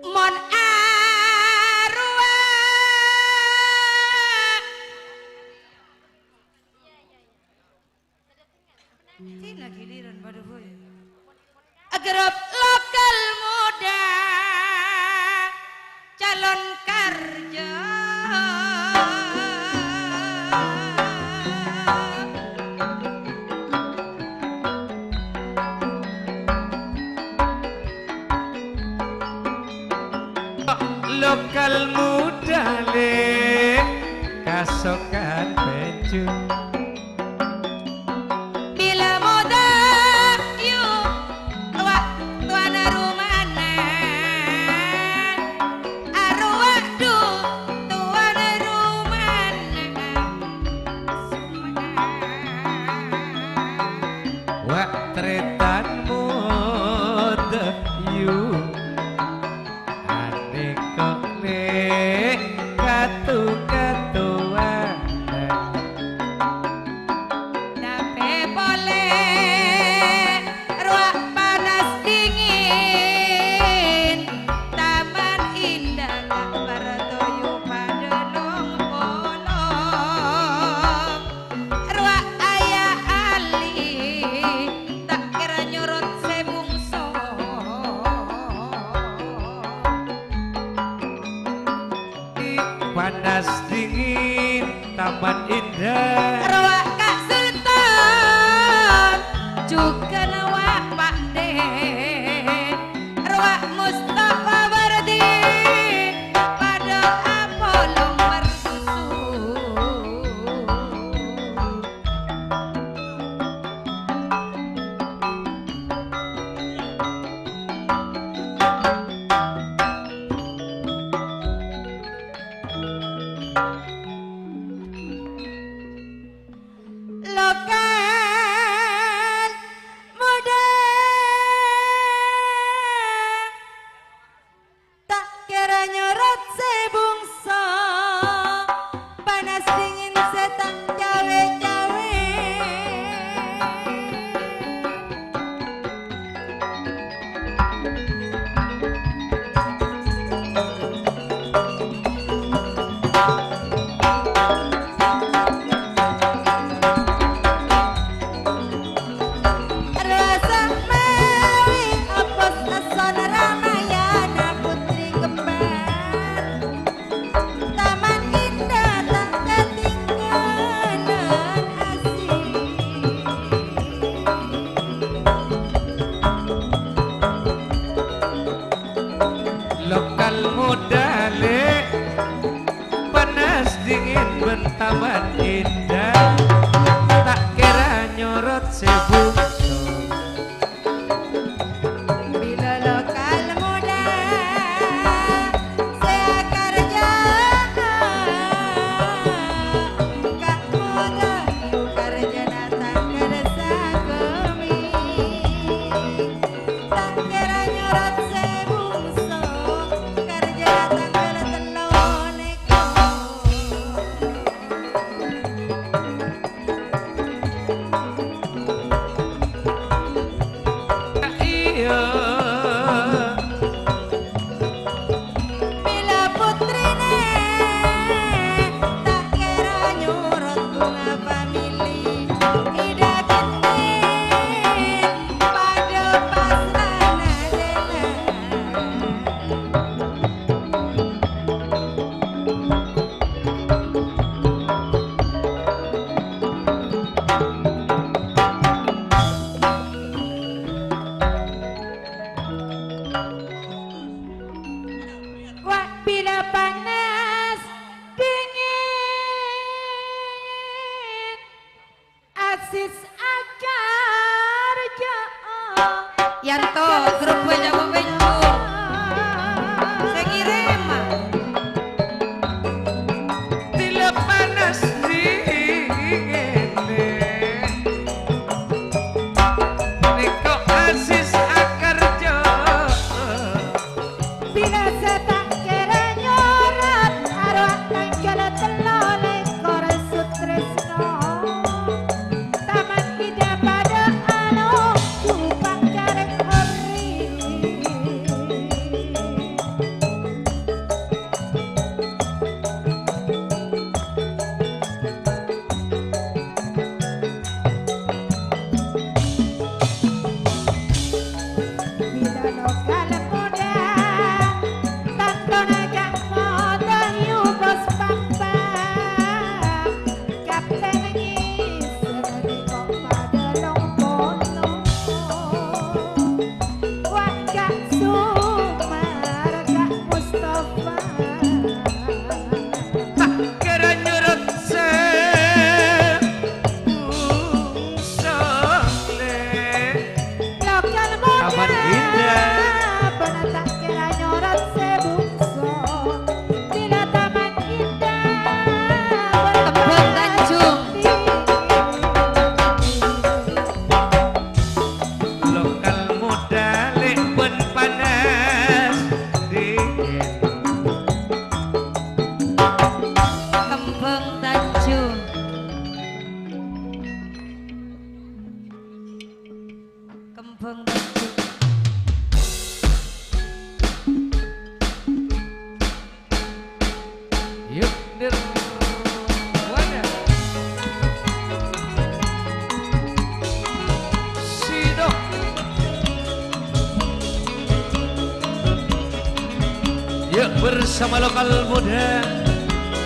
Mon arowa. Dina giliran padâ bhâi. Grup lokal muda calon karja. Lokal muda le kasokan pencu. Bilâ moda, yu, wa-, tuan rumana. Arowa, du, tuan rumana. Wa', tarètan moda, yu. Andekone katu-katuana. Rowa Ka' Sultan, jhughân Wa' Pakdè, rowa Mustafa Wardi, padâ apolong mersusu. Lokal Muda, ta' kèra nyorot sè bungso, panas dingin sè ta' cawè-cawè. Rasa mawi apos eson Ramayana Putri Kembar. Taman Indah ta' katinggalan asik. Lokal Muda, Lè', panas dingin bân Taman Indah, ta' kèra nyorot sè bungso. Bilâ Lokal Muda sè akarja, Ka' Muda yu karjana tangghâl saghâmè. Ta' kèra nyorot sè bungso, karjana tangghâl tello lèkor. Iyâ. Bilâ putrina ta' kèra nyorot bhunga famili, Ida Gending padâ pas ana' dina. Wa' bilâ panas dingin, Aziz akarja. Yanto, grup bâjâ bâbânjung. Sè ngèrèm, ah. Bilâ panas dingin, nèko Aziz akarja. Bilâ sè ta' kèra nyorot, arowa tangghâl tello lèkor Sutresno. Taman Ida padâ alon, coba' carè horri. Bilâ Lokal Muda, tantona Ka' Muda yu bos papa, kapten ngèsèr nèko padâ long-polong. Wa' Ka' Sumar, Ka' Mustafa. Kèra nyorot sè bungso, Lè'. Lokal Muda. Taman Indah. Bâna ta' kèra nyorot sè bungso. Bilâ Taman Indah. Kembang Tanjung. Lokal Muda, Lè', bân panas dingin. Kembang Tanjung. Kembang Tanjung. Yuk, Nirwana. Sido. Yuk, bersama Lokal Muda.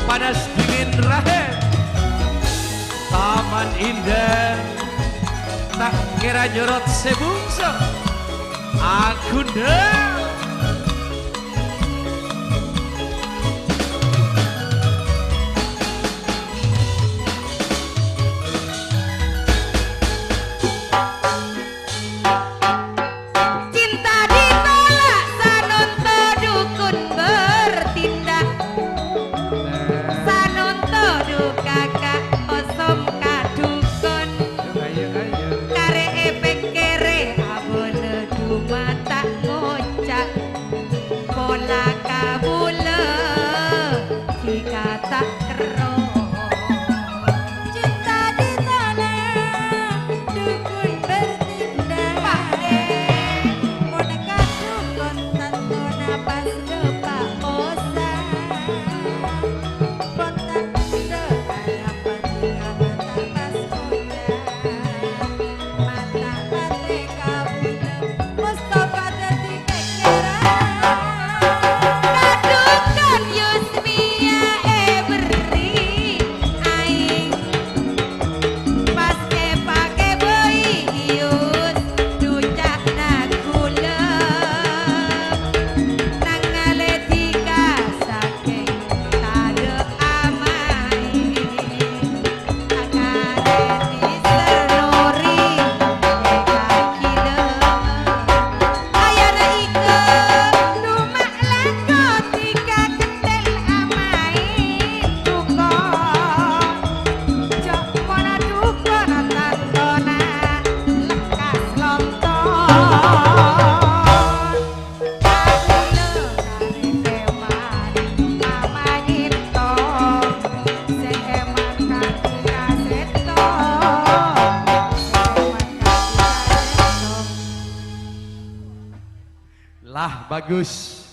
Panas dingin rahim. Aman indah, ta' kèra nyorot sè bungso. Agundhâ. Cinta ditolak, sanonto dukun bertindak. Sanonto du kakak osom ka dukun. Karè èpèkkèrè abâlâ du mata ngoca'. Pola kabulâ, jika tak kerro. Cinta ditolak, dukun bertindak. Mon ka dukun tanto napas depa' osa. Pon tak ada arapa tinggal napas oca'. Mata atè kabulâ. Mustafa dhâddhi kèkkèran. Kadhukon Yusmia èberri' aèng. Pas èpakè bâi Yus, du ca'na ghulâ. Nangalè dhika sakèng tadâ' amaèng. Lah, bagus.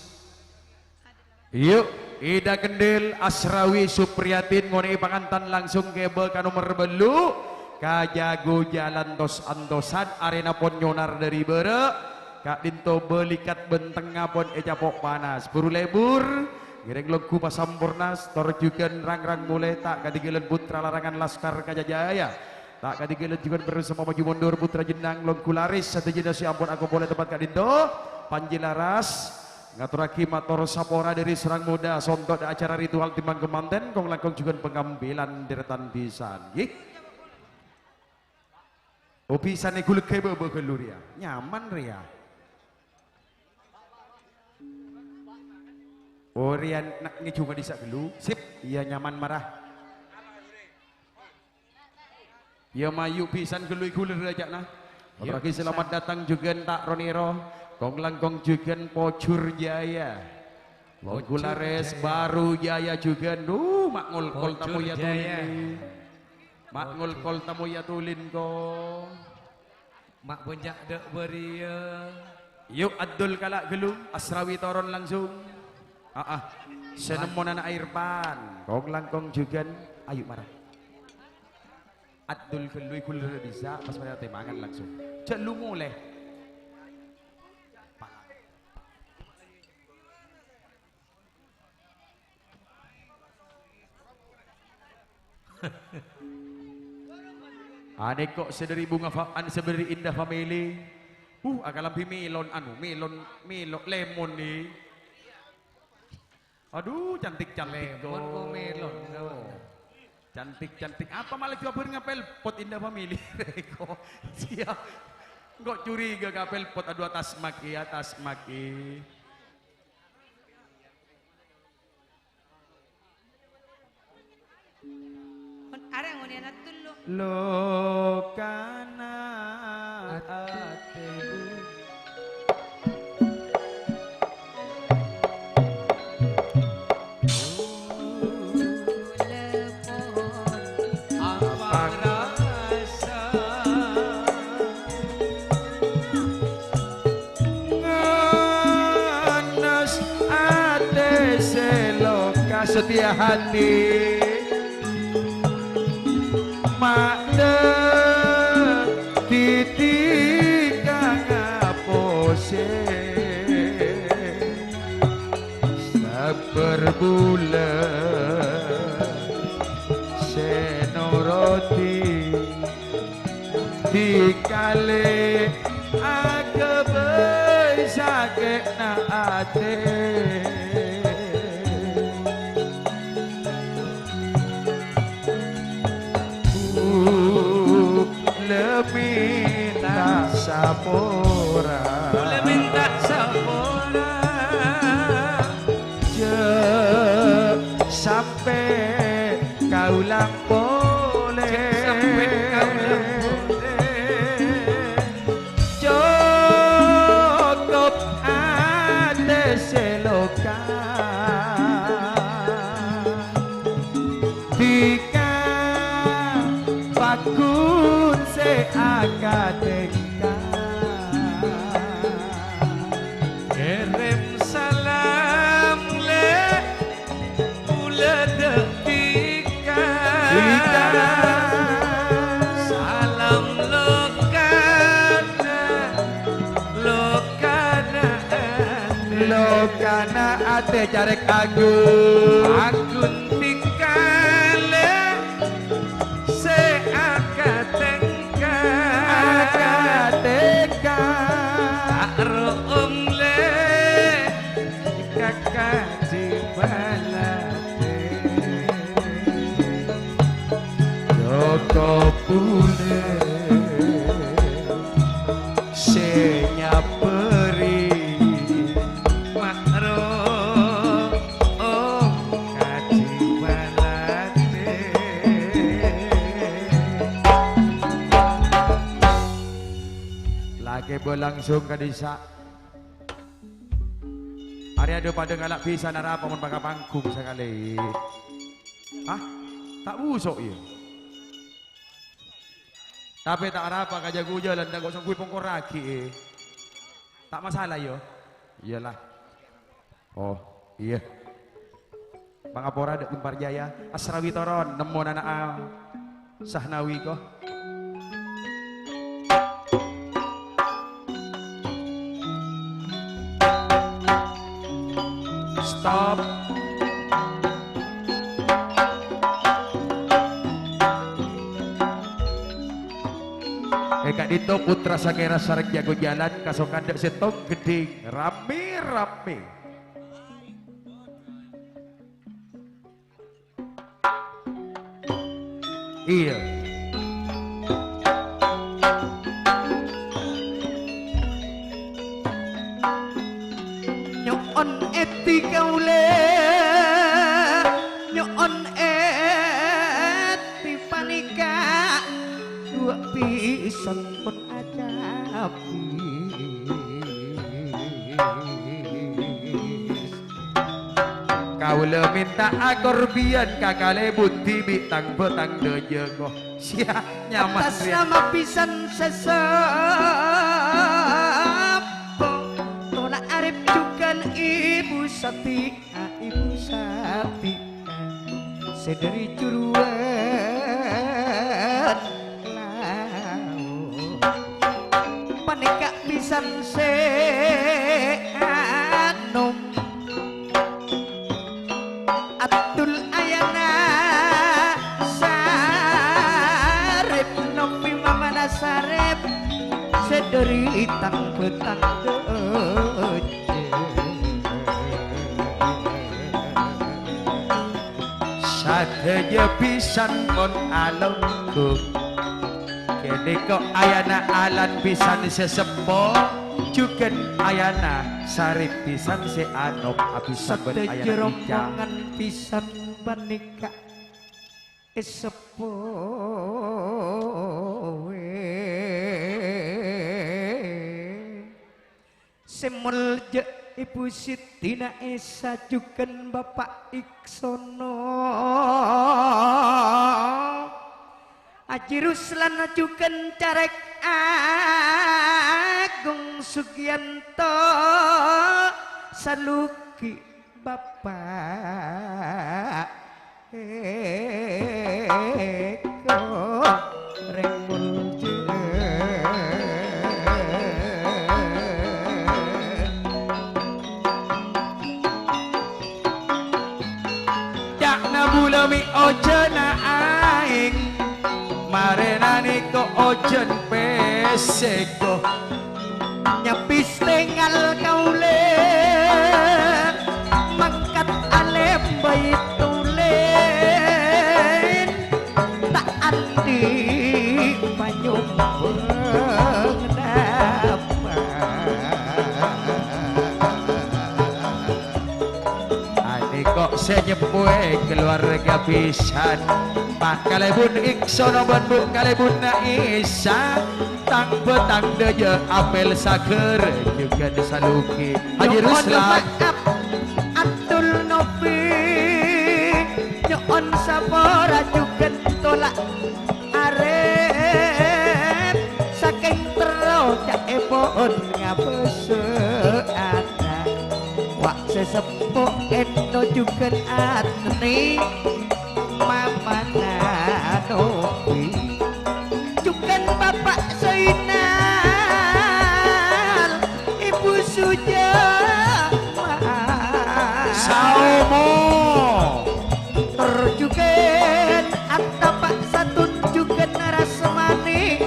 Yu, Ida Kendil, Asrawi Supriyatin ngonè'è pangantan langsung kèbâ ka nomer bâllu', ka jago jalan tos-antosan, arèna pon nyonar dâri bârâ', ka'dinto bâlikat bân tengnga pon ècapo' panas. Buru lebur, ngèrèng longghu pasamporna, stor jhughân rang-rang molè, ta' kadhingghâlân putra larangan Laskar Kajajaya. Ta' kadhingghâlân jhughân bâreng sè maju mundur, putra jennang, longghu larès, sadhâjâna sè ampon akompol è tempat ka'dinto. Panji laras, ngatorraghi mator sapora dâri Sorang Muda, sonto' dâ' acara ritual timbang kamanten, kong-langkong jhughân pangambilan dârâtan bhisan, ghi. Oh, bhisan èghulâghâ bâbâ ghâllu rèya. Nyaman rèya. Oh, rèya na-, ngèjhunga dissa' ghâllu. Sip, iyâ nyaman mara. Iyâ mayu bhisan ghâllu èghulâ rèya ca'na. Iyâ, atorraghi bhisan. Selamat datang jhughân ta' ro-nèro. Kong-langkong jhughân Pojhur Jaya. Longghu larès Baru Jaya jhughân. Duh, ma' ngolkol tamoy atolin. Ma' ngolkol tamoy atolin, ko. Ma' bânnya' dâ' bâriyâ. Yu, Abdul kala' ghâllu, Asrawi toron langsung. Aa, sè nemmo ana' Irfan. Kong-langkong jhughân, ayu mara. Abdul ghâllu èghulâ dissa', pas marè atè mangan langsung. Jhâ' lu molè. Anèko sè dâri Bunga Fa-, an-, sè dâri Indah Family. Uh, akalambhi melon, anu, melon, melo-, lemon ni. Aduh, cantik-cantik, lemon ko. Melon, ko. Cantik-cantik. Apa malah coba ngapel pot Indah Family? Ko, siap. Kok curiga ngapel pot? Aduh, atas maki, atas maki. Mon arè ngonè'ana tullu. Lokana atèku. Apa rasa? Nganas atè sè loka setia hati. Ma'dâ titi kang aposè. Sabbhâr bulâ sè norodi Dikale aghâbây sakè'na atè. Bulâ mènta sapora. Bulâ mènta sapora. Jhâ' sampè' kaulâ polè. Jhâ' sampè' kaulâ polè. Cokop atè sè loka. Dhika paggun sè akatèngka. Kèrèm salam, Lè'. Bulâ dhâddhi ka. Dhika. Salam lokana, lokana atè. Lokana atè carèk aghung. Aghung dhika, Lè', sè akatèngka. Akatèngka. Ta' ro'om, Lè'. Kaka Jibalatè. Joko Pule sè nyabâri. Makro, oh, Kaji Balatè. Lakè bâ langsung ka dhisa. Arèya dhu padâ ngala' bisa narapa mon paka panggung sakalè. Hah? Ta' buso', iyâ? Tapè ta' arapa, ka jâgâ jhâlân, ta' kosong gue pongkorraghi, è. Ta' masalah, iyâ? Iyalah. Oh, iyâ. Pangapora dâ' Gempar Jaya, Asrawi toron, nemmo nana'a Sahnawi ko. Stop. È ka'dinto putra sakèra sareng jâgâ jhâlân kasokan dâ' sèttong ghedhing rame-rame. Iyâ. Nyo'on èdhi kaulâ, nyo'on èdhi panèka, duwâ' pisan pon acabis. Kaulâ mènta akorbhiyân kakalè budi bi' tang-bhâtang dâjâ ko. Sia, nyaman, atas nama pisan sè seppo. Tola' arep jhughân Ibu Sati, a, Ibu Sati. Sè dâri Juruwân Lao. Panèka pisan sè anom. Abdul Ayana Sarip, Nopi Mamana Sarip, sè dâri tang-bhâtang dâjâ. Sadhâjâ pisan mon alonggong. Kènèko ayana alan pisan sè seppo, jhughân ayana sarip pisan sè anom abis sabbhân ayana ica. Sadhâjâ rombongan pisan panèka èseppo. Sè molja Ibu Sidina Esa jhughân Bapa' Iksono, Aji Ruslan jhughân Carèk Agung Sugiyanto, salugi Bapa' Eko rèng molja. Ca'na bulâ mè' ojhâna aèng, marèna nèko Ojhân pèssè ko. Nyapis tengal kaulâ, mangkat alem Baitulin, ta' andi' panyumbang napa. Anèko sè nyembuwè kaluwarga bhisan, Pa' Kalèbun Iksono bân Bu' Kalèbun Naisa, tang-bâtang dâjâ apèl sagâr jhughân salugi. Haji Nyo'on Ruslan. Ma'ap, Abdul Nobi, nyo'on sapora jhughân tola' arep, sakèng terro ca'èpon ngabâsa ana'. Wa' sè seppo ènto jhughân atènè mamana Nobi. Jhughân Bapa' Zainal, Ibu Sujama. Saomo. Tor jhughân Atta Pa' Satun jhughân Rasmani,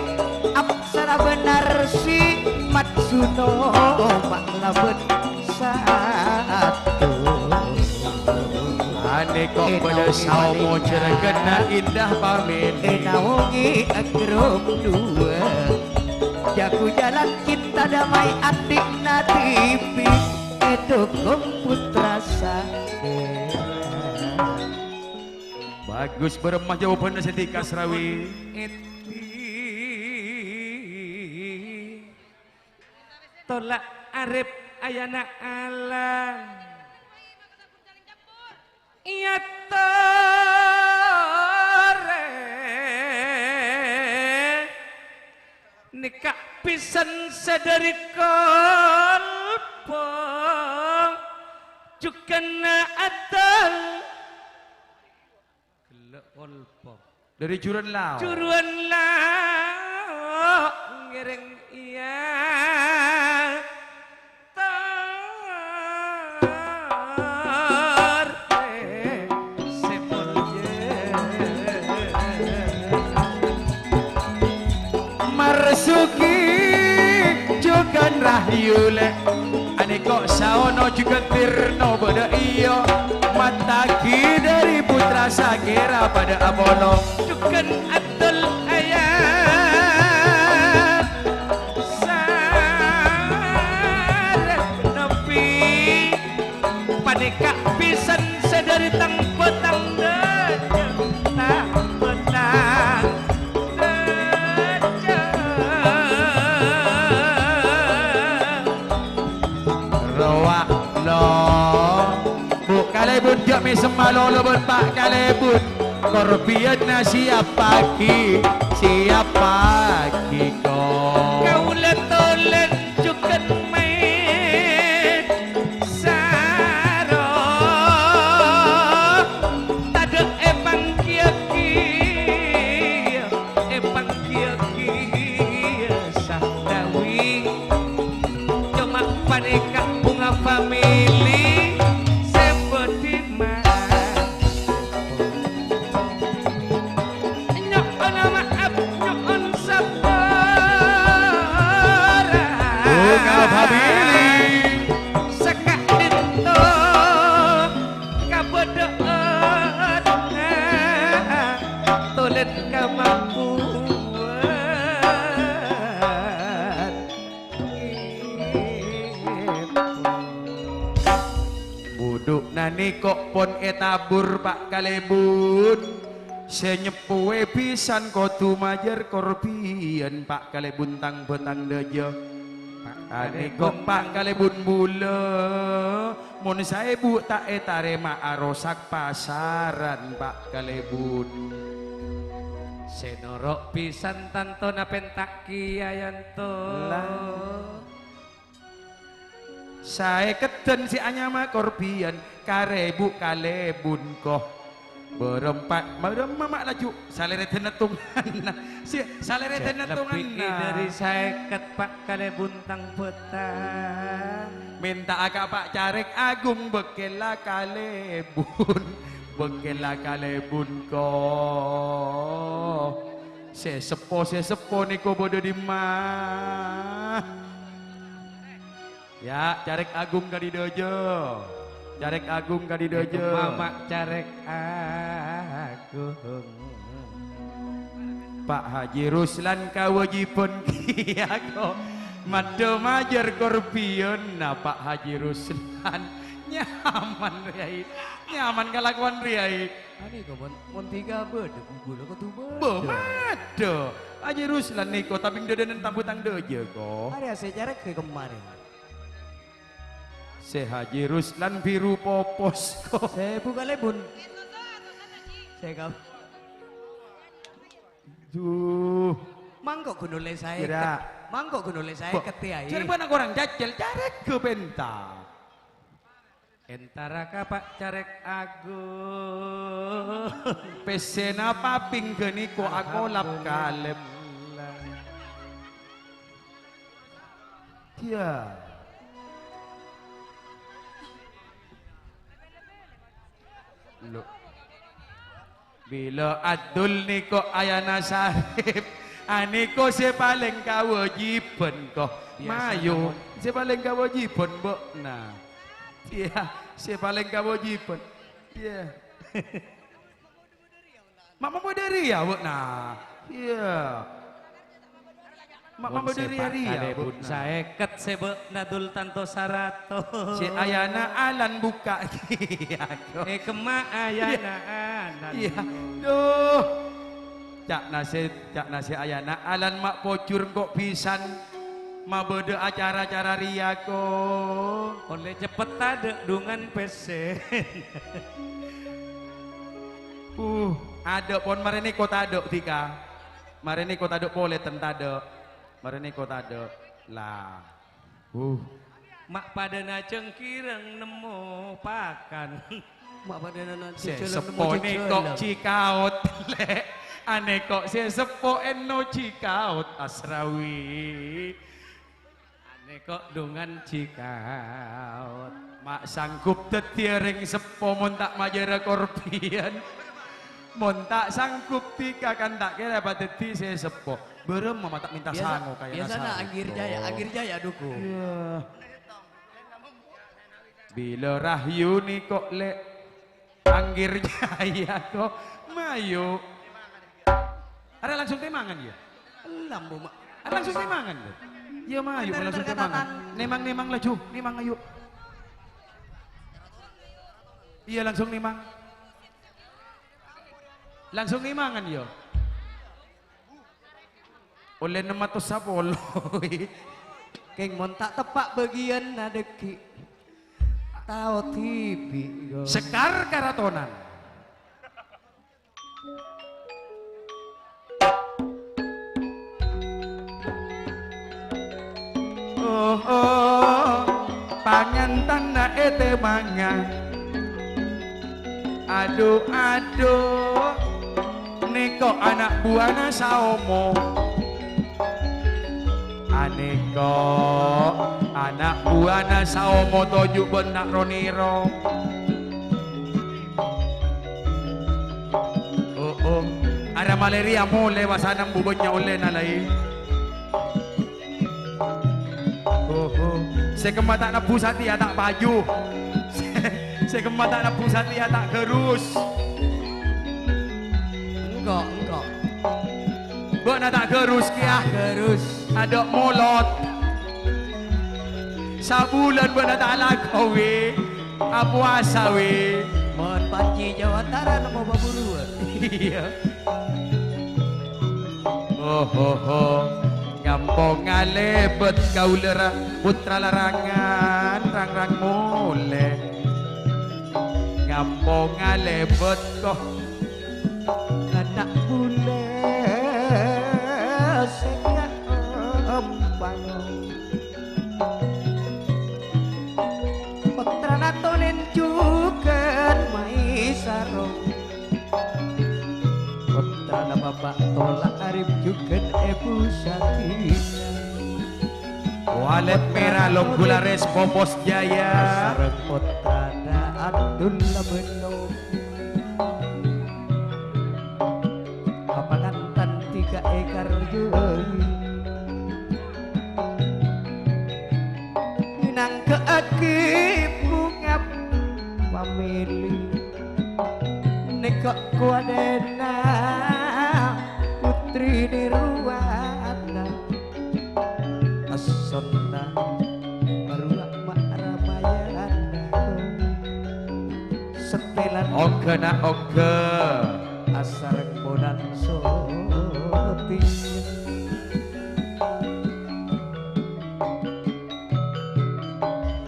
Apsara Bânarsi, Matsuno Pa' Labân Satun. Anèko bâdâ saomo jhârângghâna indah pamèlè. Ènaongi grup dua. Jago jalan cinta damai ati' nadibi. Èdhukung putra saghârâ. Bagus, bârâmma jawabânna Siti Kasrawi. Tola' arep ayana alang. Iyâ torè nèka pèsan sè dâri kolpo jhughân adâl. Ghellâ' kolpo. Dâri Juruan Lao. Juruan Lao ngèrèng iyâ torè sè molja. Marzuki jhughân Rahyu lè'. Anèko saono jhughân Tirno bâdâ iyâ. Matagi dâri putra sakèra padâ apolong. Jhughân Abdul Ayat sareng Nabi. Panèka pèsan sè dâri tang-bâtang dâjâ, tang-bâtang dâjâ. Rowa, lo. Bu' Kalèbun jhâ' mèsem malolo bân Pa' Kalèbun. Korbiyânna siap pagi, siap pagi, ko. Kaulâ tolèn jhughân maèn saro. Tadâ' èpangghiyâghi, èpangghiyâghi sadawi. Coma panèka bhunga famili sè bâdhi ma-, nyo'ona ma'ap, nyo'on sapora. Bhunga famili. Saka'dinto kabâdâ'ânna tolèn kamampuwân. Budhu'na nèko pon ètabur, Pa' Kalèbun. Sè nyeppowè bhisan kodhu majâr korbiyân, Pa' Kalèbun tang-bâtang dâjâ. Anèko Pa' Kalèbun bulâ, mon saèbu ta' ètarèma arosak pasaran, Pa' Kalèbun. Sè noro' bhisan tantona pènta' kèya yanto. Lah. Saèkeddhân sè anyama korbiyân, karè Bu' Kalèbun, ko. Bârâmpa, bârâmma ma' laju salèrèdhânna tonganna. Si, salèrèdhânna tonganna. Lebbi dâri saèket, Pa' Kalèbun tang-bâtang. Mènta'a ka Pa' Carèk Agung, bâkkèlla Kalèbun. Bâkkèlla Kalèbun, ko. Sè seppo, sè seppo nèko bâdâ dimma? Ya, Carèk Agung ka'dinto jâ. Carèk Agung ka'dinto jâ. Mama Carèk Agung. Pak Haji Ruslan kawâjibhân kèya ko. Maddhâ majâr korbhiyânna Pak Haji Ruslan. Nyaman, Rèya. Nyaman kalakowan, Rèya. Anèko mon, mon dhika bâdâ, bubulâ kodhu bâdâ. Bâ, maddhâ. Haji Ruslan nèko tabing dâdânan tambhu tang dâjâ, ko. Arèya sè carèk ghâ' kemma rè. Sè Haji Ruslan biru popos, ko. Sè buka lebun. Sè ka-, Duh. Mangko ghun ollè saèket. Kira. Mangko ghun ollè saèket, Bo-, Yai. Jârèya bâ'na korang jhâjhâl, carèk ghâ' pènta. Entara ka Pak Carèk Agung. Pèssèna paping ghâ' nèko akolap kalèp. Alhamdulillah. Iyâ. Lo. Bilâ adul nèko Ayana Sarip, anèko sè palèng kawâjibhân, ko. Biyasana, Mayu, mon. Sè palèng kawâjibhân bâ'na. Iyâ, sè palèng kawâjibhân. Iyâ. Ma' mabâdâ rèya bâ'na. Iyâ. Ma' Mon mabâdâ sè rèya-rèya, kalèbun bâ'na. Saèket sè bâ'na dul tanto saratos. Sè Ayana Alan buka kèya, ko. Eh, kemma Ayana Alan. Iyâ. Duh. Ca'na sè, ca'na sè Ayana Alan ma' pojhur engko' bhisan mabâdâ acara-acara rèya, ko. Ollè ceppet tadâ' dhungan pèssè. Uh, adâ' pon marèna ko tadâ' dhika. Marèna ko tadâ' polè ten tadâ'. Marèna ko tadâ'. La. Uh. Ma' padâna cengkireng nemmo pakan. Ma' padâna na-, Sè jhâjhâlân seppo nemmo nèko jhâjhâlân. Cikaot, lè'. Anèko sè seppo ènno cikaot, Asrawi. Anèko dhungan cikaot. Ma' sanggup dhâddhiyâ rèng seppo mon ta' majârâ korbhiyân. Mon ta' sanggup dhika kan ta' kèra padhâddhi sè seppo. Bârâmma ma' ta' mènta Biyasa-, sango kaya biyasana nasarè, Anggir Jaya, ko. Anggir Jaya, duku. Iyâ. Bilâ rahayu nèko, lè'. Anggir Jaya, ko. Mayu. Arèya langsung tèmangan, yâ? Ellem, Bu, Ma-, Arèya langsung tèmangan, yâ? Iyâ, mayu, Entar, langsung entar, tèmangan. Catatan. Nèmang, nèmang laju. Nèmang, ayo. Iyâ, langsung nèmang. Langsung nèmangan, yâ? Ollè ennem atos sapolo. Kèng mon ta' teppa' bâgiyânna dhâggi'. Tao dhibi', ko. Sekar Karatonan. Oh, oh, pangantanna ètèmanga. Adu, adu, nèko ana' buwâna Saomo. Anèko ana' buwâna Saomo toju' bân ta' ro-nèro. Oh, oh. Ara malè rèya molè wasana embu bânnya' ollèna laè. Oh, oh. Sè kemma ta' nebbhu satèya ta' paju. Sè, sè kemma ta' nebbhu satèya ta' ghârus. Engko', engko'. Bâ'na ta' ghârus kèya. Ghârus. Adâ' molot. Sabulân bâ'na ta' alako, wi. Apowasa, wi. Mon panji Jawa Tara nemmo paburuwân. Iyâ. Ho, ho, ho. Ngampo ngalèbât kaulâ ra-, pottra larangan, rang-rang molè. Ngampo ngalèbât ko-, Ana' bulâ sè kaempat. Pottrana Tolen jhughân Maisaro. Pottrana Bapa' Tola Arif jhughân Ebu Sakina. Walèt mèra Longgulares Popos Jaya. Sareng pottrana Abdullah Beno. Kapangantan dhika è Nangka'aghi bhunga pamèlè, nèka kowadhâna putri nirwana. Asonna maruwa ma' ramayana. Setelan oghâna oghâ. Asareng bulan sotèya.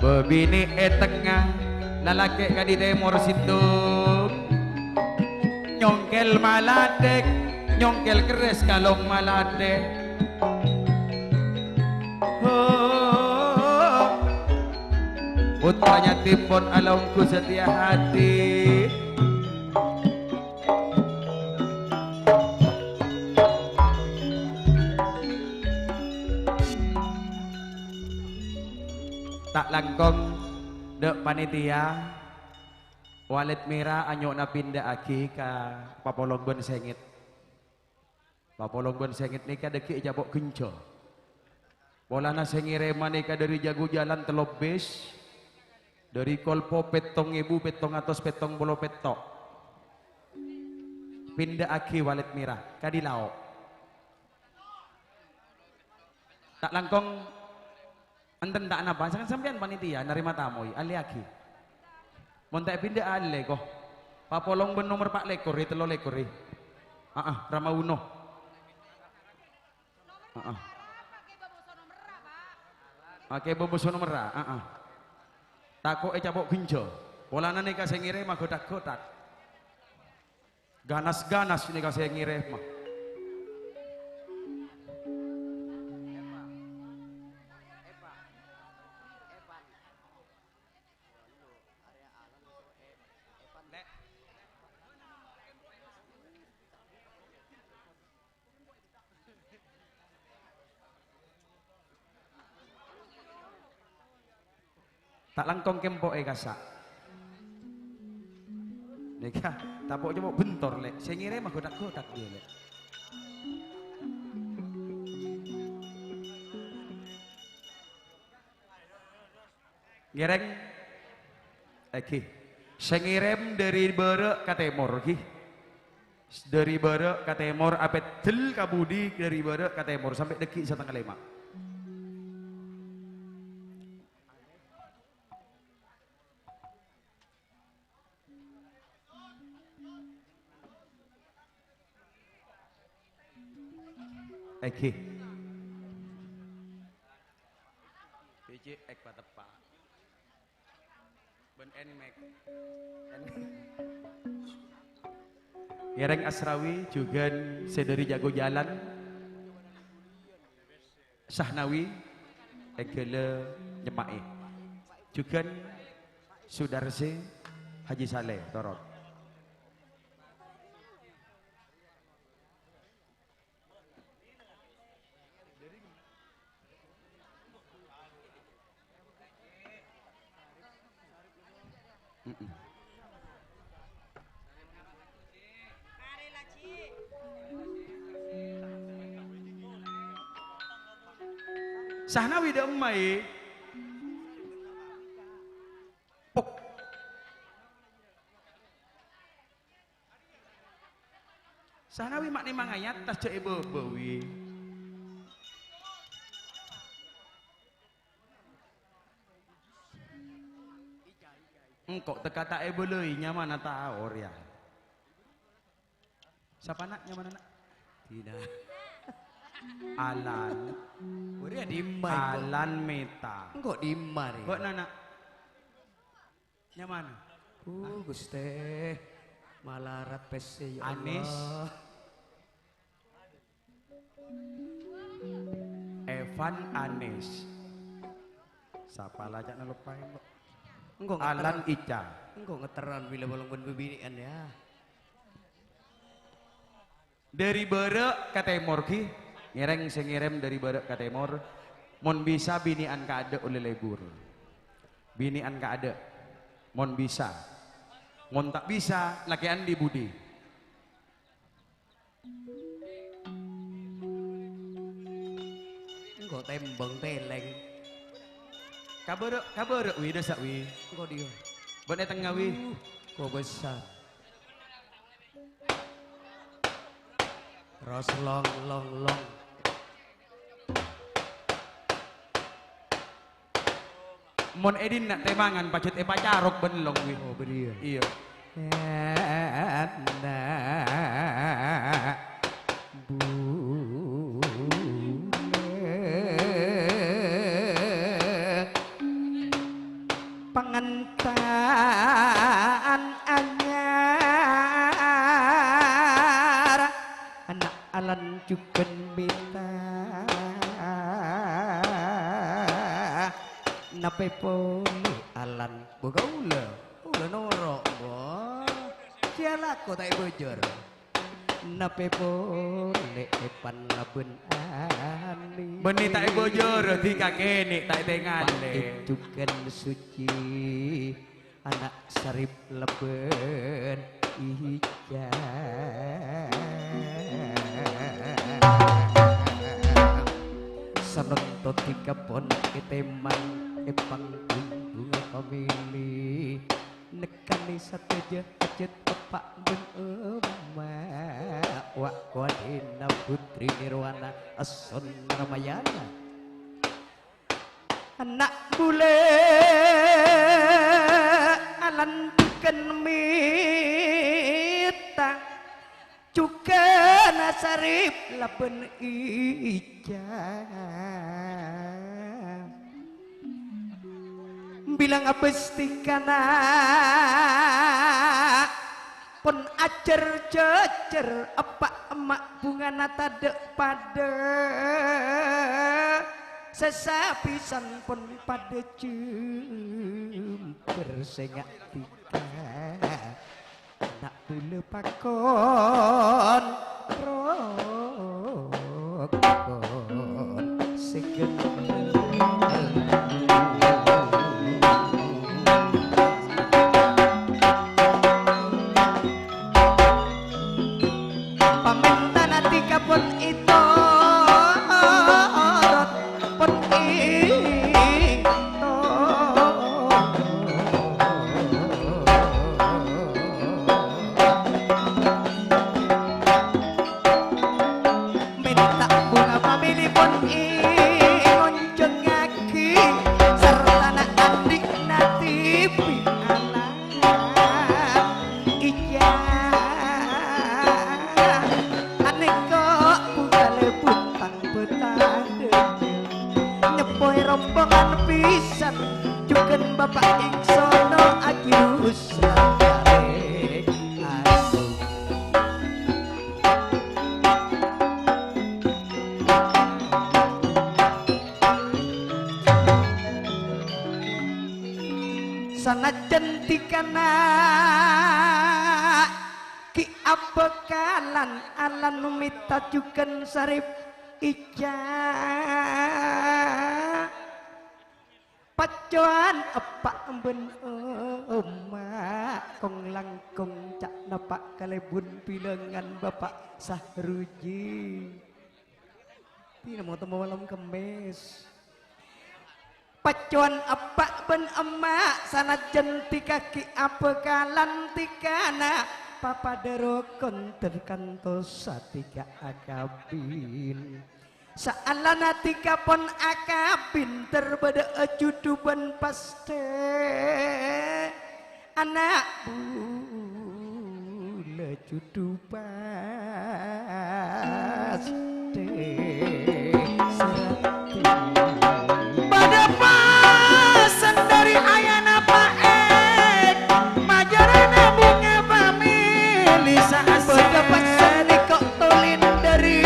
Bâbinè' è tengnga, lalakè' ka dhi' tèmor sèttong. Nyongkel malatèk, nyongkel kerrès kalong malatèk. Ho, putra yatim pon alongghu satèya atè. Ta' langkong, dâ' panitia, Walid Mira anyo'ona pindhâ'aghi ka Papolong bân Sèngèt. Papolong bân Sèngèt nèka dâgghi' è Capo' Ghenja. Polana sè ngèrèma nèka dâri Jago Jalan tello bis, dâri Kolpo pèttong èbu pèttong atos pèttong polo pètto'. Pindhâ'aghi Walid Mira, kadhi lao'. Ta' langkong, enten ta' napa, sampèyan panitia narèma tamoy, allèyaghi. Mon ta' èpindhâ allè, ko. Papolong bân nomer pa' lèkor, è tello lèkor, è. Aa, Rama Uno. Aa. Oke, bâbâ sono merra, aa. Tako' è Capo' Ghenja. Polana nèka sè ngèrèma gothak-gothak. Ganas-ganas nèka sè ngèrèma. Ta' langkong kempo'è kassa'. Nèka, tapo' coma bentor, Lè'. Sè ngèrèma gothak-gothak dhiyâ, Lè'. Ngèrèng, èghi. Sè ngèrèm dâri bârâ' ka tèmor, ghi. Dâri bârâ' ka tèmor, apèddhel ka budi dâri bârâ' ka tèmor, sampè' dâgghi' satengnga lèma'. Èghi. Biji èk pateppa'. Bân Nmax. N-, ngèrèng Asrawi, jhughân sè dâri Jago Jalan. Sahnawi, èghâlâ nyemma'è. Jhughân Sudarse, Haji Saleh, toron. Mm-mm. Sahnawi dâ' emma, è. Pok. Sanawi ma' nèmang ayat, tas jhâ' èbâbâwi. Engko' tekka ta' èbâlâi nyamana tao rèya. Sapa, Na', nyamana, Na'? Dina. Alan. Wâ rèya dimma, engko'? Alan Meta. Engko' dimma rèya? Engko' Na', Na'. Nyamana? Uh, Ghustè. Malarat pèssè, ya Anis. Allah. Evan Anis. Sapa la ca'na loppaè, kok? Engko' Alan ngeterran. Ica. Engko' ngeterran bilâ polong bân bibini'an, ya. Dâri bârâ' ka tèmor, ghi. Ngèrèng sè ngèrèm dâri bârâ' ka tèmor. Mon bisa, binè'an kaadâ' ollè lebur. Binè'an kaadâ'. Mon bisa. Mon ta' bisa, lakè'an dhi-budhi. Kok tembang teleng. Kabârâ', kabârâ', Wi, dâssa', Wi. Engko' dhiya. Bâ'na è tengnga, Wi. Uh, kok besar. Terros long, long, long. Mon è dinna' tèmangan pajhât èpacarok bân long, Wi. Oh, bâriyâ. Iyâ. Ana' bulâ pangantan anyar, ana' Alan jhughân mènta. Napè polè Alan? Bâ kaulâ, kaulâ noro', bâ. Sè alako ta' èbâjâr. Napè polè èpan labân anè? Bânnè ta' èbâjâr, dhi kakè nè' ta' ètèngalè. Jhughân suci. Ana' sarip labân ijâ. Sanonto dhika pon ètèmang è pangghung bhunga pamèlè. Nekkanè sadhâjâ hajhât eppa' bân emma'. Wa' kowadhina Putri Nirwana Eson Ramayana. Ana' bulâ Alan jhughân mènta, jhughân sarip labân ijâ. Bilâng abâstè kana' pon ajâr-jâjâr, eppa' emma' bhungana tadâ' padâ. Sè sabisân pon padâ jembhâr sènga' dhika. Ana' bulâ pakon rokon sè ghellâ'. Pamèntana dhika pon ètorot, pon ètorot. Mènta bhunga pamèlè pon èngonjhângngaghi, sartana andi'na dhibi' Alan ijâ. Anèka bhunga lèbun tang bâtadâ, nyèppoè rombongan bhisan, jhughân bapa' èngsono ajiyus lantarè agung. Sanajjân dhika na' ghi' abhâkalan Alan mènta jhughân sarip ijâ. Paccowan eppa' bân emma' kong-langkong ca'na pa' kalèbun bilângan Bapa' Sahruji. Dina mo temmo malem Kemmès. Paccowan eppa' bân emma' sanajjân dhika ghi' abhâkalan dhika na' papadâ rokon ter kantos sadhika akabin. Saellana dhika pon akabin ter bâdâ'â jhudhu bân pastè. Ana' bulâ jhudhu pastè. Bâdâ pasen dâri ayana Pa'èd, majârâna bhunga pamèlè sa'assa. Bâdâ pasen nèko tolèn dâri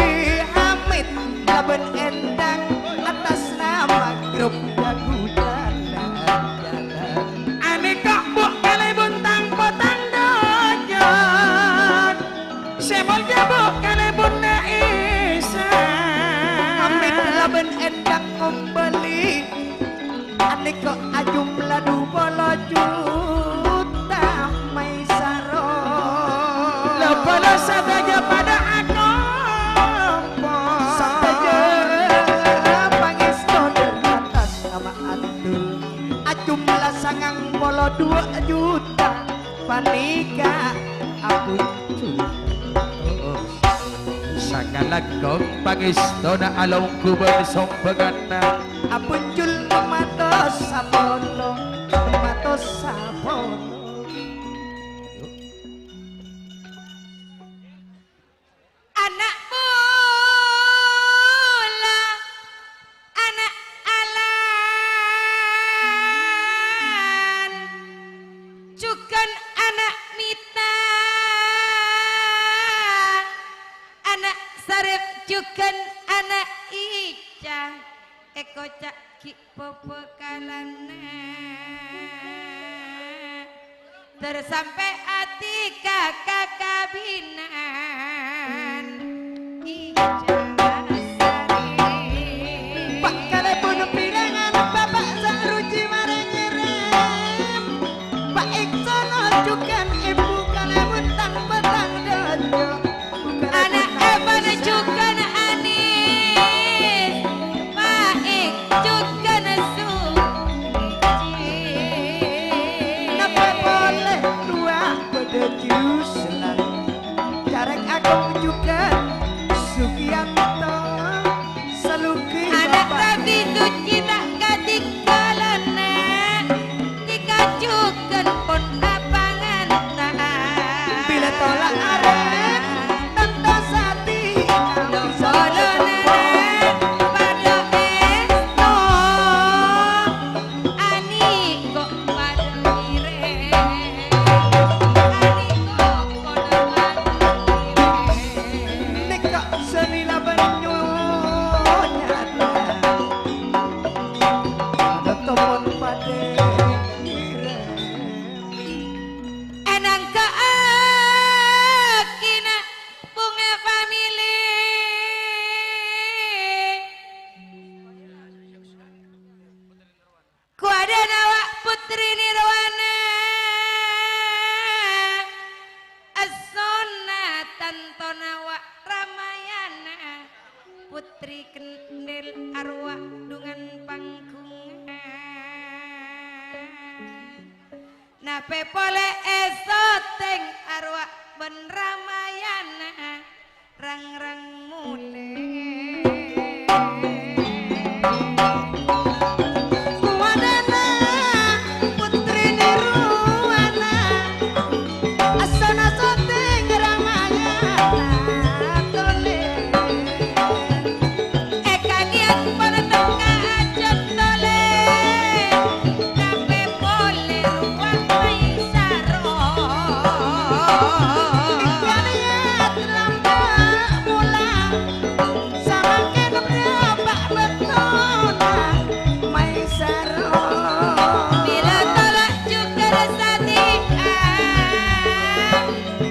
Hamid, labân endang attas nama grup lagu jalan-jalan. Anèka bu' kalèbun tang-potang dâjâ, sè molja bu' kalèbun na' Isa. Hamid labân endang ngombâli, anèka ajumla dhu polo juta maèsara. Lâ bâlâ sadhâjâ padâ akompo. Sadhâjâ pangè- Sangang polo duwâ' juta panèka abuncul. Sakalangkong pangèstona alongghu bân sombhânganna. Abuncul matos sapolo, matos sapolo. Ana' bulâ, ana' alan, jhughân ana' mèta, ana' sarep jhughân ana' ica, èkoca' ghi' bhâbhâkalana. Ter sampè' atè ka kakabinan. Ijazah sari. Pakalèbun bilângan Bapa' Sa'ruji marè nyèrèm. Pa' èksono jhughân èbhu kalèbun tang-bâtang dâjâ. Ana' èpanjhughân Anis, paèk jhughân Suci. Napa polè duwâ' bâdâ juselan. Carèk aghung jhughân Sugiyanto. Salughi ana' Bapa'. Rabi Suci ta' kadhi kalana, dikajughân pon apanganta'an. Bilâ tola' arèp, tanto sadhina. Lo' polona, padâ èsto. Ani kok padâ mirèm. Ani kok padâ mirèm. Nèka seni labân nyonya. Ada topon padâ ngira. Ènangka'aghinâ bhunga famili. Kowadhâna wa' Putri Nirwana, essona tantona wa' Ramayana, Putri Kendhil arwah dhungan pangghungan. Napè polè èsotèng arwah bân Ramayana. Rang-rang molè. Kowadhâna Putri Nirwana, essona sotèng Ramayana tolè. Èkangèyan pon tengka ajât tolè. Tapè polè rowa Maisaro. Kaliyan lambâ' mola, samangkèn bâdâ bâ' bâktona Maisaro. Bilâ tola' jhughân sadhi'an,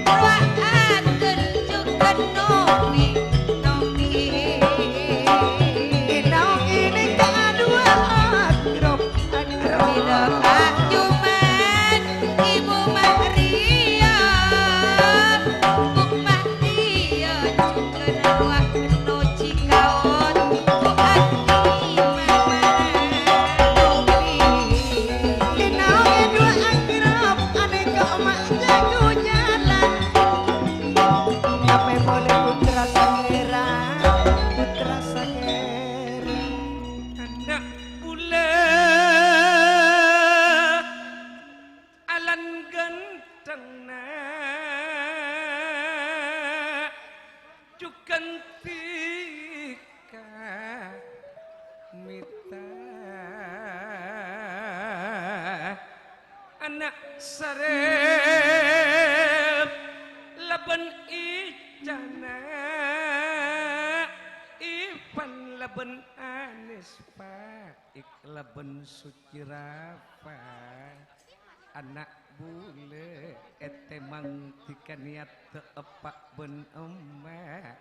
rowa aghâl jhughân nobi. Naong ini kaduwâ akrab, akrab. Bilâ ajuman Ibu Maria, Bu Maria, jhughân rowa noji kaon, Bu Ati Mama Nobi. Naong kaduwâ akrab, anèka ma' jago jalan. Tapè polè putra sangèra, putra sangèra. Ana' bulâ alan ghântheng na', jhughân dhika mèta. Ana' sarep labân icana, Ipan labân Anis, Paik labân Suci Rapa. Ana' bulâ ètèmang dhika niyaddhâ eppa' bân emma'.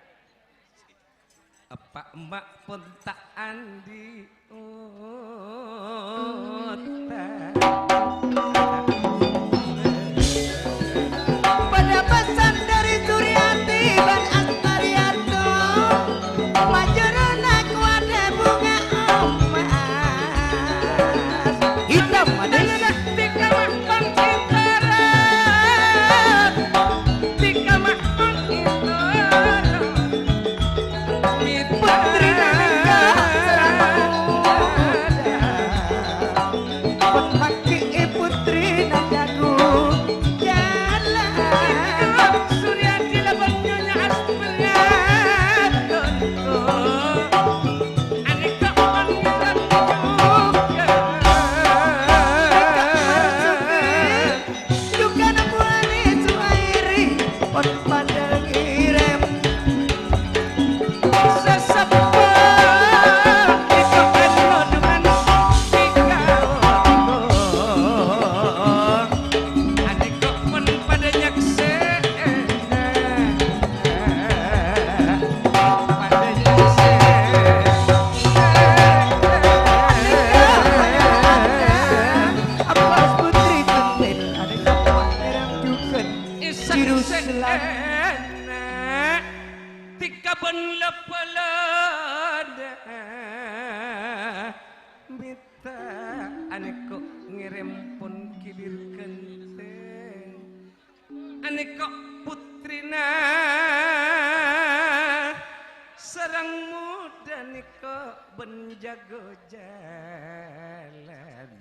Eppa' emma' pon ta' andi' otak. Padâ pesan dâri Suryati bân Astarianto, majârâna kowadhâ bhunga emmas. Hitam manis. Anèko' ngèrèm pon kilir ghântèng. Anèko' puttrina sareng modhâ nèko' bân jhâgâ jhâlân.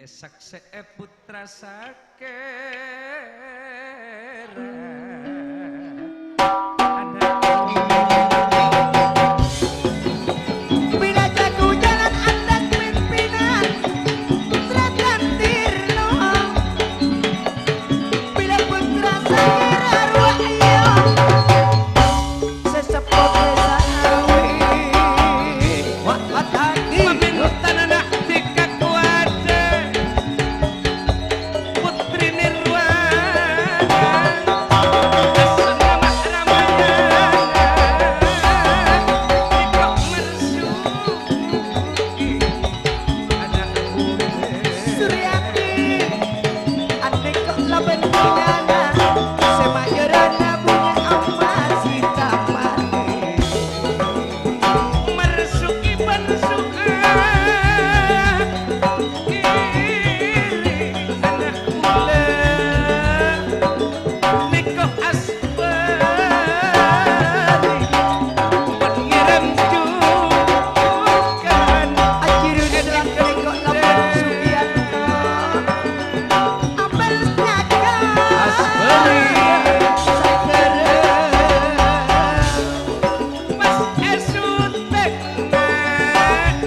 Èsaksè'è pottra sakèra. Bilâ jhâgâ jhâlân anḍâs pèmpènan, Sratan Tirno. Bilâ pottra sakèra rowa iyâ. Sè seppo sè sanawi. Wa-, watagi. Pamèntan ana' dhika kowadhâ. Putri Nirwana. Asrama Ramayana. Dhika mersuki. Suryati, anèko' labân bhunyana, sè majârâna bhunyi amma sè ta' matè. Marsuki bân suka, iri ana' kaulâ. Nèko' as- Bâri' bân ngèrèm jhughân. Ajhirun Islam kèngko' lampet Sugiyanto. Apel nyaga. Asbâri. Sagârâ. Pas èsutek, Mak.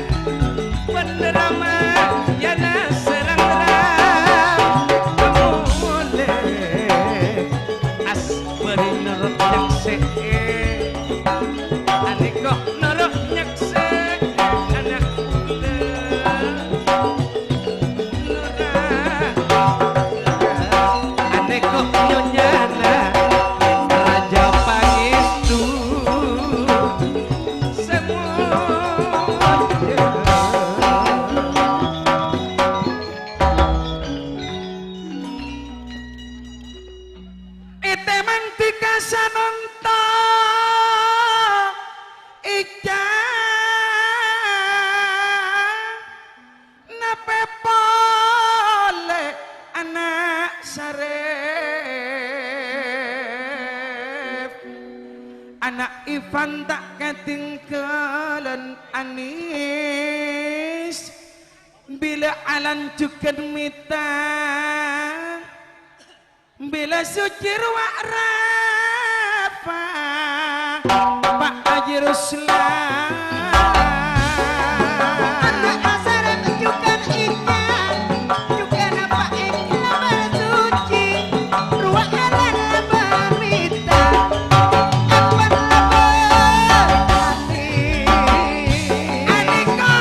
Bân Ramayana sareng Ram-, Ramulè. Asbâri noro' nyaksè'è. Anèko' noro' nyaksè'è ana' kaulâ. Nora'. Anèko' nyonyana Rajâ Pangèsto. Sè modhâ. Ètemandhi ka sanonto' Ica. Napè polè ana' Sarèf. Ana' Ivan ta' katèngghâlân Anis. Bilâ alanjhughân mèta. Bilâ sojhi rowa rafa, Pa' Haji Ruslan. Ana' asarèm jhughân Ica, jhughân Pa' Ica bilâ sojhi rowa alan laba mèta. Apan laba atè. Anèko'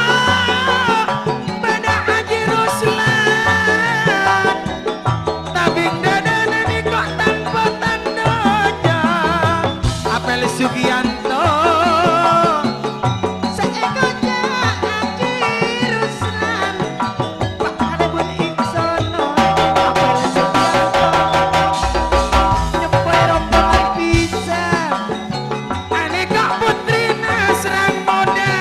bâdâ Haji Ruslan. Tabing dâdâna nèko' tanpa tandhâ. Apel Sugiyanto. Sè èkoca' Haji Ruslan. Pa' kalèbun èksono. Apel Sugiyanto. Nyèppoè rombongan pisan. Anèko' puttrina sareng modhâ,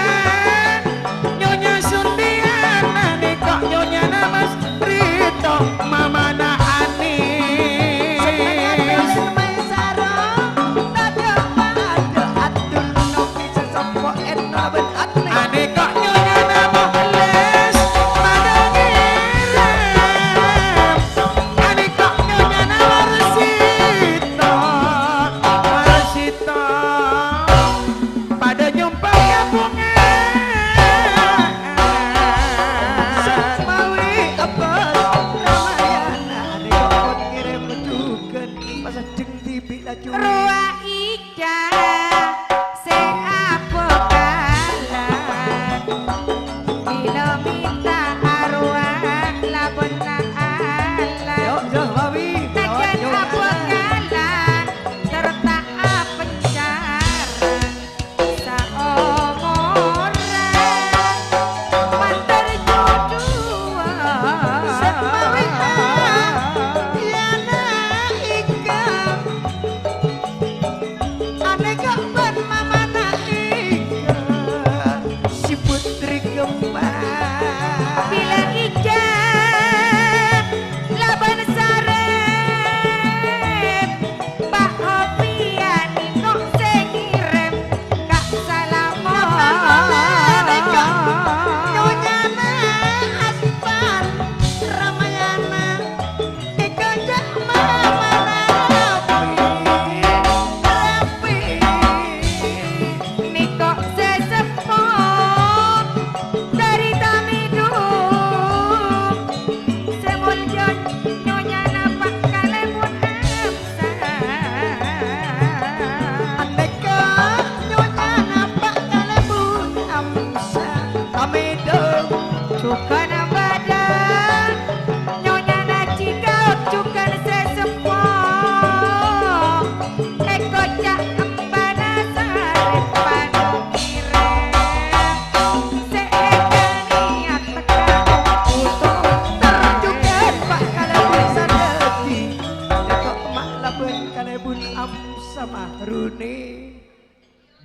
Nyonya Sundian, anèko' nyonyana Mas Rito, mamana Ani. Sè mènangka Maisaro, tadâ' padâ atur nopi sè soppo ènna bân Ani. Anèko' nyonyana Mukhlis, padâ ngèrèm. Anèko' nyonyana Warsito, Warsito. Padâ nyompang ka bhunga. Samawi Abbas Ramayana, anèko' pon ngèrèm jhughân. Pas ajheng dhibi' laju. Rowa Ica sè abhâkala.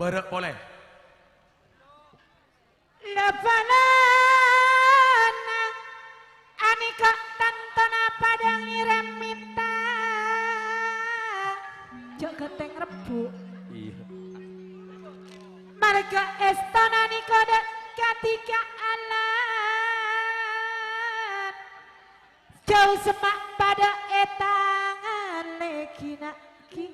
Dârâ' polè. Labalana anèka tantona padâ ngèrèm mènta. Jhâ' ghântèng rebbhu'. Iyâ. Marghâ èstona nèko dâ' kadhi ka alan. Jhâu semma' padâ ètangalè ghi-, na', ghi.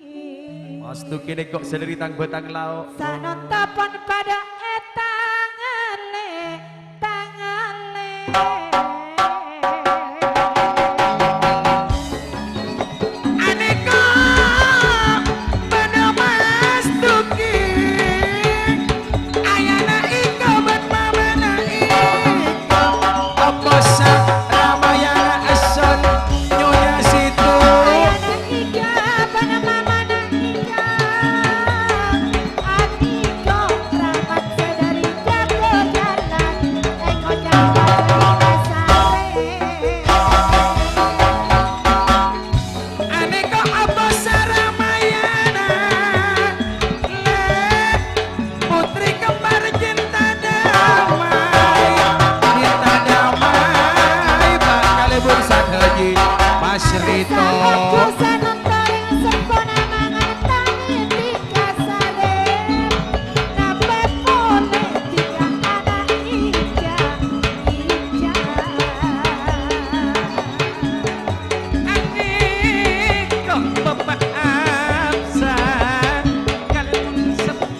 Mastuki nèko sadhâri tang bâtang lao'. Sanonta pon padâ ètangalè, tangalè. Anèka bâdâ Mastuki. Ayana iko bân mamana iko, apa sa Ramayana eson Nyonya Situ. Ayana iko bân mamana iko, aniko ramat sadhâri jago jalan, eko jalan sare. Anèka apa sa Ramayana, lè, putri kembar cinta damai, cinta damai, Pak kalèbun sadhâjâ, Mas Rito. Aku sanonta rèng seppona mangan tani tiga salib, napa polè tiga anak ija, ija. Anèka Bapak Absa, kalèbun sepuh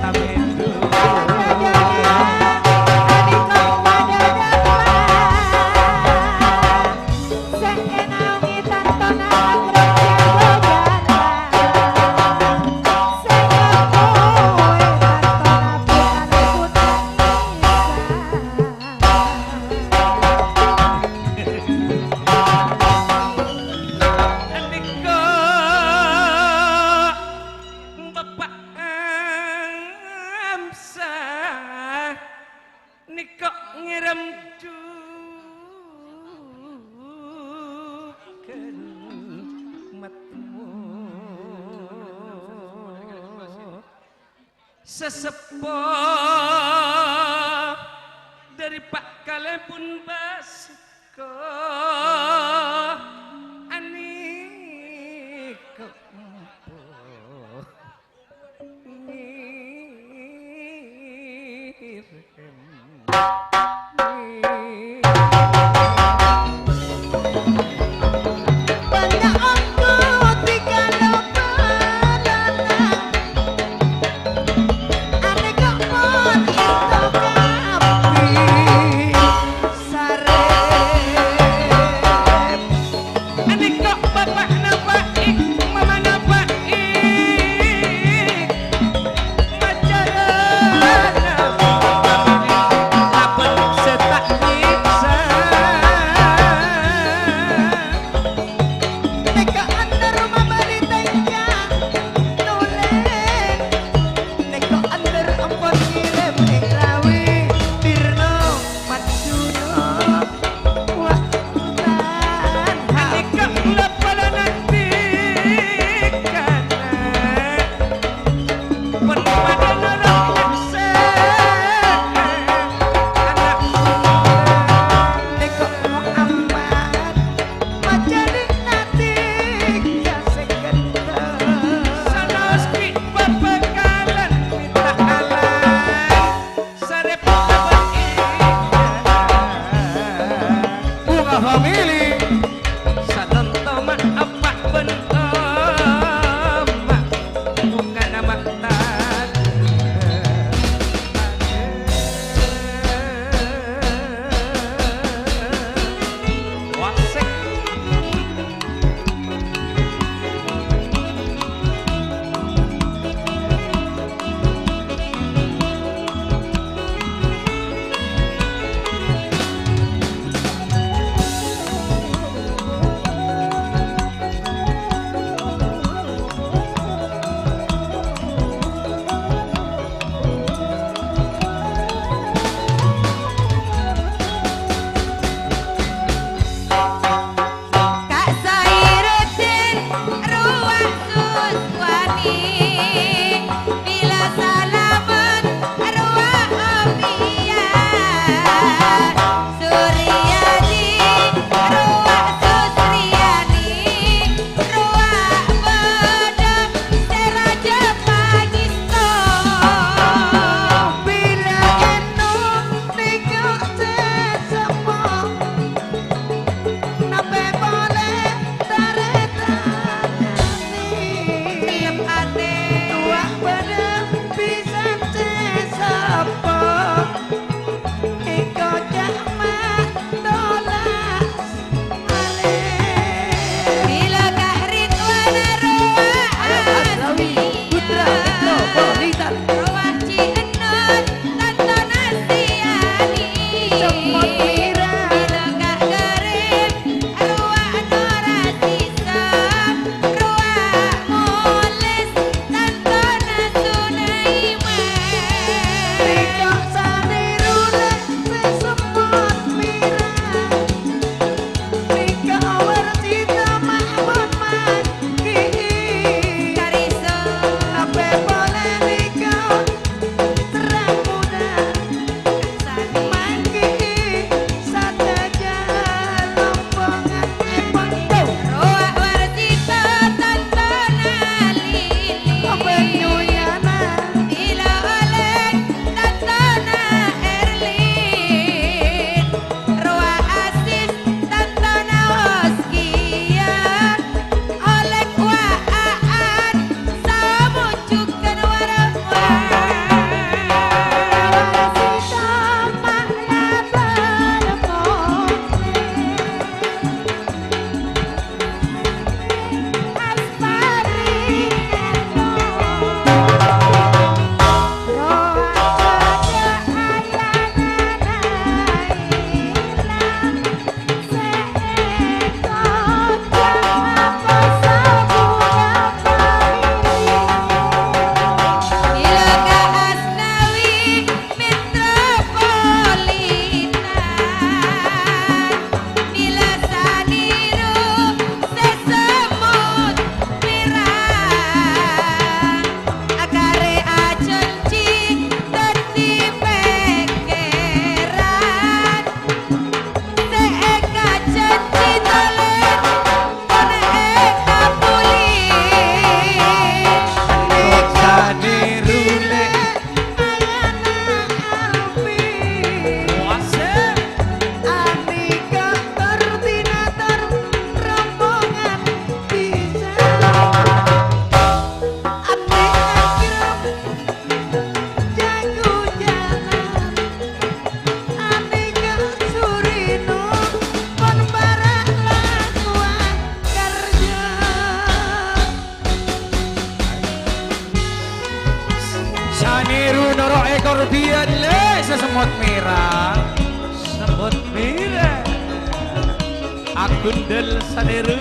Tabedu. Nèka Bapak Amsa nèka ngèrèm jhughân matmo. Saseppo dhâri Pa' Kalèbun Basko anèka empo ngèrèm. Anèka bapa'na Pa'i, mamana Pa'i, macarana Pa'i, laban Mèra, sambut mèra. Agundel sanèru.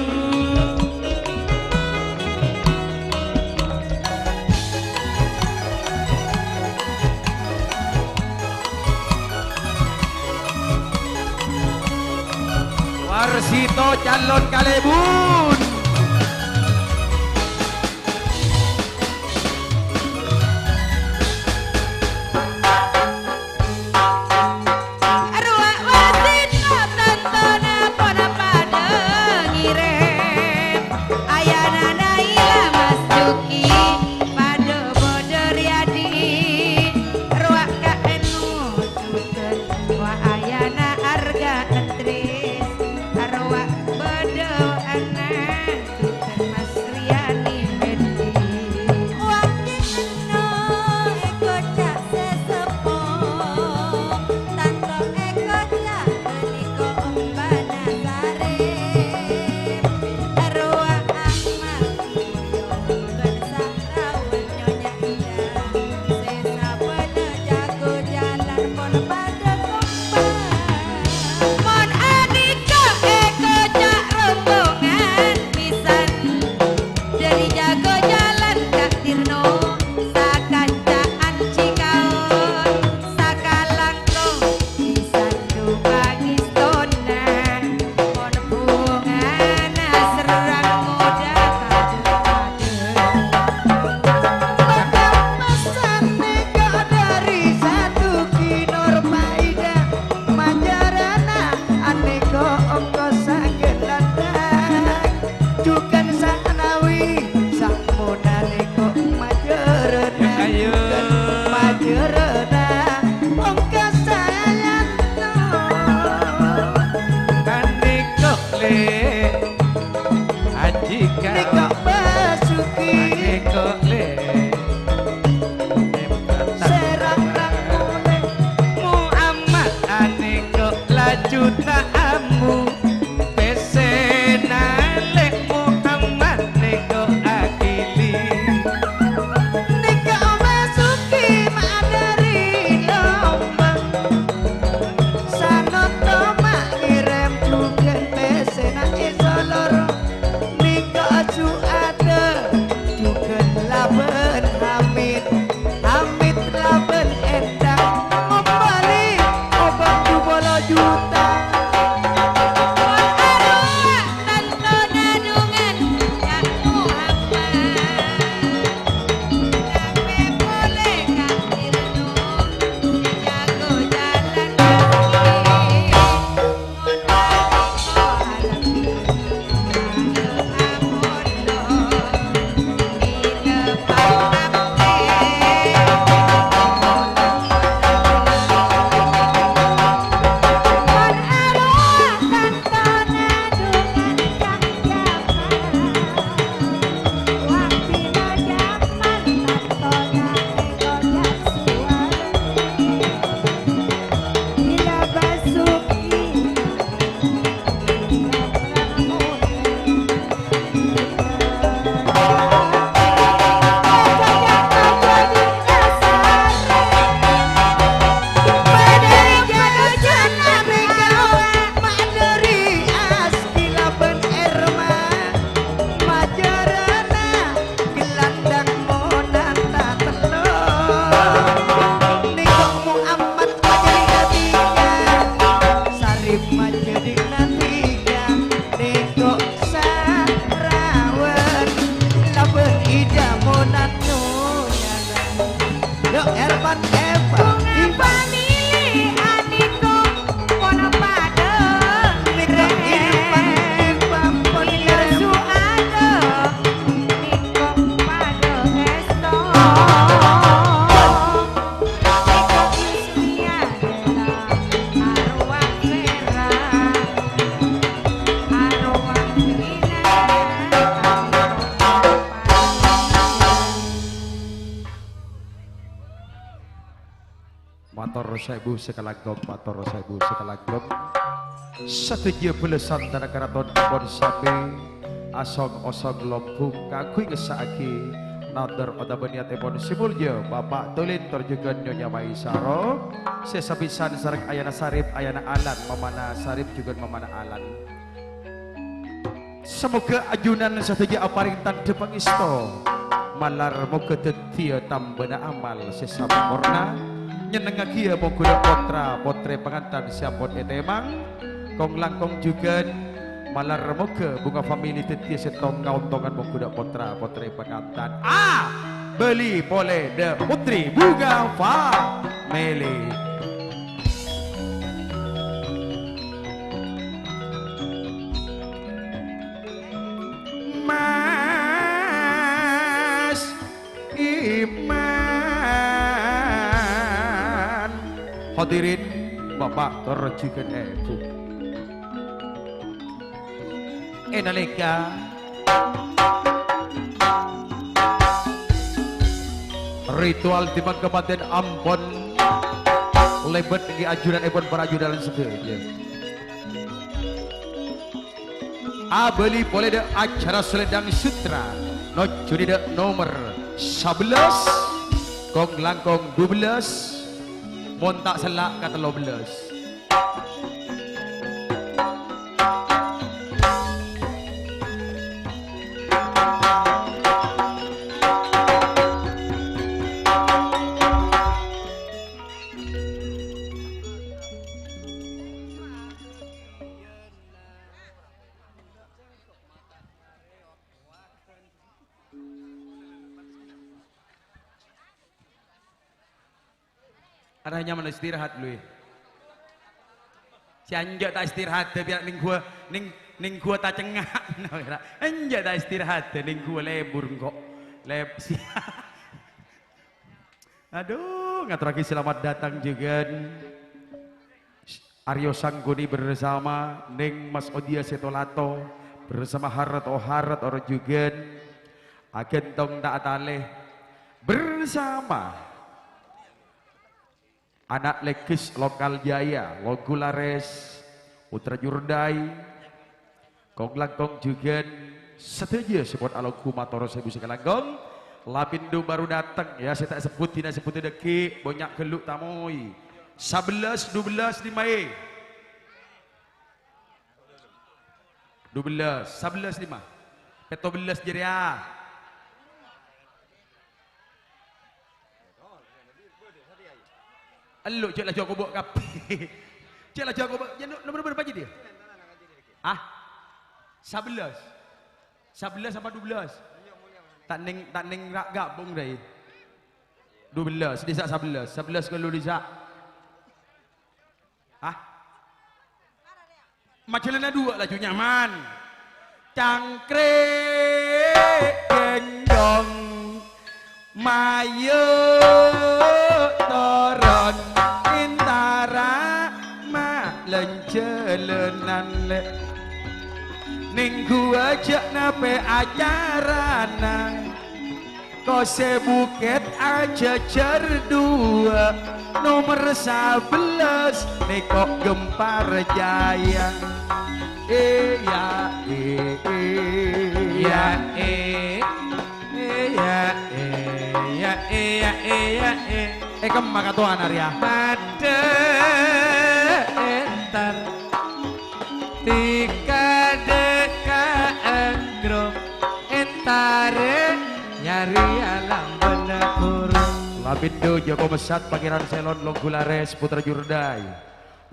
Warsito calon kalèbun. Rowa wasit tantona pon padâ ngèrèm. Ayana Naila Mas Juki padâ Bodâ Riyadi. Rowa Ka' Eno jhughân wa ayana Arga Entris. Rowa bâdâ ana. Mas Riyani Medi. Wanggi enno' èkoca' sè seppo, tanto èkoca' ghâniko ombana sarè. Rowa Ahmad Ijo bân Sahrawan Nyonya Ida, sè sabbhânna jago jalan pon padâ kompak. Mon anèka èkoca' rombongan pisan, dhâri jago jalan Ka' Tirno, sakanca'an Cikaon, sakalangkong pisan du pangèstona, mon bhungana serrang modâ kadâ-kadâ. Maka pesan nèka dhâri Satuki Nurmaida, majârâna anèka ongkosa gelandang. Jhughân sanawi, samona nèko majârâna. Ayo. Jhughân majârâna, ongkosa yanto. Anèka lè', Aji Ka'. Nèko Basuki. Anèka lè'. Serang rang molè. Muhammad anèka laju ta' ambu. Pèssèna lè' Muhammad nèko akili. Nèko Basuki madâri Lombang. Sanotto ma' ngèrèm jhughân pèssèna è Solor. Nèko Su'ada jhughân labân Hamid. Hamid labân Endang ngombâli obâng du polo juta. Mon arowa tanto nadhungan Ka' Muhammad, tapè polè Ka' Tirno, sè jago jalan kaki. Gelandang monanta tello. Nèko Muhammad majâdi katiga, Sarip majâdi natiga, nèko Sarawan labân Ida monanno nyana. Yo, Ervan Eva. Bunga Family anèko pon padâ. Nèko Irfan Eva pon Ilir Su'ada. Nèko padâ èsto. Nèko Yusmia Dela. Arwah Vera. Arwah Ina. Mator saèbu sakalangkong, mator saèbu sakalangkong. Sadhâjâ bâlâsân tana karaton pon samè asong-osong lombung kaangghuy ngessa'aghi Nadhar otabâ niyatèpon sè molja Bapa' Tulin tor jhughân Nyonya Maisaro, sè sapisan sareng Ayana Sarip, Ayana Alan, Mamana Sarip jhughân Mamana Alan. Samoghâ ajunan sadhâjâ aparèng tandhâ pangèsto, malar moghâ dhâddhiyâ tambâna amal sè samporna, nyennengngaghiyâ mongghu dâ' pottra-pottrè pangantan sè ampon ètèmang, kong-langkong jhughân, malar moghâ bhunga famili dhâddhiyâ sèttong kaontongan mongghu dâ' pottra-pottrè pangantan. A, bâli polè dâ' pottrè bhunga famili. Mas Iman. Hadirin, Bapa' tor jhughân Èbhu. È nalèka ritual dimangka pantèn ampon lèbât èngghi ajunanèpon para ajunan sadhâjâ. Abâli polè dâ' acara Selendang Sutra, nojjhuni dâ' nomer sabellâs, kong-langkong dubellâs, mon ta' sella' ka tellobellâs. Arèya nyamana istirahat, Lui. Sè enjâ' ta' istirahat, biar nèng ghuwâ, nèng, nèng ghuwâ ta' cengnga'. Enjâ' ta' istirahat, nèng ghuwâ lebur engko'. Leb-, Adu, ngatorraghi selamat datang jhughân. Aryo Sangguni bersama Neng Mas Odia Setolato, bersama Harat Oharat oro jhughân. Aghântong ta' atalè bersama Ana' Legges Lokal Jaya, Longghu Lares, Putra Jurdai, kong-langkong jhughân sadhâjâ sè pon alongghu mator sèbu sakalangkong. Lapindo baru dâteng, ya, sè ta' sebbhut dina sebbhut dhâggi', bânnya' ghâllu tamoy. Sabellâs, dubellâs, lima, è. Dubellâs, sabellâs, lima. Pèttobellâs jârèya. Ello', cè' la jhâ' kobâ kabbhi. Cè' la jhâ' kobâ, ya, no-, nomor berapa jadi? Ah? Sabellâs. Sabellâs apa dubellâs? Ta' nèng, ta' nèng ra-, gabung, Rai. Dubellâs, dissa' sabellâs. Sabellâs ghâllu dissa'. Ah? Majhâlâna duwâ' laju nyaman. Cangkrè' gendong, mayu toron, entara ma' lan-jhâlânan lè'. Nèng ghuwâ jhâ' napè acarana. Kosè Bukèt ajhâjhâr duwâ', nomer sabellâs Nèko Gempar Jaya. È, ya, è, è. Ya, è. È, ya, è, ya, è, ya, è, ya, è. È kemma katowana rèya? Padâ entar. Dhika-dhika engro entara nyarè alambâna ghuru. Lapindo Jhâko Messat, Pangèran Sèlon, Longghu Lares, Putra Jurdai.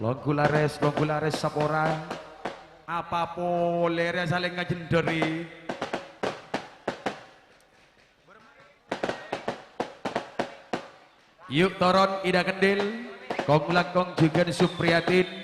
Longghu Lares, Longghu Lares, Sapora. Apa polè rèya salèng ngajhendhâri? Yu' toron Ida Kendil, kong-langkong jhughân Supriyatin.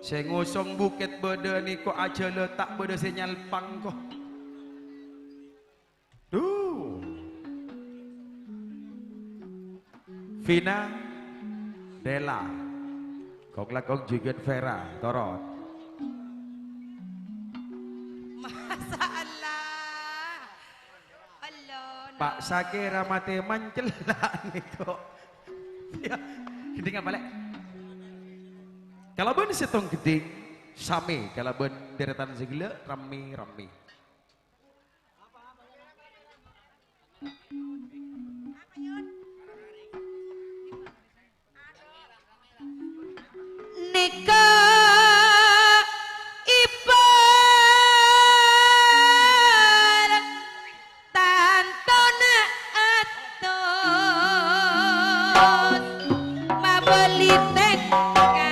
Sè ngosong bukèt bâdâ nèko ajhâlâ ta' bâdâ sè nyalpang, ko. Duh. Vina, Della. Kong-langkong jhughân Vera, torot. Masya Allah. Allah, Pak Sakè ramatè mancella nèko. Ya, ghândhing apa, Lè'? Kalabân sèttong ghândhing, samè kalabân dèrètan sè ghellâ', rammè-rammè. Nèka ipar tantona atos mabâli tèngka.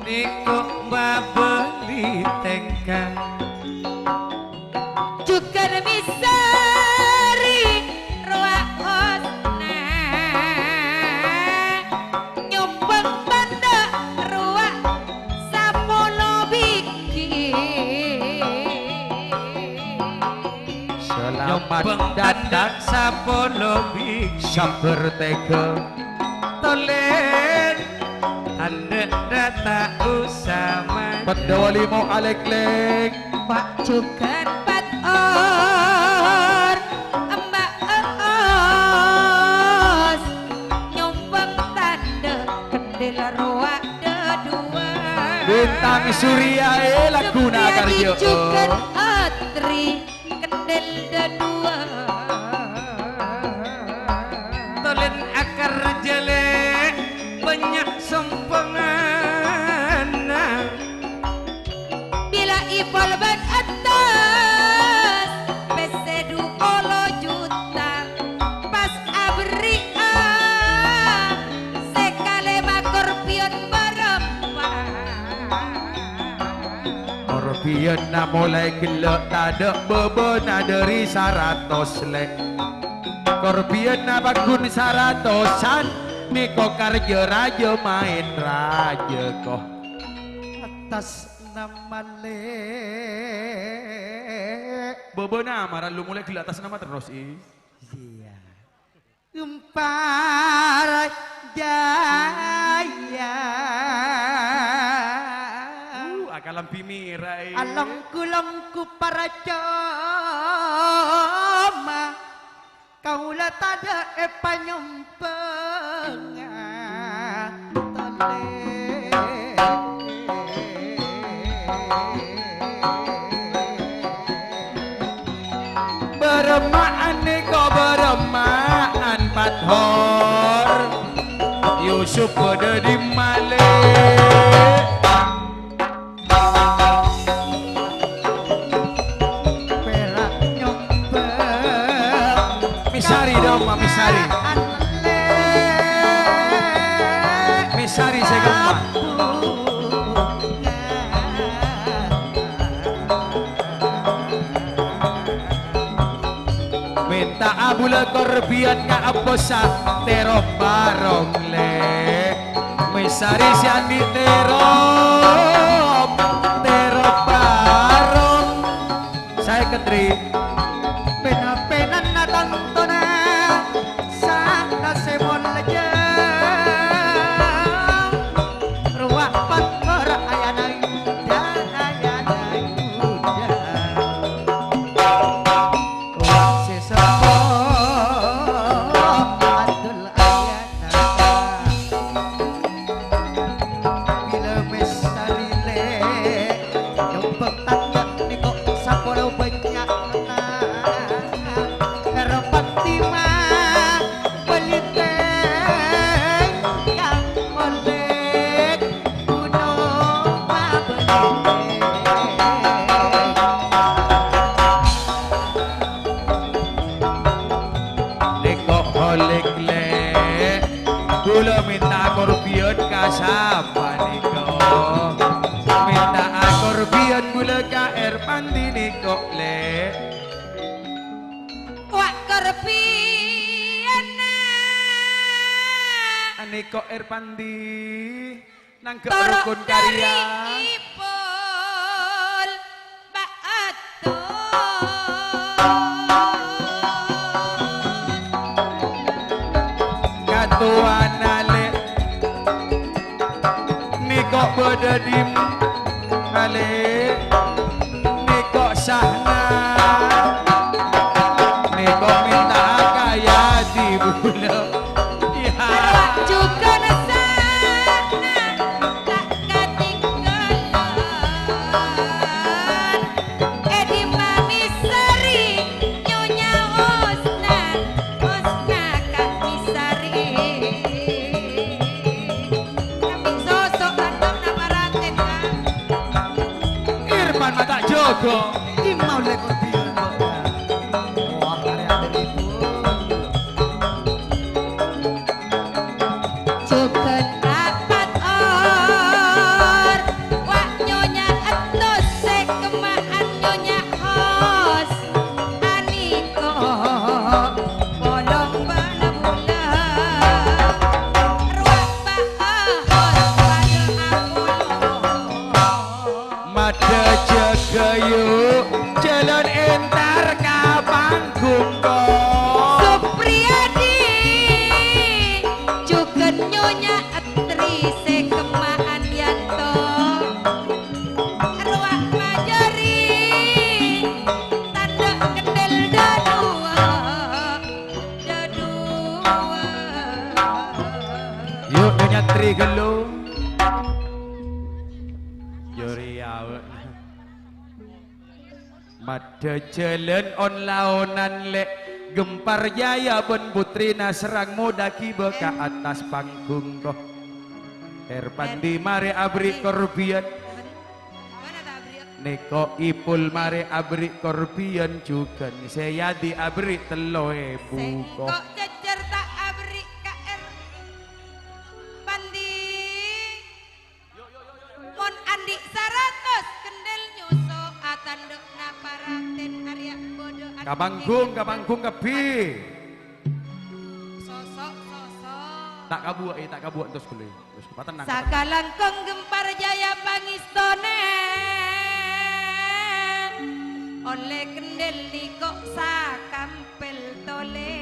Nèko mabâli tèngka. Jhughân mèsarè rowa hosna. Nyombhâng tandhâ rowa sapolo bighi. Salamet nyombhâng tandhâ dâteng sapolo bighi. Sabbhâr tèghâ. Tolèn, andhâ' dâ' ta' osa man. Pendhâwâ limo alèk-lèk. Pa' jhughân pat or, emba' eos. Nyombhâng tandhâ kendhil rowa dâduwâ. Bintang Surya, eh, laguna karya. Jhughân atri. Kendhil dâduwâ. Tolèn akar jhâlè bânnya' sompènganna. Bilâ èpol bân attas, pèssè du polo juta, pas aberri'â. Sè kalèma korbiyon bârâmpa? Korbiyânna molaè ghellâ' tadâ' bâbâna dâri saratos, Lè'. Korbiyânna paggun saratosan, nèko karja rajâ maèn rajâ, ko. Attas nama, Lè'. Bâbâna marallu molaè ghellâ' attas nama terros, i. Iyâ. Kempar Jaya. Uh, akalambi mèra, eh. Alonggu-longgu para coma, kaulâ tadâ' èpanyembhângnga. Bârâmma'an nèko bârâmma'an Pathor. Yusuf padâ dimma, Lè'? Pèra' nyombhâng. Mèsarè, dong, Mèsarè. Mèsarè sè ghâmpang. Mènta'a bulâ korbiyân ka Eppossa tèro barong, Lè'. Mèsarè sè andi' tèro, tèro barong. Saè kèdri. Pèn-pènanna tantona saka sè molja. Rowa pakkor ayana Yuda, ayana Yuda. Sè seppo Abdul ayana. Bilâ Mèsarè Ko' Erpandi, nangga' rokon karya. Ipul ba'atos. Katowana, Lè'. Nèko' bâdâ dim-, Alè'. Nèko' Sahna. Nèko' mènta kaya di bulâ. Iya. Jhughân Sahna ta' katinggalan. È dimma mèsarè Nyonya Husna, Husna ka mèsarè. Tapi sosok anteng napa raten, Kang? Irfan mata jogo. Imam lekor bilang, Mbak. Wah, karya dari ibu. Jhughân apat or, wa' Nyonya Entus sè kemma'an Nyonya Hos. Anèko' polong bâlâ bulâ. Rowa bâ'â hos padâ apolong. Madâ jâgâ, yu, jhâlân entar ka panggung, ko'. Supriyadi, jhughân Nyonya Etri sè kemma'an Yanto. Rowa majâri, tandhâ kendel dhâduwâ, dhâduwâ. Yu, Nyonya Etri ghâllu. Jârèya, wè. Madâ jhâlân on-laonan, Lè', Gempar Jaya bân putrina Serrang Moda ghibâ ka attas panggung, ko'. Erpandi marè aberri' korbiyân. Nèko' Ipul marè aberri' korbiyân jhughân. Sè yâdi aberri' tello èbu, ko'. Sèngko' jhâjhâr ta' aberri' ka Erpandi. Mon andi' saratos kendel nyoso atandhâ napa raten arèya bâdâ. Ka panggung, ka panggung kabbhi. Sosok, sosok. Ta' kabuwâ', eh, ta' kabuwâ' entos ghâllu. Terros, patennang, patennang. Sakalangkong Gempar Jaya pangèstona. Ollè kendel nèko' sakam pel tolè.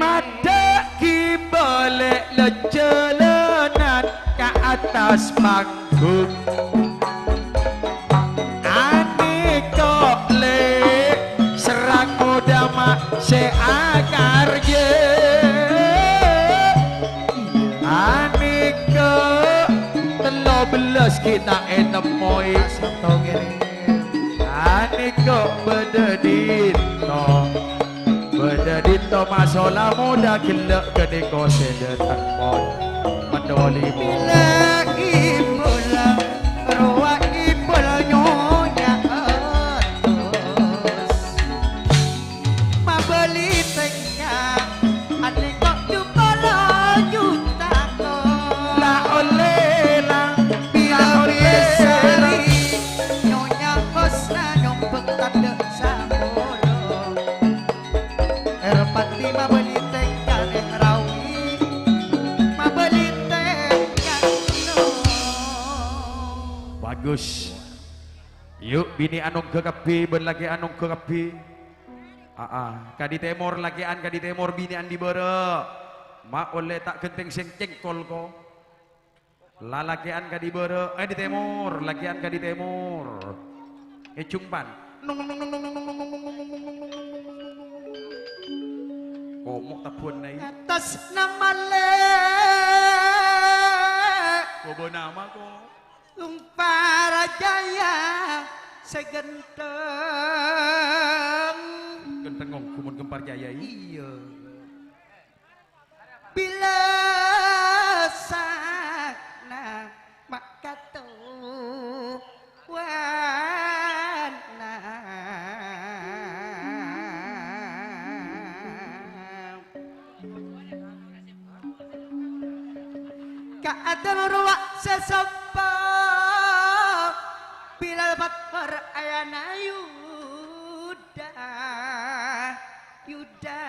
Madâ ghibâ, Lè', lajhâlânan ka attas panggung. Anèko', Lè', Serrang Moda ma' sè akarjâ. Anèko' tello bellâs ghi' ta' ètemmoy. Anèko' bâdâ dinto. Bâdâ dinto masola moda ghellâ' ghânèko sè dâteng pon. Mandhâ wali mo. Bilâ ghibâ, rowa ghibâ Nyonya Entus. Mabâli tèngka, anèko' jhu polo juta ko'. La ollè lang, la ollè lang. Nyonya Husna nyombhâng tandhâ sapolo. Erpandi mabâli tèngka neng rawi, mabâli tèngka no. Bagus. Yu, binè' anongghâ kabbhi, bân lakè' anongghâ kabbhi. Aa, kadi tèmor lakè'an, kadi tèmor binè'an dhi' bârâ'. Ma' ollè ta' ghântèng sèng cèngkol, ko'. Lalakè'an kadi bârâ', eh, dhi' tèmor, lakè'an kadi tèmor. È jumpan. Komo' tabbhuwân, Nay. Atas nama le. Bâbâ nama, ko'. Sumpara Jaya sè ghântheng. Ghântheng ongghu mon Gempar Jaya, i? Iyâ. Bilâ sakna ma' katowana. Ka'dinto rowa sè soppa, bilâ pattor ayana Yuda, Yuda.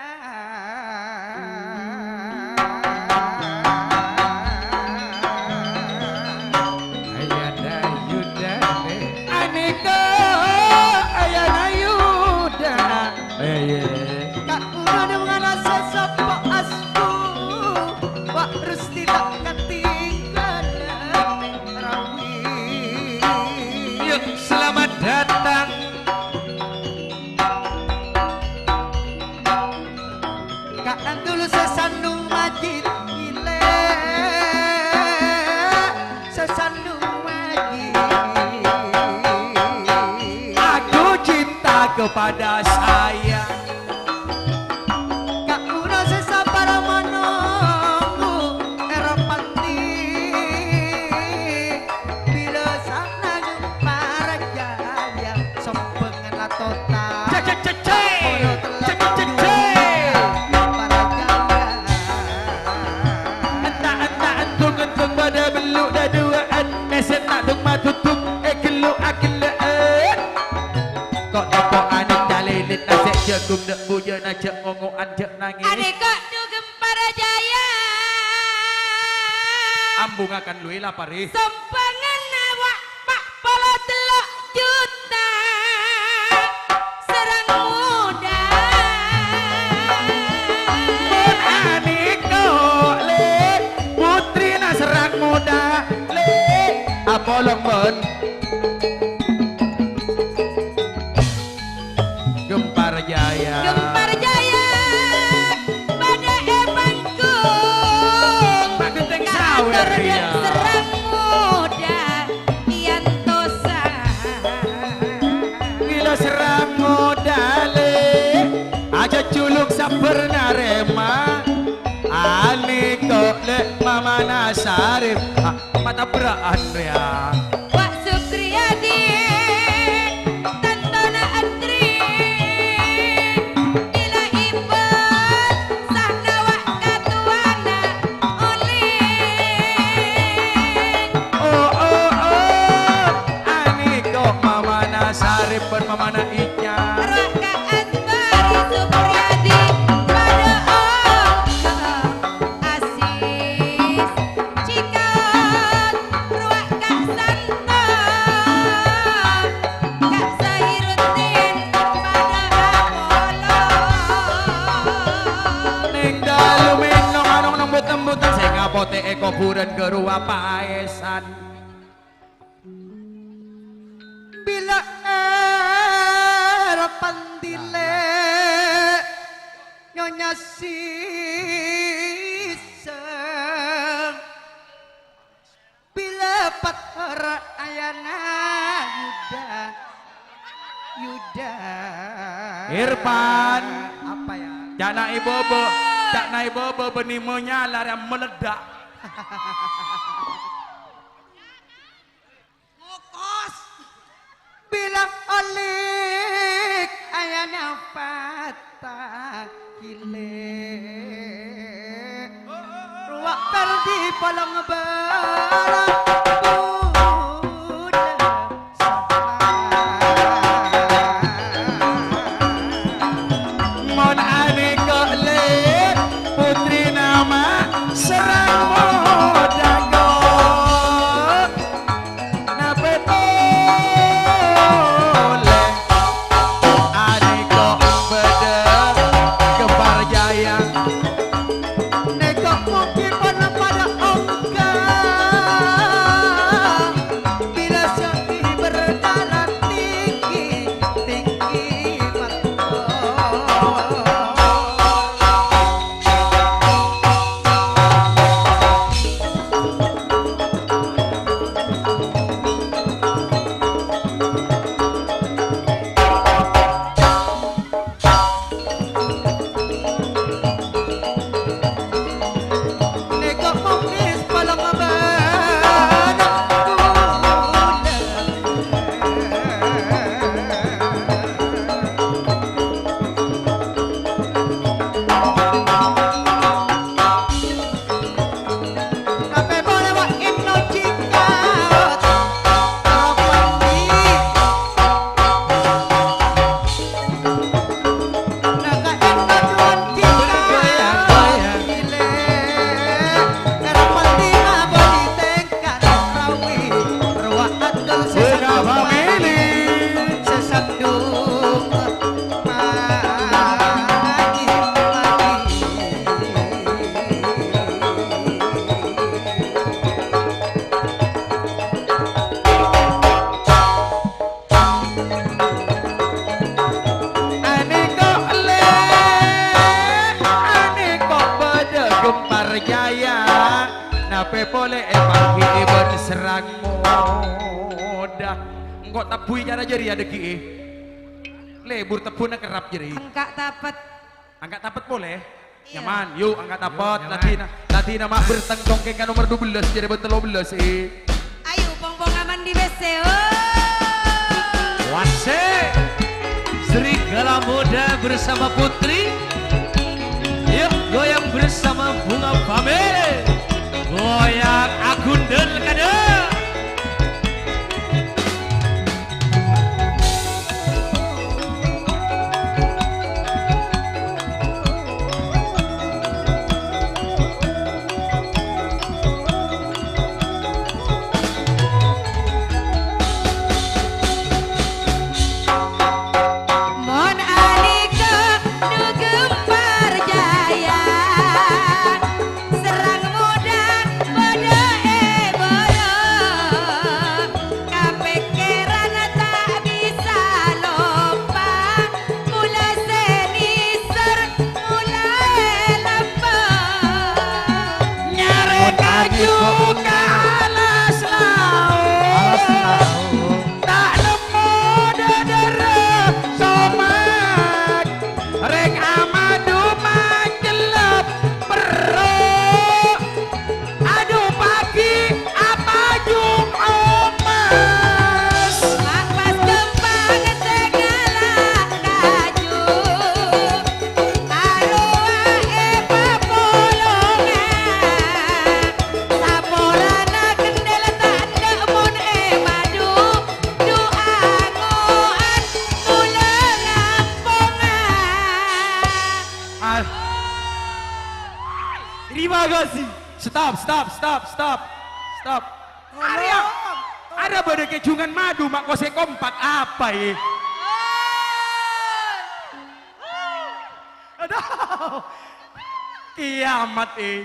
Padâ sayang. Kaulâ sè sabar menunggu èra pandi. Bilâ sana Gempar Jaya sombhângan la tota. Cek, cek, cek, cek. Cek, cek, cek, cek. Gempar Jaya. Enta'-enta' endung-endung padâ bellu' dhâduwâ'ân. Èsèna' dung-madudung ègellu'-agellâ'ân. Ko'-tèko' anèng calilit nasè' jhâghung, dâ' bujâna jhâ' ngongo'an jhâ' nangès. Anèko' dhu Gempar Jaya. Ambungakan luwi lapar, è. Sombhângan awak empat puluh tello' juta. Serang Muda. Mon anèko', Lè', putrina Serang Muda, Lè'. Apolong, Mon. Gempar Jaya. Gempar Jaya, padâ è panggung. Pak Genteng Sawer, Katur dâ' iyâ. Serang Muda, èantosa. Bilâ Serang Muda, Lè', ajhâjhuluk sabbhâr narèma. Anèko', Lè', mamana Sarip. Matabra'an rèya. Wa' Supriyadi, tantona Andri, ila ibâ, sahna wa' katowana Olèng. Oh, oh, oh, anèko' mamana Sarip bân mamana Ica. Raka Asbari Supriyadi, padâ ongghâ. Asis, Cikal, rowa Ka' Santo, Ka' Sairuddin, padâ apolong. Neng dalu mènong anong nembut-nembutan, sè ngapotè'è kobhurân ghâruwa paèsan. Bilâ èra pandi, Lè', Nyonya Siseng. Bilâ pather ayana Yuda. Yuda. Irfan. Apa ya? Ca'na ibu-ibu, ca'na ibu-ibu bânnè monyala rèya meledak. Ngokos. Bilâ olik ayana patah gilè. Rowa perdi polong bârâ' budâ. Mon anèko' Lè', putrina ma' Serang Muda, napè polè anèko' padâ Gempar Jaya. Nèko' mungkin pon padâ ongghâ. Bilâ sè berdarah tinggi, tinggi mattor. Anèko' Lè', anèko' padâ Gempar Jaya, napè polè èpangghi'i bân Serang Muda. Engko' tabbhuwi cara jârèya dhâggi'i. Lebur tebbhuna kerrap jârèya. Angka' tapet. Angka' tapet polè? Iyâ. Nyaman, yu, angka' tapet. Nyaman. Ladhinna, ladhinna ma' berteng congkèng ka nomer dua belas, jârèya bân tello belas, eh. Ayo, pong-pongan mandi bessè, oh. Wasè, Serigala Muda bersama Putri. Yuk, goyang bersama Bunga Family. Goyang agundel kadâ'. Mon alèka nu gempar jaya, serrang modâ bâdâ è bârâ', kapèkkèran ta' bisa loppa, mula sè nèser molaè lambâ'. Nyarè kaju ka alas laot. Alas laot. Ta' nemmo dhâdhârrâ somat. Rèng amadu macellep perro'. Adu pagi apajung omas. Mapas kembang sè ngala' kaju. Arowa è papolongan. Sapolana kendel ta' endâ' mon è madu. Du'a ngo'an mula ngampongan. Ah. Terima kasih. Stop, stop, stop, stop. Stop. Arèya, arèya bâdâ kejungan madu ma' kosè kompak apa, eh? Aduh. Kiamat, eh.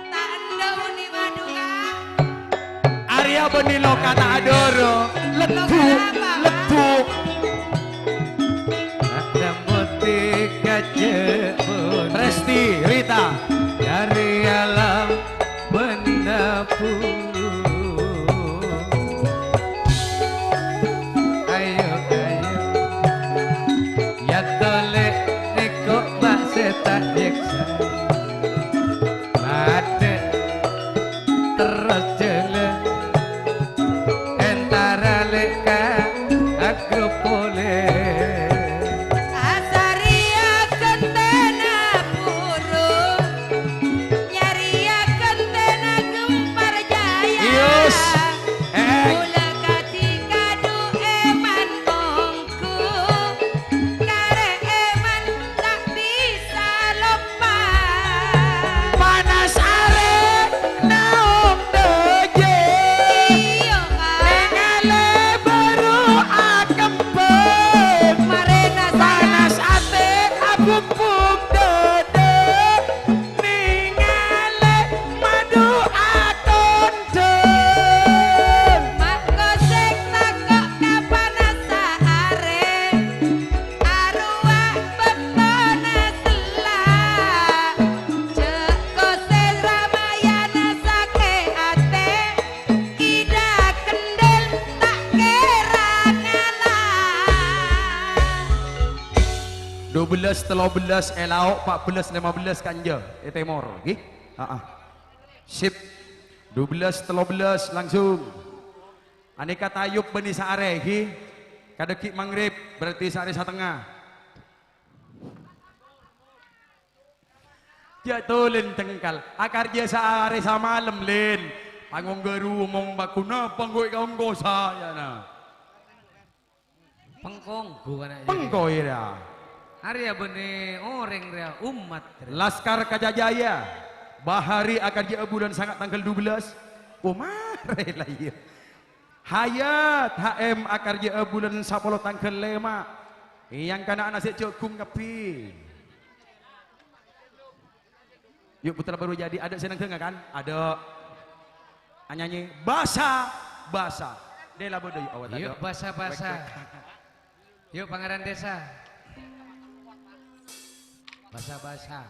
Ta' endâ' bânnè madu, Ka'. Arèya bânnè loka ta' adhârâ. Leddu, leddu. Ada putih gajah pun. Resti, Rita. Dari alam benda pun. Ayo, ayo. Ya tole nèko bâ' sè ta' nyèksa. Padâ terros jhâlân. Entara lè' ka Akropolis. Asarèya ghântèna buru. Nyarèya ghântèna gempar jaya. Yes. Eh. Mula kadhi kadhu è man ongghu, karè è man ta' bisa loppa. Panas arè naong dâjâ. Iyâ, Ka'. Nèngalè bâru akembhâng. Marèna sayang. Panas atè abubung dâdâ. Nèngalè madu atondhâng. Mangko sè tako' ka panassa arè, arowa bâktona sella. Jhâ' kosè ramayana sakè' atè, ida kendel ta' kèra ngala'. Dua belas, tello belas è lao', pa' belas, lèma belas kanja è tèmor, ghi? Aa. Sip. Dua belas, tello belas langsung. Anèka tayub bânnè saarè, ghi? Kadâggi' maghrib, berarti saarè satengnga. Jhâ' tolèn cengkal. Akarjâ saarè samalem, Lin. Pangongga rumong bâkuna pangghun kaongko sayana. Pengkonggu kana' jadi. Pengko ira. Arèya bânnè orèng rèya, ommat rèya. Laskar Kajajaya. Bahari akarjâ'â bulân sanga' tangghâl dua belas. Oh, marè la iyâ. Hayat H M akarjâ'â bulân sapolo tangghâl lèma'. Èyang kana'na sè jhâghung kabbhi. Yuk, putra baru jadi, ada sè nangdhângnga kan? Ada. Anyanyi basa-basa. Dela bodo yuk awat. Yuk, ada. Basa-basa. Wek, wek. Yuk, pangaran desa. Basa-basa.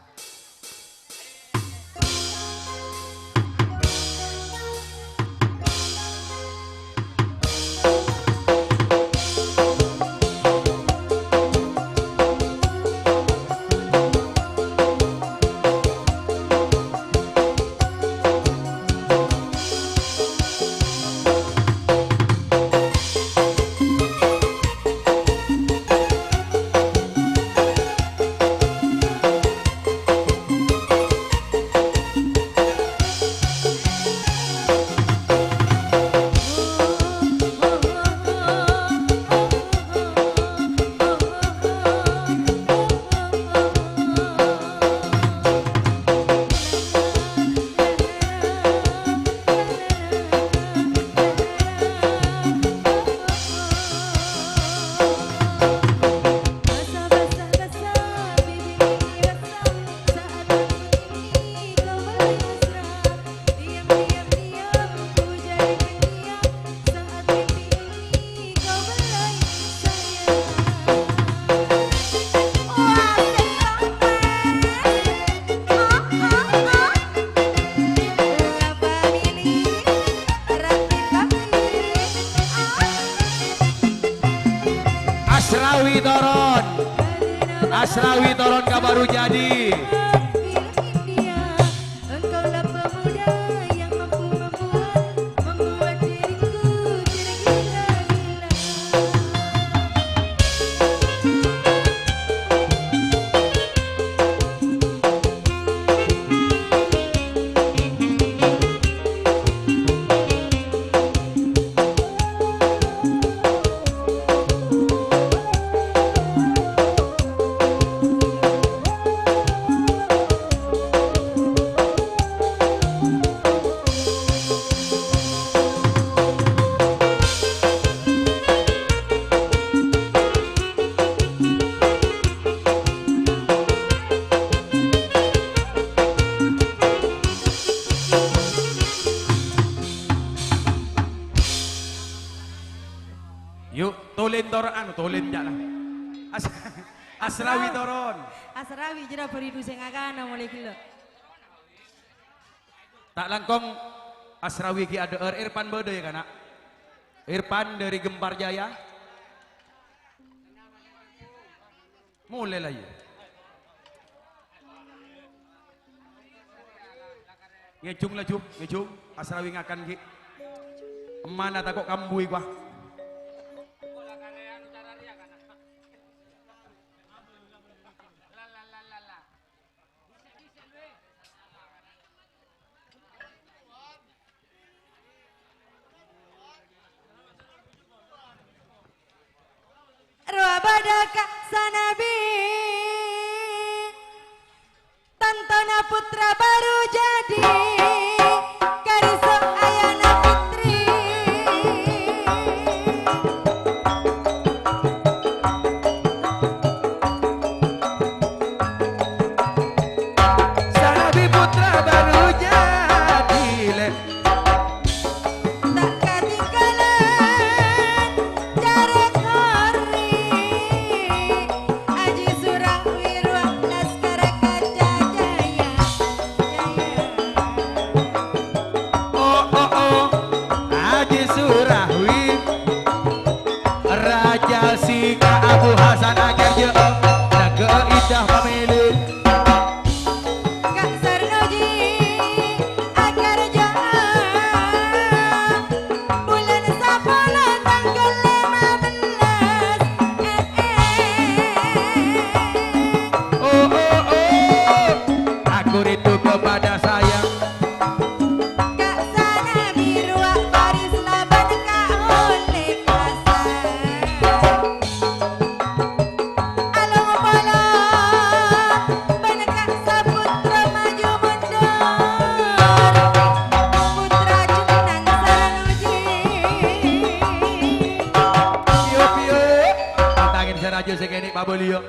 Asrawi toron ka Baru Jadi. Film India, engkaulah pemuda yang mampu membuat, membuat diriku tergila-gila. Yu, tolen tor-, anu, tolen, ca'na. As-, Asrawi toron. Asrawi jârèya bâri' dusè ngakana molaè ghellâ'. Ta' langkong Asrawi ghi' adhâ'âr, Irfan bâdâ, yâ, kana'? Irfan dâri Gempar Jaya. Molè la, yâ. Ngèjung laju, ngèjung. Asrawi ngakan ghi'. Emmana tako' kambuy, kwa. Rowa bâdâ ka' sanabi, tantona putra Baru Jadi, kariso ayana putri. Sanabi putra Baru Jadi, lè. Ta' katinggalan jârèya korri, Aji Surawi rowa Laskar Kaca Jaya. Oh, oh, oh, Aji Surawi. Raja Singa Abu Hasan Acarjo, nagâ' iddah pamèlè. Ka' Sarnoji Acarjo, bulân sapolo tangghâl lèma bellâs. Eh, eh. Oh, oh, oh. Aku rindu kepada sayang. Ka' sanabi rowa baris labân kaollè pasar. Along polo bân ka' saputra maju mundur. Putra Cunang Sarnoji. Piyo, piyo. Tantangin sè rajâ sè kènè' pabâliyâ.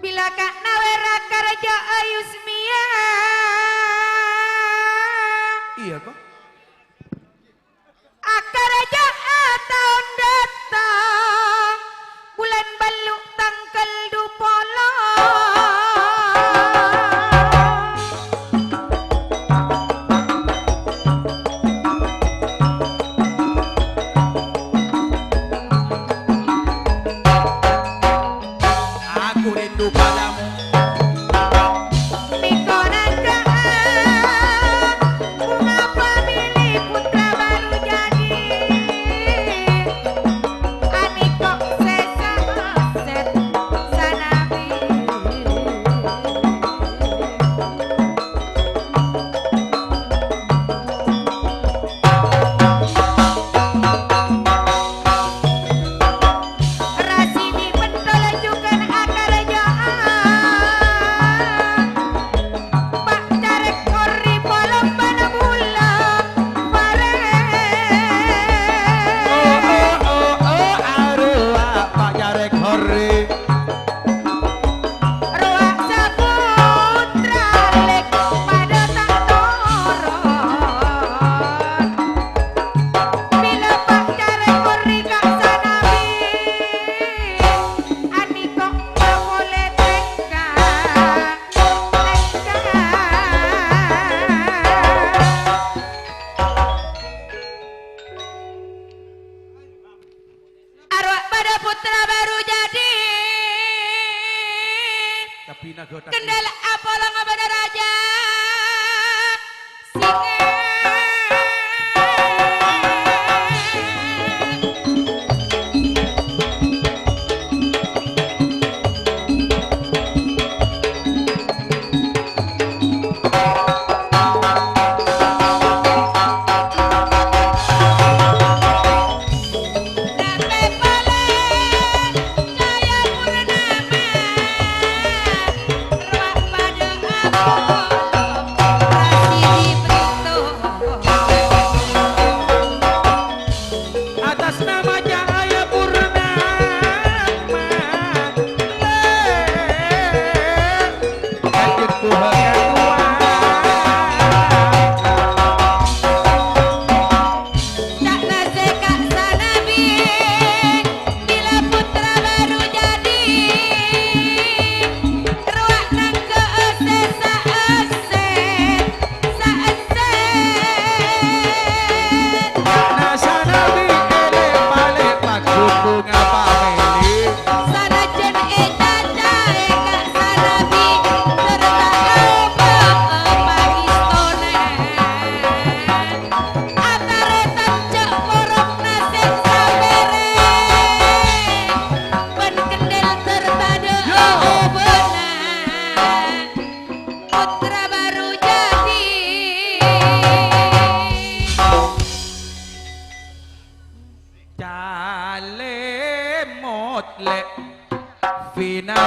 Bilâ ka' nawèra karajâ Ayusmiya. Iyâ, ko'. Akaraja taon dâteng, bulân bâllu' tangghâl du polo. Aku rindu padamu. Mèko nangka'a Muhammad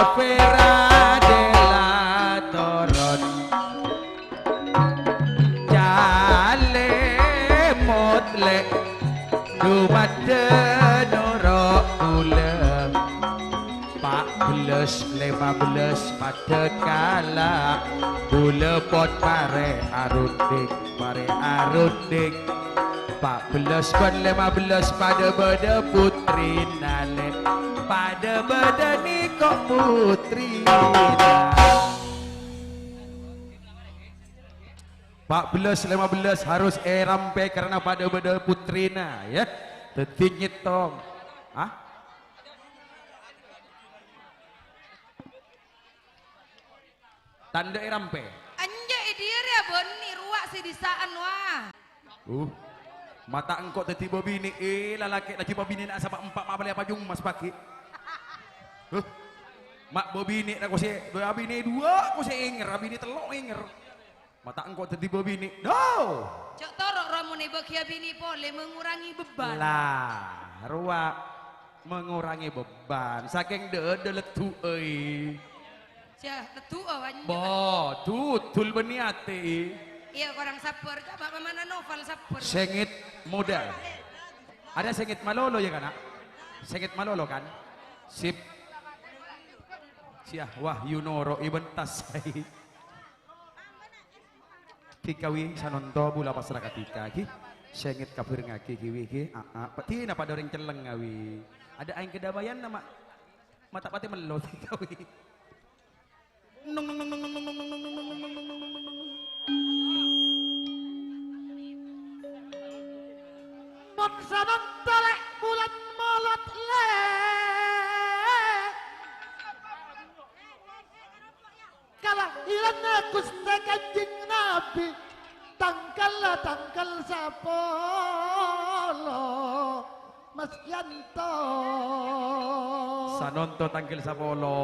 Pèra' dela toron. Calè motlè', dumadda noro' bulâ. Pa' bellâs, lèma bellâs padâ kala, bulâ pot parè arundhing, parè arundhing. Pa' bellâs bân lèma bellâs padâ bâdâ putrina, lè'. Padâ bâdâ nèko' putrina. Pa' bellâs, lèma bellâs harus èrampè karena padâ bâdâ putrina, ya. Dhâddhi nyèttong. Hah? Tandhâ èrampè. Enjâ', è dhiyâ rèya bânnè rowa sè dhisa'an, wa. Uh. Mata engko' dhâddhi bâbinè', eh, lalakè' dhâddhi bâbinè' na' sapa empa' ma' palèya pajung mas paghi'. Huh. Ma' bâbinè' ra kosè, bâbinè' duwâ' kosè ènger, abinè tello' ènger. Mata engko' dhâddhi bâbinè'. No! Jhâ' toro' romone bâgi abinè' polè mengurangi beban. Lah, rowa mengurangi beban. Sakèng dhâdhâ leddu'â, i. Jhâ', leddu'â, wa, enjâ'. Bo, dudul bânnè atè, i. Iyâ, korang sabbhâr. Coba Mamana Noval sabbhâr. Sengit modal. Ada sengit malolo ya, kana'? Sengit malolo, kan? Sip. Siah, wah, yunoro ibentas, i. Dhika wi, sanonto bula pasra ka dhika, ghi. Sengit kabhârengngaghi, ghi, wi, ghi. Aa, pèddhina padâ orèng celleng, wi. Ada aèng kedamaianna, ma'. Mata patè mello, dhika wi. Mon sanonto lè' bulân molod, lè'. Kalahèranna Ghustè Kanjeng Nabbhi tangghâl, tangghâl sapolo, Mas Yanto. Sanonto tangghâl sapolo.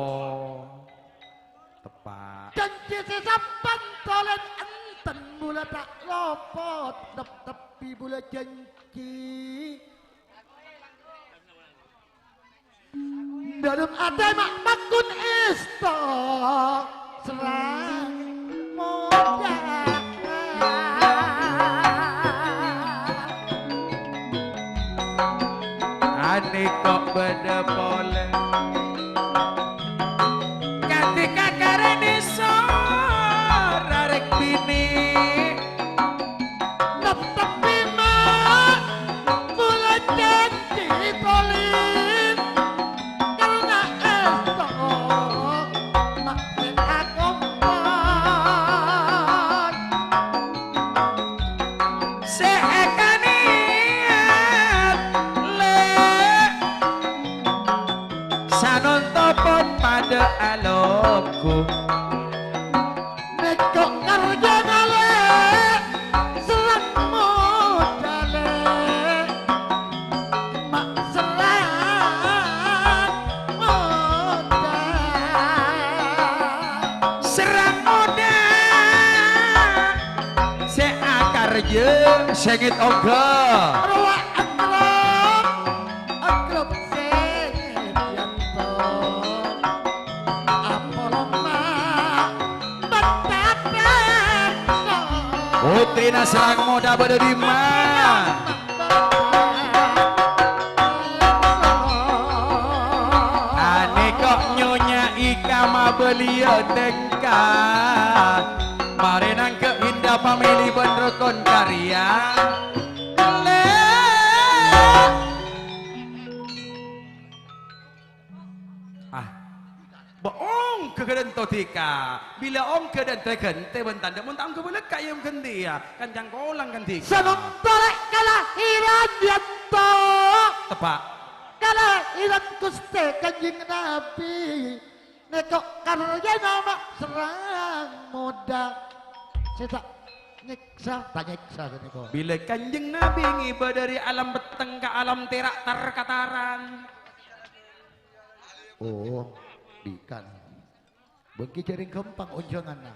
Teppa'. Janji sè sampèyan tolèn enten bulâ ta' lopot, tep-, teppi bulâ janji. Dâlem atè ma' paggun èsto serrang modâ. Anè kok bâdâ polè. Kadhi kakarènè sora rèk binè'. Tepteppi ma' bulâ janji tolèn, karna èsto ma' sè akompan. Sè èkanè'at lè', sanonto pon padâ aloko. Nèko' karjâna lè', serrang modâ lè', ma' serrang modâ. Serrang modâ sè akarjâ sèngèt ongghâ. Rowa anggrep, anggrep sèngèt yanto. Apolong ma' bâtapèn so. Putrina serrang modâ bâdâ dimma? Anè kok Nyonya Ika mabâliyâ tèngka. Marè nangghâ' Indah Family bân rokon karya. Lè'. Ah. Bâ-, ongghâ ghâdhânto dhika. Bilâ ongghâ dhânto èghântè bân tandhâ, mon ta' ongghâ bâlâkka' iyâ ghântèya. Kancang kolang kan dhika. Sanonto lè' kalahèran yanto. Teppa'. Kalahèran Ghustè Kanjeng Nabbhi. Nèko' karjâna ma' serrang modâ. Sè ta' nyèksa, ta' nyèksa sè nèko. Bilâ Kanjeng Nabbhi ngibâ dâri alam petteng ka alam tèra' tar-kataran. Oh, bhikan. Bângki jhâreng ghâmpang onjhânganna.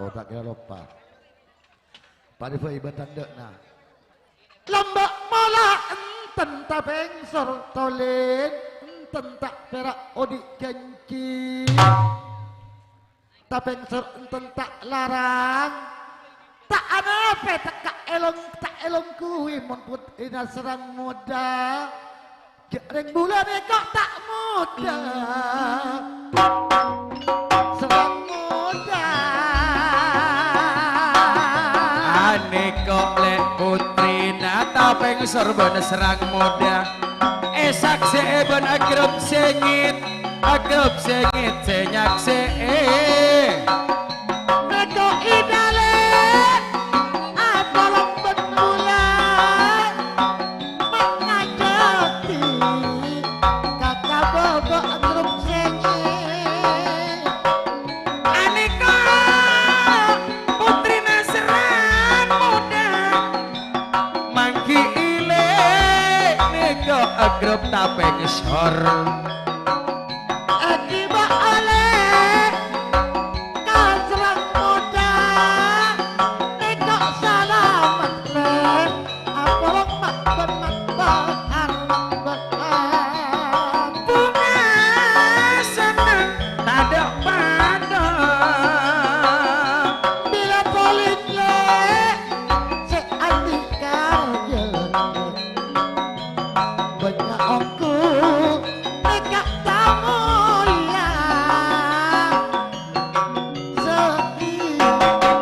Oh, ta' kèra loppa. Padâ bhâi bân tandhâna. Lambâ' mola enten tapèngsor tolèn. enten ta' pèra' odi' janji. Tapè èngsor enten ta' larang. Ta' anapè tekka' èlong, ta' èlongghuwi mon putrina sèrang moddhâ. Jhâ' rèng bulâ nèko ta' moddhâ. Sèrang moddhâ. Anèko lè' putrina tapè èngsor bân sèrang moddhâ. Èsaksè'è bân agrep sèngèt, agrep sèngèt sè nyaksè'è. Nèko idalè, apolong bân bulâ, mangajhâti, kaka bâbâ agrep sèngèt. Anèko, putrina sèrang moddhâ. Mangghi ilè nèko agrep tapè èngsor. Èghibâ ollè ka sèrang moddhâ, nèko salamet lè', apolong ma' bân ma' bân ma' bân. Bhunga senneng tadâ' padâ. Bilâ polè lè', sè andi' karjâ. Bânnya' ongghu nèka' ta' molja. Sènggi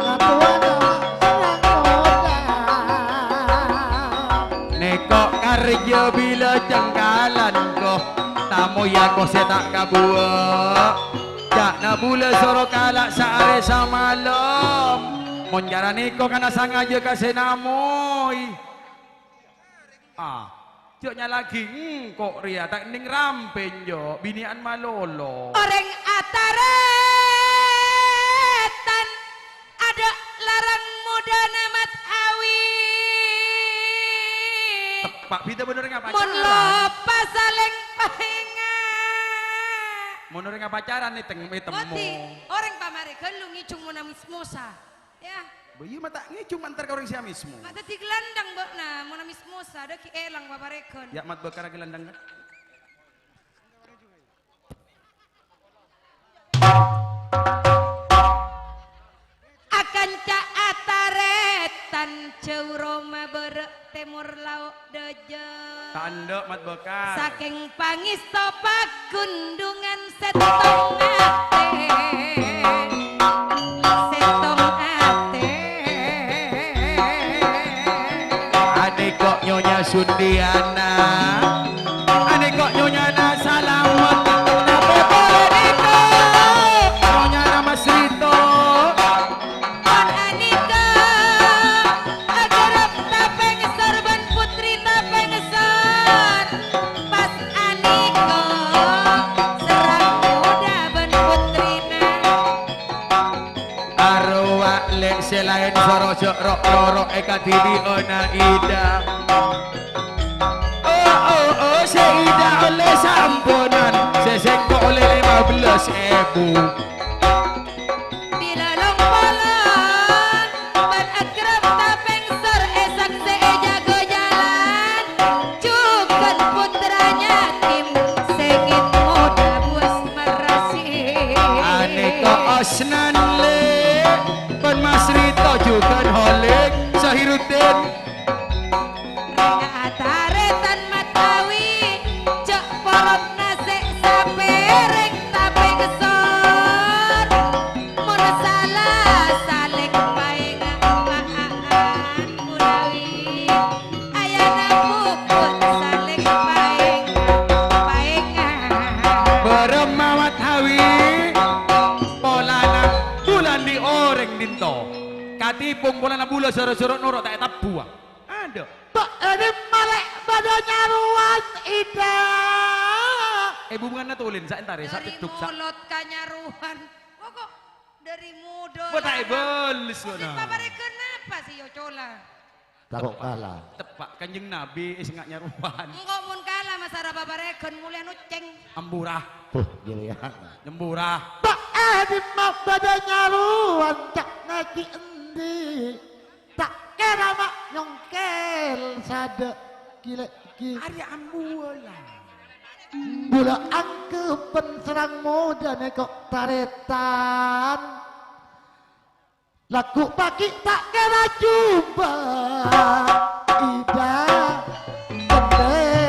katowana sèrang moddhâ. Nèko karjâ bilâ cengkalan, ko', ta' molja, ko', sè ta' kabuwâ'. Ca'na bulâ soro kala' saarè samalem. Mon cara nèko kana sangajâ ka sè namoy. Ah, jhâ' nyala'aghi engko' rèya, ta' ennèng rampè, enjâ', binè'an malolo. Orèng atarètan adâ' larang moddhâna Mat Awi. Teppa' bhidhâ bân orèng apacaran. Mon loppa salèng paènga'. Mon orèng apacaran, èteng-, ètemmo. Ngodhi, orèng pamarèghân lu ngèjhung mon amès-mosa. Yâ. Bâ iyâ, ma' ta' ngèjhung ma' entar ka orèng sè amès-mosa. Ma' dhâddhi ghelandhâng bâ'na, mon amès-mosa, dhâggi' èlang paparèghân. Yâ, Mat Bâkar ghelandhâng, kan? Akanca atarètan jhâu roma bârâ'. Tèmor lao' dâjâ. Tandhâ Mat Bâkar. Sakèng pangèsto paghundhungan sèttong atè. Sèttong atè. Anèko' Nyonya Sundiana. Anèko' Nyonyana Salamet. Tapè polè nèko Nyonyana Mas Rito. Mon anèka, agarap tapèngsor bân putri tapèngsor. Pas anèka, sèrang moddhâ bân putrina. Arowa lè' sè laèn soro jhâ' ro'-noro' èkadhibi'âna Ida. Oh, oh, oh, sè Ida ollè samponan, sè sèngko' ollè lèma bellâs èbu. Bilâ long-polong bân agrap tapèngsor èsaksè'è jâgâ jhâlân, jhughân pottrana Kim sè ngèn moddhâ buwâs marrasè. Anèka Asnan lè' bân Mas Rito jhughân Holik Sahiruddin. Rèng atarètan Mat Awi, jhâ' porop nasè' sapèrèng tapèngsor. Mon sala salèng paènga' ma'an Ulawi. Ayana puput salèng paènga', paènga'. Bârâmma Mat Awi, polana bulâ andi' orèng dinto. Katèpong polana bulâ soro-soro noro' ta' ètabbhuwâ. Adâ'. Bâ' è dimma lè' bâdâ nyarowan, Ida? È bubunganna tolèn, saèntarè, Dhâri sateddhuk, sa- molot ka nyarowan. Pokok dhâri modâ. Wah, ta' larang. Èbâles, Sè wah, nah. Paparèghân napa sè èocola? Tako' kala. Teppa' Kanjeng Nabi, è sènga' nyarowan. Engko' mon kala masara paparèghân, molèya nocèng. Ambura. Tuh, giliran. Nyembura. Bâ' è dimma bâdâ nyarowan, ca'na ghi' endi? Ta' kèra ma' nyongkel sadâ' ghi-, lè', ghi-. Arèya ambuwâ, la. Bulâ angkebbhân sareng modâ nèko tarètan. Lagghu' paghi' ta' kèra jhubâ', Ida Gendheng.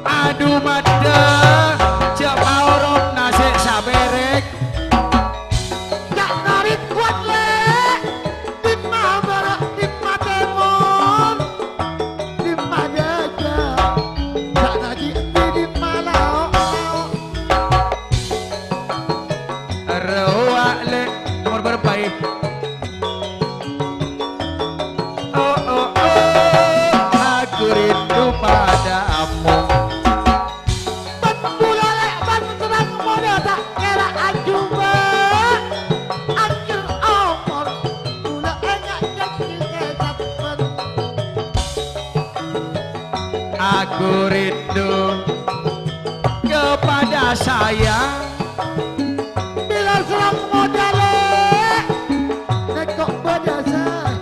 Adu maddhâ, jhâ' paorop nasè' sapèrèk. Ca'na rèng kowat, Lè'. Dimma bârâ', dimma tèmor, dimma dâjâ. Ca'na ghi' endi dimma lao'-lao'. Rowa, Lè', nomor bârâmpa, è? Oh, oh, oh, aku rindu padamu. Bân bulâ, Lè', bân sareng modâ ta' kèra ajhubâ'. Akhèr omor bulâ enga' jhânjhi ècabbhâr. Aku rindu kepada sayang. Bilâ sareng modâ, Lè', nèko bâdâ saè.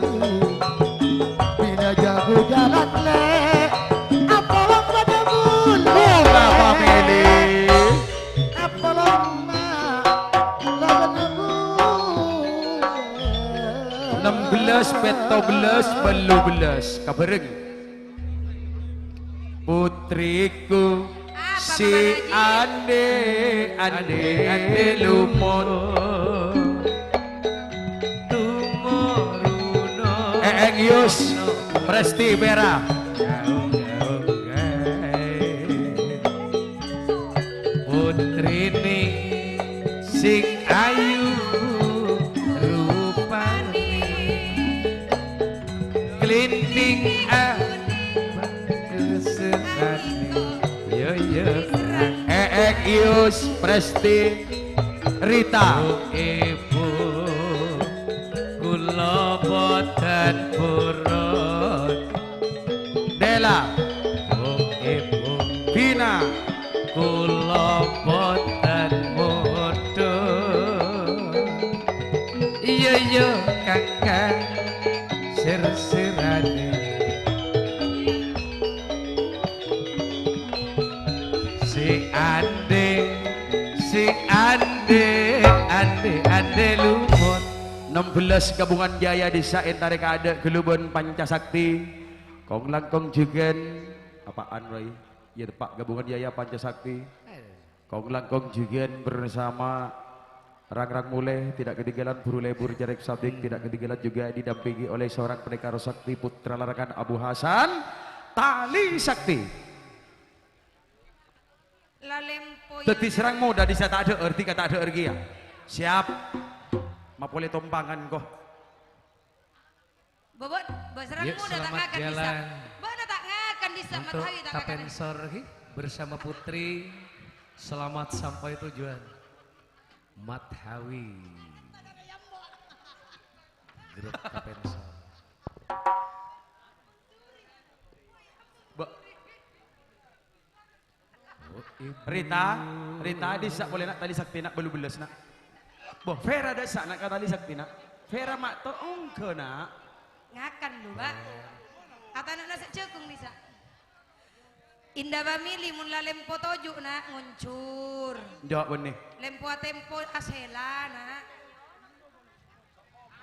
Bilâ jhâghu jhâlân, Lè', apolong bâdâ bulâ. Bulâ family. Apolong ma' la bâdâ bulâ. Ennem bellâs, pètto bellâs, bâllu bellâs. Kabhâreng. Putriku si ande, ande, ande lumut. Tumoruna. Eeng Yus, Presti Pera. Putrine sing ayu rupane. Klinting, ah, kesenane. Yo, yo. Eek Yus Presti Rita. Oh, Ibu, kula boten purun. Dela. Oh, Ibu. Bina. Kula boten mudhun. Iya, iya, Kakang, sir-sirane. Si ande, si ande, ande, ande lumut. Ennem belas Kabungan Jaya, Desa Entare Kaadha, Gelubun Pancasakti. Kong-langkong jugan, apaan, Roy? Ya, tepak Gabungan Jaya Pancasakti. Kong-langkong jugan bersama Rang-Rang Mule, tidak ketinggalan Buru Lebur Jarek Sadik, tidak ketinggalan juga didampingi oleh seorang pendekar sakti, putra larangan Abu Hasan, Tali Sakti. Lalempo. Daddi sareng modâ dissa' ta' dhâ'âr, dhika ta' dhâ'âr kèya. Siap. Mapolè tompangan, ko. Bobot, bos rang. Yuk, modâ ta' selamat ngakan dissa'. Jalan. Bâ'na ta' ngakan dissa', Mat Hawi ta' ngakan. Untuk Kapensor lagi bersama Putri, selamat sampai tujuan. Mat Hawi. Grup Kapensor. Ba- Rita, Rita, dissa' polè, Na', Tali Sakti, Na', bâllu bellâs, Na'. Bo, Vera dissa', Na', ka Tali Sakti, Na'. Vera ma' to ongghâ, Na'. Ngakan lu, Pak. Atana'a sè jhâghung dissa'. Indah Family mon la lempo toju', Na', ngonjhur. Jhâ' bânnè. Lempo atempo asèla, Na'.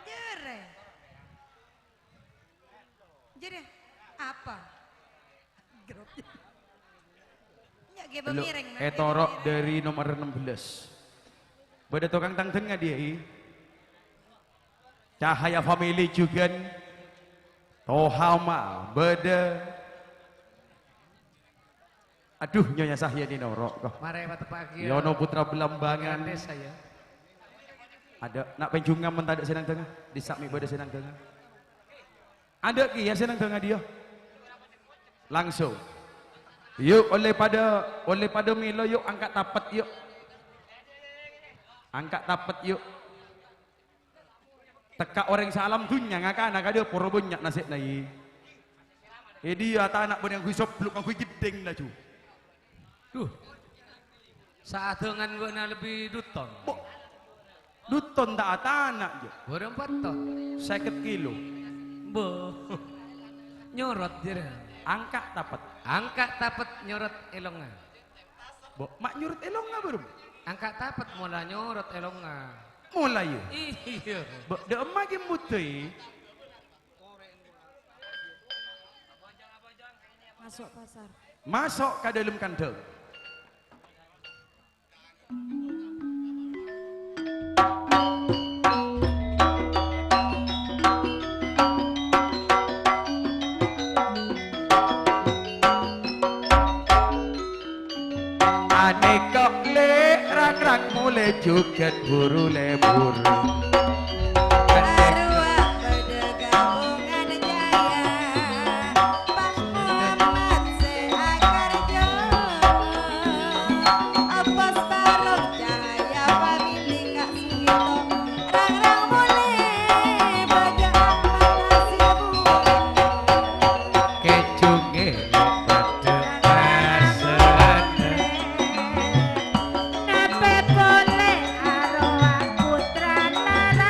Jârè. Jârè. Apa? Grup. Nya' ghâbây lo, mireng, Na', ètoro' ghâbây mireng. Dâri nomer ennem belas. Bâdâ tokang tangdhâng ngadiyâ, i? Cahaya Family jugan. Tohama bâdâ. Adhu, Nyonya Sahyani noro', ko. Marè, pateppaghiyâ. Yono Putra Belambangan. Desa, ya. Adâ', Na' Penjungan mon tadâ' sè nangdhângnga. Dissa' mè' bâdâ sè nangdhângnga. Adâ' kèya sè nangdhângnga diyâ. Langsung. Yu', ollè padâ, ollè padâ mèlo, yu', angka' tapet, yu'. Angka' tapet, yu'. Tekka' orèng saalam dhunnya ngakana kadâ' poro bânnya' nasè'na, i. È diyâ tana' bâdâ ngangghuy sobluk, ngangghuy jeddhing laju. Duh. Saadengan bâ'na lebbi duttong. Bo-, Duton ta' atana', Jo. Bârâmpa ton? Sèket kilo. Bo. Nyorot, jârèya. Angka' tapet. Angka' tapet nyorot è longnga. Bo, ma' nyorot è longnga, bârâmpa? Angka' tapet mola nyorot è longnga. Mola, yâ? Iyâ. Bo, dâ' emma ghi' mudâi. Maso' pasar. Maso' ka dâlem kandhâng. Anèka lè' rang-rang molè jhughân buru lebur. Arowa padâ kabungan jaya, Pak Muhammad sè akarjo. Abbas Barok Cahaya Family Ka' Sugito, rang-rang molè bâjâ Ahmad Nasir Bu. Kèjhungnga padâ pasrana. Napè polè arowa putrana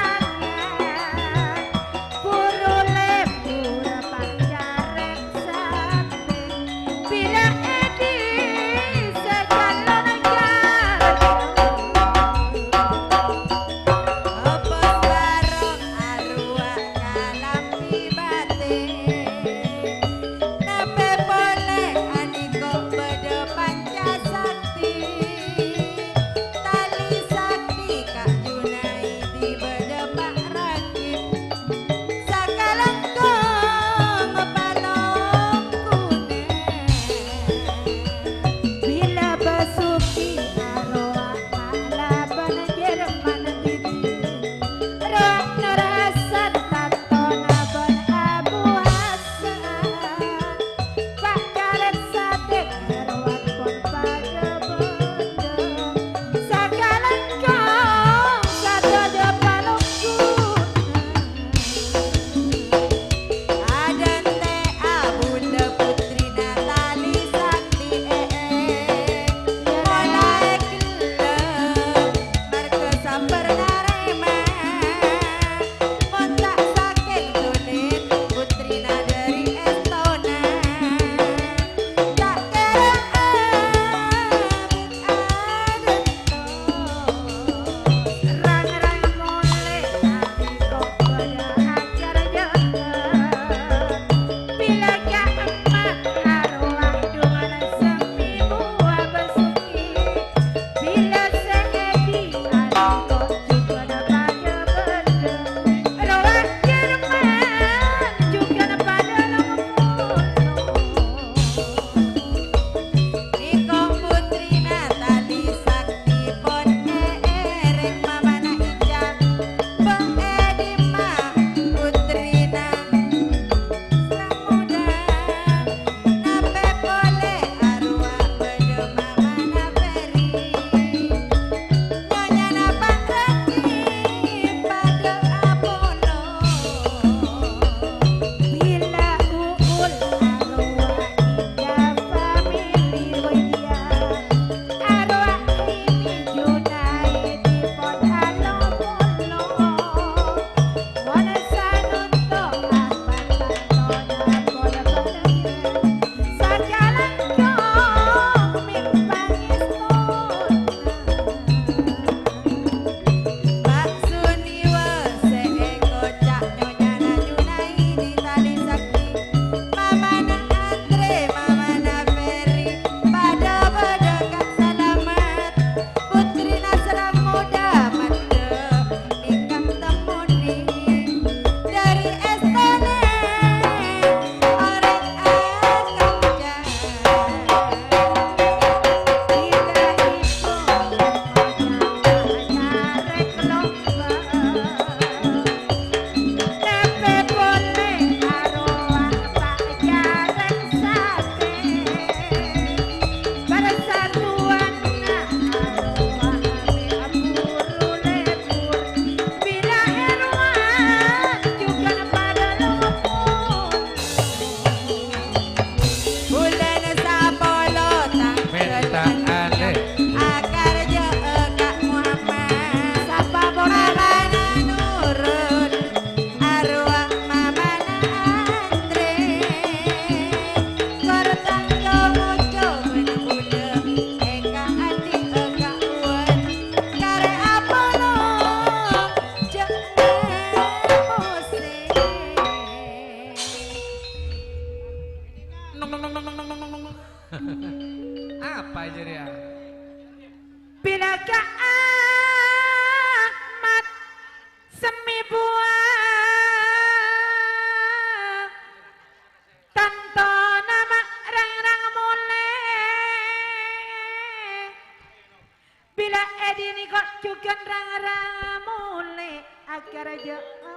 Dâ' è dinna' ko' jhughân rang-rang molè akarjâ'â.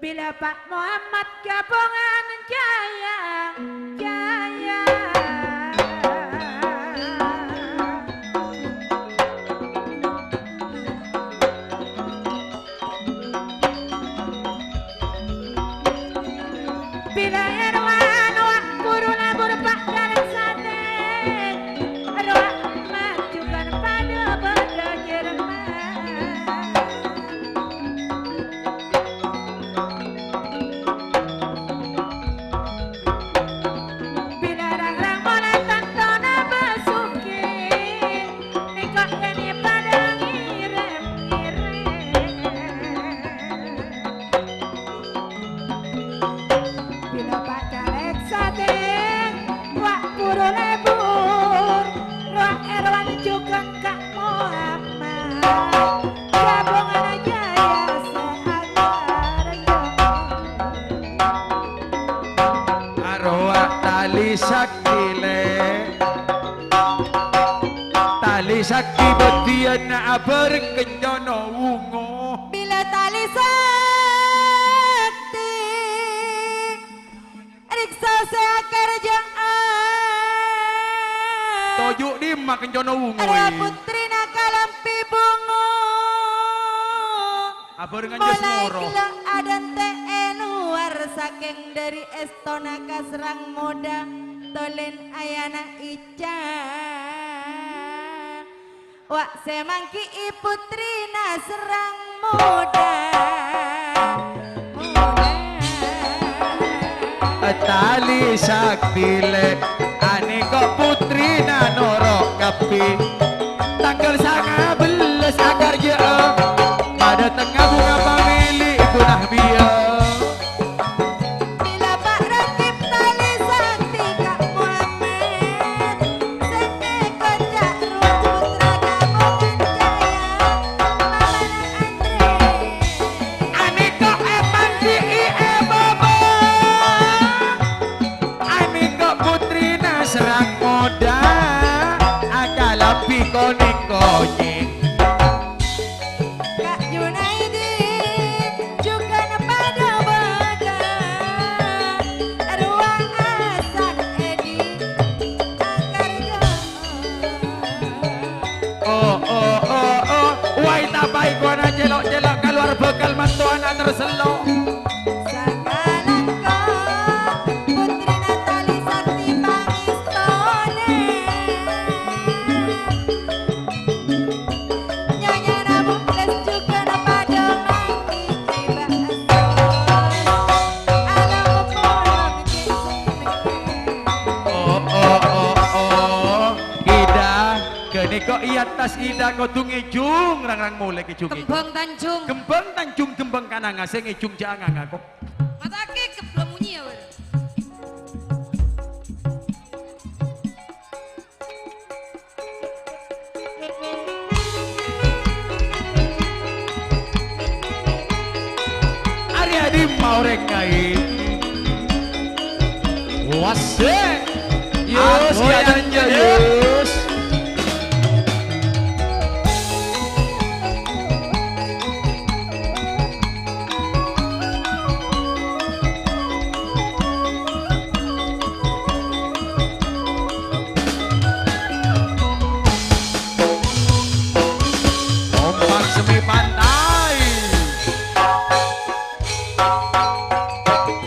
Bilâ Pa' Muhammad ghâbungan jâyâ, jâyâ. Bilâ Erwan wa' buru labur Pa' Dalem Satè, rowa majukan padâ bâdâ jerman. Bilâ rang-rang molè tantona bâsoghi, nèko' kènè' padâ ngèrèm-ngèrèm. Bilâ Pa' Dalem Satè, wa' buru lebur, rowa Erwan jhughân Ka' Muhammad. Ghâbungan jâyâ sè anyar, arowa talè sakti, Lè'. Talè sakti bâdhiyânna abhâreng kencana wungo. Bilâ talè sakti, rèksa sè akarjâ'â. Toju' dimma kencana wungo, Ra è? Putrina kalambhi bungo. Abhârengan Molè Yasmoro. Ghellâ' adhânte' è lowar sakèng dâri èstona ka Serrang Moda, tolèn ayana Ica. Wa' sè mangghi'i putrina Serrang Moda. Moda. Talè sakti, Lè', anèko' putrina noro' kabbhi. Tangghâl sanga bellâs akarjâ'â, padâ tengnga bhunga pamèlè Ibu Nahbiyah. Bilâ Pa' Rakib talè sakti Ka' Muhammad, sè èkoca' rowa putra Ghâbungan Jâyâ, mamana Andre. Anèko' èpangghi'i è bâbâ, anèko' putrina Serrang Moda, akalambhi konèng konyèng. Ka' Junaidi jhughân padâ bâdâ, rowa asal èdi akarjâ'â. Oh, oh, oh, oh, wai tapaè kowana cèlo'-cèlo' kalowar bhâkal mantowana tersello'. Sakalangkong putrina talè sakti pangèstonè. Nyanyana muklis jhughân padâ manggi kèbâ. Alam polong jheng senneng. Oh, oh, oh, oh. Ida, ghânèka è attas Ida kodhu ngèjhung rang-rang molè kèjhung. Kembhâng Tanjung. Kembhâng Tanjung, kembhâng kananga sè ngèjhung jhâ' anganga kok. Matake kembhâng munyi ya, Wal. Arya dimma orèng kaè. Wasè. Yus, agoyan, ya, Yus. Kompak semi pantai.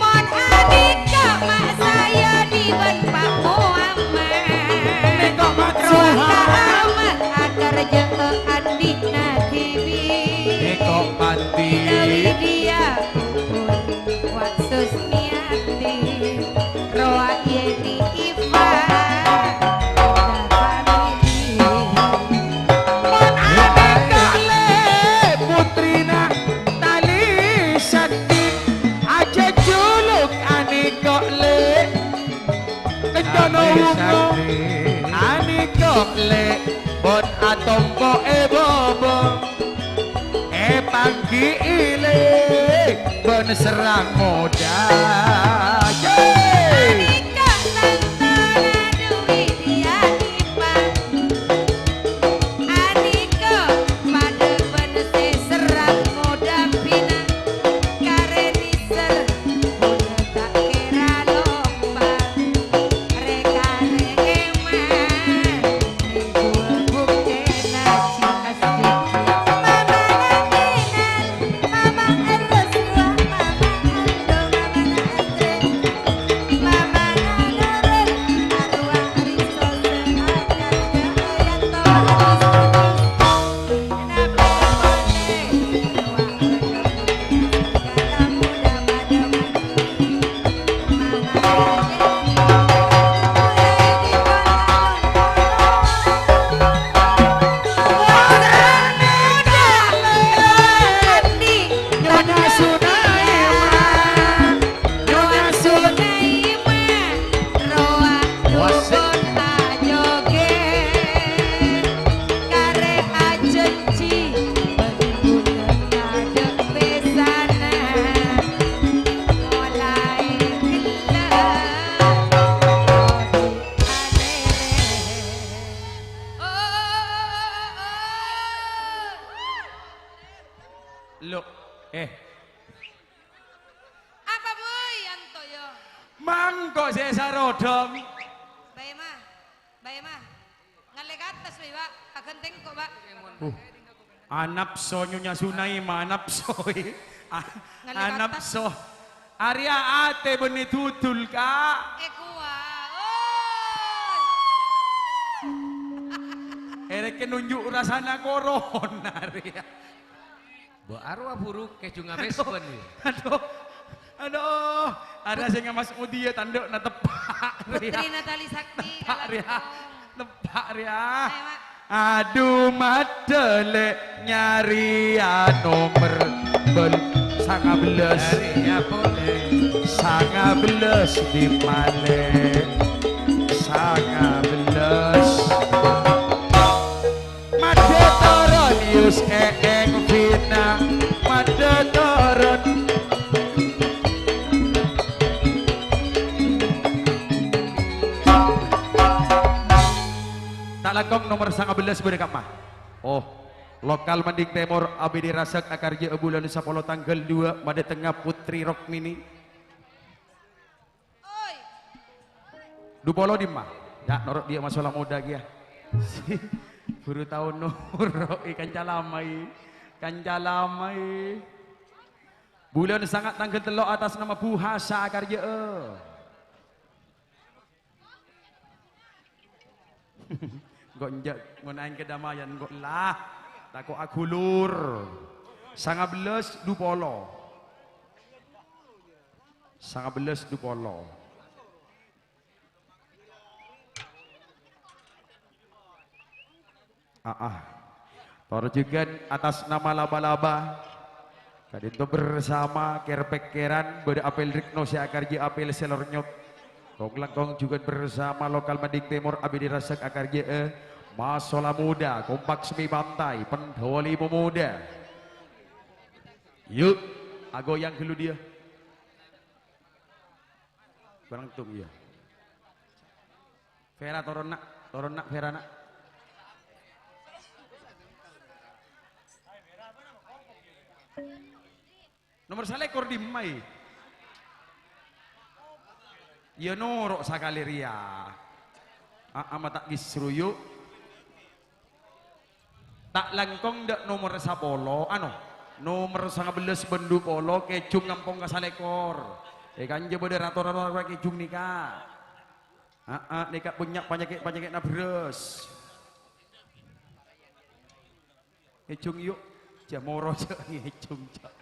Mon anika ma' saya diban pamoamma. Niko ma' Rowa suha. Kaamat akarja andina dhibi. Niko mandi. Widya pupur wa Susmiati. Rowa yeni ifa. Mon anika le putrina tali sakti. Aja juluk anika le. Kencana wungo anika le. Bon atompo e bobo. Epanggi'i le. Bon serrang moda. Anika tantana duwi diya ipa. Lo, eh. Apa, Boy? Anto, yo. Mangko' sè sarodhom. Bâi, Ma. Bâi, Ma. Ngallè ka attas, Boy, Pak. Aghântèng ko', Pak. Uh. Anapso Nyonya Sunaima, anapso. A-, Ngallè ka attas. Anapso. Arèya atè bânnè dudul, Ka'. Eh, kuwa. Oi. Èrèkè nunjuk rassana corona, arèya. Mbok arowa buru kèju ngabès Aduh. Bân, ya? Aduh. Aduh. Ada sing ngamas Mudia tandukna teppa', rèya. Putri Natali Sakti, Teppa', rèya. Kalangkong. Teppa', rèya. Ayo, Mak. Aduh, madâlè nyarèya nomer bel-, sangabellâs. Nyarèya polè. Sangabellâs di malè. Sangabellâs. Madhâ toron, Yus, Eeng, Vina, madhâ toron. Ta' langkong nomer sangabellâs bâdâ kamma. Oh, lokal Manding Tèmor, Abidi Rasak, akarjâ'â bulân sapolo tangghâl dua, madâtengnga Putri Rokmini. Oi. Dupolo dimma? Ya', noro' dia masalah moda kèya. Buru tao noro', eh, kanca lama, eh. Kanca lama, eh. Bulân sanga' tangghâl tello' atas nama Bu Hasa akarjâ'â. Engko' enjâ' ngonaèn kadammayan, engko' la tako' aghulur. Sangabellâs dupolo. Sangabellâs dupolo. Aa. Tor jhughân atas nama Laba-Laba. Ka'dinto bersama kèr-pèkkèran bâdâ Apel Rikno sè akarjâ Apel sè lornyot. Kong-langkong jhughân bersama lokal Manding Tèmor Abidi Rasak akarjâ'â Masola Muda, Kompak Semi Pantai, Pendhuli Pemuda. Yu', agoyang ghâllu dhiyâ. Kurang tung, iyâ. Vera, toron, Nak. Toron, Nak, Vera, Nak. Nomer salèkor dimma, è? Iyâ, noro' sakalè rèya. Aa, ma' ta' ghisru, yu'. Ta' langkong dâ' nomer sapolo, ano, nomer sangabellâs bân dupolo, kèjung ngampong ka salèkor. È, kanjâ bâdâ rato-rato kèjung nèka. Aa, nèka bânnya' panyakè'-panyakè'na bherrâs. Ngèjung, yu'. Jhâ' moro jhâ' ngèjung, jhâ'.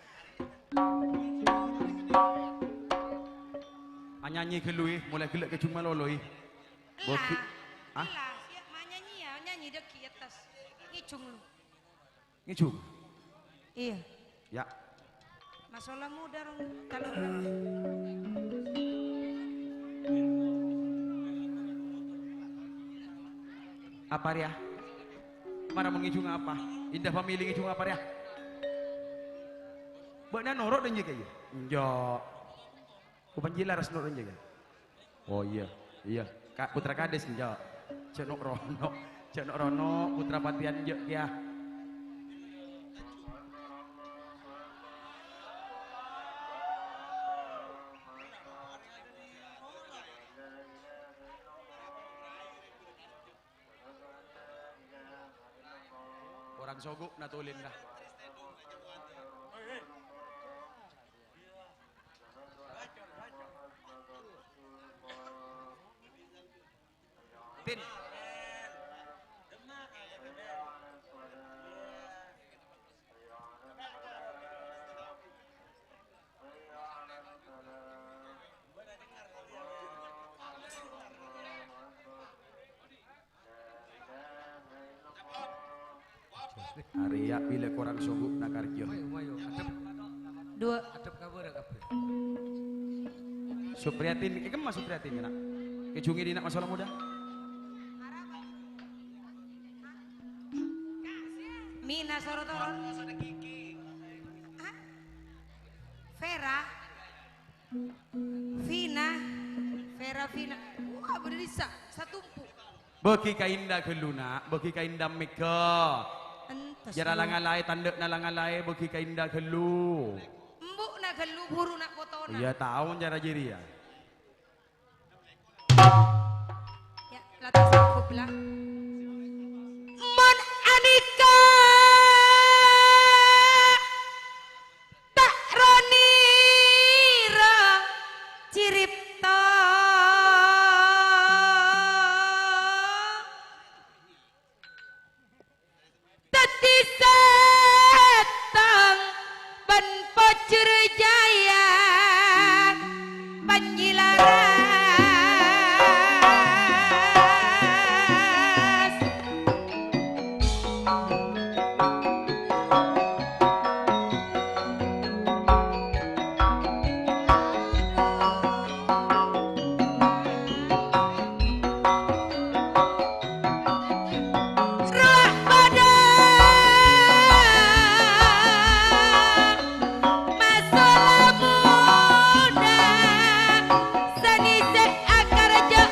Anyanyi ghâllu, è, molaè ghellâ' kèjung malolo, è. Ella, Bogi. Hah? Ella, siap, ma' nyanyi, ya, nyanyi dâggi' è attas. Ngèjung lu. Ngèjung? Iyâ. Ya. Masola Muda rong, kalau Apa rèya? Mara mon ngèjung apa? Indah Family ngèjung apa rèya? Bâ'na noro' dâ' jiyâ kèya? Enjâ'. Ko panji laras noro' jiyâ kèya? Oh, iyâ, iyâ. Ka-, Putra Kades, enjâ'. Jhâ' no'-rono', jhâ' no'-rono', Putra Patian jhâ' kèya. Korang sogo' na tolèn, dah. Tin. Arèya bilâ korang sogo' na karjâ. Mayu, mayu, adep. Dua. Adep ka bârâ' kabbhi. Supriyatin, è, kemma Supriyatin, Nak? Kèjungè dinna' Masola Muda. Mina soro toron. Hah? Vera. Vina. Vera Vina. Wah, bâdâ dissa'. Satompo'. Bâgi ka Indah ghâllu, Nak. Bâgi ka Indah Mega. En-, Jârâ la ngalaè, tandhâ'na la ngalaè, bâgi ka Indah ghâllu. Embu'na ghâllu, buru na' potona. Iyâ, tao jârâ jârèya. Ya, la ta' sangghup, la. Mon anèka ta' ronè ra ciripta. Dhâddhi sèttong bân pojhur jâyâ panjilaras. Rowa padâ masola modâ sè ngèsè akarajâ'ân.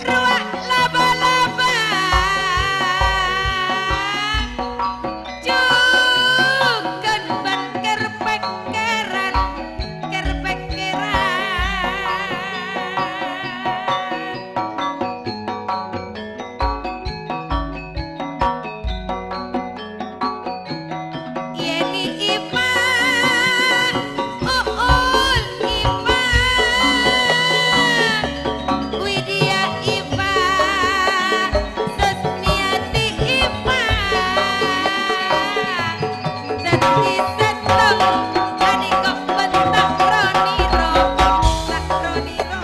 Rowa laba-laba jhughân bân kèr-pèkkèran, kèr-pèkkèran. Yènè Ipa, Uul Ipa, Widya Ipa, Sasmiyati Ipa. Dhâddhi sèttong, anèka bân ta' ronè ra, ta' ronè ra.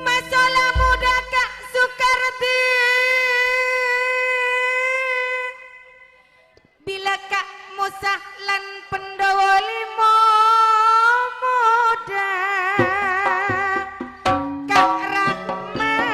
Masola modâ Ka' Sukarti. Bilâ Ka' Mosa lan Pandhawa lèma modâ Ka' Rahman.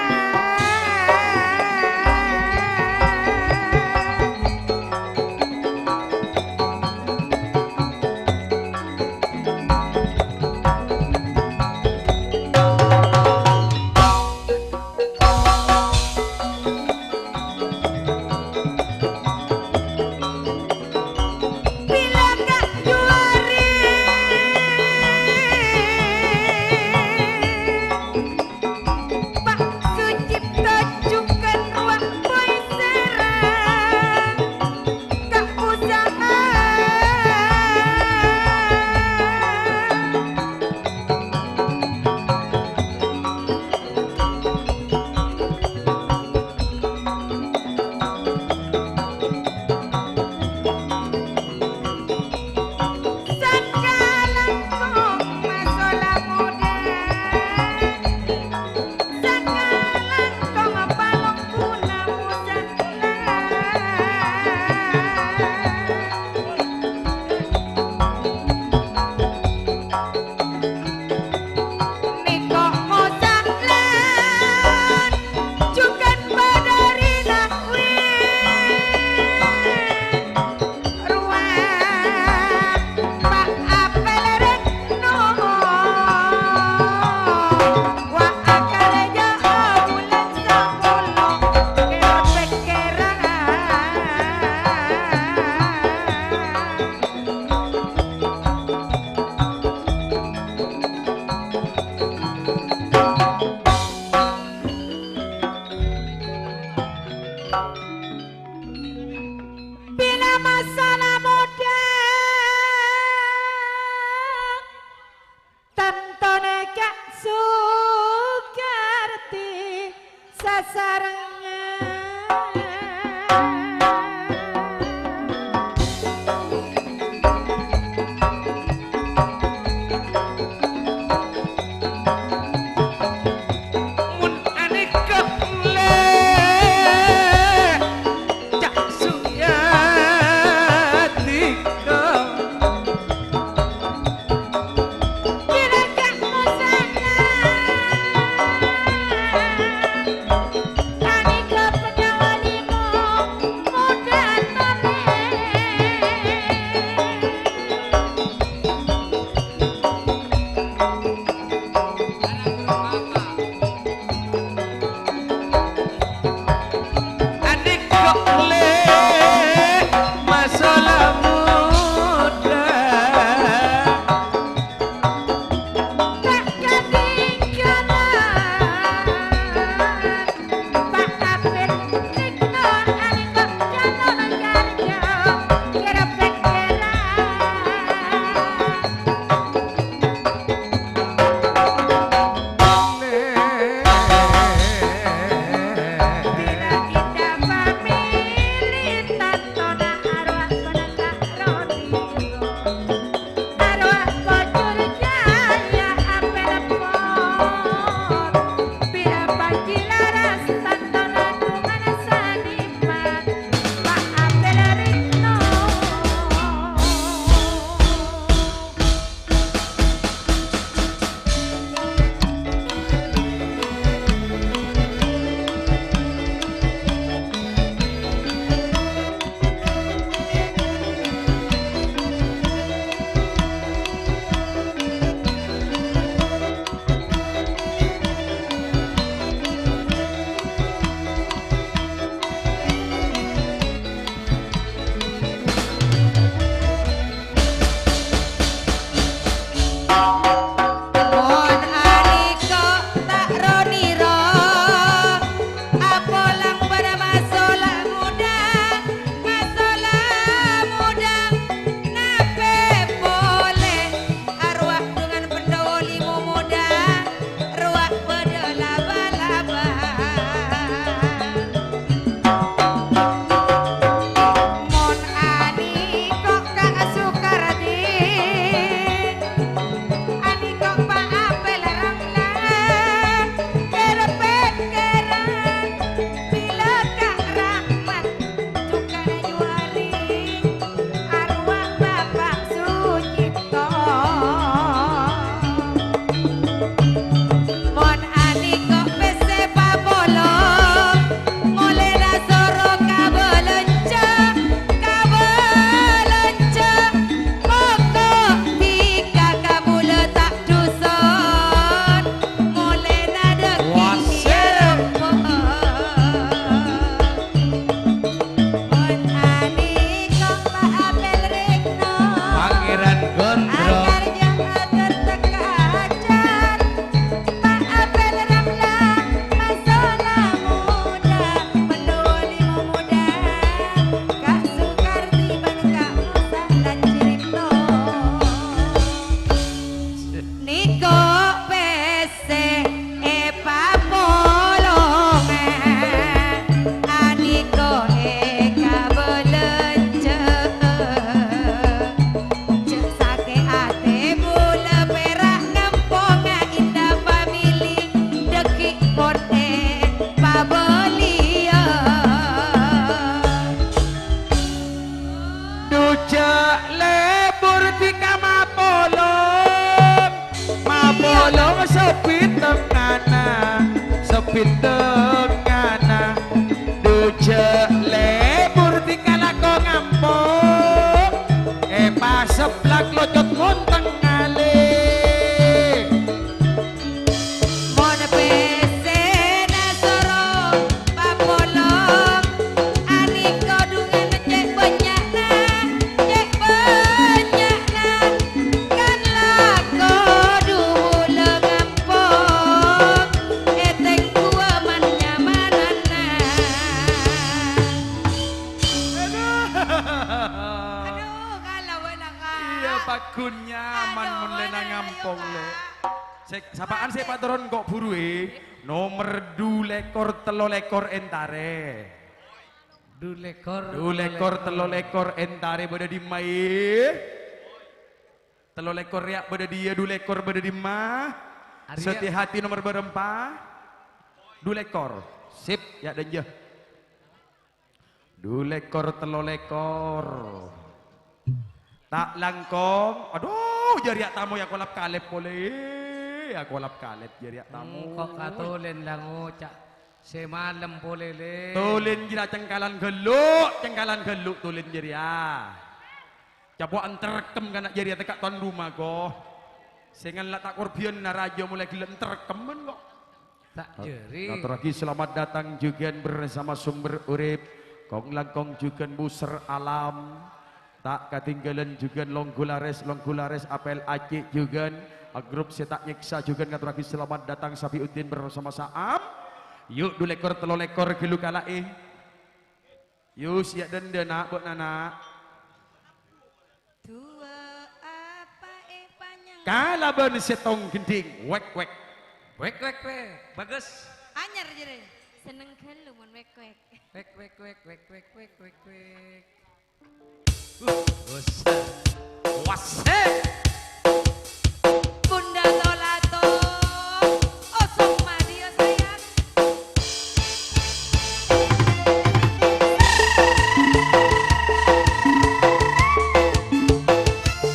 Bilâ Ka' Juwari, Pa' Sucipto jhughân rowa Boy Sera, Ka' Usaha. Sakalangkong masola modâ, sakalangkong palongguna musala. Nèko mosalan jhughân padârina wi rowa pa' apèl rèkno wa akarja bulân sapolo kèra-pèkkèran. Bilâ masola modâ, tantona Ka' Sukarti sasarengngan. Mon anèka lè Ayo, Kak. Sè, sapa'an sè patoron kok buru, è? Nomer dulekor, tellolekor entarè. Dulekor, dulekor, tellolekor entarè bâdâ dimma, è? Tellolekor rèya bâdâ diyâ, dulekor bâdâ dimma? Arèya. Sètè hati nomer bârâmpa? Dulekor. Sip, yâ, dânjâ. Dulekor, tellolekor. Ta' langkong. Adhu, jârèya tamo yâ kolap-kalèp polè. Yâ kolap-kalèp jârèya tamo. Hmm, kok katolèn la ngoca'. Sè malem polè, Lè. Tolèn jârèya cengkalan ghâllu', cengkalan ghâllu' tolèn jârèya. Ca'na enterkem kana' jârèya tèka' ton roma, ko. Sè ngala' ta' korbhiyân na rajâ molaè ghellâ' enterkemman, ko. Ta' jârèya. Ngatorraghi selamat datang jhughân bersama sumber urip. Kong-langkong jhughân Buser Alam. Ta' katèngghâlân jhughân Longgolares, Longgolares Apel Aceh jhughân. Grup sè ta' nyèksa jhughân ngatorraghi selamat datang Safiuddin bersama Saam. Yu, dulekor, tellolekor ghâllu kala'è. Yu, sè yâ dândâ, na', bâ'na, na'. Duwâ' apa è panyang? Kalabân sèttong ghendhing. Wèk, wèk. Wèk, wèk, wèk. Bagus. Anyar jârèya. Senneng ghâllu mon wèk-wèk. Wèk, wèk, wèk. Uh, bosan. Wasik. Bunda Tolato, osong madiyo sayang.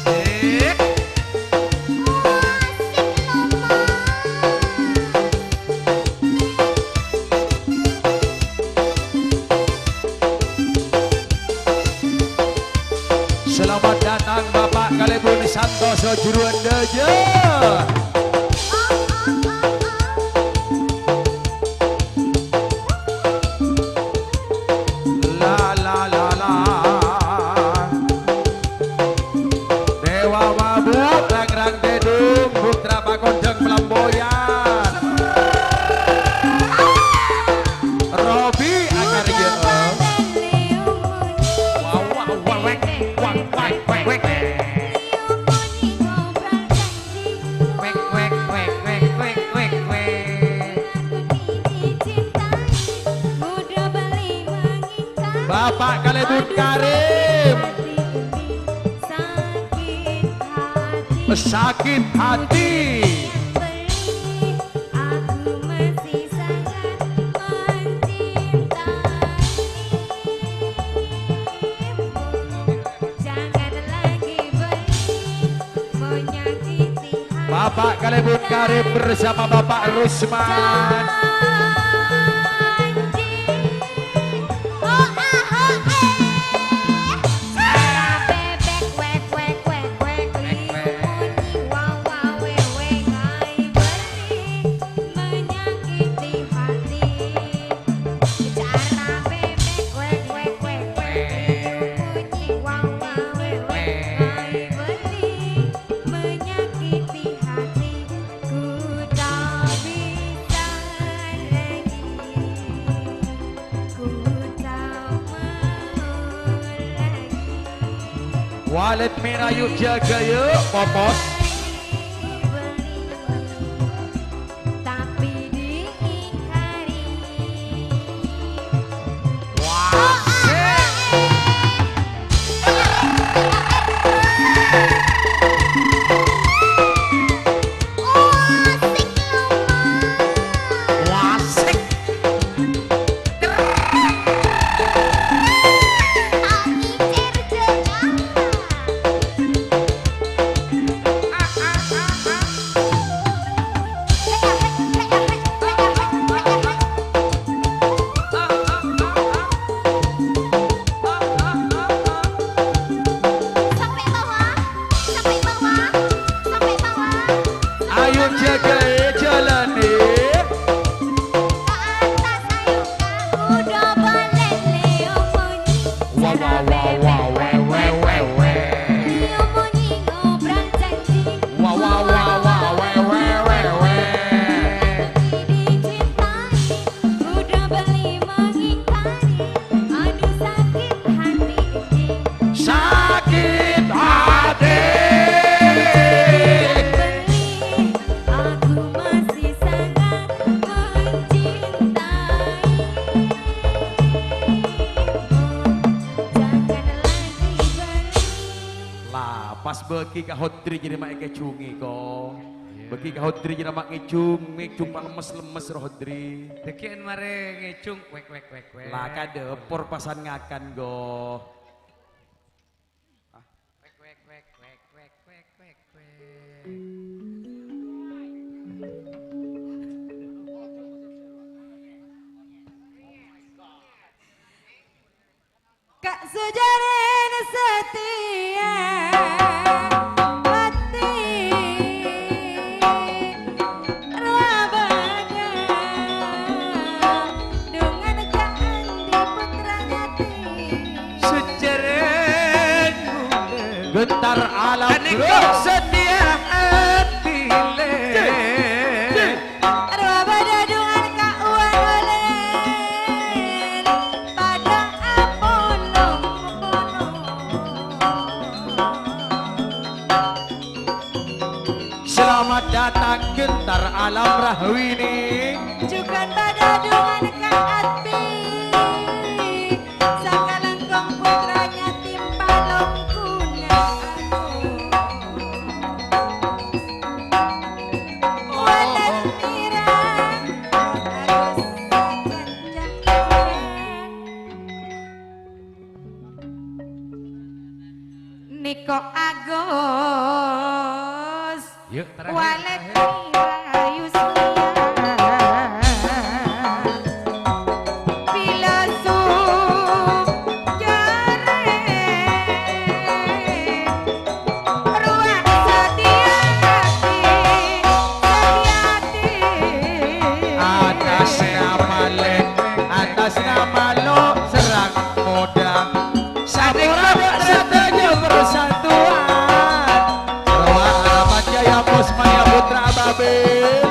Sik. Asik lho, Mas. Selamat datang, Bapak kalèbun Santoso Juruan Dâjâ. La, la, la, la. Dewa mabuk, rang-rang tèdung, putra pakondhâng pelamboyan. Robi Akarya. Wah, wah, wah, wek, wah, wah, wek, wek. Wek, wek, wek, wek, wek, wek, wek. Bapak kalèbun Karim. Sakit hati. Bapak kalèbun Karim bersama Bapak Rusman. Walet mera, yu', jaga, yu', Popos. Tapi diingkari. Wah, sik. Wah, sik. Pas bâgi ka Hodri jârèya ma' èkèjhungè, ko. Iyâ. Bâgi ka Hodri jârèya ma' ngèjhung, ngèjhung palemmes-lemmes ro Hodri. Dhâggi'ân marè ngèjhung, wèk, wèk, wèk, wèk. La ka dâpor pasan ngakan, go. Ah. Wèk, wèk, wèk, wèk. Ka' sajârèna satèya atè, rowa bâdâ dhungan ka' andi' pottrana atè. Sajârèna ghântar alam. Anèka satèya atè lè. Rowa bâdâ dhungan ka' uwan olèn, padâ apolong-polong. Selamat datang, Gentar Alam Rahwini. Jhughân padâ dhungan ka' atè. Sakalangkong pottrana timpa longkuna agung. Walèt Mira, Agus sakanca. Nèko Agus. Yuk, terakhir, Walèt terakhir. Mira Yuslia. Bilâ sujârè rowa satèya atè, satèya atè. Atas nama lè, atas nama lo, serang moda. Saporana sadhâjâ persatuan. Rowa Harapan Jaya Posmaya Putra Babil.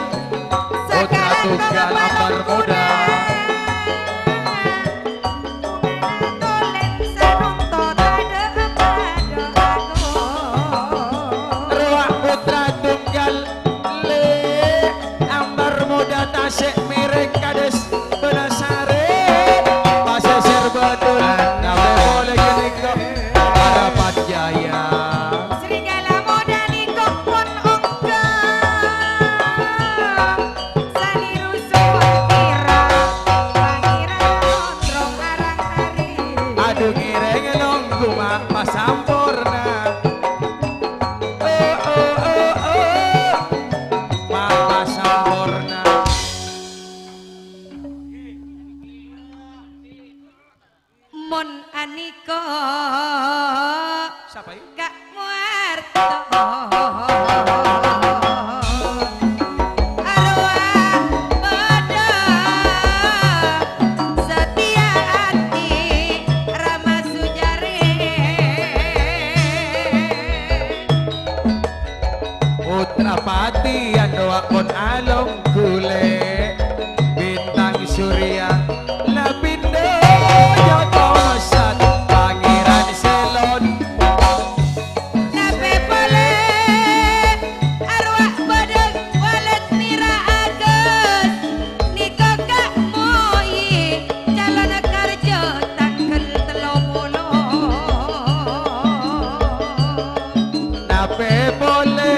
Putra tunggal Ambar Muda. Rowa Putra tunggal Lè, Ambar Muda Tasik Miring Kades Benasari, Pasisir Badul, Nabe Pole Geniko, Harapan Jaya. Serigala Muda niko pon ongga, sani rusuh pira, Pangeran Gondrong arang-arang. Adu ngèrèng nonggu ma' pasamporna. Oh, oh, oh, oh. Papa Samporna. Mon aniko. Sapa, i? Ka' Muarto. Arwah padha satèya ati Rama Sujari. Putra Pati Andowa pon along gule, Bintang Surya Lapindo Joto Mesat Pangeran Selon. Nape pole arwah badhek walet nira agus, niko ka' moi calon karja tanggal tello polo. Nape pole?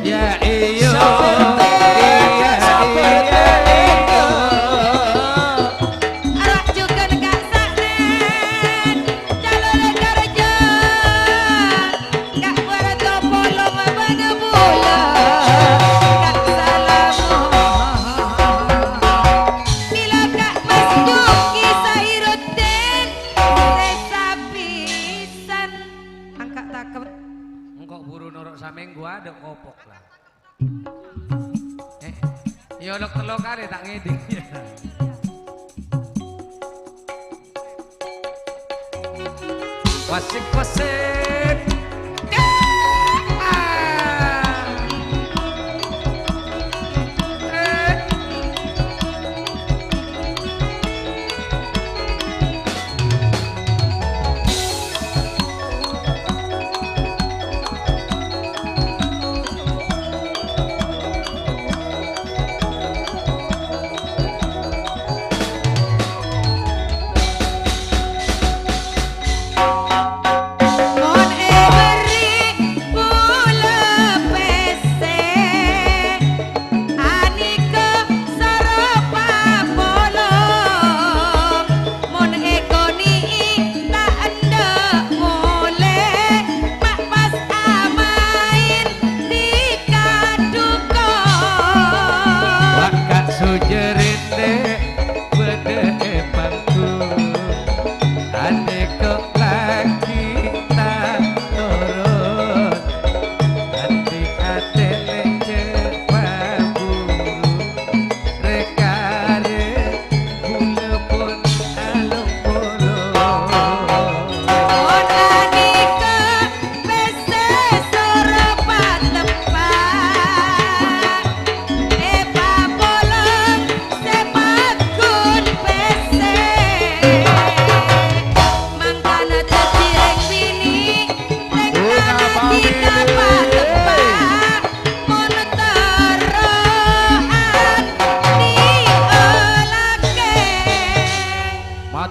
Ya, iyo. Sabar, iya, sabar, iya, iya. Arwah jugan ka' sa'ren, calon karja. Ka' Warto Polong bana bula, ka' Salamo. Mila ka' Mas Juki Sairuddin, resa pisan. Angka' takem. Engko' buru noro' samenggu adha' kopok la. Eh, nyolok tello kali ta' ngedhing. Wasik-wasik. Eh, ah. Eh.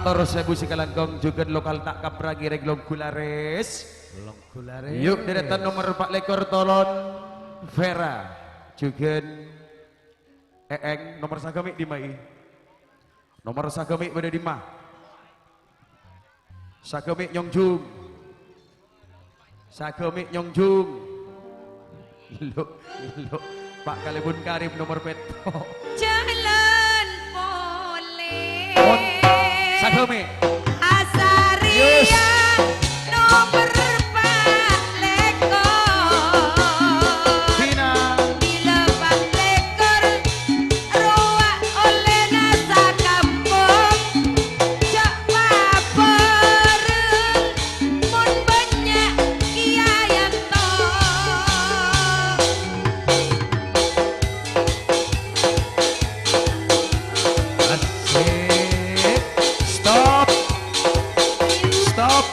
Tor sebu sakalangkong jhughân lokal ta' kaprangè rèng longghu larès. Longghu larès. Yu', dèrètan nomer pa' lèkor Tolon Vera. Jhughân Eeng, nomer saghâmè' dimma'i? Nomer saghâmè' bâdâ dimma? Saghâmè' nyongjung. Saghâmè' nyongjung. Lo, lo, Pa' Kalèbun Karim nomer pètto'. Jalan polè. Mon, saghâmè'. Asariya. Yes. Nomer pa' lèkor. Dina. Bilâ pa' lèkor. Rowa ollèna sakampong, jhâ' papareng, mon bânnya' kèya èyanto. Asik. Stop. Stop.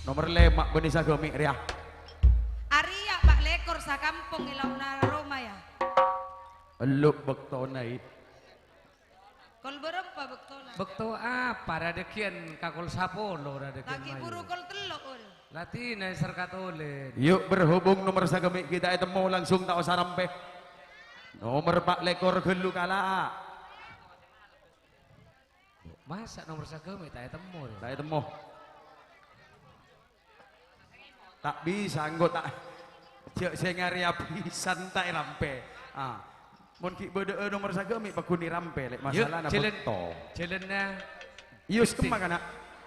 Nomer lèma' bânnè saghâmè' rèya. Arèya pa' lèkor sakampong è laona roma, yâ. Ellu' bâktona, è. Kol bârâmpa bâktona? Bâkto apa? Ra dhâgghiyân ka kol sapolo, ra dhâgghiyân mayu. Lagi buru kol tello', ora? Ladina èser katolèn. Yu', berhubung nomer saghâmè' ghi' ta' ètemmo, langsung ta' osa rampè. Nomer pa' lèkor ghâllu kala'. Masa' nomer saghâmè' ta' ètemmo, rè? Ta' ètemmo. Ta' bisa, engko' ta', jhâ' sè ngarèya bhisan ta' èrampè. Ah. Mon ghi' bâdâ'â nomer saghâmè' pagghun èrampè, lè', masalana jhâlân, bâkto. Jhâlânna. Iyâ, wis kemma, kana'?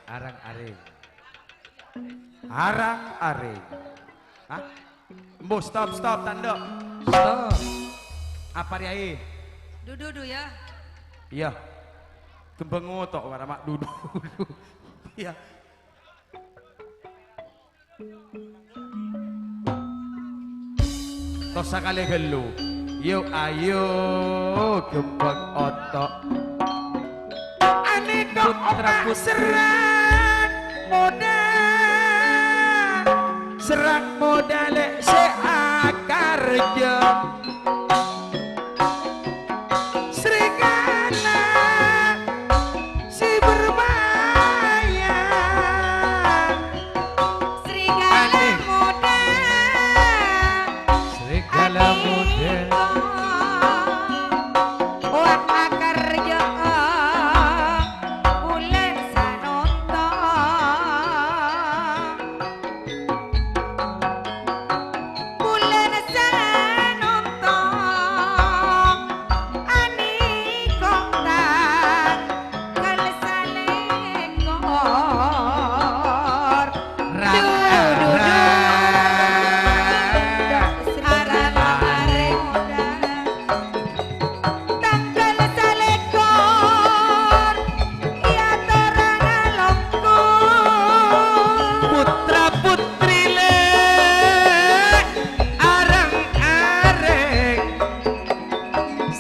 Arang-arèng. Arang-arèng. Hah? Embu, stop, stop, tandhâ. Stop. Apa, Rèya? Dudu, du, yâ. Iyâ. Kembhâng oto', wara ma' dudu. Iyâ. Tos sakalè ghâllu. Yu, ayo, kembhâng oto'. Anèka putra otak putri. Serang modâ. Serang modâ lè' sè akarjâ. Serigala sè berbayang. Serigala muda. Serigala muda. Wah, akarjâ bulân sanonto. Bulân sanonto. Anèko tangghâl salèkor. Ra-, du-, du-, du. Arang-arèng. Tangghâl salèkor, iyâ torana longghu. Putra-putri lè' arang-arèng.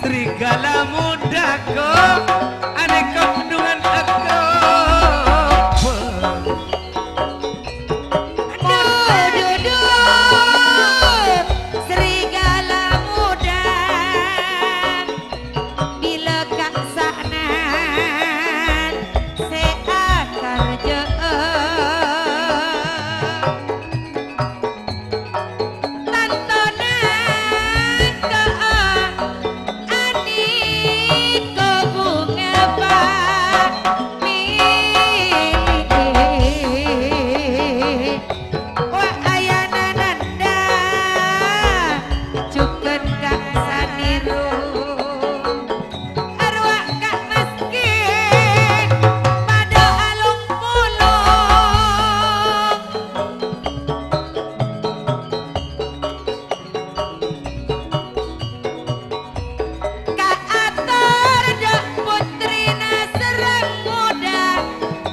Serigala muda ko, anèka bendungan akrobat. Du, du, du, serigala muda, bilâ kassa'an sè akarjâ'â. Tantona ka'a anèka bhunga pamèlè. Wa ayana nanda jhughân ka' sanèro. Arowa ka' maskè padâ along-polong. Kaator dâ' pottrina Serang Moda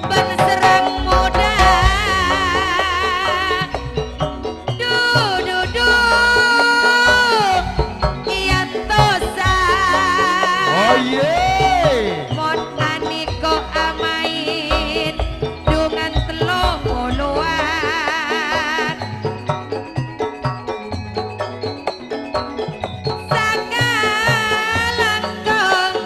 bân Serang Moda. Du, du, du, èyantosa. Oh, iyâ. Mon anèko amaèn dhungan tello polowan. Sakalangkong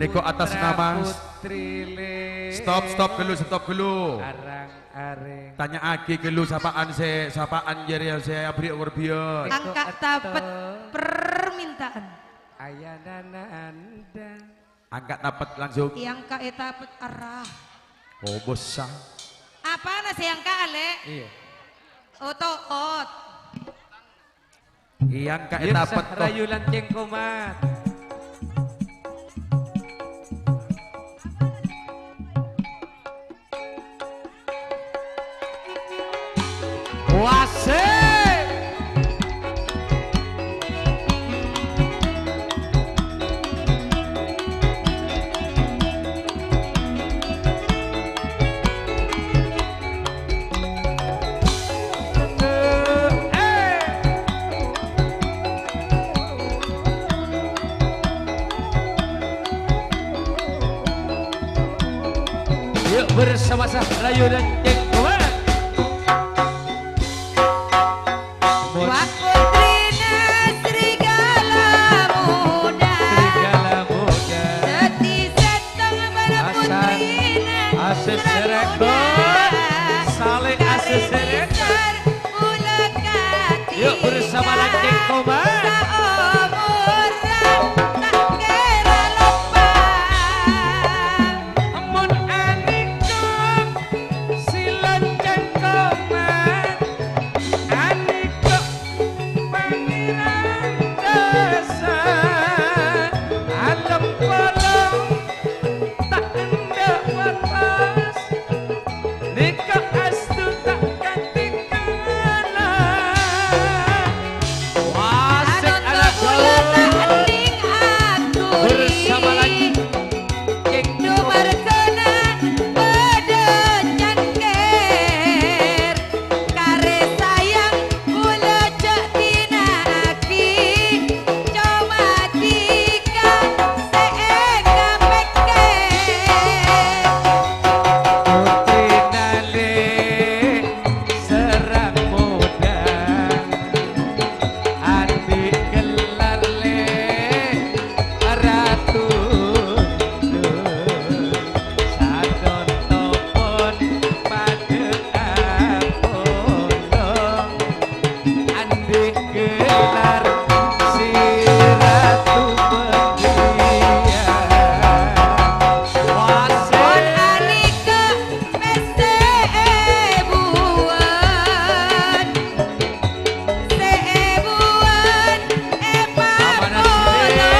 Eko atas nama. Stop, stop ghâllu, stop ghâllu. Arang-areng. Tanya'aghi ghâllu sapa'an sè, sapa'an jârèya sè aberri' korbiyân. Angka' tapet permintaan. Ayanana anda. Angka' tapet langsung. Angka' tapet arah. Oh, bosa. Apana sè angka', Lè'? Iya. Oto'ot. Iyâ, angka' tapet, rayu lan cengkomat. Wasik. Yuk bersama-sama rayu dan cengkomat. Wah, putrina serigala muda. Serigala muda. Dhâddhi sèttong bân putrina asep serigala muda. Saling asep serigala. Yuk bersama Lanceng Komar. Saomoran ta' kèra loppa. Mon anèka si Lanceng Komar, anèka Pangèran dâsa, alem polong ta' endâ' batas. Nèka astu ta' katinggalan. Wasik ala gaul bersama lagi. Dumargana padâ cangkèr. Karè sayang kaulâ jhâ' dina'aghi, coma dhika sè èngapèkkè. Putri Nalè serrang moda, andi' gellar lè' Ratu Dul. Sakonto pon padâ apolong, andi' gellar si Ratu Bâdhiyâ. Wasik. Mon alèka pèssè èbuwân. Sè èbuwân èpapolonga,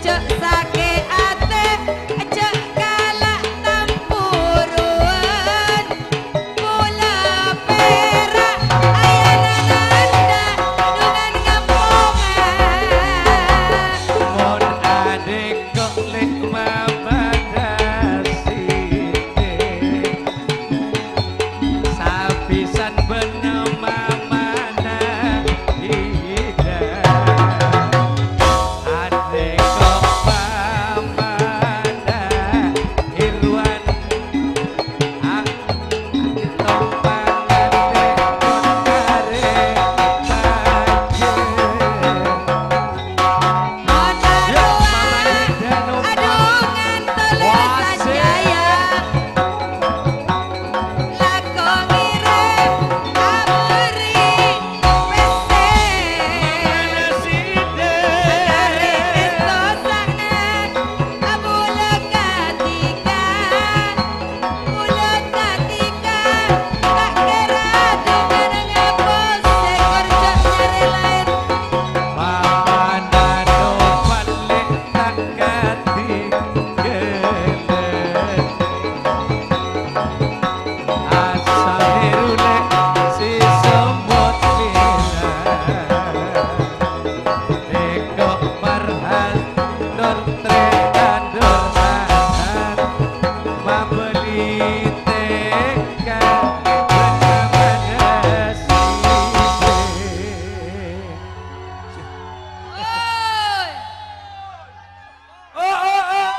jhâ' sakè' atè, jhâ' kala' tampuruwân. Pola pèra' ayana nanda dhungan kamponga. Mon adhek Kok lè' mabâdâ sidek, sapisan bân mamana Ida. Adhek kok pamana Irwan. Bulâ katika, ta' kèra dhungan ngabâs sè kerja nyarè laèn. Pamanano palè' ta' kadhingghâlân. Asal èrulè si sèmot lila. Tèko parhan, dor trètan, dor tahan, mabâli tèka, bân mabâdâ sidek. Woi! Oh, oh, oh!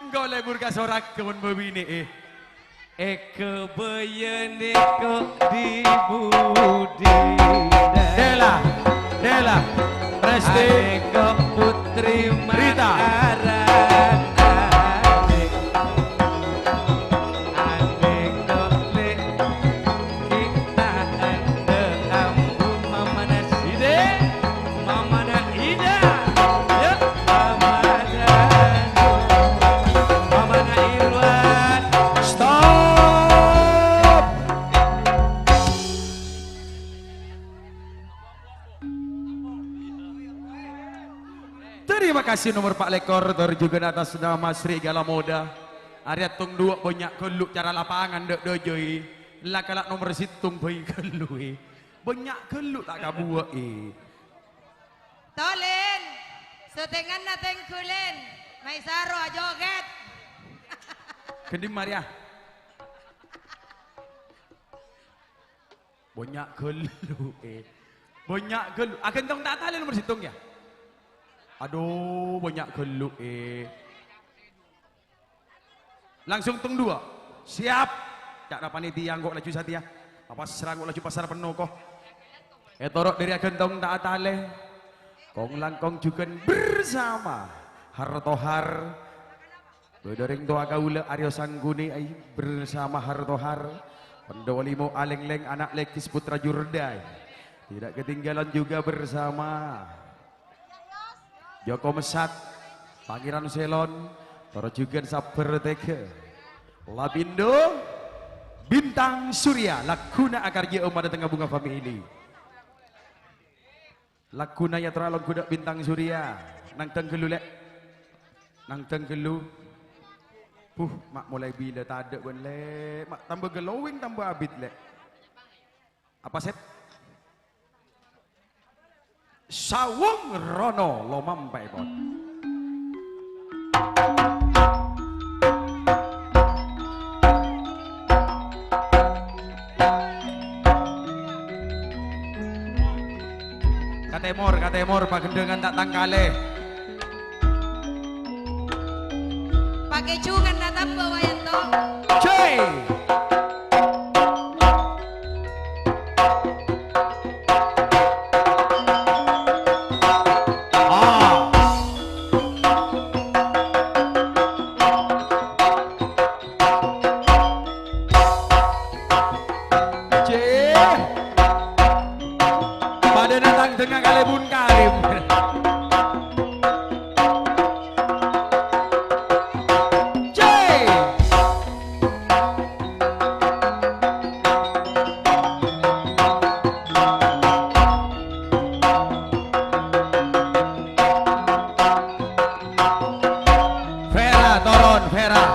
Engko' lè' burka sorak kebun bâbinè', eh. Èghâbâyâ nèko di budi. Della, Della, Resti, Anèko Putri Rita. Mataram. Anèko lè' kita ada ambu mamana side. Mamana Ida. Ya, mamana Nur. Mamana Irwan. Stop. Terima kasih nomor empat lekor, tor juga atas nama Serigala Muda. Arèya tong duwâ' bânnya' ghâllu' cara lapangan dâ'-dâjâ, è. La kala' nomor sèttong bhâi ghâllu', è. Bânnya' ghâllu' ta' kabuwâ', è. Tolèn, syutinganna tèngghu, Lèn. Maèsaro ajogèt. Ghândhi' marèya. Bânnya' ghâllu', è. Bânnya' ghâllu'. Aghântong ta' talè nomor sèttong, ya? Adu, bânnya' ghâllu', è. Langsung tong duwâ'. Siap. Ca'na panitia engko' laju satèya. Apa serra engko' laju pasar penno, ko. Ètoro' dâri aghântong ta' talè. Kong-langkong jhughân bersama Har Tohar. Bâdâ rèng towa kaulâ Aryo Sangguni, ai, bersama Har Tohar. Pondok Limo Alènglèng, anak lèkis Putra Jurdai. Tidak ketinggalan juga bersama Joko Mesat, Pangèran Selon, tor jhughân Sabbhâr Tèghâ. Lapindo, Bintang Surya, lagguna akarjâ'â ommaddhâ Tengngabunga Family. Lagguna èyatorra longghu dâ' Bintang Surya. Nangdhâng ghâllu, Lè'. Nangdhâng ghâllu. Buh, ma' molaè bilâ tadâ' bân, Lè'. Ma' tamba glowing, tamba abit, Lè'. Apa, Sèt? Sawung Rono Lomampa'èpon. Ka tèmor, ka tèmor, pagendhengan ta' tangkalè. Pakèjungan atamba, Wayanto. Cè! Ah. Cè. Padâna tang dengnga kalèbun karim. Cè. Vera, toron, Vera.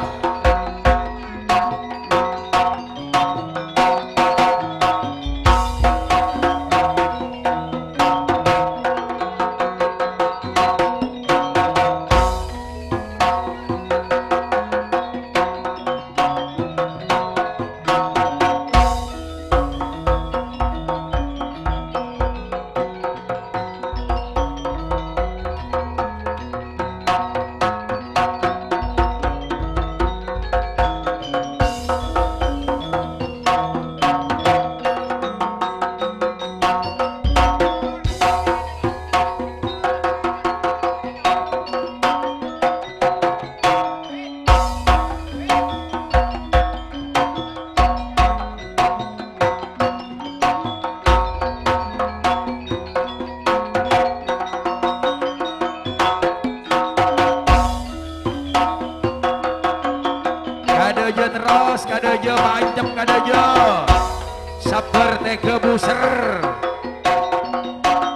Kadhâjâ terros, kadhâjâ pancep, kadhâjâ. Sabbhâr, tèghâ, bhusèr.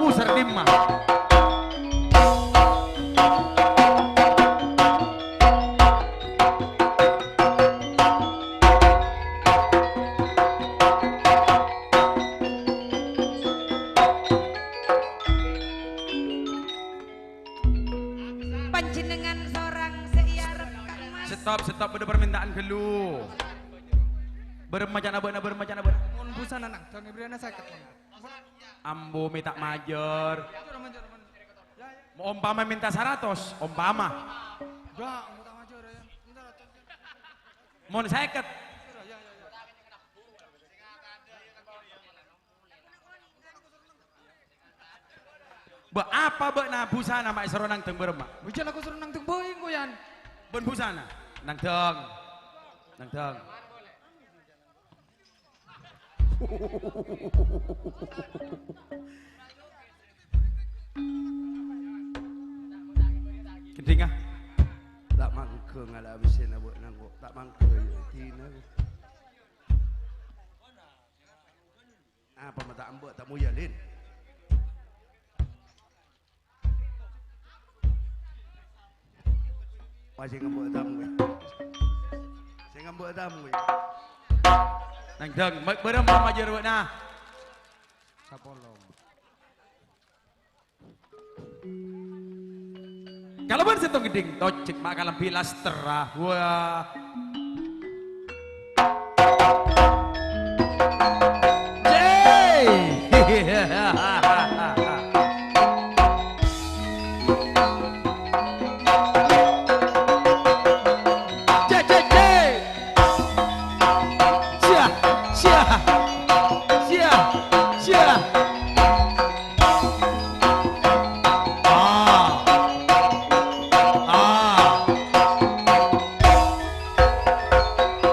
Bhusèr dimma? Panjhennengngan sorang sè èarep, Kang Mas. Stop, stop, bâdâ parmènta'an ghâllu. Bârâmma ca'na bâ'na, bârâmma ca'na bâ'na? Mon busana nang, dâ' èbherri'ana sèket, mon. Ambu mènta majâr. Majâr, majâr, majâr. Ya, ya. Ompama mènta saratos, ompama. Enggak, enggak majâr, ya. Mènta saratos. Mon sèket. Ya, ya. Bâ', apa bâ'na busana ma' èsoro nangdâng bârâmma? Wèjâ lako soro nangdâng bhâi engko', Yan. Bân busana? Nangdâng. Nangdâng. Gendhingnga. Ta' mangghâ ngala' abisèna bâ'na engko'. Ta' mangghâ, yâ, dina. Apa ma' ta' emba' ta' moya, Lin? Wah, sè ngembu' tamoy. Sè ngembu' tamoy. Nangdâng, ma-, bârâmma majâr bâ'na? Sapolo. Kalabân sèttong gendhing, tojjhek ma' kalambhi lasterra. Wah. Jay! Jay, jay, jay! Sia, sia, sia, sia. Ah. Ah.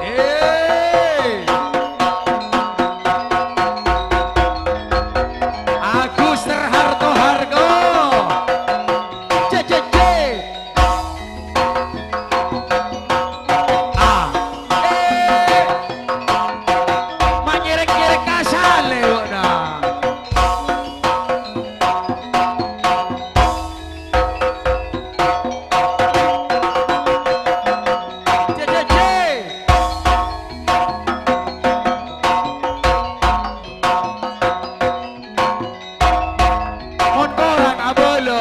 Eh. Agus Raharto Hargo. Cek, cek, cek. Ah. Eh. Ma' nyerek-nyerek ka sale, bâ'na. Cek, cek, cek. Mon korang abâlâ.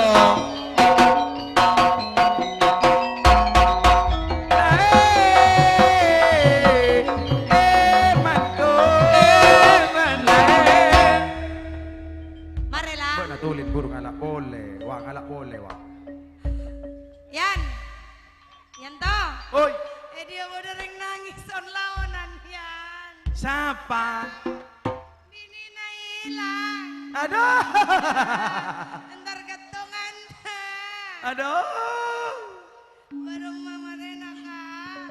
Eh, eh, manto. Eh, man laèn. Marè, la. Bâ'na tulin buru ngala' polè. Wah, ngala' polè, wah. Yan. Yan, to. Oi. Eh, dia udah reng nangis on-laonan, Yan. Sapa? Binèna ilang. Aduh. Entar kettongan. Aduh. Warung Mama Rena, Kak.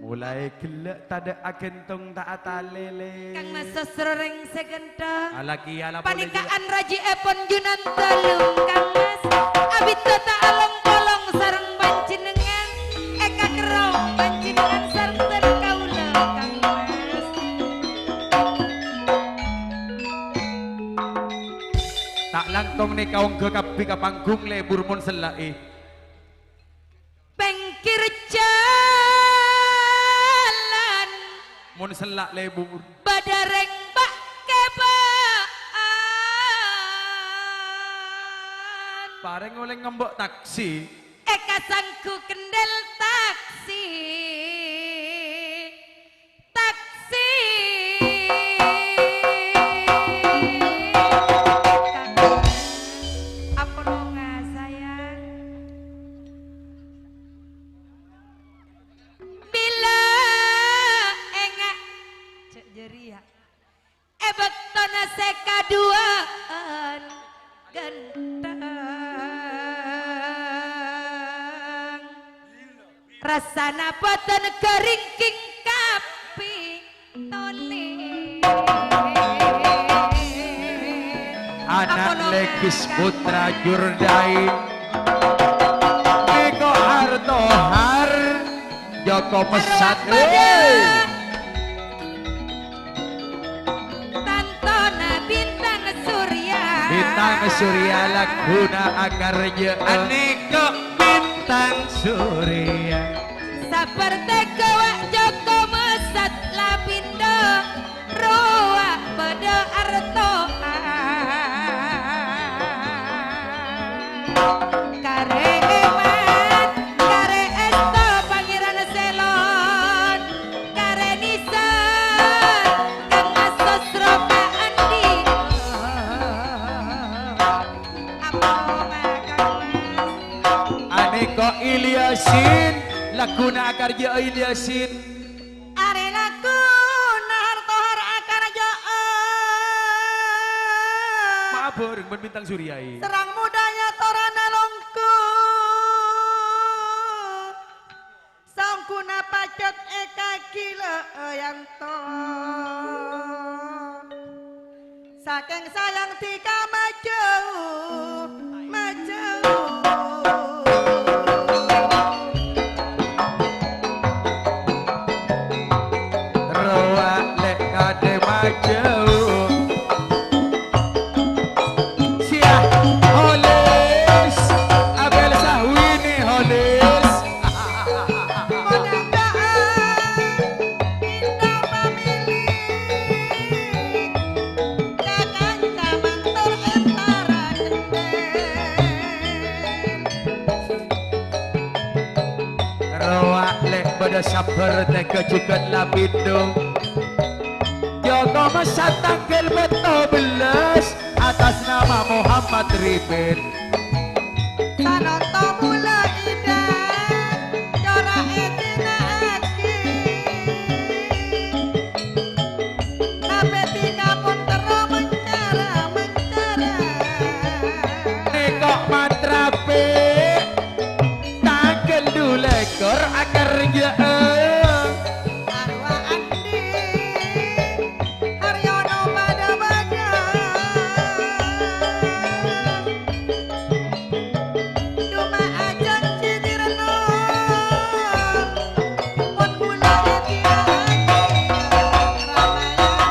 Molaè ghellâ' tadâ' aghântong ta' atalèlè. Kang Mas Sosro rèng sè ghântheng. Alakè ala polè Panikaan jâgâ. Rajièpon Junan Telung, Kang Mas. Abit ta' along-polong sareng panjhennengngan. Èkakerrong panjhennengngan sareng kaulâ, Kang Mas. Ta' langkong nèka ongghâ kabbhi ka panggung lebur mon sella'è. Pèngghir jhâlân. Mon sella' lebur. Bâdâ rèng bâ'-kèbâ'ân. Parèng olè ngemba' taksi. Èkasanggu kendel taksi. Taksi. Apa nonga, sayang? Bilâ enga'. Cè' jârèya. È bâktona sè kaduwâ'ân ghântheng. Rassana bâdân ghâringking kabbhi tolè. Ana' Legis Putra Jurdain. Nèko Artohar Joko Mesat. Arwah pada. Hei. Tantona Bintang Surya. Bintang Surya lagghuna akarjâ'â. Anèko Bintang Surya. Sabbhâr tèghâ wa' Joko Mesat la pindha rowa padâ arto'an. Karè èman, karè èsto Pangèran Selon. Karè nèser, Kang Mas Sosro ka andi'. Apa ma, Kang Mas? Anèko Ilyasin, lagghuna akarjâ'â Ilyasin. Arè lagghuna Artohar akarjâ'â. Maaf, Bhâreng bân Bintang Surya, è. Sareng modhâ atorana longko. Saongghuna pajhât è kaghi Lèyanto. Sakèng sayang dhika majâu, majâu. Rowa lè' kadhâ majâu. Siah, Holis, Abel Sahwini, Holis. Mudah-mudahan Indah pamili, kakang kamantor entara gendeng. Rowa lè' bâdâ sabbhâr tèghâ jhughân la bindung. Joko messat tangghâl pètto bellâs, atas nama Muhammad Ripin. Sanonto mula Ida, cora' èdina'aghi. Tapè dhika pon terro mencara-mencara. Nèko matrape, tangghâl dulèkor akarjâ'â. Arwa andi', Haryono bâdâ-bâdâ. Coma ajhânjhi dhireno, mon bulâ ètira'aghi ramayana.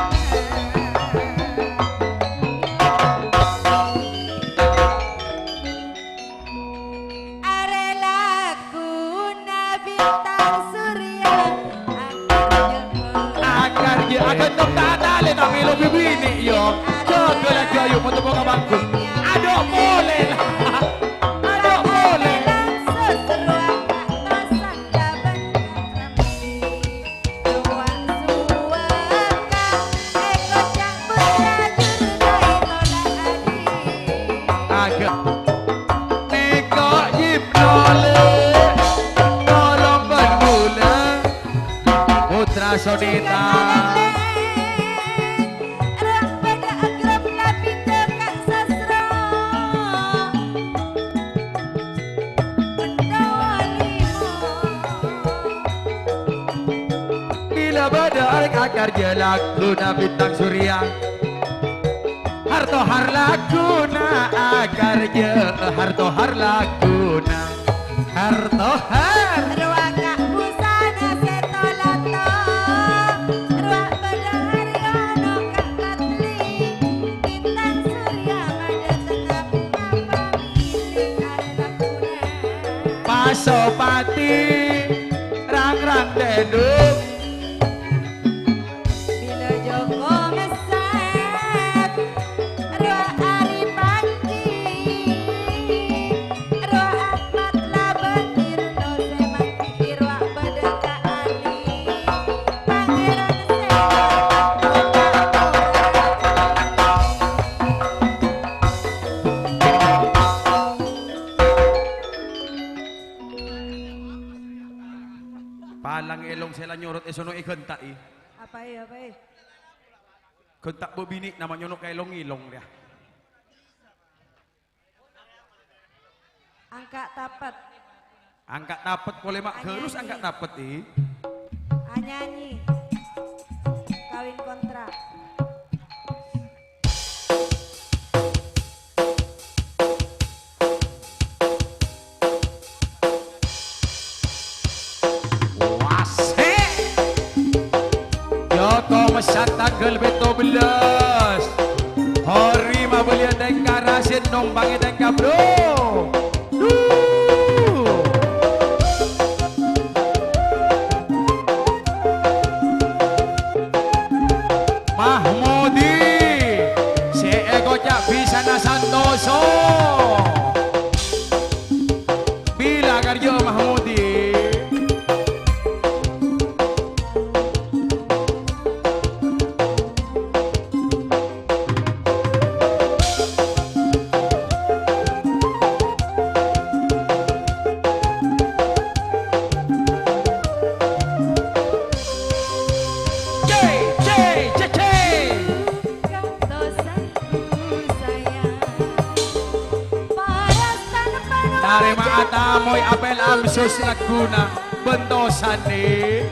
Arè laguna Bintang Surya, akarjâ. Akarjâ, aghântong ta' talè, ta' mèlo bibini', yo. Jâgâ la, ayo, moto ka bangku. Adhu' polè, la. Adhu' polè. Agak. Nèko jipnole, tolong bân bulâ, Putra Sonita. Bilâ bâdâ orèng akarjâ laguna Bintang Surya. Harto har laguna akarjâ, harto har laguna. Harto har. Rowa ka' busana sè tolato, rowa bâdâ Haryono ka' Patli, Bintang Surya madâteng apa-apa milik arè laguna. Pasopati, rang-rang tèdung. Bilâ Joko messat, rowa Ari Panji, rowa Ahmad Labân Tirto sè manggi'i rowa bâdâ ka' Ali, Pangèran sè Palang èlong sè la nyorot èsono èghânta'è. Apa è, apa è? Ghânta'è bâbinè' nama nyono' ka èlong-èlong rèya. Angka' tapet. Angka' tapet polè ma' ghârus angka' tapet, è. Anyanyi. Kawin kontra. Wasè'. Joko messat tangghâl pètto bellâs. Hori mabâliyâ tèngka rasin, nompangè tèngka, bro. Duh. Mahmudi, sè èkoca' bhisana santoso. Bilâ karjâ Mahmudi. Arè ma' atamoy apel amsus lagghuna bân tosanè.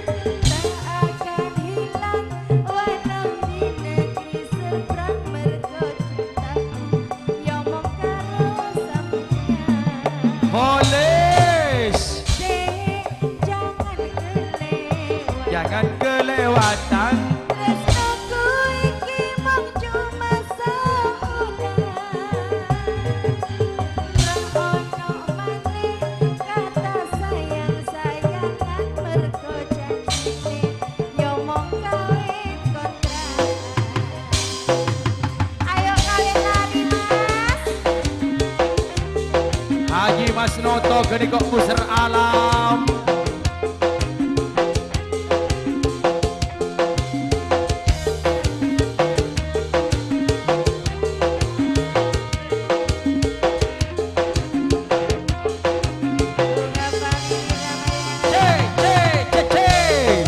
Tak akan hilang walau di negeri seberang, mergo cintaku ya mong karo sampeyan. Holis. Dek, jangan kelewatan. Jangan kelewatan. Tresnaku iki mong cuma saudara. Ra ono manè kata sayang-sayangan, mergo janjine ya mong kawin kontrak. Ayo kawin lari, Mas. Haji Mas Noto ghânèka pusar alam. Cek, cek, cek, cek.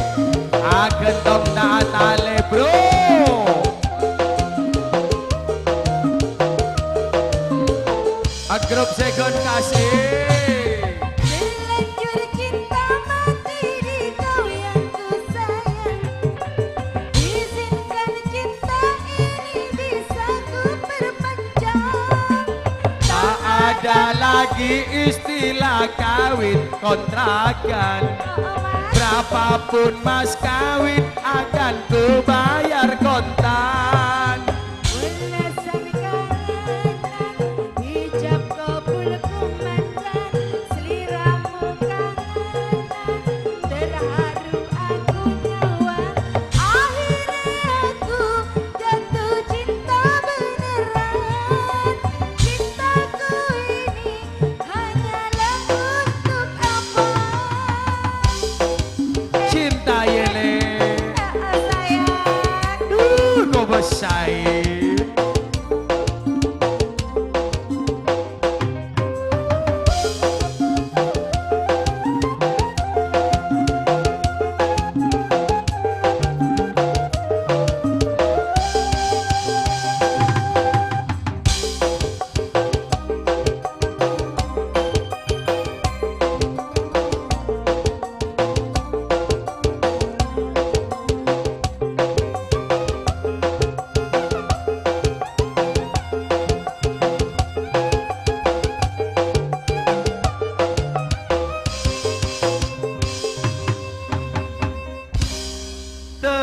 Aghântong ta' atalè, Bro. Grup Segon Kasih. Berlanjur cinta mati di kau yang ku sayang. Izinkan cinta ini bisa ku perpanjang. Tak ada lagi istilah kawin kontrakan. Oh, oh, Mas. Berapapun mas kawin akan ku bayar kontan. Welasan kangenan, ijab kabul komandan, sliramu kangenan, terharu aku nyawang. Akhirnya aku jatuh cinta beneran. Cintaku ini hanyalah untuk abang. Cinta yele. Sayang. Duh, kok besai.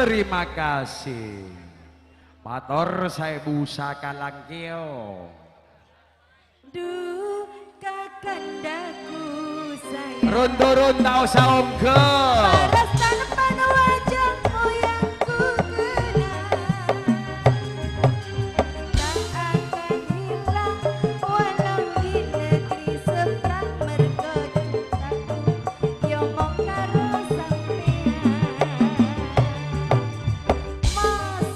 Terima kasih. Mator saèbu sakalangkèyo. Duh, kakandhaku sayang. Ron-toron ta' osa ongghâ. Paras tanepan wajahmu yang ku kenang. Tak akan hilang walau di negeri seberang, mergo cintaku ya mong karo sampeyan. Mas,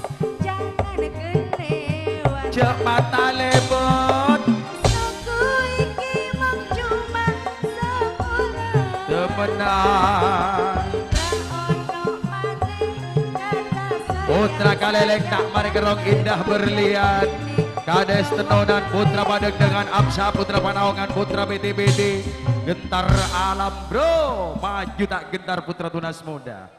jangan kelewat. Jhâ' patalèbât. Tresnaku iki mong cuma saolah. Temenan. Ra ono manè kata sayang. Putra Kalèlèng ta' marè kerrong indah berlian. Kadès Tenonan, Putra Padengdengan, Apsa, Putra Panaongan, Putra Bidi-bidi. Gentar Alam, Bro. Maju ta' gentar, Putra Tunas Muda.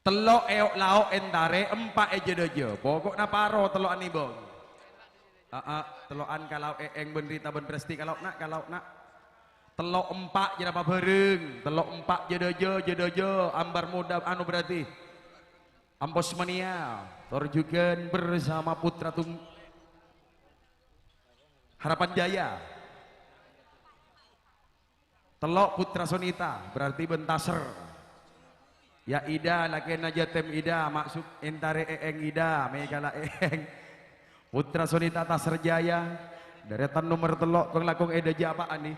Tello' è lao' èntarè, empa' è jâ-dâjâ. Poko'na paro tello'an nèbâng. Aa, tello'an ka lao' Eeng bân Rita bân Presti ka lao', Na', ka lao', Na'. Tello' empa' jârapa bhâreng. Tello' empa' jâ-dâjâ, jâ-dâjâ. Ambar Muda, anu, berarti. Ampos Mania. Tor jhughân bersama Putra Tung-, Harapan Jaya. Tello' Putra Sonita, berarti bân Tasr. Ya Ida, lakèna Jatem Ida, maksud èntarè Eeng Ida, mè' kala Eeng. Putra Sonita Tasr Jaya, dârètan nomer tello', kong-langkong è dâjâ apa'an, nè?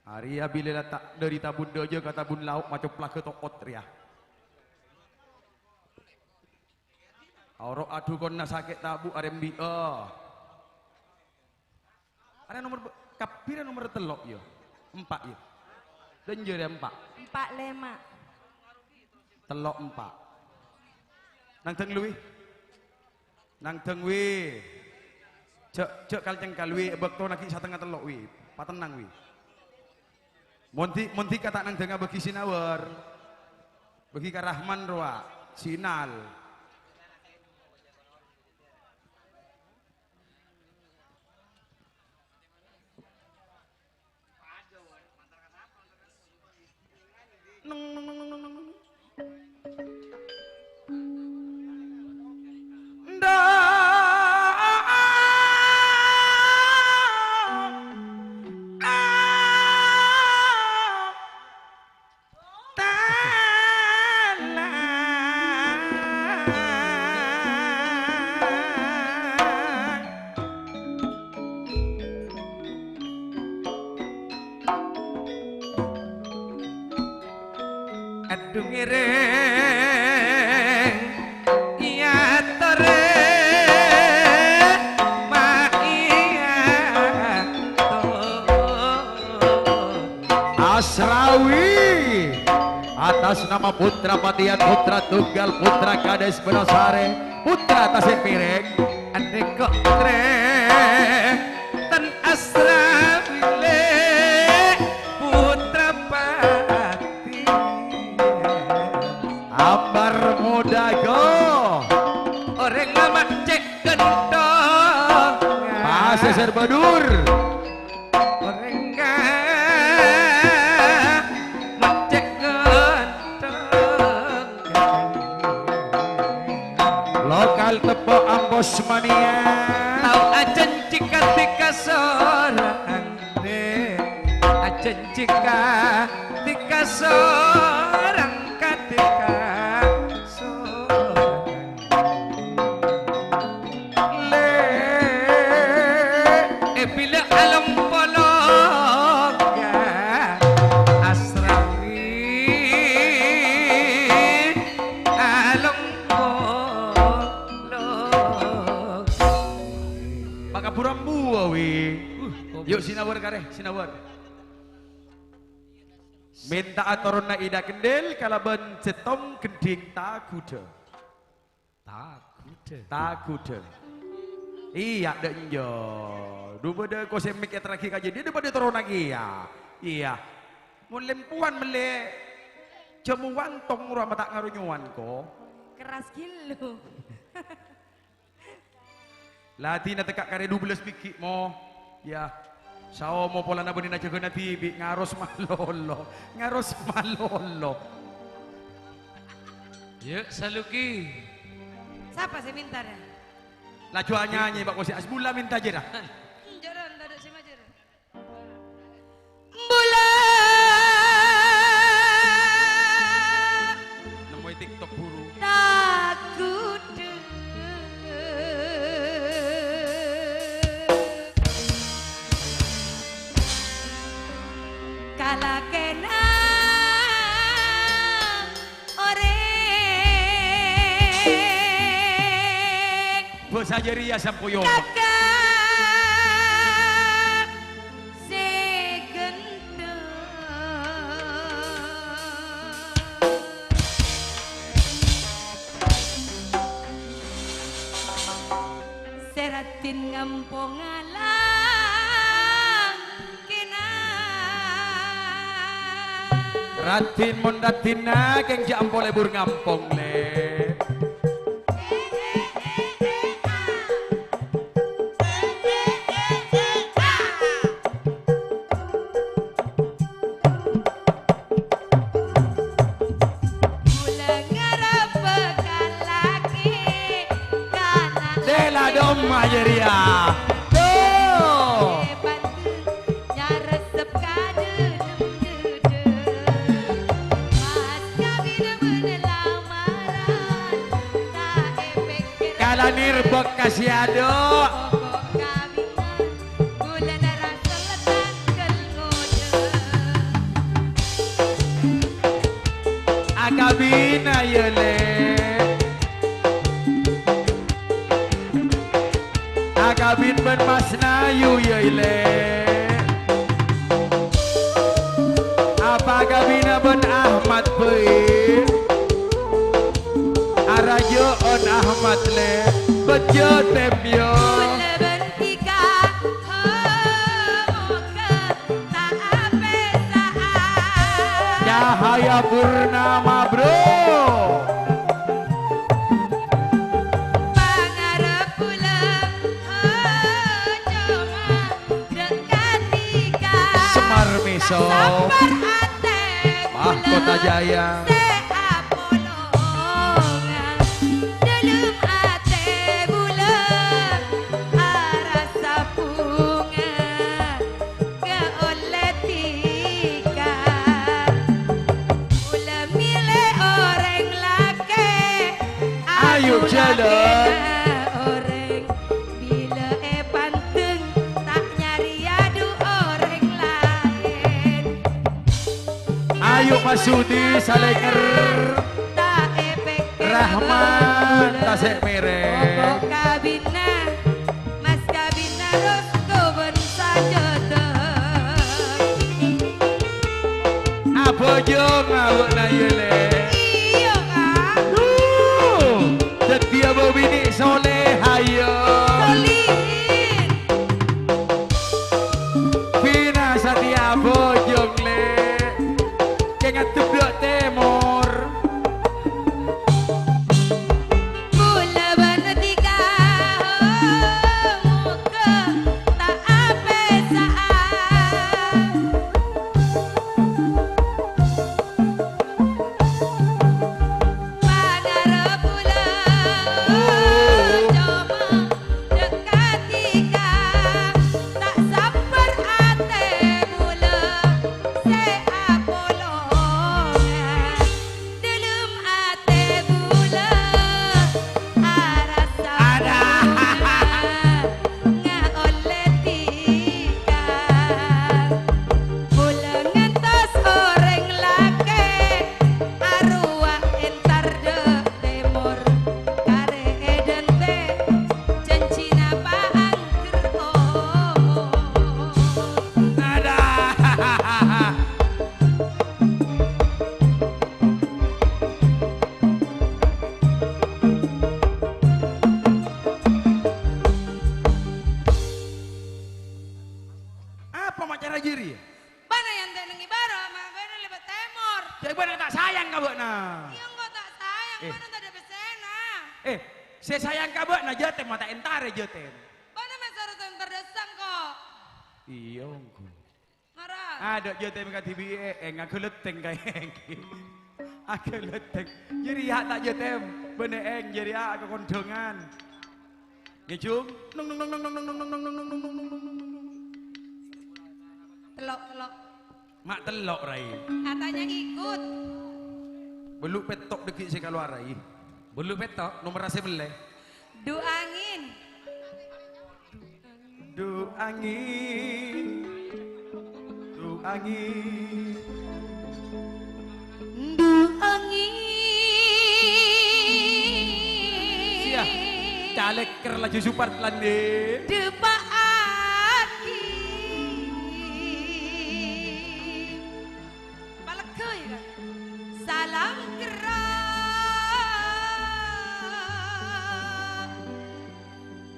Arèya bilâ la ta' dâri tabun dâjâ ka tabun lao', macoplaghâ to'ot rèya. Oro' adukonna sakè' tabu' arembi'â. Arè nomer bâ-, kabbhi rè nomer tello', yâ? Empa', yâ? Dânjâ rè empa'. Empa' lèma'. Tello' empa'. Nang dâng luwi. Nang dâng wi. Jhâ', jhâ' kal-cengkal, Wi, bâktona ghi' satengnga tello', Wi. Patennang, Wi. Mon dhi-, mon dhika ta' nangdhângnga bâgi sinawar. Bâgi ka Rahman rowa, Sinal. Neng, neng, neng, neng, neng, neng. Nda-, Adhu ngèrèng, iyâ torè, ma' iyâ to. Asrawi, atas nama putra patian, putra tunggal, putra kades Benosare, putra Tasik Piring. Andhekko' trè, ten Asrawi lè, putra patian. Ambar muda go. Orèng lama cè' kenthong. Pasèsèr Badur. Orèng ka-, ma' cè' kenthong. Lokal teppo' Ambos Mania. Tao ajhânjhi kadhi kasorang, Dè'. Ajhânjhi kadhi kasorang, kadhi kasorang. Lè, è bilâ along-polong, yâ, Asrawi, along-polong. Maka burambuwâ, Wi. Uh, yu', sinawar karè, sinawar. Mènta'a toronna Ida Kendel kalabân sèttong gendhing taghudhâ. Taghudhâ. Taghudhâ. Iyâ, dâ' enjâ'. Dhu bâdâ ko sè mik èterraghi ka jâdiyâ, dhu bâdâ toronna kèya. Iyâ. Mon lèmpowan mellè jhâmo wantong rowa ma' ta' ngaro nyowan, ko. Keras ghâllu. La dina tekka' karè dubellâs bighi', Mo. Yâ. Saomo polana bânnè na jâgâna dhibi', ngaros malolo. Ngaros malolo. Yuk, Saluki. Sapa sè minta, Ra? Laju anyanyi, Pak Kosi. Asbula minta aja, dah. Enjâ', Ra, tadâ' sè majâr. Bula. Nemmoy TikTok buru. Taghudhâ. Kalakèna orèng. Bhâsa jârèya sampoyong. Kakak sè ghândhâng. Sè raddhin ngampong alang. Kèna. Raddhin mon raddhinna kèng jhâ' ampo lebur ngampong, Lè'. Bulâ ngarep ka lakè, kana Dela domma jârèya. Tuh. Nyaressep ka dâlem dâdâ. Pas kabinna bân lamaran, ta' èpèkkèr. Kala nèrbâk ka sè adâ'. Pokok kabinna, bulâna rasa letangkel ngodâ. Akabina, yâ, Lè'. Akabin bân Mas Nayu, yâ, Lè'. Apa akabina bân Ahmad, bhâi? Arajâ'ân Ahmad, Lè'. Bâjâ tem, yâ. Purnama, Bro. Pangarep kaulâ, oh, coma dâ' katika. Semar Meso. Sampèr atè Mahkota kaulâ Jaya. Sè apolongan. Dâlem atè kaulâ arassa bhunga. Kaollè tika. Kaulâ mèlè orèng lakè'. Ayo, aku jalan. Lakèna orèng. Bilâ èpandeng, ta' nyarè adu orèng laèn. Ayo, Mas Sudi, Salenger. Ta' èpèkkèr Rahman, kaulâ. Tasè' Mèrèng. Mogok kabinna. Mas kabinna Rosko bân sajâdâ. Abhâjâng abâ'na, yâ, Lè'. Iyâ, Ka'. Duh, dhâddhiyâ bâbinè' solèha, yâ. Solihin. Bina satèya abhâjâng, Lè'. Kèng ngadhep dâ' tèmor. Kaulâ bân dhika, mogâ ta' apèsa'a. Pangarep kaulâ, coma dâ' katika, ta' sabbhâr atè kaulâ sè apolongan. Dâlem atè kaulâ arassa Ada. Bhunga ngaollè dhika. Kaulâ ngantos orèng lakè' arowa entar dâ' tèmor. Karè è dântè' janjina paangghâr omor. Ada. Apa ma' cara jârèya? Bâ'na yâ enten neng è bârâ', ma' bâ'na lèbât tèmor. Jâ' bâ'na ta' sayang ka bâ'na. Iyâ, engko' ta' sayang, Eh. Bâ'na tadâ' pèssèna. Eh, sè sayang ka bâ'na, jâ' tem, ma' ta' entarè, jâ' tem. Bâ'na mè' soro entar dâ' sèngko'. Iyâ, engko'. Mara. Adâ' jâ' tem kadhibi'è, èng aghâlâtèng ka èng. Aghâlâtèng. Jârèya ta' jâ' tem, bâ'na èng jârèya akakondhângan. Ngèjhung. Tello', tello'. Ma' tello', Rai. Katanya ikut. Bâllu' pètto' dhâggi' sè kalowar, Rai. Bâllu' pètto'? Nomerra sè mellè. Du angin. Du angin, du angin. Du angin. Siya, calèkèr laju supar landhi. Depa'aghi. Palegghâ, yâ, Ka'. Salam kerra.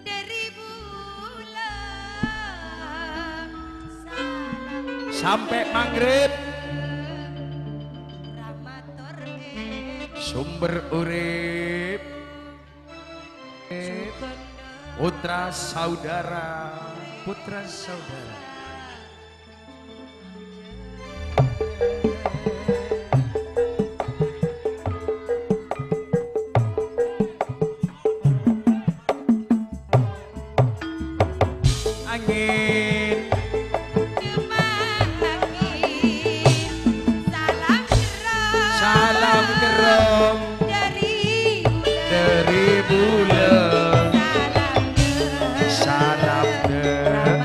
Dhâri bulâ salam. Sampè' maghrib. Rahmat orèp. Sumber urip. Putra saudara. Putra saudara. Angin. Salam kerrong. Salam kerrong. Dhâri bulâ. Salam dâ'.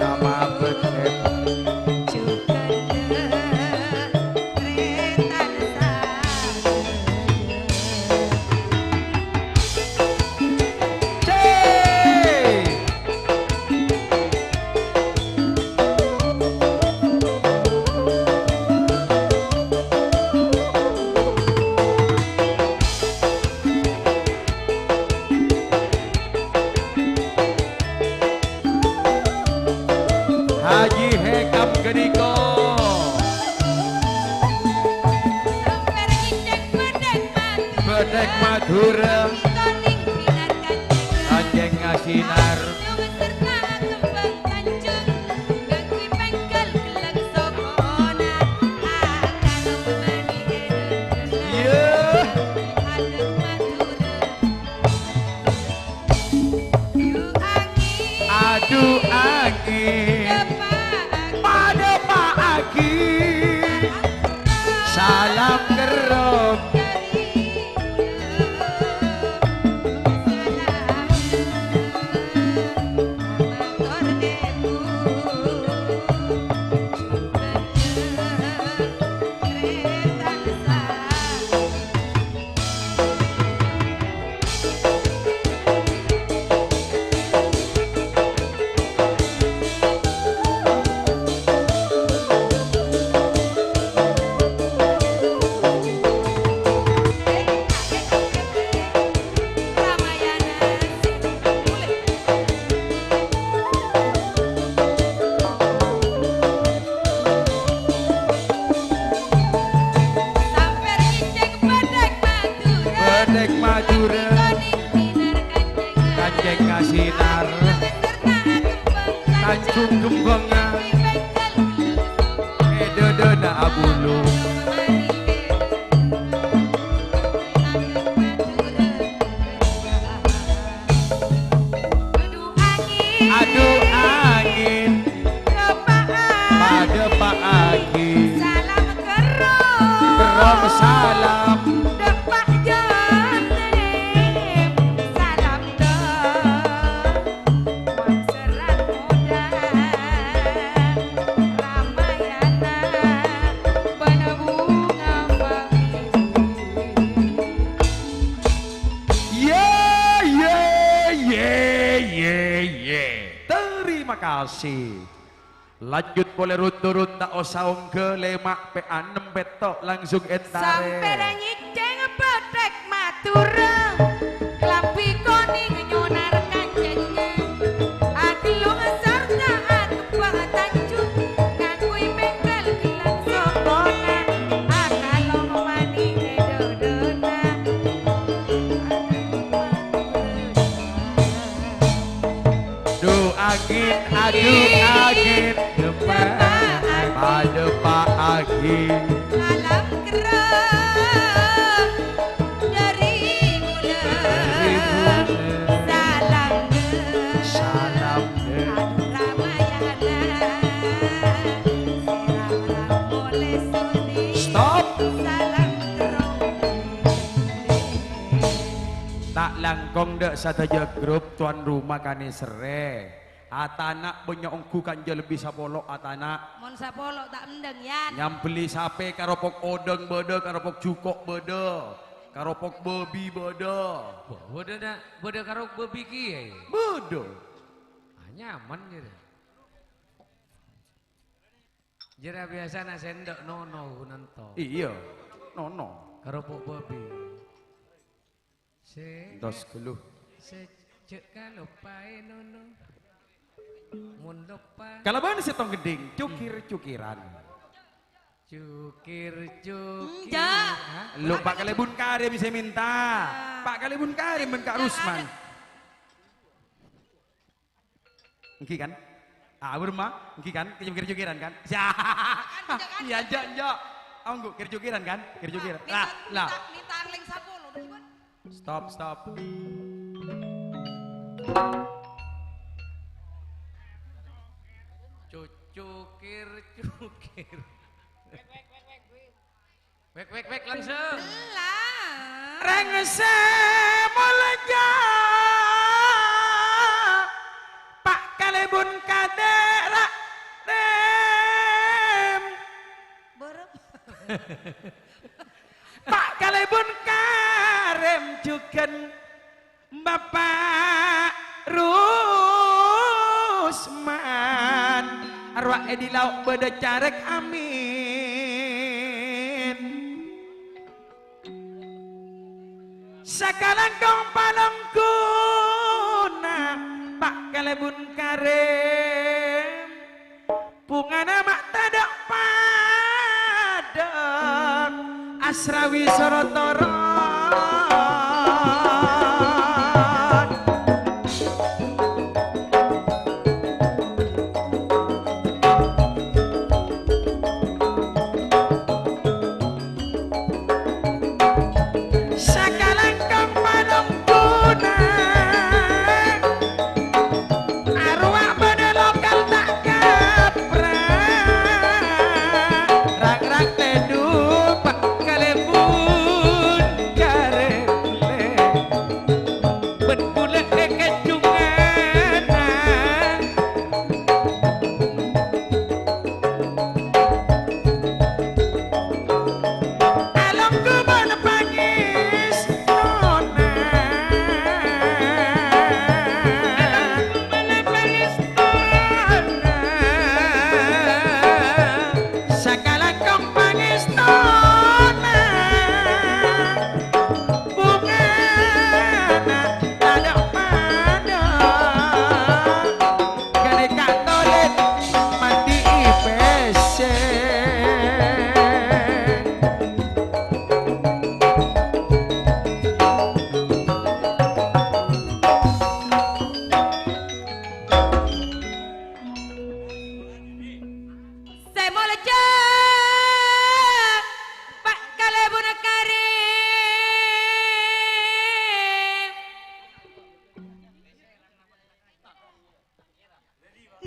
Rama bâdhân. Haji Hekam ghânèka. Dureng. Kancèng ngasinar. Iyâ. Adu angèn. Padâpa'aghi. Salam kerrong. Bâdhâk Madhurâ, kancèng ngasinar. Tanjung Kembang, è dhâdhâna Abulu. Adu angèn. Padâpa'aghi. Salam kerrong. Kerrong salam. Dâpa' jâlem. Salam dâ-, Serang Moda. Ramayana. Bân bhunga mawar. Yè, yè, yè, yè, yè. Terima kasih. Lanjut polè run-turun, ta' osa ongghâ, lèma' pè' ennem pètto' langsung èntarè. Sampèyan nyècèng bâdhâk Madhurâ, kalambhi konèng nyonar kancèngnga, aghellung sarta aghempa tanjung, ngangghuy pèngkal ghellang sokona, akalong mani è dhâdhâna. Adu angèn, adu angèn, dâpa', padâpa'aghi. Salam kerrong dâri kaulâ. Dâri kaulâ. Salam dâ-, salam dâ-, Ramayana. Sèrang polè sudi. Stop. Salam kerrong. Ta' langkong dâ' sadhâjâ grup tuan rumah kanèserrè. Atana' bânnya' ongghu kanja lebbi sapolo atana'. Mon sapolo ta' endheng, Yan. Nyambelli sapè, karopok odhâng bâdâ, karopok jhuko' bâdâ, karopok bâbi bâdâ. Wah, bâdâ na-, bâdâ karopok bâbi kèya, yâ? Bâdâ. Ah, nyaman, jârèya. Jârèya biyasana sèndhâk nono ghun ento. Iyâ, nono. Karopok bâbi. Sè, entos ghâllu. Sè jhâ' kaloppaè nono. Mon loppa. Kalabân sèttong gendhing, cukir-cukiran. Cukir-cukir. Enjâ'. Hah? Lo, Pak Kalèbun Karim sè mènta. Ah. Pak Kalèbun Karim bân Ka' Rusman. Èngghi kan? Ah, bârâmma? Èngghi kan? Kèr-, kèr-cukiran kan? Iyâ, enjâ', enjâ'. Ongghu, kèr-cukiran kan? Kèr-cukiran. Lah, lah. Minta, minta, minta arlèng sapolo, gimana? Stop, stop. Cucukir, cukir. Wèk, wèk, wèk, langsung. Lah. Rèng sè molja, Pak Kalèbun Kadè Ra-, Rèm. Bârâmma. Pak Kalèbun Karèm jhughân Bapa' Rusman, arwah è di lao' bâdâ carèk, amin. Sakalangkong palongguna, Pak Kalèbun Karèm. Bhungana ma' tadâ' padâ, asrawi soro toro.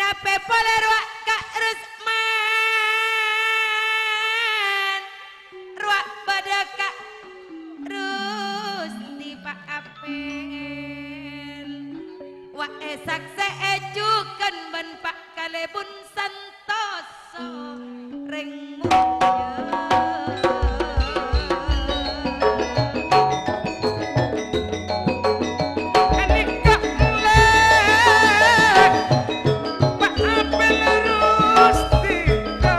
Apè polè rowa Ka' Rusman, rowa bâdâ Ka' Rusti Pa' Apèl. Wa' èsaksè'è jhughân bân Pa' Kalèbun Santoso rèng mulja. Anèka lè', Pa' Apèl Rustika.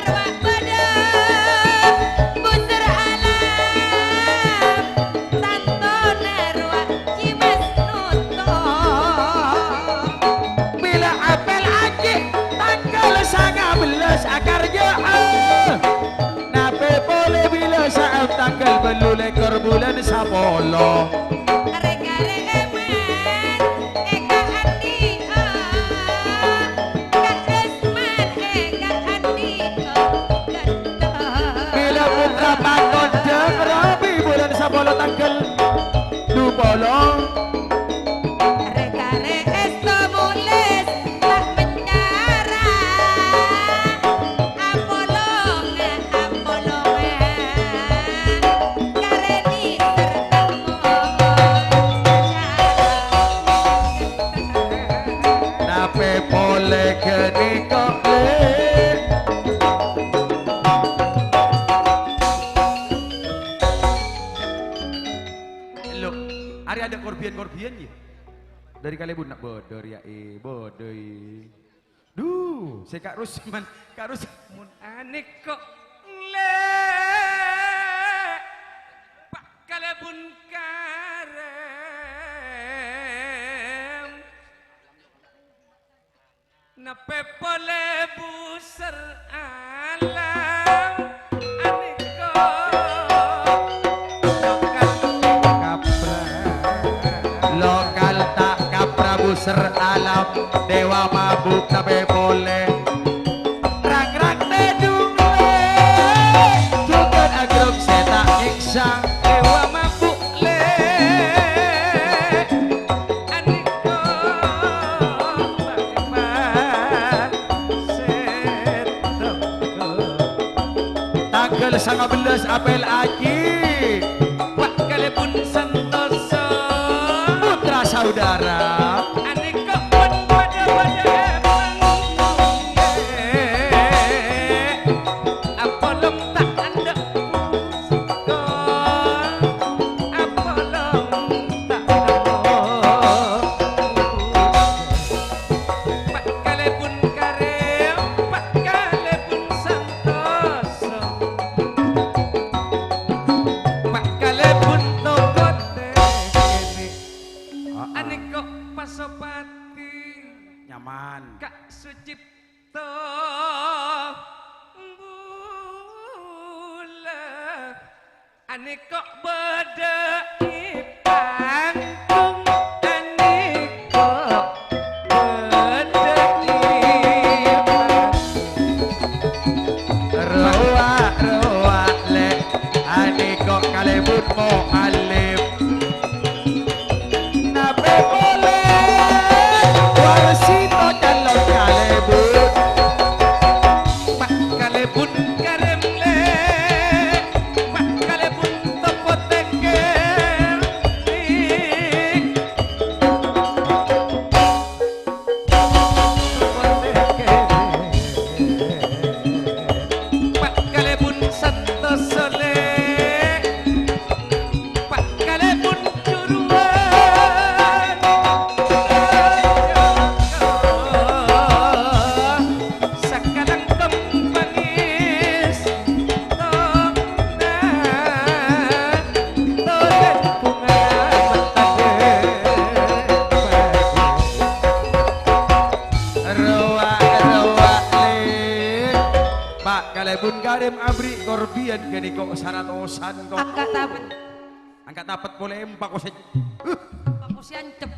Rowa bâdâ Busur Alam, santona rowa Cimas Noto. Bilâ apèl aji tangghâl sanga bellâs akarjâ'â. Napè polè bilâ sa'at tangghâl bâllu lèkor bulân sapolo. Rè-karè èman è ka'andi'â, Ka' Rusman è ka'andi'â, ghântèng. Bilâ putra pakondhâng rabi bulân sapolo tangghâl dupolo. Rè-karè èsto mulès ta' mencara. Apolonga, apolonga. Karè nèser ta' moncara. Napè polè ghânèka, lè'? Lo, arè adâ' korbiyan-korbiyan, yâ? Dâri Kalèbun na' bâdâ rèya, è, bâdâ, è. Dhu, sè Ka' Rusman, Ka' Rus-, mon anèka lè', Pa' Kalèbun Karèm. Napè polè Busur Alam anèka. Lokal ta' kapra. Lokal ta' kapra Busur Alam. Dèwa mabuk napè polè. Rang-rang tèdung lè'. Jhughân agrong sè ta' nyèksa. Dèwa mabuk lè'. Anèka bâkta sèttong. Tangghâl sanga bellâs Apèl Aji. Wa' Kalèbun Santoso. Putra saudara. Anèka pon padâ-padâ èpangghungè. Apolong ta' andhâ' Apolong ta' terro. Pa' Kalèbun Karèm, Pa' Kalèbun Santoso. Pa' Kalèbun Tokotè kènè'. Heeh. Anèka Pasopati. Nyaman. Ka' Sucip- to bulâ. Anèka bâdâ è pangghung, anèka bâdâ è pangghung. Rowa, rowa, lè', anèka Kalèbun Mo'allim. Napè polè Warsito calon Kalèbun. Pa' Kalèbun Karèm lè', Pa' Kalèbun Topo Tèkèr. Pa' Kalèbun Santoso lè', Pa' Kalèbun Juruwân. Sakalangkong pangès tona, tolèn bhunga matadhâ'. Rowa, rowa, lè'. Pa' Kalèbun Karèm aberri' korbiyan ghânèka saratosan, kok. Angka' tapet. Angka' tapet polè, empako sè, empako sè ancep.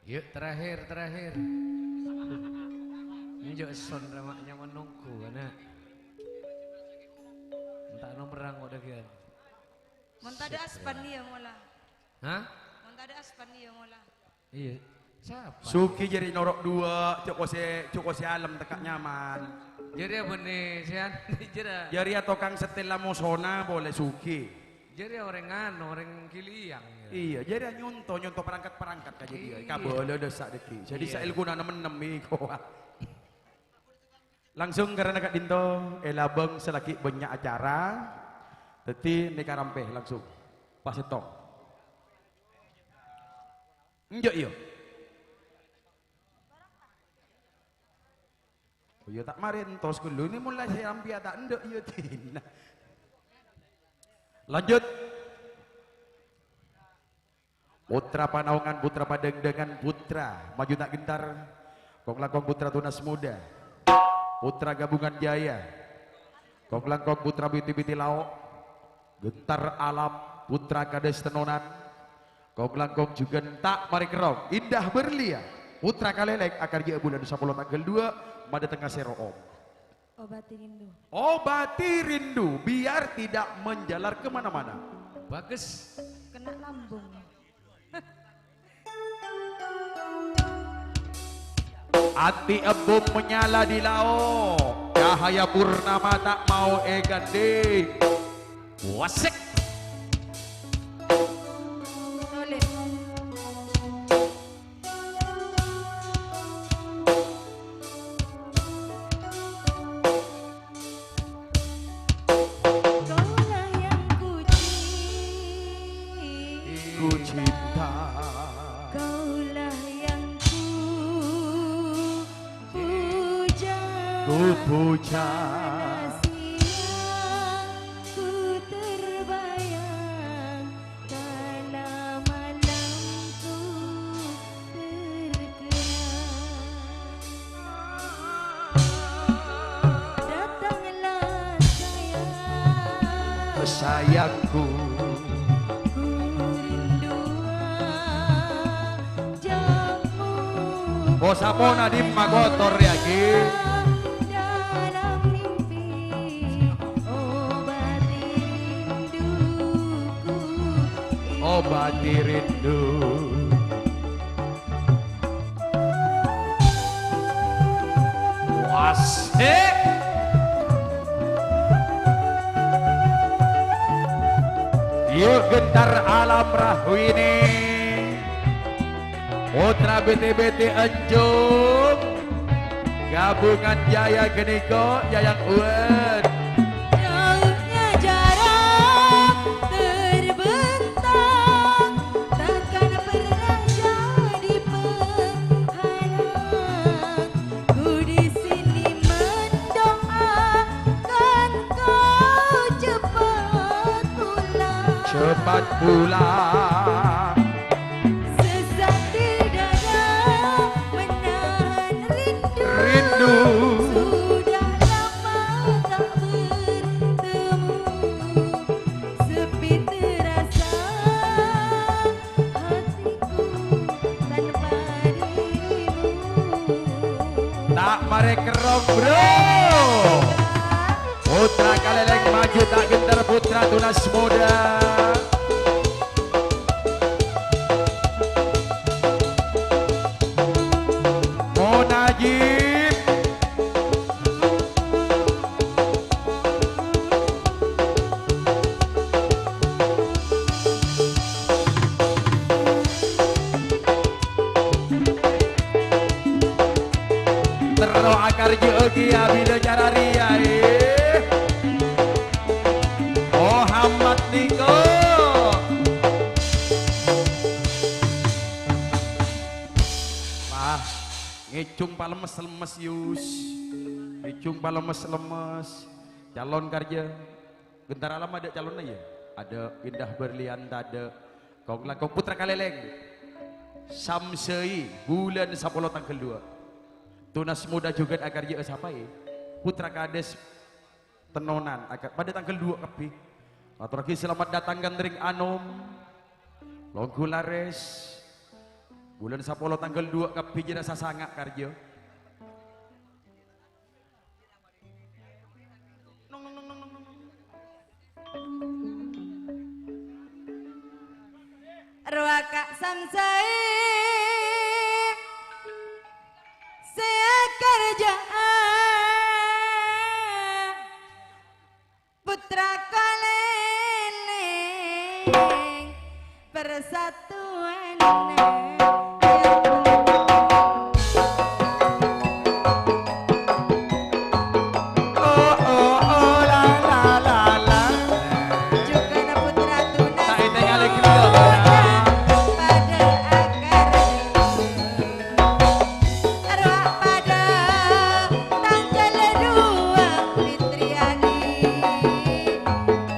Yuk, terakhir, terakhir. Enjâ' son rama nyaman nunggu, ana'. Enta' nomerrang kok dâgiyân. Mon tadâ' aspan iyâ mola. Hah? Mon tadâ' aspan iyâ mola. Iyâ. Sapa? Sugi jârèya noro' duwâ', jhâ' kosè, jhâ' kosè alem tekka' nyaman. Jârèya bânnè, sè an-, jârèya. Jârèya tokang setel la mosona polè Sugi. Jârèya orèng anu, orèng Giliyang, yâ. Iyâ, jârèya nyonto, nyonto perangkat-perangkat ka jârèya. Iyâ. Kabâlâ dâ' sa' dâggi'. Jadi, iyâ, saèlguna nemnem, iko. Langsung karana ka'dinto, è labâng sè laghi' bânnya' acara. Dhâddhi, nèka rampè langsung. Pas sèttong. Enjâ', iyâ. Oh, iyâ, ta' marè entos ghâllu. Ini mulai saya rampèya ta' endâ', iyâ, dinah. Lanjut. Putra Panaongan, Putra Padangdangan, Putra Maju Tak Gentar, kong-langkong Putra Tunas Muda, Putra Gabungan Jaya, kong-langkong Putra Biti-Biti Lao', Gentar Alam, Putra Kades Tenonan, kong-langkong jhughân ta' marè kerrong, Indah Berlia, Putra Kaleleng, akarjâ bulân sapolo tangghâl duwâ', madâtengnga sèro, Om. Obati rindu. Obati rindu, biar tidak menjalar kemana-mana. Bagus. Kena lambung. Ati embung menyala di lao, cahaya purnama tak mau èghândhi. Wasik. Tolè. Kaulah yang ku cinta. Ku cinta. Kaulah yang ku puja. Ku puja. Karena siang ku terbayang. Karena malamku terkenang. Datanglah sayang. Sayangku. Ku rindu wajahmu. Oh, sapona dimma kotor ya, Ki? Dalam mimpi. Obati rinduku. Obati rindu. Wasik. Yuk, Gentar Alam Rahwini. Putra Biti-Biti Enjung, Gabungan Jaya ghânèka, Jayang Uwan. Jauhnya jarak terbentang, takkan pernah jadi penghalang. Ku di sini mendoakan kau cepat pulang. Cepat pulang. Sesak di dada menahan rindu. Rindu. Sudah lama tak bertemu. Sepi terasa hatiku tanpa dirimu. Ta' marè kerrong, Bro. Putra Kaleleng maju tak gentar, Putra Tunas Muda. Monajib. Terro akarjâ'âghi abidhâ cara rèya, eh. Muhammad Niko. Wah, ngèjhung palemes-lemes, Yus. Ngèjhung palemes-lemes. Calon karjâ. Gentar Alam adâ' calonna, yâ? Adâ' Indah Berlianta, adâ' kong-langkong Putra Kaleleng. Samsei, bulân sapolo tangghâl duwâ'. Tunas Muda jhughân akarjâ'â sapa, è? Putra Kades Tenonan, aka-, padâ tangghâl duwâ' kabbhi. Atorraghi salamet dâteng ghânèka rèng anom. Longghu larès. Bulân sapolo tangghâl duwâ' kabbhi jârèya sasanga' karjâ. Rowa ka' Samsai sè akarjâ'â Putra Kalèlèng Persatuan. Oh, oh, oh, la, la, la, la. Jhughân Putra Tunas. Ta' ètengalè ghellâ'. Padâ akar. Arwah padâ tangghâl duwâ' Fitriani.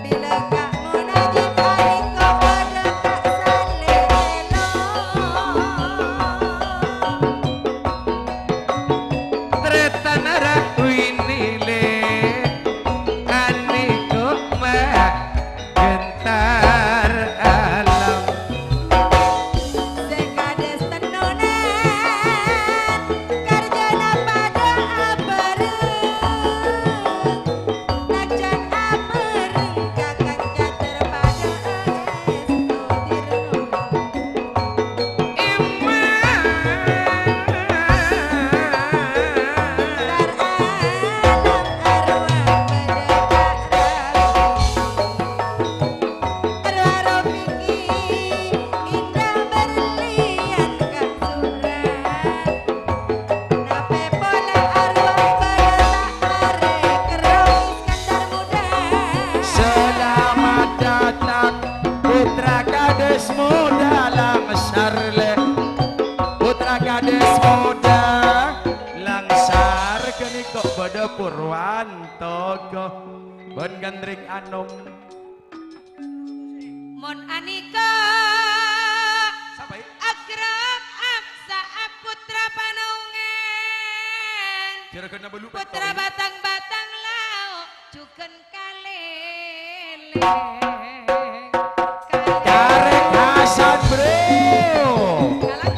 Bilâ ka' mon ajib alèko padâ ta' salèlo. Trètan arah winilè, anèko ma' ghentar alam. Sè kadhâs tennonan, karjâna padâ abhâreng. Najjhân abhâreng ka kanca ter padâ èsto tirno. Iman. Tar alam arwah padâ ta' rabi. Arwah Rafiqi, Indah Berlian, Kang Surat. Napè polè arwah padâ ta' arè kerrong Iskandar Muda. Selamat datang, putra gadis muda Langsar, lè. Putra gadis muda Langsar ghânèka bâdâ Purwanto, ghu, bân Gandring Anom. Mon anèka, sapa, è? Agrok Amsa Putra Panongan. Jârâghânna bâlu' Putra pètto. Batang-batang lao', jhughân Kalèlèng. Karèk Hasan, Bro. Kalèlèng.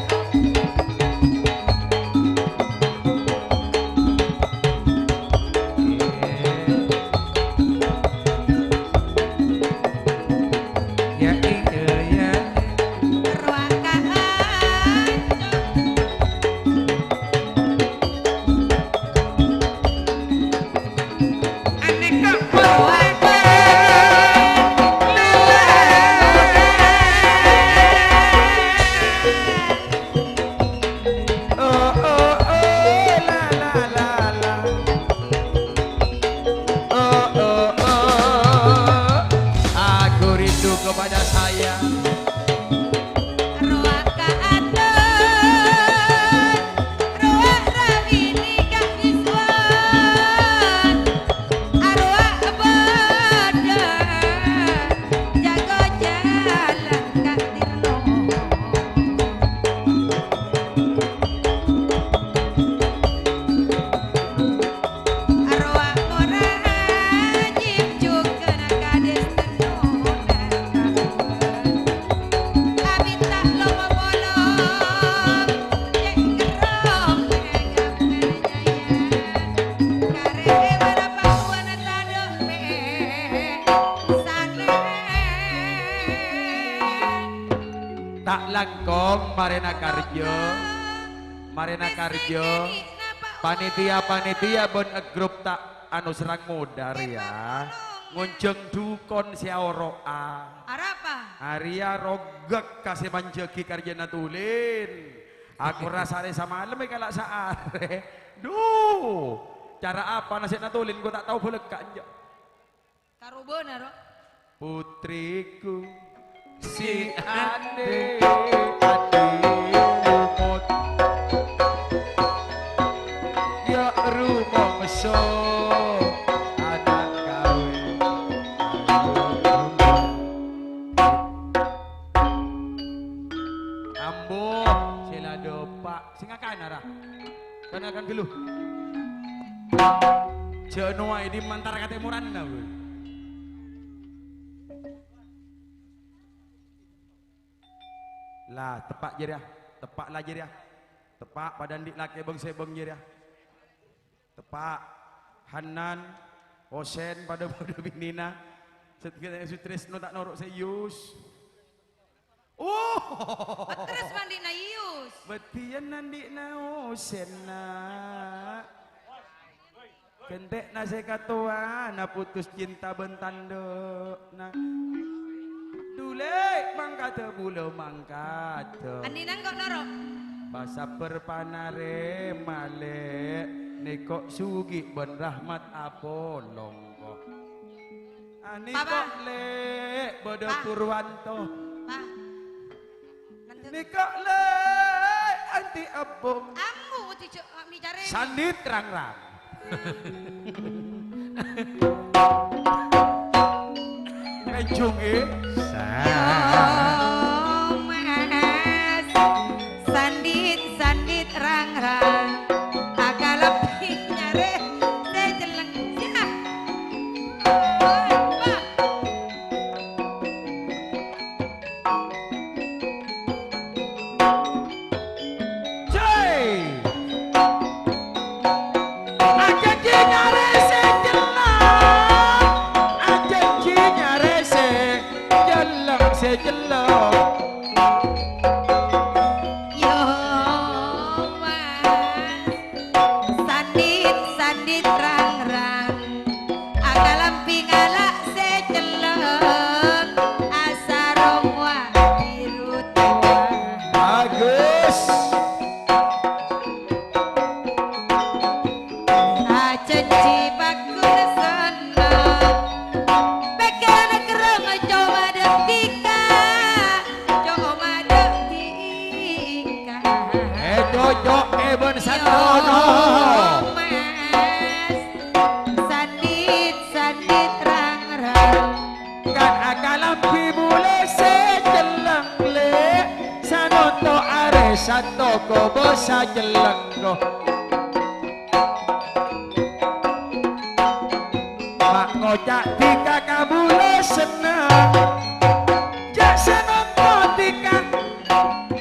Ya, iya, ya. Oh, oh, oh, la, la, la, la. Oh, oh, oh, aku rindu kepada saya. Rowa ka atur, rowa rawi nèka Rizwan. Arwah bâdâ jâgâ jhâlân ka Tirno. Arwah mora ajib jhughân kadhâs tennonan. Abit ta' longo polong, cè' kerrong nèka. Ta' langkong marèna karjâ. Marèna karjâ. Panitia-panitia bân grup ta' anu serrang modâ rèya. Ngonjhâng dhukon sè aoro'a. Arapa? Arèya rogek ka sè manjhâghi karjâna Tulin. Aku rasa arè samalem èkala' saarè. Dhu, cara apa nasèbna Tulin, ghu ta' tao bâlâkka' enjâ'. Karobâna, ro. Putriku, si andi', andi' lumut. Ya' rumangsa ana' kawin. Ambo, sè la dâpa'. Sè ngakan, ara. Kan ngakan ghâllu. Jhâ' nowaè di mantar katèmoranna, bro. Lah, teppa' jârèya. Teppa' la jârèya. Teppa' padâ andi' lakè bâng-sèbâng jârèya. Teppa'. Hanan, Osen, padâ-padâ binèna. Sè Sutresno ta' noro' sè Yus. Oh! Terros mandi'na Yus. Bâdhiyân andi'na Osen, na'. Ghântè'na sè katowana putus cinta bân tandhâ'na. Dulè mangkadhâ bulâ mangkadhâ. Andina engko' noro'. Pasabbhâr panarèma, Lè', nèko' Sugi bân Rahmat apolong, ko'. Anèko', Papa. Lè', bâdâ Pa. Purwanto. Pa. Nèko' lè' anti' ebbung. Ambu, ti jo-, mi carè. Sandit rang-rang. Enjung, eh. Sa- Yo, Mas. Sandit, sandit rang-rang. Akal lebbi nyarè sè celleng. Siap. Wah. Jai! Ajhânjhi nyarè sè celleng, ajhânjhi nyarè sè celleng, sè celleng. Yo, Mas. Sandit, sandit rang-rang, akalambhi ngala' sè celleng, asarong wa' biru towa. Bagus. Ajhânjhi paggun senneng, pèkkèran kerrong coma dâddhi ka. Coma dâddhi ka. Eh, cocok, eh, bân Yo, santono. Mas. Sandit, sandit rang-rang. Kan akalambhi bulâ sè celleng, Lè'. Sanonto arè santo kobâ sè celleng, ko'. Ma' ngoca' dhika kabulâ senneng. Jhâ' sè nonton dhika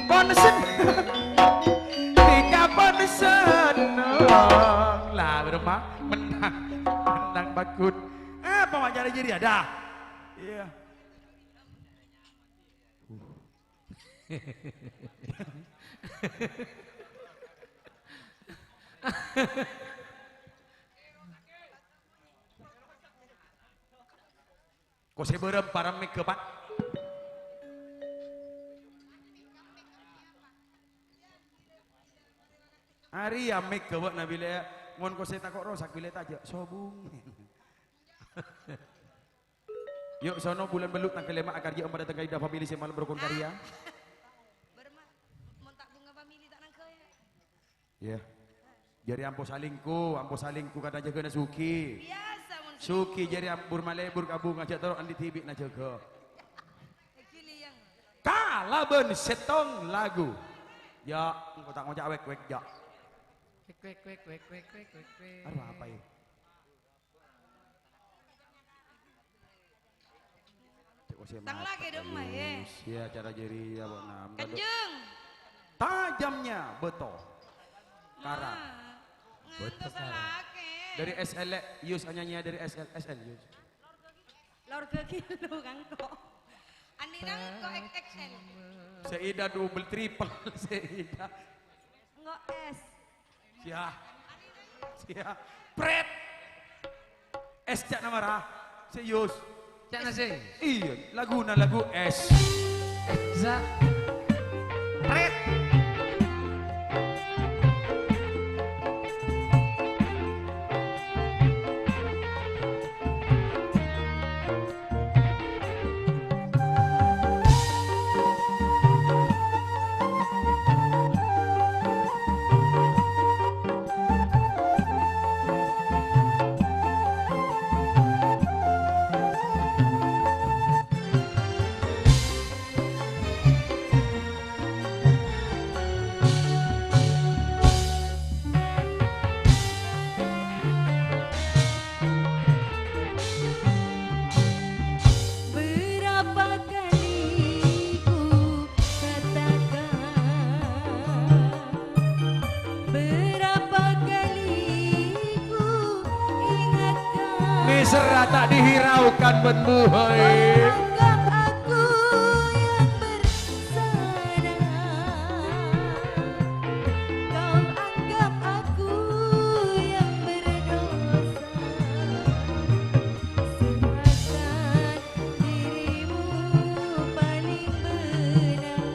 pon senneng. Dhika pon senneng. Lah, bârâmma? Mennang. Mennang, bagus. Apa ma' carè jârèya, dah? Iyâ. Ko' sè bârâmpa rèya mèghâ, Pa'. Arèya mèghâ bâ'na bilâ, mon ko' sè tako' rosak bilâ tajâ' sobung. Yu', sono bulân bellu' tangghâl lèma' akarjâ'â padâ teng kaèdhâ famili sè malem rokon karya. Bârâmma, mon ta' bhunga famili ta' nangghâ, ya. Iyâ. Jârèya ampo salèngko, ampo salèngko kadhâng jâgâna Sugi. Biyasa mon Sugi jârèya ampor malèbur ka bhunga, jhâ' terro andi' dhibi'na jâgâ. Lagi liyang. Kalabân sèttong lagu. Ya, engko' ta' ngoca' wèk-wèk, ya. Wèk, wèk, wèk. Aduh, apa, ya? Cek, oh, saya Tang maaf, lagi dong, Mas, ya. Yus. Ya, cara jeri, ya, Bok Nam. Kanjeng. Tajamnya beto. Karang. Nah, ngantos lagi. Dari S L, Yus, anyanya dari S L, S L, Yus. Lor gagi lu, Kang, kok. Andi nang kok X X L. Saida double, triple, Saida. Enggak S. Sia. Sia. Pret. Es ca'na mara. Serius. Ca'na sè. Iyâ, laguna lagu es. Za. Pret. Serata dihiraukan bân buhai. Kau anggap aku yang bersalah. Kau anggap aku yang berdosa. Serahkan dirimu paling benar.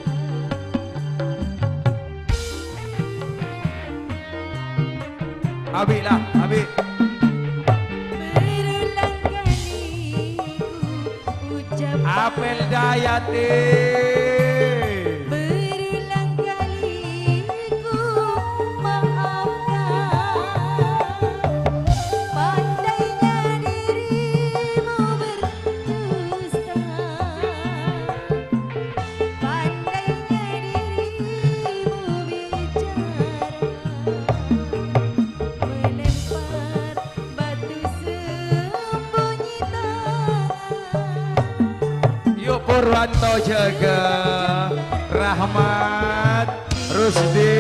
Abi' lah, abi'. Berulang kali ku ucap Apel Dayati. Berulang kali ku maafkan. Pandainya dirimu berdusta. Pandainya dirimu bicara, melempar batu sembunyi tangan. Yuk, Purwanto jaga, Rahmat, Rusdi,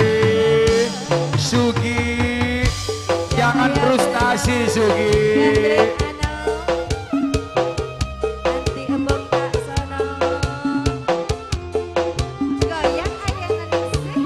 Sugi, jangan frustasi, Sugi. Nanti ebong tak sono. Goyang aja nanti sih.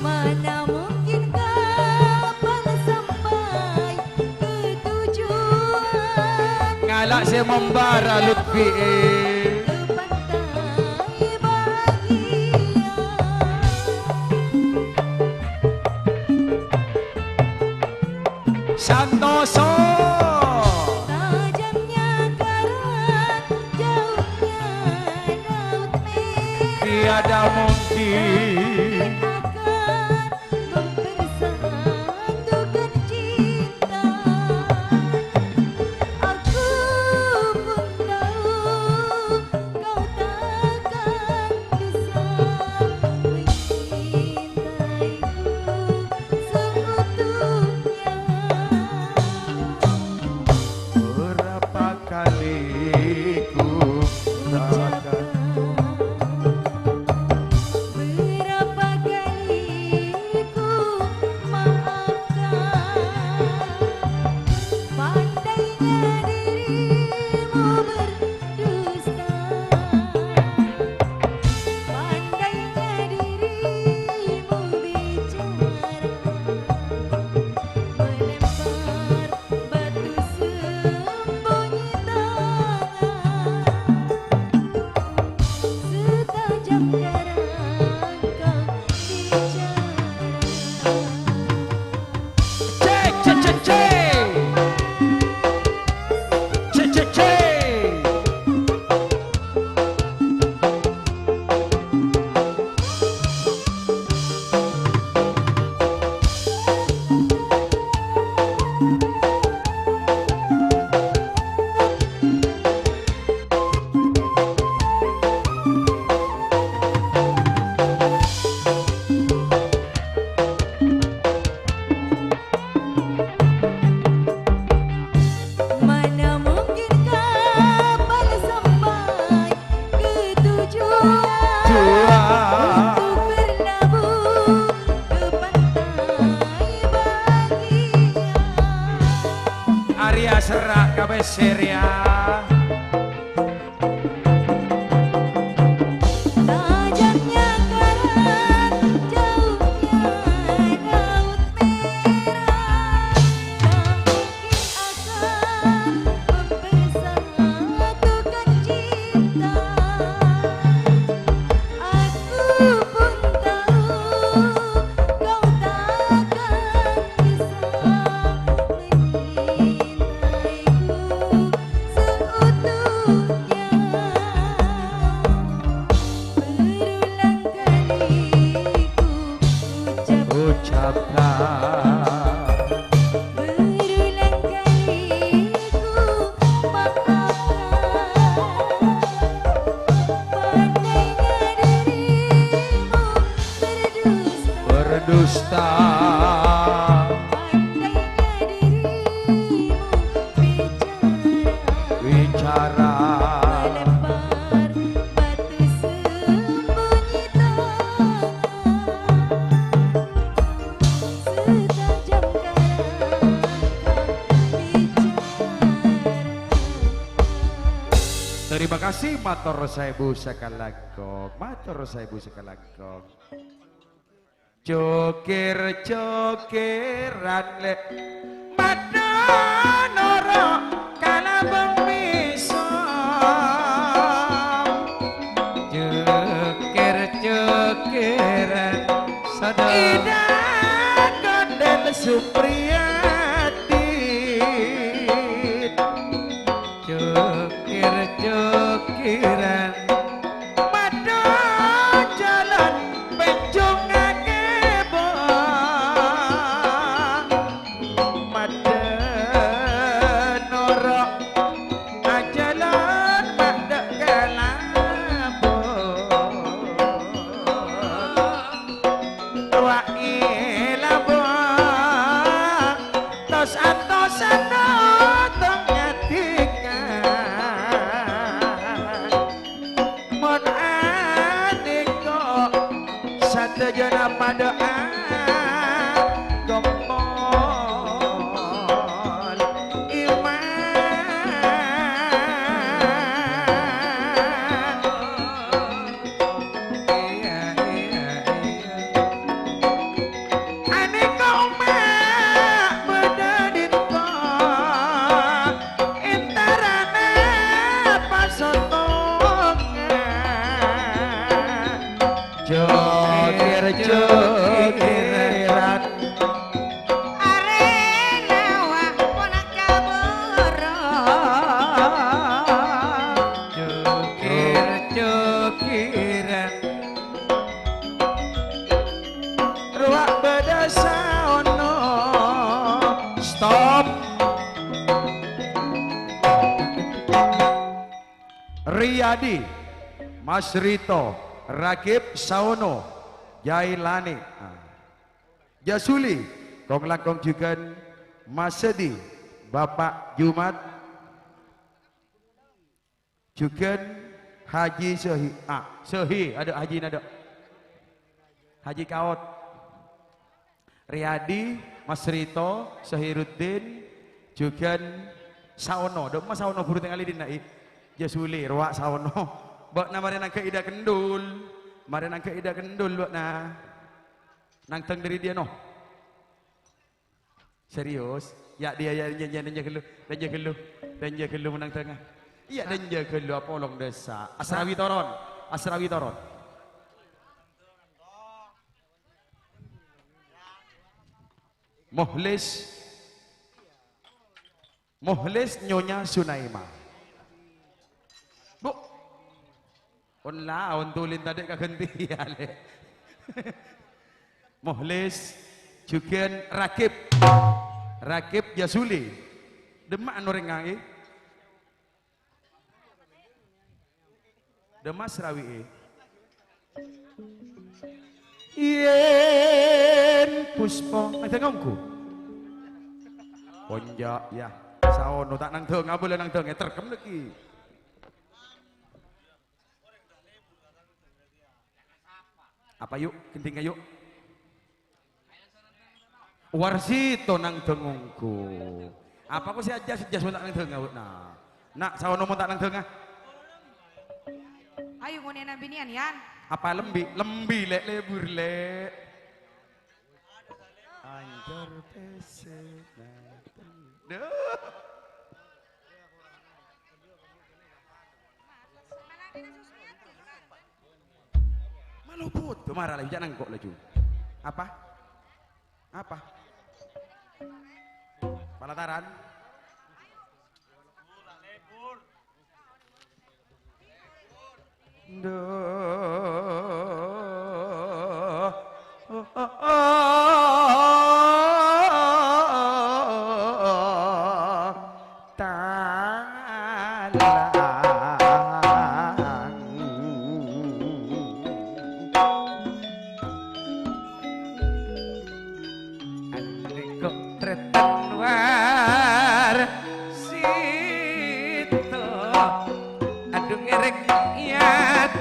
Mana mungkin kapal sampai ke tujuan? Ngala' sè membara Lutfi, eh. Ke pantai bahagia. Santoso. Tajamnya karat, jauhnya laut merah. Tiada mungkin. Akan mempersatukan cinta. Aku pun tahu kau takkan bisa mencintaiku seutuhnya. Berapa kali ku katakan. Berapa kali ku maafkan. Pandainya dirimu berdusta. Pandainya dirimu bicara. Melempar batu sembunyi tangan, setajam kerangka bicara. Cek, cek, cek, cek. Cek, cek, cek. Mana mungkin kapal sampai ke tujuan. Tujuan. Untuk berlabuh ke pantai bahagia. Arya serak kabeh seria. Tajamnya karat, jauhnya laut merah, tak mungkin akan mempersatukan cinta. Aku pun tahu kau takkan bisa mencintaiku seutuhnya. Berulang kali ku ucapkan. Ucapkan. Berulang kali ku maafkan. Pandainya dirimu berdusta. Dusta. Pandainya dirimu bicara. Bicara. Melempar batu sembunyi tangan. Setajam karang kau bicara. Terima kasih, mator saèbu sakalangkong. Mator saèbu sakalangkong. Cokèr-cokèran lè', padâ noro' kalabâng mèsom. Cokèr-cokèran sadhâjâna. Idhâ Kondel Supriyadi. Cokèr-cokèran. Padâ jhâlân pènjhung akèbâ. Padâ noro' ajhâlân padâ kalabâng. Rowa èlabâng, tos-antosan otong nyadhikan. Mon anèko sadhâjâna padâ akompol iman. Iyâ, iyâ, iyâ. Anèka omma' bâdâ dinto, èntarana pasottongan. Cokèr-cokèran. Arèna wa' ponapa bârâ'. Cokèr-cokèran. Rowa bâdâ saono. Stop. Riyadi, Mas Rito, Ragib, saono, Jailani. Ah. Jasuli, kong-langkong jhughân Mas Sedi, Bapak Jumat, jhughân Haji Sohi, ah, Sohi, adâ' Hajina, adâ'. Haji Kaot. Riyadi, Mas Rito, Sohiruddin, jhughân saono. Dâ' emma saono buru tengalè dinna', i. Jasuli, rowa saono. Bâ'na marè nangghâ' idhâ kendul. Marè nangghâ' idhâ kendul, bâ'na. Nangdhâng dâri diyâ, no. Serius? Yâ, diyâ, yâ, dânjâ, dânjâ ghâllu, dânjâ ghâllu, dânjâ ghâllu mon nangdhângnga. Iyâ, dânjâ ghâllu, apolong dâssa'. Asrawi toron, Asrawi toron. Muhlis. Muhlis Nyonya Sunaima. Bu. Pon la, on tulin tadâ' kaghântiyân, lè'. Muhlis, jhughân Ragib. Ragib Jasuli. Dâ' emma anu rèng ngangè. Dâ' emma Asrawi'è. Yèn Puspa, nangdhâng ongghu. Konja', yâ. Saono ta' nangdhâng, abâlâ nangdhâng, èterkem lagi. Apa, yu'? Ghântèngnga, yu'. Warsito nangdhâng ongghu. Apa ko sè ajas-jas mon ta' nangdhângnga, Bu', na'? Na', saono mon ta' nangdhângnga. Ayo, ngonè'na binèyan, Yan. Apa lembi? Lembi, lè', lebur, lè'. Anjor pèssè. Duh. Malopot, mara laju, jhâ' nangko' laju. Apa? Apa? Palataran? Duh. Talang.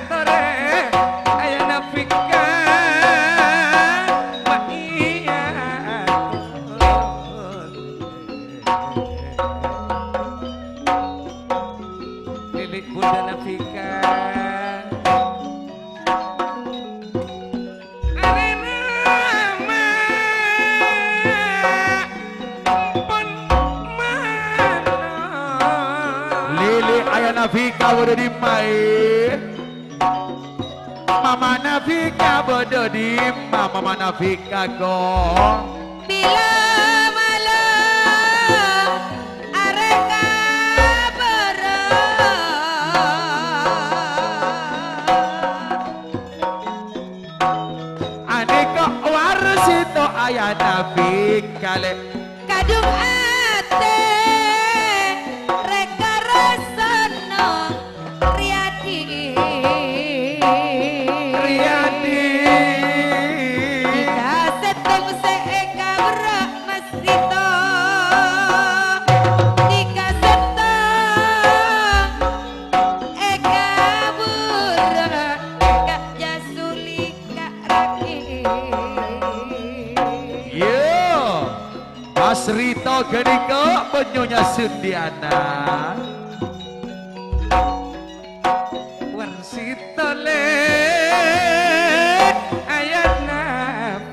Torè, Ayana Fika, ma' iyâ. Lili' budana Fika. Arèna ma' pon mano. Lili' Ayana Fika bâdâ dimma, è? Mamana Fika bâdâ dimma, mamana Fika, ko? Bilâ malem arè kabârâ. Anèka Warsito Ayana Fika, lè'. Kadhung atè rèka rassana Riyadi. Riyadi. Dika sèttong sè èkabârâ' Mas Rito. Dika sèttong èkabârâ' Ka' Jasuli, Ka' Raki. Iyâ. Mas Rito ghânèka bân Nyonya Sundiana. Warsito lè' Ayana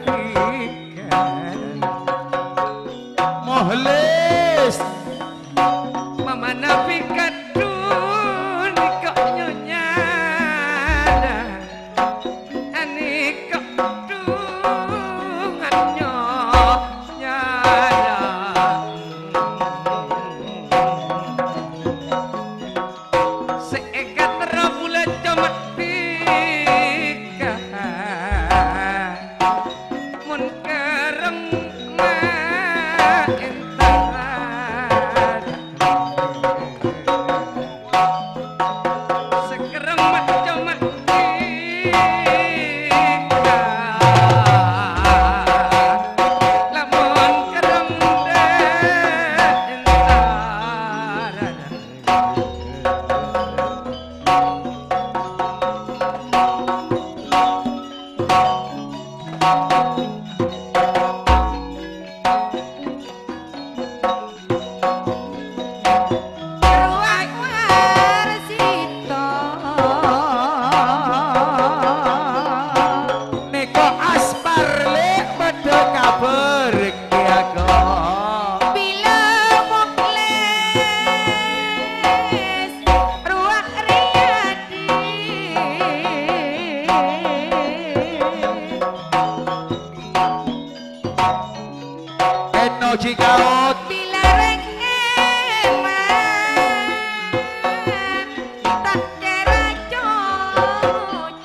Fika. Muhlis. Mamana Fika dhunèka Nyonyana. Anèka dhungan Nyonyana. Sè èkaterro bulâ coma dhika. Mon kerrem ma' èntaran. Sè kerrem ma' coma dhika. Lamon kerrem dhâ' èntaran. Rowa Warsito. Nèko aspar lè' padâ kabâr kèya ko. Bilâ Mukhlis rowa Riyadi. Èno Cikaot. Bilâ rèng èman ta' kèra cocok.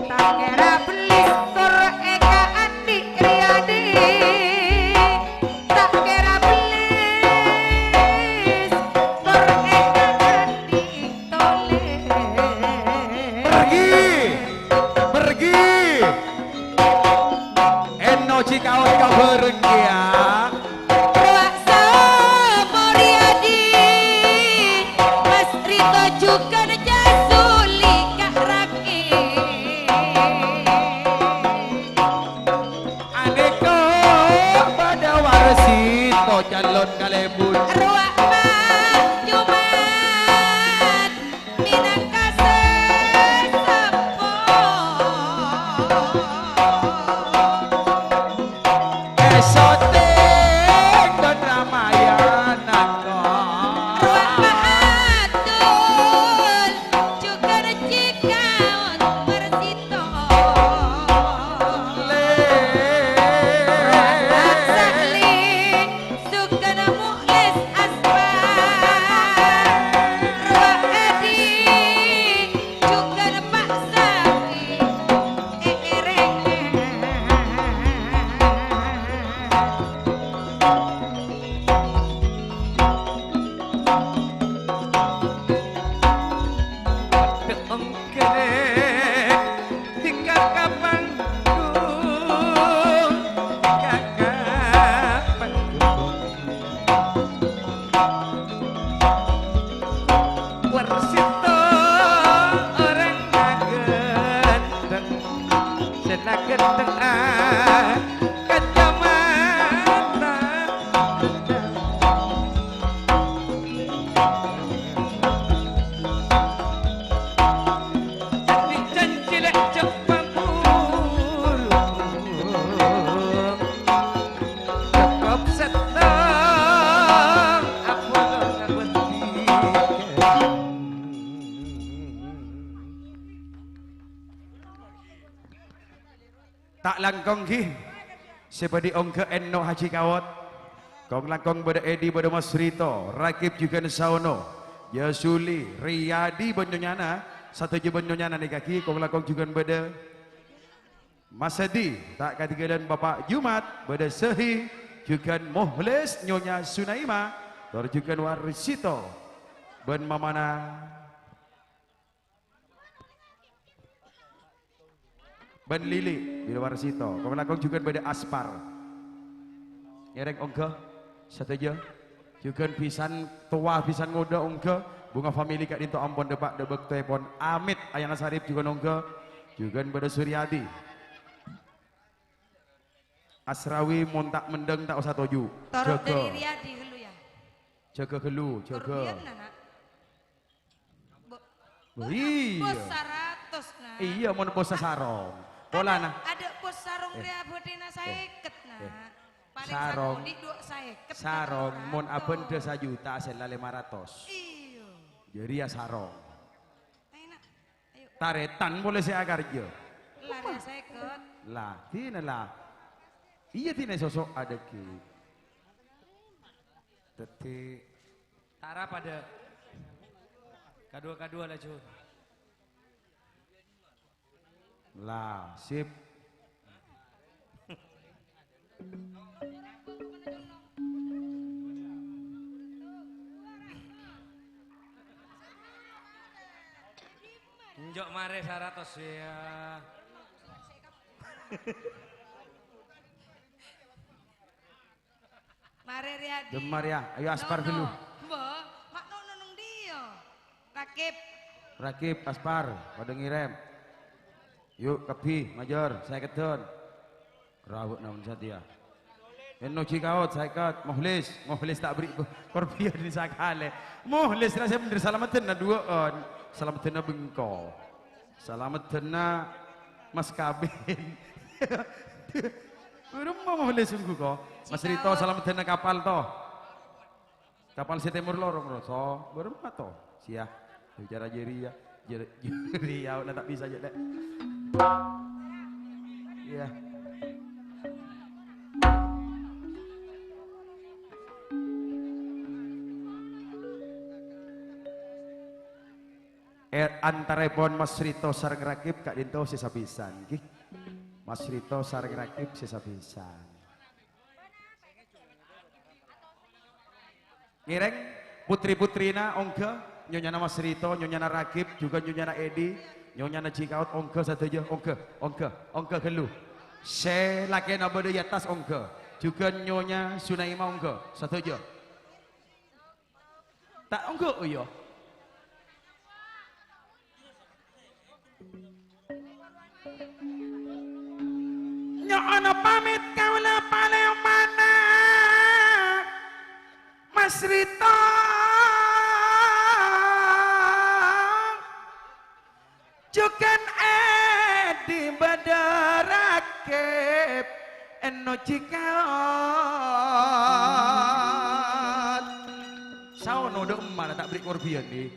Ta' kèra bellis tor èkaandi' Riyadi. Ta' kèra bellis tor èkaandi' Tolè. Pergi! Pergi! Èno Cikaot kabârâ kèya. Rowa Saporiyadi, Mas Rito jhughân Jasuli Ka' Raki. Anèka padâ Warsito calon kalèbun. Rowa Ma' Jumat. Mènangka sè seppo. Èsotèng bân Ramayana, ko. Rowa matur Andi' janji lè' jhâ' paburu. Cokop sèttong abhâlâ sabâdhân. Ta' langkong, ghi. Sè bâdhi ongghâ Enno Haji Kawot. Kong-langkong bâdâ Edi, bâdâ Mas Rito, Ragib jhughân Saono, Yasuli, Riyadi bân nyonyana, sadhâjâ bân nyonyana nèka, ghi. Kong-langkong jhughân bâdâ Mas Edi, ta' kadhinggâlân Bapa' Jumat, bâdâ Sehi, jhughân Muhlis, Nyonya Sunaima, tor jhughân Warsito bân mamana bân Lili, bilâ Warsito. Kong-langkong jhughân bâdâ Aspar. Ngèrèng ongghâ sadhâjâ. Jhughân bhisan towa, bhisan ngodâ ongghâ. Bhunga Family ka'dinto ampon dâpa' dâ' bâktoèpon. Amit, Ayana Sarip jhughân ongghâ. Jhughân bâdâ Suryadi. Asrawi mon ta' mendhâng ta' osa toju'. Toro' Jâgâ. Dâri Riyadi ghâllu, yâ. Jâgâ ghâllu, jâgâ. Korbian, na'. Bo-, Loh, iyâ. Bos saratos, na'. Iyâ, mon bos sasarong. Polana. Adâ' bos sarong Eh. rèya bâdhina Eh. saèket, na'. Eh. Palèng Sarong. Sakoḍi' dhu saèket, Sarong, mon saratos. Abhândhâ sajuta, sella lèma ratos. Iyâ. Jârèya sarong. Ayo, na'. Ayo. Tarètan polè sè akarjâ. Larè saèket. Lah, dinah lah. Iyâ, dinah soso' adâggi'. Dhâddhi, Tara padâ. Kadhuwâ-kadhuwâ laju. Lah, sip. Enjâ' marè saratos, yâ. Marè, Riyadi. Demmar, yâ. Ayo, Aspar Nono. Ghâllu. Mbok, ma' Nono neng dhiyâ? Rakib. Rakib, Aspar, padâ ngèrèm. Yu, kabbhi, majâr, saèkeddhân. Rawek naon satèya. Enno Haji Kawot, saèket. Muhlis, Muhlis ta' bherri' ko-, korbian sakalè. Muhlis rasa bhender salameddhânna dhuwâ'ân. Salameddhânna bengko. Salameddhânna mas kabin. Bârâmma Muhlis ongghu, ko. Mas Rito, salameddhânna kapal, to. Kapal sè tèmor lorong, Roso. Bârâmma, to. Siya. Bicara jârèya. Jâr-, jârèya, na ta' bisa, jâ', Lè'. Iyâ. Eh, antarèpon Mas Rito sareng Rakib ka'dinto sè sabhisan, ghi. Mas Rito sareng Rakib sè sabhisan. Ngèrèng putri-putrina ongghâ, nyonyana Mas Rito, nyonyana Rakib, jhughân nyonyana Edi, nyonyana Haji Kawot ongghâ sadhâjâ, ongghâ, ongghâ, ongghâ ghâllu. Sè lakèna bâdâ è attas ongghâ, jhughân Nyonya Sunaima ongghâ sadhâjâ. Ta' ongghu, yâ. Nyo'ona pamit kaulâ palèmana, Mas Rito. Jhughân Edi bâdâ Rakib, Enno Haji Kawot. Saono dâ' emma la ta' bherri' korbian, di.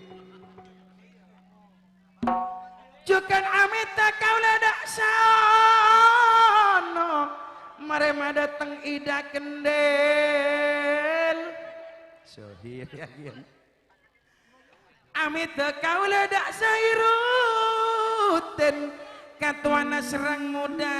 Jhughân amètta kaulâ dâ' saono, marè madâteng Ida Kendel. Sohir, ya, Gian. Amètta kaulâ dâ' Sairuddin, katowana sareng modâ.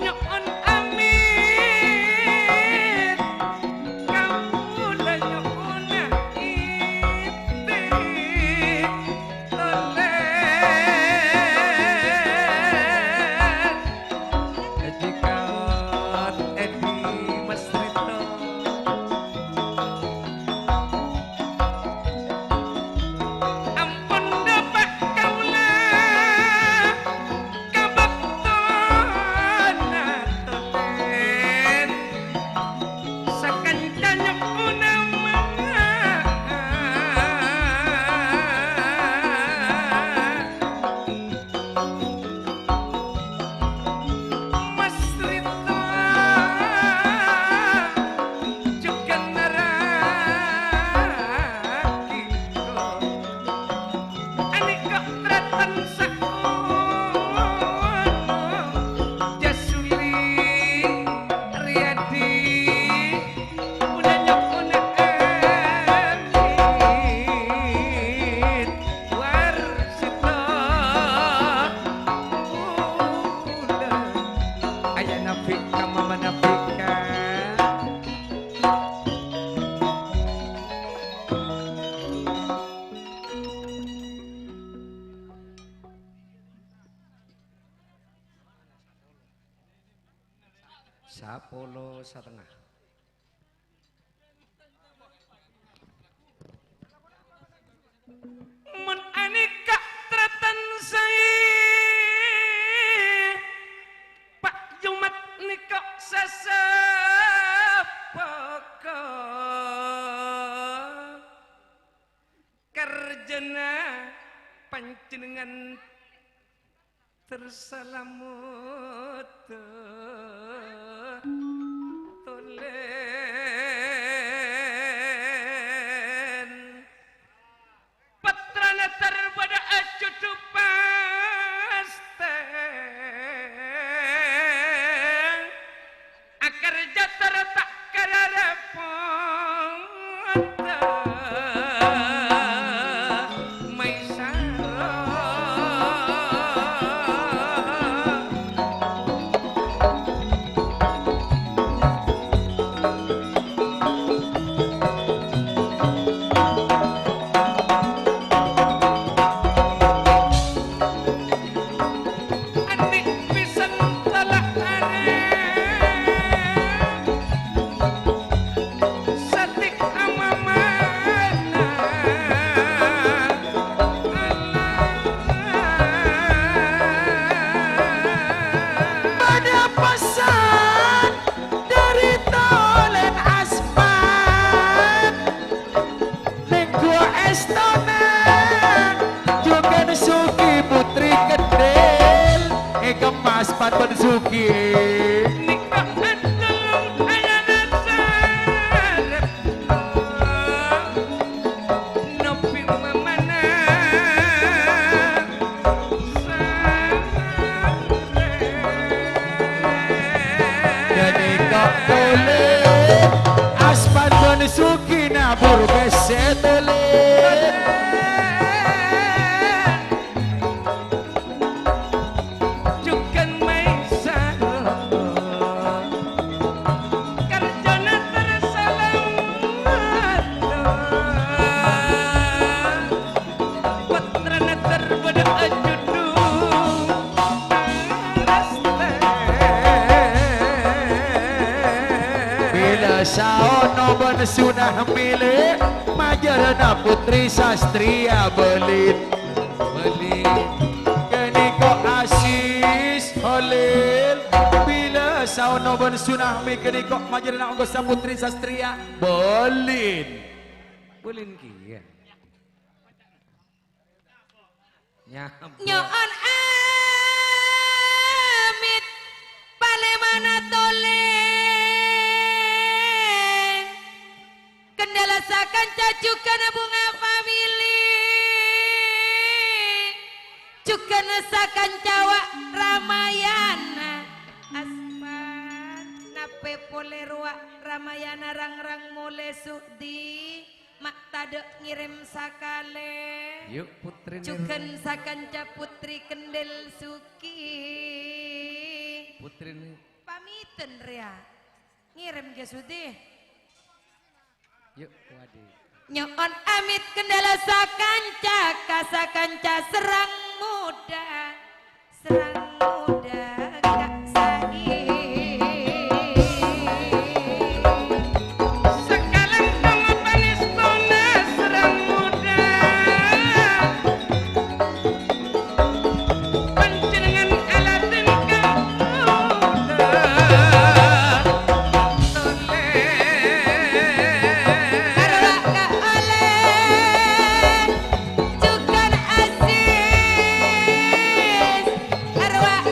Nyo'on amit, kaulâ nyo'ona istighfar. Sapolo satengnga. Mon anèka trètan saè, Pa' Jumat nèka sasapoko. Karjana panjhennengngan tersalamot tolen. Pottrana tarbâdâ ajudhu pastè. Akarja tara ta' kararepot. Maisaro. Andhi' pèsan tala arè, satik amamana. Bâdâ pesan dâri Tolen Asman. Nèngghu èstona jhughân Sugi putri Kendel, èkemmas pan bân Sugi. Nèka adolong ayana sarep. Nopi mamana. Ghânèka Tolen, Asman bân Sugi nabur pèssè Tolen. Jhughân Maisaro, karjana tersalamot. Pottrana tarbâdâ ajudhu rastè. Bilâ saono bân Sunah mèlè, majârâna Putri Sastriya bâlin. Bâlin. Ghânèka Aziz Khalil. Bilâ saono bân Sunah mè ghânèka majârâna ongghu sa Putri Sastriya bâlin. Bâlin kèya. Nyambung. Nyo'on amit, palèmana Tolen. Kendala sakanca jhughân Bunga Family. Jhughân sakanca Wa' Ramayana. Asman, napè polè rowa Ramayana rang-rang molè Sudi. Ma' tadâ' ngèrèm sakalè. Yu, putrina. Jhughân sakanca putri Kendel Sugi. Putrina. Pamiten rèya. Ngèrèm ghi Sudi. Yu, wadi. Nyo'on amit kendala sakanca ka sakanca Serang Muda. Serang Muda Kak Said. Sakalangkong panèstona Serang Muda. Panjhennengngan aladhing kaulâ. Arwah Kak Oleh. Jhughân Aziz, arwah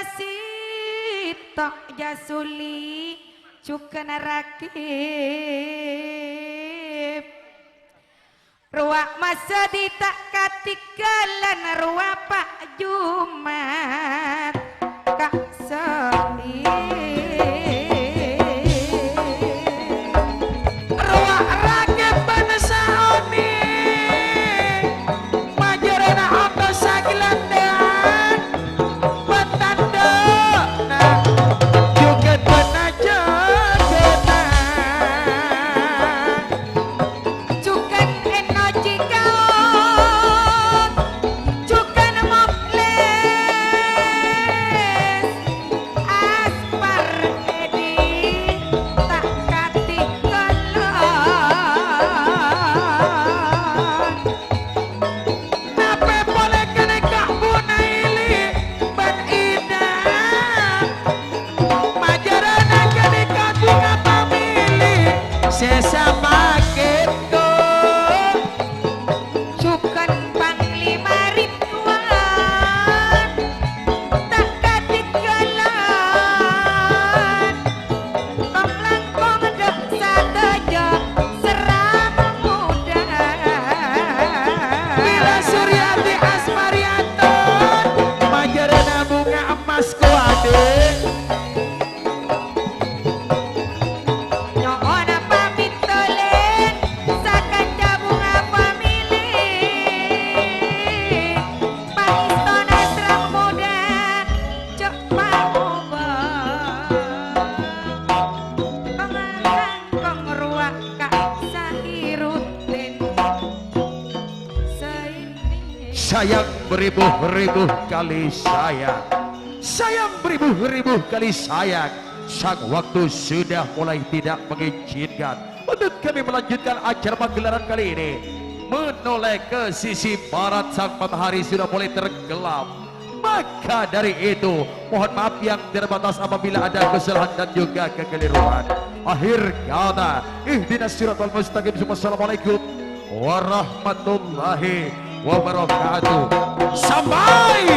Sèttong Jasuli, jhughân Ragib. Rowa masjid ta' katinggalan, rowa Pa' Jumat ka' Soli. Rowa Ragib bân Saoni, majârâna ontos saghâlândhâ'ân, bân tandhâna, jhughân bân ajâgâna. Jhughân Eno Cikaong, jhughân Moklis, Aspar Edi, ta' katinggalan. Napè polè ghânèka Buna Ili bân Ida. Majârâna ghânèka bhunga pamili sè sapa kèto. Jhughân Panglima Ridwan, ta' katinggalan. Tong langkong dâ' sadhâjâ serrang muda. Wira Suryadi Asmarianto, majârâna bhunga emmas kowadè. Nyo'ona pamit tolè, sakanca bhunga pamili. Pangèstona serrang muda, jhâ' pangobâ. Pangalangkong rowa ka' Sahiruddin. Saini. Sayang beribu-ribu kali sayang. Sayang beribu-ribu kali sayang. Sang waktu sudah mulai tidak mengizinkan untuk kami melanjutkan acara pagelaran kali ini. Menoleh ke sisi barat, sang matahari sudah mulai tergelam. Maka dari itu, mohon maaf yang terbatas apabila ada kesalahan dan juga kekeliruan. Akhir kata, ihdinas siratal mustaqim, summa assalamualaikum warahmatullahi wabarakatuh. Sampai